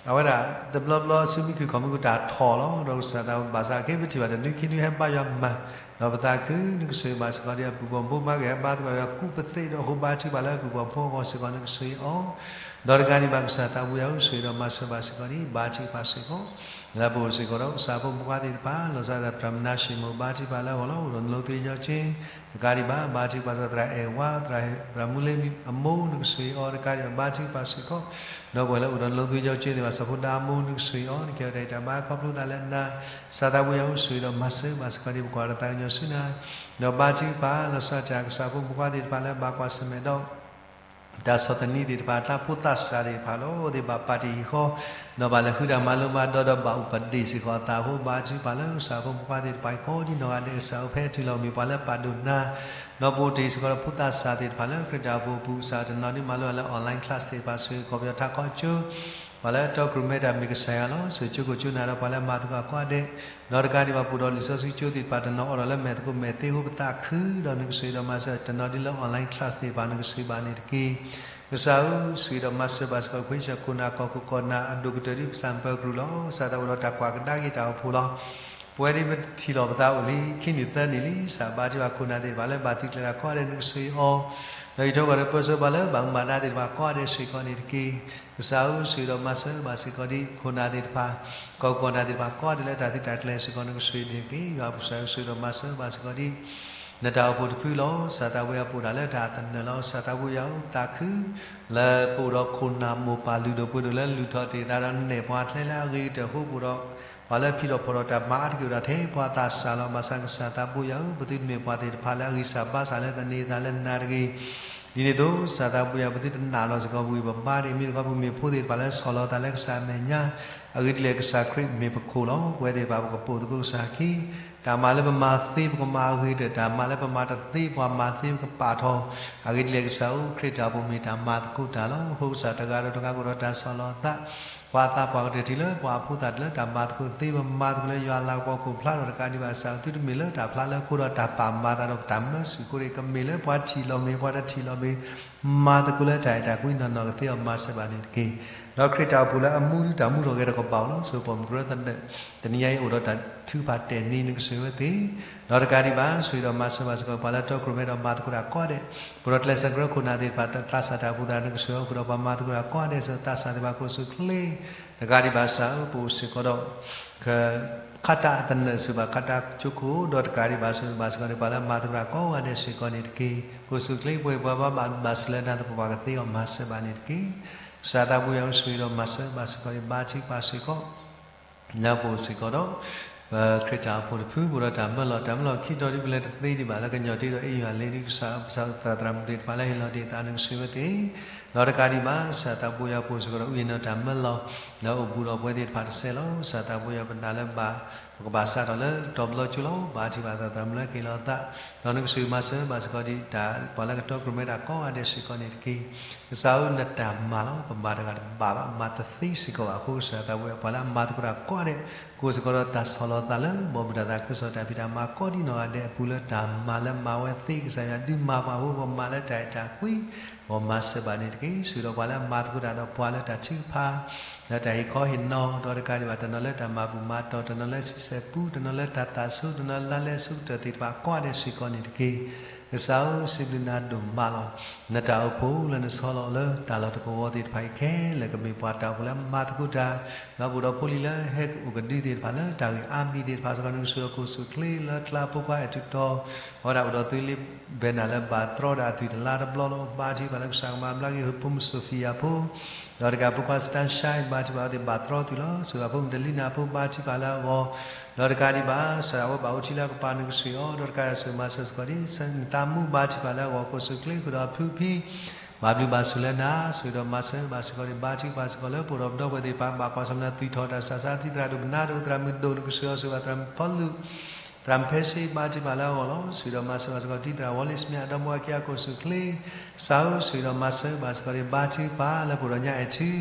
အဝဲဒၣ်တဘျီဘျီဆူမုၢ်ခုၣ်ခီၣ်မုၢ်ခုၣ်တၢ်ထီၣ်လီၤ ဒီးကစၢ်သးဝဲဘၣ်ဆၣ် ခဲပထံၣ်ဘၣ်တနွံခံနွံဟဲဘါယွၤမၤ ဒီးပသးခုနကဆိၣ်ဂ့ၤဘၣ်စ့ၢ်ကီးဒံးအပုၢ်ပိာ်မုၣ်မၤဂ့ၤအဘါသကိးဒီးကူးပသ့ၣ်ဒီးအဃိ ဘါထုကဖၣ်လၢအပုၢ်ပိာ်မုၣ်အဂီၢ်စ့ၢ်ကီးနကဆိၣ်ဂ့ၤအီၤ, ဒီးတကးဒံးဘၣ်ကစၢ်သးဘိယွၤဧၢ ဆိၣ်ဂ့ၤဒီးမၤစၢၤဘၣ်စ့ၢ်ကီးဒံး ဘါထုကဖၣ်စ့ၢ်ကီး လၢပအိၣ်စ့ၢ်ကီးဒီးကစၢ်ဖိမုၣ်ခွါသ့ၣ်တဖၣ် လီၤဆီဒၣ်တၢ်သရၣ်မနၤၡ့ၣ်မိၣ် ဘါထုကဖၣ်လၢအဂီၢ်လီၤ အိၣ်ဒီးနလိသ့ကၠီက့ တကးဒံးဘၣ် ဘါထုကဖၣ်စ့ၢ်ကီးသရၣ်အဲၣ်ဝါ သရၣ်မူလ့မံအမိၢ်နကဆိၣ်ဂ့ၤအီၤ တကးဒံးဘၣ် ဘါထုကဖၣ်စ့ၢ်ကီး ဒီးပှၤလၢအိၣ်ဒီးနလိသ့ကၠီက့သ့ၣ်တဖၣ် စီၤဖိဒါအမိၢ်နကဆိၣ်ဂ့ၤအီၤ နကဲထီၣ်တၢ်အံၤတၢ်ဘါခီဖျိသးလၢနၤ ကစၢ်သးဘိယွၤဧၢ ဆိၣ်ဂ့ၤဒီးမၤစၢၤဘၣ်စ့ၢ်ကီးဒံး ပကွၢ်ဒီးသးကညီၤဆူနၤ ဒီးဘါထုကဖၣ် လီၤဆီဒၣ်တၢ်ကစၢ်ဖိမုၣ်ခွါသ့ၣ်တဖၣ်လၢဘၣ်ကွၢ်ဆၢၣ်မဲာ်ဒီး တၢ်ဆီၣ်သနံးသ့ၣ်တဖၣ် တၢ်ဖိသၣ်စၢ်သ့ၣ်တဖၣ်လီၤ သ့ၣ်ဘၣ်ပာ်တ့ၢ်ဟံၣ်ဃီ ဒီးဘၣ်လဲၤဃုတၢ်မၤလိမၤဒိးဒီးဘၣ်အိၣ်ပဒ့ၣ်စ့ၢ်ကီးအသးအဃိ ဘါထုကဖၣ်လၢကစၢ်ဖိမုၣ်ခွါသ့ၣ်တဖၣ်အံၤ ကိးဒံနီၢ်ဂၤဒဲးကစၢ်ဧၢ ဖဲတုၤလီၤမ့ၢ်ပှၤလၢပာ်ဒိၣ်နၤ ဒီးပအိၣ်တ့ၢ်စ့ၢ်ကီးဒီးဖိသၣ်စၢ်သ့ၣ်တဖၣ်လၢခရံာ်တၢ်အိၣ်ဖှိၣ်အပူၤ ကစၢ်တနီၤဒ်မၤလိလၢ online class သ့ၣ်တဖၣ် ဆိၣ်ဂ့ၤကီၢ်ပယီၤထးခီကၠိ ပှၤလၢတီခိၣ်ရိၣ်မဲတၢ်မ့ၢ်ကစၢ်ယွၤလီၤ ဆိၣ်ဂ့ၤကၠိခိၣ်ကၠိနၤဒီးပှၤလၢမၤသကိးအကိးဂၤဒဲး ဒီးတကးဒံးဘၣ် ပအိၣ်ဒီးလံာ်စီဆှံကၠိသ့ၣ်တဖၣ် တနီၤအိၣ်ဒီးလၢမဲာ်သကိးမဲာ်သ့အဃိ ပသးခုဒီးနကဆိၣ်ဂ့ၤဒီးမၤစၢၤ တနီၤဒ်လၢ online class သ့ၣ်တဖၣ် နကဆိၣ်ဂ့ၤဘၣ်န့ၣ်တက့ၢ် ကစၢ်ဧၢ ဆိၣ်ဂ့ၤဒီးမၤစၢၤဘၣ်စ့ၢ်ကီး ခဝ့ၡၢၣ်ခိၣ်နၢ် ကီၢ်ခိၣ်ကီၢ်နၢ် အဒိၣ်ကတၢၢ်ဒ်ပစၢ်မုၢ်ပၢၤကရူၢ်လီၤ ကစၢ်သးအိၣ်ဒီးတၢ်ကွၢ်ကဒါက့ၤတၢ်အိၣ်ဖှိၣ်လီၤ ပဝဲဒၣ်ပထံၣ်လိာ်ပသးအိၣ်လံ ခံနံၣ်သၢနံၣ်လံ ကစၢ်ဘါထုကဖၣ်ခိၣ်နၢ်သ့ၣ်တဖၣ်လၢဘၣ်သုးကျဲၤတၢ်ကိးဂၤဒဲး နကဆိၣ်ဂ့ၤအီၤ ဒီးဟံၣ်ထိးဂီၤဒီးပၢဆှၢပှၤလၢဘၣ်မူဘၣ်ဒါသ့ၣ်တဖၣ်ကိးဂၤဒဲးစ့ၢ်ကီးန့ၣ်တက့ၢ် ကစၢ်ဧၢ ဆိၣ်ဂ့ၤဒီးမၤစၢၤဘၣ်စ့ၢ်ကီးဒံး ခိၣ်နၢ်သ့ၣ်တဖၣ် ကီၢ်ခိၣ်ကီၢ်နၢ်သ့ၣ်တဖၣ်ကိးဂၤဒဲးလၢတၢ်သုးတၢ်ကျဲၤစ့ၢ်ကီး နကဆိၣ်ဂ့ၤန့ၣ်တက့ၢ် ယွၤပကစၢ်ဧၢ ဆိၣ်ဂ့ၤဒီးမၤစၢၤဘၣ်စ့ၢ်ကီးဒံး နတၢ်အိၣ်ဖှိၣ်တဖုလီၤ ကစၢ်သးဘိယွၤ ပအိၣ်ဒၣ်လၢတၢ်သနၢၣ်လီၤ ကစၢ်သးဘိယွၤဧၢ ပသးခု လၢပအိၣ်ဒီးခိၣ်နၢ်မိၢ်ပၢ်လုၢ်ဒိၣ်ပှ့ၤဒိၣ်လၢလုၢ်ထီၣ်တ့ၢ်သးဒီး နနဲၣ်ပှၤကျဲလၢအဂ့ၤကတၢၢ်အဃိ ပအိၣ်ဒီး ပှၤလၢဖံးထီၣ်ဖီၣ်ထီၣ်တၢ်မၤအါတက့ၢ်အိၣ်ဒၣ်ထဲ ပှၤသးစၢ်လီၤ ဘၣ်ဆၣ်ကစၢ်သးဘိယွၤဧၢ ပသုတမ့ၢ်ပှၤသ့ၣ်တဖၣ်လၢအဂံၢ်စၢ်ဘါစၢ်လၢသန့ၤသးလၢနၤတဂ့ၤ ဒ်န့ၣ်အသိး ကစၢ်သးဘိယွၤ ပသုတနာ်လီၤစ့ၢ်ကီး ပဂံၢ်ပဘါတဂ့ၤ မ့ၢ်တခီ ပမ့ၢ်ဖိသ့ၣ်တဖၣ်လၢဆီၣ်လီၤသးလၢကစၢ်အမဲာ်ညါ အဂ့ၢ်ဒ်လဲၣ် ကစၢ်ခရံာ်မ့ၢ်ပခိၣ်လီၤ ပဝဲသ့ၣ်တဖၣ်ပကပိာ်သကိးကစၢ်အခံ တၢ်မၤလၢပမၤသ့ပကမၤအဂ့ၤကတၢၢ် တၢ်မၤလၢပမၤတသ့ပှၤမၤသ့ပကပာ်ထီၣ် အဂ့ၢ်ဒ်လဲၣ်ကစၢ်ဧၢ ခရံာ်တၢ်အိၣ်ဖှိၣ်မ့ၢ်တၢ်မၤသကိးတၢ်လီၤ အဃိကစၢ်တဂၤဒီးတဂၤကအိၣ်ဒီးတၢ်ဆီၣ်လီၤသး ပှၤသးပှၢ်ကတၢၢ်ထံၣ်လၢပှၤအဖိသၣ်တလၢတၢ်မၤသကိးသ့ ပမၤသကိးလၢယွၤလၤကပီၤခိၣ်ဖျါထီၣ်တကးဒံးဘၣ် ကစၢ်သုတမ့ၢ်လၢတၢ်ဖျါလၢအခိဒီးတၢ်ပာ်မၤသးဒီးပတၢ်မၢဆူၣ်အဃိန့ၣ် ကမ့ၢ်လၢပှၤထံၣ်လီၤမ့ၢ် ပှၤတထံၣ်လီၤမ့ၢ် မၤသကိးလၢတၢ်အဲၣ်တၢ်ကွံနီၢ်နီၢ်ကသ့အီၤ မၤစၢၤဘၣ်န့ၣ်တက့ၢ်. ဒီးခရံာ်တၢ်အိၣ်ဖှိၣ်လၢအမူဒီးတၢ်မူထီၣ်ဂဲၤထီၣ်ကဘၣ်အိၣ်လီၤ. ဆိပီၣ်မုၢ်ကရၢသနၢၣ် တနံၤညါအံၤအိၣ်ဒီးတၢ်ထုကဖၣ်တဲာ်န့ၢ်နကဆိၣ်ဂ့ၤဝဲသ့ၣ် ဒီးတကးဒံးဘၣ် ဆိၣ်ဂ့ၤဒီးမၤစၢၤဘၣ်စ့ၢ်ကီး ပှၤလၢတီခိၣ်ရိၣ်မဲဒီးမၤသကိးတၢ်ကိးဂၤဒဲး ပအိၣ်ဒီးကျဲးစၢးကရၢခိၣ်နၢ်သ့ၣ်တဖၣ် သးစၢ်တၢ်အိၣ်ဖှိၣ်သရၣ် နကဆိၣ်ဂ့ၤအီၤ ဃုာ်ဒီးပှၤမၤသကိးတၢ်ကိးဂၤဒဲး ဆိသးစၢ်သ့ၣ်တဖၣ် ကိၣ်ဆူၣ်ချ့ တကးဒံးဘၣ် ကစၢ်ဧၢ ပအိၣ်စ့ၢ်ကီးဒီး ခးတၢ်အသနၢၣ် ဆိဘၣ်ခးတၢ်ကၠိခိၣ် ဒီးတကးဒံးဘၣ် ဆိၣ်ဂ့ၤဘၣ်စ့ၢ်ကီးန့ၣ် ပှၤလၢမၤသကိးတၢ်ကိးဂၤဒဲးစ့ၢ်ကီးန့ၣ်တက့ၢ်. ကိၣ်ဆူၣ်ချ့ ပှဲၤပှၤဘၣ်ဘၣ်စၢၤလၢနၤသပှၢ်ပှၢ်ကသ့အီၤ မၤစၢၤဘၣ်န့ၣ်တက့ၢ်. ကစၢ်သးဘိယွၤ ဆိၣ်ဂ့ၤဒီးမၤစၢၤဘၣ်စ့ၢ်ကီးန့ၣ် ဘါထုကဖၣ်စ့ၢ်ကီး လၢပအိၣ်စ့ၢ်ကီးဒီး ပခရံာ်တၢ်အိၣ်ဖှိၣ်တဖု ပအိၣ်ဒီးတၢ်မၢလီၤ တၢ်မၢလီၤခံတီၤဒ်ပလဲၤတသ့ဒံးဘၣ် လၢကညီၤတ့ဒီးအ့ၣ်ယွၤလ့ဒ် ကစၢ်သရၣ်သရၣ်မုၣ်သ့ၣ်တဖၣ်လၢဟ့ၣ်လီၤတ့ၢ်သး နကဆိၣ်ဂ့ၤဝဲသ့ၣ် ဒီးတကးဒံးဘၣ် ကစၢ်သးဘိယွၤ ပအိၣ်စ့ၢ်ကီးဒီး အုၣ်ယ့ၢ်နီၣ်တၢ်မၢလီၤ လၢအိၣ်ဘူးဒီးပဝဲသ့ၣ်တဖၣ်တစဲးလီၤ. ကစၢ်သးဘိယွၤ ပနာ်လၢဘၣ် ပကဘၣ်စးထီၣ်လၢတီၤဘျီကၠိလီၤ. ဘါထုကဖၣ်သရၣ်သရၣ်မုၣ်လၢကဟ့ၣ်လီၤသး ဒီးနကဆိၣ်ဂ့ၤမၤစၢၤဘၣ်စ့ၢ်ကီးဒံး တၢ်ပှၤလၢကတီခိၣ်ရိၣ်မဲတၢ်ကိးဂၤဒဲးစ့ၢ်ကီးန့ၣ်တက့ၢ်. ကစၢ်ဧၢ နတၢ်မၤလီၤ ပမၤတဂၤတဘၣ်ဘၣ် မၤတသ့စ့ၢ်ကီးဘၣ်အဃိ ကစၢ်သးဘိယွၤ ပှၤလၢအမၤသကိးတၢ်ကိးဂၤဒဲး ကိးစ့ၢ်ကီးဒီးတၢ်ဆီၣ်လီၤသးလၢ ဘီၣ်မုၢ်တၢ်သးခုကစီၣ် တၢ်ဖံးတၢ်မၤကိးဒံနီၢ်ဂၤဒဲးအပူၤလၢတၢ်မၤလၢမၤဝဲသ့ ကစၢ်ယွၤဒုးမၤပှၤအဃိ ပမၤလၢတၢ်အဲၣ်တၢ်ကွံ ပမၤစၢၤဘၣ်န့ၣ်တက့ၢ်. ဆိၣ်ဂ့ၤဒီးပှၤလၢအမၤသကိးတၢ်ဒီးပှၤလၢတၢ်ထုကဖၣ် လၢတၢ်ဟ့ၣ်ခီဟ့ၣ်နီၤ ဒီးတကးဒံးဘၣ် တနီၤလၢတၢ်မၤဘူၣ်မၤတီၢ် တနီၤလၢဆံဆဲၣ်ပူ တနီၤလၢတၢ်သးဆိ တနီၤလၢလါလဲဆိကတၢၢ်သ့ၣ်တဖၣ်ကိးဂၤဒဲးစ့ၢ်ကီးန့ၣ်တက့ၢ်. ကစၢ်ဧၢ စံးဘျုးနၤဒိၣ်မးလီၤ. နတၢ်အိၣ်ဖှိၣ်လၢနဆီလီၤလၢတၢ်လီၢ်တကဝီၤသ့ၣ်တဖၣ်အံၤခဲလၢာ် ကမ့ၢ်ပှၤတၢ်အိၣ်ဖှိၣ်လၢမၤသကိးတၢ် ဒီးပအိၣ်ဒီးဖိလံၤလၢဟဲအိၣ်ကဒုသ့ၣ်တဖၣ်လၢတၢ်ဂ့ၢ်အါမံၤသ့ၣ်တဖၣ်စ့ၢ်ကီး နကဆိၣ်ဂ့ၤအီၤ ကိၣ်ဆူၣ်ချ့ လၢကျါဖိခွါအဲၣ်ထူးတီၤ အဝဲဒၣ်အိၣ်ဒီးသုးလ့ၣ်ဘဲနၢ်လၢဘၣ်တြီတၢ်အသွံၣ်တလါတဘျီလီၤ. ဘါထုကဖၣ်လၢကစၢ်ကမၤဘျါက့ၤ ဖိမုၣ်စီၤဖံယၤဖိ ဒီးတကးဖိခွါစတၢၣ်ရှါ ဘါထုကဖၣ်အဝဲသ့ၣ်ဘၣ်တြီသွံၣ်လီၤ. ဆိၣ်ဂ့ၤဖိမုၣ်တလံနၤဖိ ဘါထုကဖၣ်လၢအဂီၢ် ဒီးတကးဒံးဘၣ် ကစၢ်အဝဲဘၣ်အိၣ်ထံလၢအကပၤ နကဆိၣ်ဂ့ၤအီၤ ဒီးတကးယွၤဆိၣ်ဂ့ၤမၤစၢၤစ့ၢ်ကီးဒ် နသးမူဘါထုကဖၣ်လၢအဂီၢ် ကိၣ်ဆူၣ်ချ့ဃုာ်ဒီးအဖုအဖံ ဘၣ်ဘျုးဘၣ်ဆိၣ်လၢနၤ ဆိၣ်ဂ့ၤဒီးမၤစၢၤဘၣ်စ့ၢ်ကီးန့ၣ် ဘါထုကဖၣ်စ့ၢ်ကီးလၢပအိၣ်ဒီးပဒီပုၢ်ဝဲၢ်သ့ၣ်တဖၣ် ဘၣ်ကွၢ်ဆၢၣ်မဲာ်ဒီးသွံၣ်ထီၣ်တၢ်ဆးဆါ သံသရၣ်ဒိၣ်ပနါဒိၣ် သရၣ်မုၣ်ဒိၣ် နကဆိၣ်ဂ့ၤအီၤ ဆိၣ်ဂ့ၤဘၣ်သရၣ်မုၣ်ဖီလူး သရၣ်မုၣ်ဖဲဆ့ ဘါထုကဖၣ်လၢအဂီၢ်လီၤ. ဆိၣ်ဂ့ၤဒီးမၤစၢၤဘၣ်စ့ၢ်ကီး ဒ်သရၣ်ဝီလ့ၣ်စမ့ၣ် အဒီမါဝၤခံဂၤ ကိၣ်ဆူၣ်ချ့ ကစၢ်ဧၢ ဆိၣ်ဂ့ၤဒီးမၤစၢၤဘၣ်စ့ၢ်ကီးန့ၣ် ဘါထုကဖၣ်လၢပအိၣ်ဒီး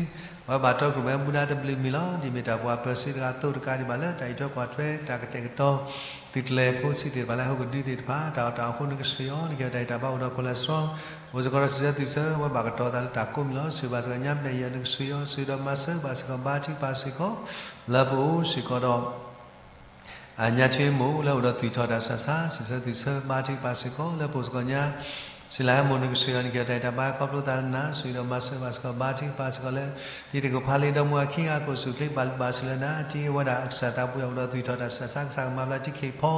ညါအဲၣ်ထံ အဝဲဘၣ်တီခိၣ်ရိၣ်မဲမူဒါတဘျုးမံၤလီၤ. ဒ်မ့ၢ်တၢ်ပှၤပၢၤစ့တဂၤအသိး တကးဒံးဘၣ်လၢတၢ်အံးထွဲကွၢ်ထွဲ တၢ်ကတဲာ်ကတီၤ သုးကျဲၤဖိဆံးသ့ၣ်တဖၣ်လၢအဟဲအိၣ်ကဒုသ့ၣ်တဖၣ် တၢ်အီၣ်တၢ်အီအဃိ နကဆိၣ်ဂ့ၤအီၤ နကဲထီၣ်တၢ်အံၤတၢ်ဘါအိၣ်ဒီး cholesterol အိၣ်စ့ၢ်ကီးဒီးစံးဆၢသုးဆၢ အဝဲဘၣ်ကတီၤသးလၢတၢ်ကိးမံၤလီၤ. ဆိၣ်ဂ့ၤဘၣ်စ့ၢ်ကီးညါမဲာ်ယဲ နကဆိၣ်ဂ့ၤအီၤ ဆိၣ်ဂ့ၤဒီးမၤစၢၤဘၣ်စ့ၢ်ကီး ဘါထုကဖၣ်စ့ၢ်ကီး လၢပအိၣ်စ့ၢ်ကီးဒီး အညါထံမိၢ်လၢအိၣ်ဒီးသွံၣ်ထီၣ်တၢ်ဆူးတၢ်ဆါ စံးဆၢသွံၣ်ဆၢ ဘါထုကဖၣ်စ့ၢ်ကီးလၢပအိၣ်စ့ၢ်ကီးညါ စံးလၢဟဲမိၢ်နကဆှံအီၤ နက့ၤအီၤတၢ်အဲၣ်တၢ်ဘါခီဖျိသးလၢနၤ ဆိၣ်ဂ့ၤဒီးမၤစၢၤဘၣ်စ့ၢ်ကီး ဘါထုကဖၣ်စ့ၢ်ကီးလၢ တံၤသကိးဖးလ့ဒီမါဝၤခံဂၤ ကအိၣ်ဆူၣ်အိၣ်ချ့ဘၣ်လုၢ်ဘၣ်စၢၤလၢနၤ တံၤအဝဲဒၣ်ကစၢ်သးပူၤယွၤအိၣ်ဒီးသွံၣ်ထီၣ်တၢ်ဆူးတၢ်ဆါ ကစၢ်ကမၤဘျါတံၤခ့ၣ်ဖီ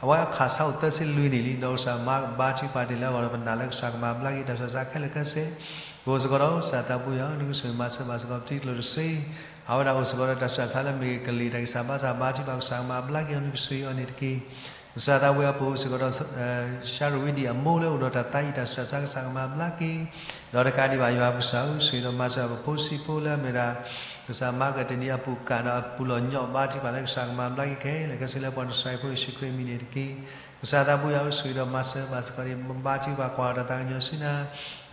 အဝဲအခးဆါအိၣ်သၢဆံလွံၢ်နံၣ်လံ ဒီးကစၢ်မၤဘါထုကဖၣ်တ့ၢ်လၢအဂီၢ်ဒီးပနာ်လၢကစၢ်ကမၤဘျါက့ၤတၢ်ဆူးတၢ်ဆါခဲလၢာ်ခဲဆ့ ပအိၣ်စ့ၢ်ကီးဒီးကစၢ်သးပူၤယွၤဧၢ နကဆိၣ်ဂ့ၤမၤစၢၤဘၣ်စ့ၢ်ကီးပတံၤကျိၣ်တစ့ အဝဲဒၣ်အိၣ်စ့ၢ်ကီးဒီးတၢ်ဆူးတၢ်ဆါလၢမ့ၢ်ဂ့ၤကလံၤတၢ်ဂံၢ်စၢ်ဘါစၢ်ဘါထုကဖၣ် ကစၢ်ကမၤဘျါက့ၤအီၤ နကဆိၣ်ဂ့ၤအီၤန့ၣ်တက့ၢ်. ကစၢ်သးပူၤယွၤ ပအိၣ်စ့ၢ်ကီးဒီး ရှၤရူၤဝံဒံၣ်အမိၢ်လၢအိၣ်ဒီးတၢ်သးအံၤတၢ်ဆူးတၢ်ဆါ ကစၢ်ကမၤဘျါက့ၤ ဒီးတကးဒံးဘၣ်ယွၤပကစၢ်ဧၢ ဆိၣ်ဂ့ၤဒီးမၤစၢၤပဖိဆံးဖိလၢအမ့ၢ်ဒၣ် ကစၢ်မၤကတနံၤအပူၤကၣ်ဒီးအပူၤလီၢ်ညီဘါထုကဖၣ်လၢကစၢ်ကမၤဘျါက့ၤခဲလၢာ်ခဲဆ့လၢပှၤနစၤရ့းဖိယ့ၣ်ၡူးခရံာ်အမံၤန့ၣ်တက့ၢ်. ကစၢ်သးပူၤယွၤဧၢ ဆိၣ်ဂ့ၤဒီးမၤစၢၤဘၣ်စ့ၢ်ကီးန့ၣ် ဘါထုကဖၣ်ကွၢ်တၢ်သးကညီၤဆူနၤ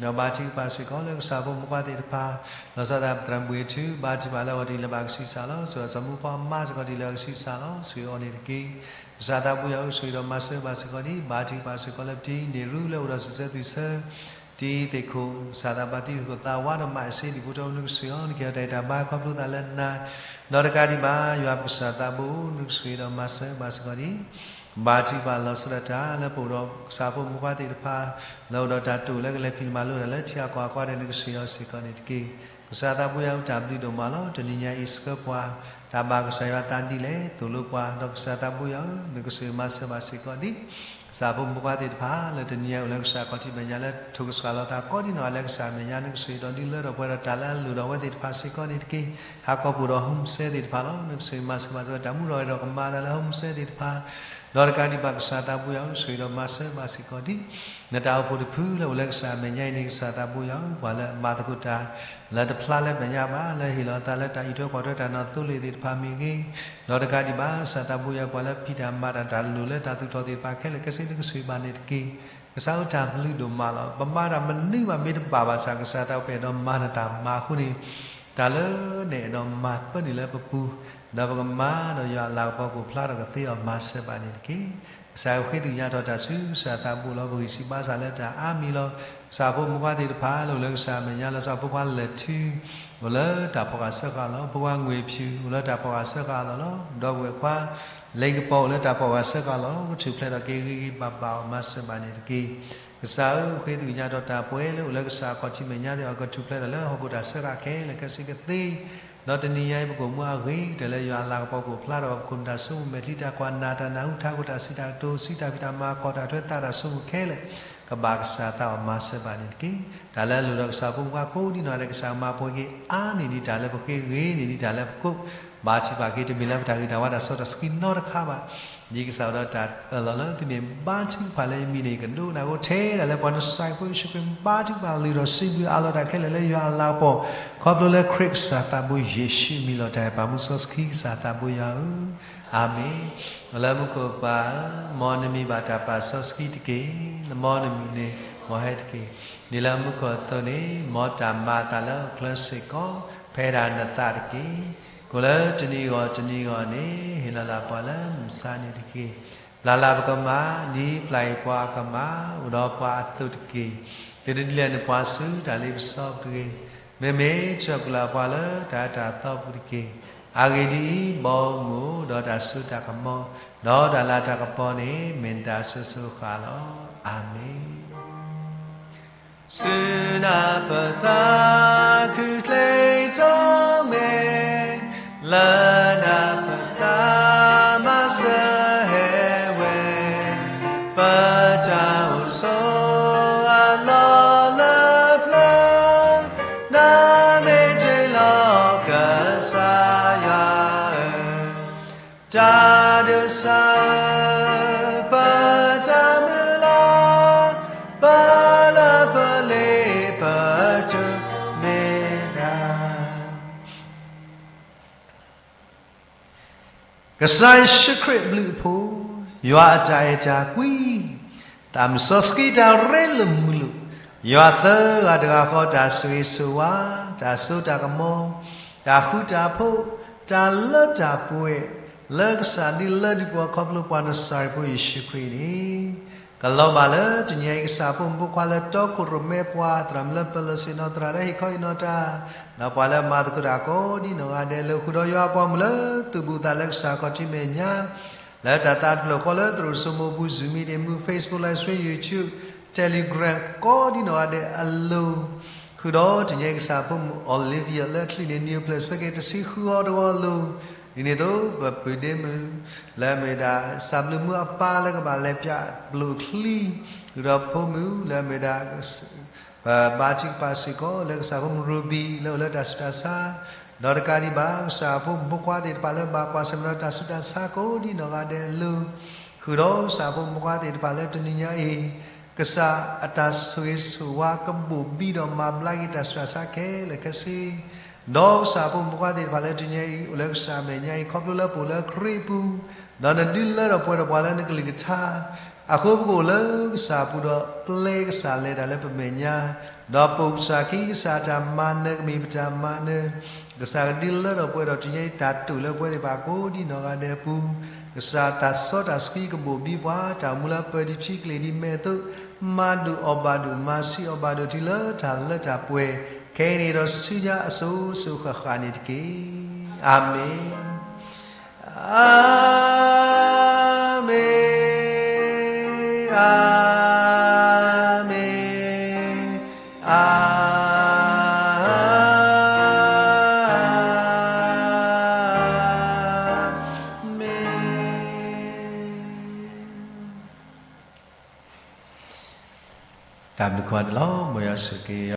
ဒီးဘါထုကဖၣ်စ့ၢ်ကီးလၢကစၢ်ဖိမုၣ်ခွါသ့ၣ်တဖၣ် လီၤဆီဒၣ်တၢ်သရၣ်မုၣ်ထူ ဘါထုကဖၣ်လၢအဂီၢ်တ့ၢ်လၢဘၣ်ကဆံးစၢ်လီၤ. ဆိၣ်ဂ့ၤစီၤမူဖီအမါစ့ၢ်ကီးတ့ၢ်လၢအကဆံးစၢ်လီၤ. ဆိၣ်ဂ့ၤအီၤန့ၣ်တက့ၢ်. ကစၢ်သးပူၤယွၤဧၢ ဆိၣ်ဂ့ၤဒီးမၤစၢၤဘၣ်စ့ၢ်ကီးန့ၣ် ဘါထုကဖၣ်စ့ၢ်ကီးလၢပတံၤန့ၣ်ရူလၢအိၣ်ဒီးစံးဆၢသွံၣ်ဆၢ တံၤသ့ၣ်ခိၣ် ကစၢ်သးဘၣ်တံၤသ့ၣ်ခိၣ်သးဝါဒီးမၤအ့ၣ်စ့ဒံၣ်ဖိထၢ နကဆိၣ်ဂ့ၤအီၤ နက့ၤအီၤတၢ်အဲၣ်တၢ်ဘါခီဖျိသးလၢနၤ ဒီးတကးဒံးဘၣ် ယွၤပကစၢ်သးပူၤ နကဆိၣ်ဂ့ၤဒီးမၤစၢၤဘၣ်စ့ၢ်ကီးန့ၣ် ဘါထုကဖၣ်လီၤဆီဒၣ်တၢ်လၢပအိၣ်ဒီးကစၢ်ဖိမုၣ်ခွါသ့ၣ်တဖၣ် လၢအိၣ်ဒီးတၢ်တိာ်လၢကလဲၤဖံးမၤလိတၢ်လၢထံအကီၢ်အကီၢ်ဒီး နကဆိၣ်ဂ့ၤအီၤစ့ၢ်ကီးန့ၣ်တက့ၢ်. ကစၢ်သးပူၤယွၤဧၢ တၢ်ဘျုးဒိၣ်မးလီၤ. တနံၤညါအံၤဆှၢပှၤ တၢ်ဘၣ်ကစၢ်ယွၤသးဒ်လဲၣ် သိၣ်လိပှၤ ဒီးကစၢ်သးပူၤယွၤဧၢ နကဆိၣ်ဂ့ၤမၤစၢၤဘၣ်စ့ၢ်ကီးန့ၣ် ကစၢ်ဖိမုၣ်ခွါသ့ၣ်တဖၣ် လၢတနံၤညါအံၤအိၣ်လၢကစၢ်ခီၣ်ထံးမဲာ်ညါလၢထိၣ်ကစှၤလီၤသးကိးဒံနီၢ်ဂၤလၢကစၢ်မဲာ်ညါ နကဆိၣ်ဂ့ၤဒီးဒုးလၢထီၣ်ပှဲၤဒီးတၢ်လၢအလိၣ်ဒီးအဝဲသ့ၣ်တဖၣ်စ့ၢ်ကီးန့ၣ်တက့ၢ်. ဟးကီၢ်ပူၤဒီး homeless သ့ၣ်တဖၣ်လီၤ. နကဆိၣ်ဂ့ၤမၤစၢၤဘၣ်စ့ၢ်ကီးတၢ်မူထီၣ်ဂဲၤထီၣ်ကမၤအသးလၢ homeless သ့ၣ်တဖၣ် ဒီးတကးဒံးဘၣ်ကစၢ်သးပူၤယွၤဧၢ ဆိၣ်ဂ့ၤဒီးမၤစၢၤဘၣ်စ့ၢ်ကီးန့ၣ် နတၢ်အိၣ်ဖှိၣ်တဖုလၢအိၣ်လၢကစၢ်အမဲာ်ညါအံၤန့ၣ် ကစၢ်သးပူၤယွၤဧၢ ပှၤလၢအမၤသကိးတၢ် လၢတဖျါလၢမဲာ်ညါဘၣ် လၢဟ့ၣ်လီၤအသးလၢတၢ်အံးထွဲကွၢ်ထွဲတၢ်နီၣ်သိလ့ၣ်သ့ၣ်တဖၣ်မ့ၢ်ဂ့ၤ ဒီးတကးဒံးဘၣ် ကစၢ်သးပူၤယွၤ ပှၤလၢဖံးတၢ်မၤတၢ်တၢ်လိၣ်လၢတၢ်သူၣ်ထီၣ်သ့ၣ်တဖၣ်ခဲလၢာ်ခဲဆ့ နကဆိၣ်ဂ့ၤဘၣ်န့ၣ်တက့ၢ်. ကစၢ်ဧၢ တၢ်ဘျုးဒိၣ်မးလီၤ. ပမၤတၢ်မနုၤဘၣ်မ့ၢ်တဘၣ်ဘၣ်ဆၣ် ကစၢ်သးပူၤပအဲၣ်ဒိးမၤနတၢ်မၤအဃိန့ၣ် တၢ်လၢနအဲၣ်ဒိးမၤပၢနုာ်လၢပပူၤ ဒီးပကမၤဒီးယွၤအလၤကပီၤကအိၣ်ဖျါထီၣ်ကသ့အီၤ မၤစၢၤဘၣ်န့ၣ်တက့ၢ်. ကစၢ်ဧၢ ဃ့ထုးညါထီၣ်တၢ်ဆူကစၢ်သးဘိလီၤ. ပဂံၢ်ဆံးဘါစၢ်လၢတၢ်အါမံၤလီၤ. ကစၢ်ဖိမုၣ်ခွါသ့ၣ်တဖၣ်လၢအိၣ်လၢကစၢ်အမဲာ်ညါလီၤ. ကစၢ်ဖိခွါလဲၤထူ အိၣ်လၢတၢ်ဖီၣ်ဃာ်စၢဃာ်လီၤ. ဖိခွါငွေဖြူ အိၣ်လၢတၢ်ဖီၣ်ဃာ်စၢဃာ်လီၤလီၤ. ဒီပုၢ်ဝဲၢ်ခွါ လ့ကပီၤ အိၣ်လၢတၢ်ဖီၣ်ဃာ်စၢဃာ်လီၤ. ကထူၣ်ဖျဲးထီၣ်က့ၤဂ့ၤဂ့ၤဘၣ်ဘၣ်အီၤ မၤစၢၤဘၣ်န့ၣ်တက့ၢ်. ကစၢ်ဧၢ ဃ့ထုးညါထီၣ်တၢ်ပှဲၤလၢအိၣ်လၢကစၢ်အခီၣ်ထံးမဲာ်ညါသ့ၣ်တဖၣ် ကထူၣ်ဖျဲးထီၣ်လၢဟီၣ်ခိၣ်တၢ်စၢဃာ်ခဲလၢာ်ခဲဆ့ကသ့ ဒီးတနံၤညါအံၤ ပကအိၣ်မူအဂ့ၤကတၢၢ်လၢယွၤအလၤကပီၤကအိၣ်ဖျါထီၣ် ပခိၣ်နူာ်တၢ်ဆိကမိၣ် မဲာ်ချံတၢ်ကွၢ် နာ်တၢ်နၢ် ဟူထးခိၣ်တၢ်စံးတၢ်ကတိၤ စံးတၢ်ဖံးတၢ်မၤ ကီၢ်တၢ်ထွဲသးတၢ်ဆိကမိၣ်ခဲလၢာ် ကဘၣ်ကစၢ်သးအီၤ မၤစၢၤဘၣ်န့ၣ်တက့ၢ်. တၢ်လၢအလိၣ်ဒီးကစၢ်ဖိမုၣ်ခွါကိးဒံနီၢ်ဂၤဒဲး ကစၢ်ကမၤပှဲၤက့ၤအါန့ၢ်ဒံးတၢ်လၢပဃ့ ဂ့ၤန့ၢ်ဒံးတၢ်လၢပကိး ဘါထုကဖၣ်က့ၤတမ့ၢ်လၢပတၢ်ဂ့ၤတၢ်ဝါတၢ်စီတၢ်ဆှံနီတခါဘၣ်. ဒ်ကစၢ်အဒိးတၢ်အၢၣ်လီၤလၢသုမ့ၢ်ဘါထုကဖၣ်လၢယမံၤန့ၣ် ကဒိကနၣ်ကအိၣ်ထဲဒၣ်လၢပှၤနစၤရ့းဖိယ့ၣ်ၡူးခရံာ် ဘါထုကဖၣ်လုၢ်ထီၣ်စံးဘျုးအးလီၤတၢ်ခဲလၢာ်လၢယွၤအလၤကပီၤ ခီဖျိလၢခရံာ်ကစၢ်သးဘိယ့ၣ်ၡူးအမံၤလီၤ. တၢ်အဲၣ်ပာ်မူစီဆှံကစၢ်သးဘိယွၤဧၢ, အၤမ့ၣ်. လၢမူခိၣ်ပၢ်ဧၢ, မ်နမံၤဘၣ်တၢ်ပာ်စီဆှံတက့ၢ်. လၢမ်နမံၤန့ၣ် မ်ဟဲတက့ၢ်. ဒ်လၢမူခိၣ်အသိးန့ၣ် မ်တၢ်မၤအသးလၢဟီၣ်ခိၣ်ချၢစ့ၢ်ကီး ဖဲဒၣ်နသးတက့ၢ်. ကိးလၢတနံၤဂီၢ်တနံၤဂီၢ်န့ၣ် ဟ့ၣ်လီၤလၢပှၤလၢမုၢ်ဆါန့ၣ်တက့ၢ်. ပျၢ်လၢပကမၤ ဒ်ပျၢ်အံၤပှၤအကမၤ အိၣ်ဒီးပှၤအသိးတက့ၢ်. သုတဒ်လဲၣ်နပှၤဆူတၢ်လ့ပစီတဂ့ၤ. မ့မ့ၢ်ဆှၢပျၢ်ပှၤလၢတၢ်အၢတၢ်သီပူၤတက့ၢ်. အဂ့ၢ်ဒ်အံၤ, ဘီမုၢ်ဒီးတၢ်စိတၢ်ကမီၤ ဒီးတၢ်လၤတၢ်ကပီၤန့ၣ် မ့ၢ်နတၢ်အစိၤစိၤဃၣ်ဃၣ်လီၤ. အၤမ့ၣ်. ဆူနၢ်ပသးခုၣ်ချ့ထီၣ်မ့ၢ် လၢနၢ်ပသးမၤစၢၤဟဲဝဲ ပတၢ်အိၣ်ဆိးအလီၢ်လၢပျၢၤ နမ့ၢ်တ့ၢ်လီၤကစၢ်ယွၤဧၢ, တၢ်ဒိးစၢ်ဧၢ, ပတၢ်မုၢ်လၢ်, ပလၢပလ့ပတုၤမ့ၢ်နၤ ကစၢ်ယ့ၣ်ၡူးခရံာ်အဘျုးအဖှိၣ်, ယွၤအတၢ်အဲၣ်တၢ်ကွံ, သးစီဆှံတၢ်ရ့လိာ်မုာ်လိာ်, ယွၤသၢဂၤတဂၤဃီတၢ်ဆိၣ်ဂ့ၤဆိၣ်ဝါ, တၢ်စိတၢ်ကမီၤ, တၢ်ဃူတၢ်ဖိး, တၢ်လၢတၢ်ပှဲၤ, လၢကစၢ်ဒုးလၢဒုးပှၤခီဖျိပှၤနစၤရ့းဖိယ့ၣ်ၡူးခရံာ်န့ၣ် ကလီၤဘၣ်လၢတနံၤအံၤကစၢ်ဖိမုၣ်ဖိခွါလၢတီခိၣ်ရိၣ်မဲပှၤ သရၣ်မုၣ်လၢပၢၤလီၢ်ဆ့ၣ်နီၤသရၣ်လၢဟ့ၣ်ခီဟ့ၣ်နီၤတၢ်, ဒီးပှၤလၢမၤသကိးတၢ်ကိးဒံနီၢ်ဂၤဒဲး လၢဃုာ်ဒီးယွၤအပှၤမုၣ်လၢသူၣ်ဘီၣ်သးလၢကစၢ်ခီၣ်ထံးမဲာ်ညါ လၢတၢ်သးတဖျၢၣ်ဃီလၢသရိာ်စိမိၢ်ပူၤ Zoom meeting မူ Facebook Live Stream, YouTube, Telegram ကိးဒံနီၢ်ဂၤဒဲးအလိၤ, ဃုာ်ဒီးတနံၤညါအံၤ ကစၢ်ဖိမုၣ် Olivia လၢချံၣ်န့ၣ် နံၣ်အိၣ်ဖျဲၣ်ဆၢက့ၤ တဆံဃုအီၤတဂီၤအလိၤ, ဒ်န့ၣ်အသိး ပပုၢ်ဒ့မုၣ် လၢအမ့ၢ်ဒၣ် ကစၢ်ဘျုးမုၢ်အပၢ်လၢကဘၣ်လဲၤပၠးပျိာ်ချံ, ဃုာ်ဒီးဖိမုၣ်လၢအမ့ၢ်ဒၣ် ပဘါထုကဖၣ်စ့ၢ်ကီးလၢကစၢ်ဖိမုၣ် Ruby လၢအိၣ်လၢတၢ်ဆူးတၢ်ဆါ, ဒီးတကးဒံးဘၣ် ကစၢ်ဖိမုၣ်ဖိခွါသ့ၣ်တဖၣ်လၢဘၣ်ကွၢ်ဆၢၣ်မဲာ်ဒီးတၢ်ဆူးတၢ်ဆါကိးဒံနီၢ်ဂၤဒဲးအလိၤ, ဃုာ်ဒီးကစၢ်ဖိမုၣ်ဖိခွါသ့ၣ်တဖၣ်လၢတနံၤညါအံၤ ကစၢ်အတၢ်ဆိၣ်ဂ့ၤဆိၣ်ဝါကဘိၣ်ဘံဒီးမၤဘျါက့ၤတၢ်ဆူးတၢ်ဆါခဲလၢာ်ခဲဆ့, ဒီးကစၢ်ဖိမုၣ်ဖိခွါသ့ၣ်တဖၣ်လၢတနံၤညါအံၤ အိၣ်လၢကစၢ်မဲာ်ညါအံၤ ခီဖျိလၢပအိၣ်လၢခရံာ်အပူၤ, ဒီးနဒုးလၢထီၣ်ပှဲၤထီၣ်ပှၤလၢနကလုၢ်ကထါ အဃိပကအိၣ်လၢကစၢ်အပူၤဒီး ကျဲကစၢ်လဲၤတၢ်လၢပမဲာ်ညါ, ဒီးပိာ်ကစၢ်ခံ ကစၢ်အတၢ်မၤနၢၤကမ့ၢ်ပတၢ်မၤနၢၤ, ကစၢ်ကဒုးလၢထီၣ်ပှဲၤထီၣ်တနံၤညါအံၤ တၢ်တိာ်လၢပဝဲသ့ၣ်တဖၣ်ကိးဒံနီၢ်ဂၤဒဲးအပူၤ, ကစၢ်တၢ်စီတၢ်ဆှံကဘိၣ်ဘံပှၤ တၢ်အိၣ်မူလၢပၢၤဒုးထံကျ့ၤဒ်မဲာ်အသိး, မၤဒိၣ်အီၣ်ဘၣ်ဒိၣ် မၤဆံးအီၣ်ဘၣ်ဒိၣ်တုၤလၢတၢ်လၢတၢ်ပှဲၤ, ခဲအံၤန့ၣ်ဒီးဆူညါအစိၤစိၤဃၣ်ဃၣ်န့ၣ်တက့ၢ်. အၤမ့ၣ်. အၤမ့ၣ်, အၤမ့ၣ်, အၤမ့ၣ်. တၢ်ဘျုးကိးဂၤဒဲးလီၤ. မ်ယွၤဆိၣ်ဂ့ၤ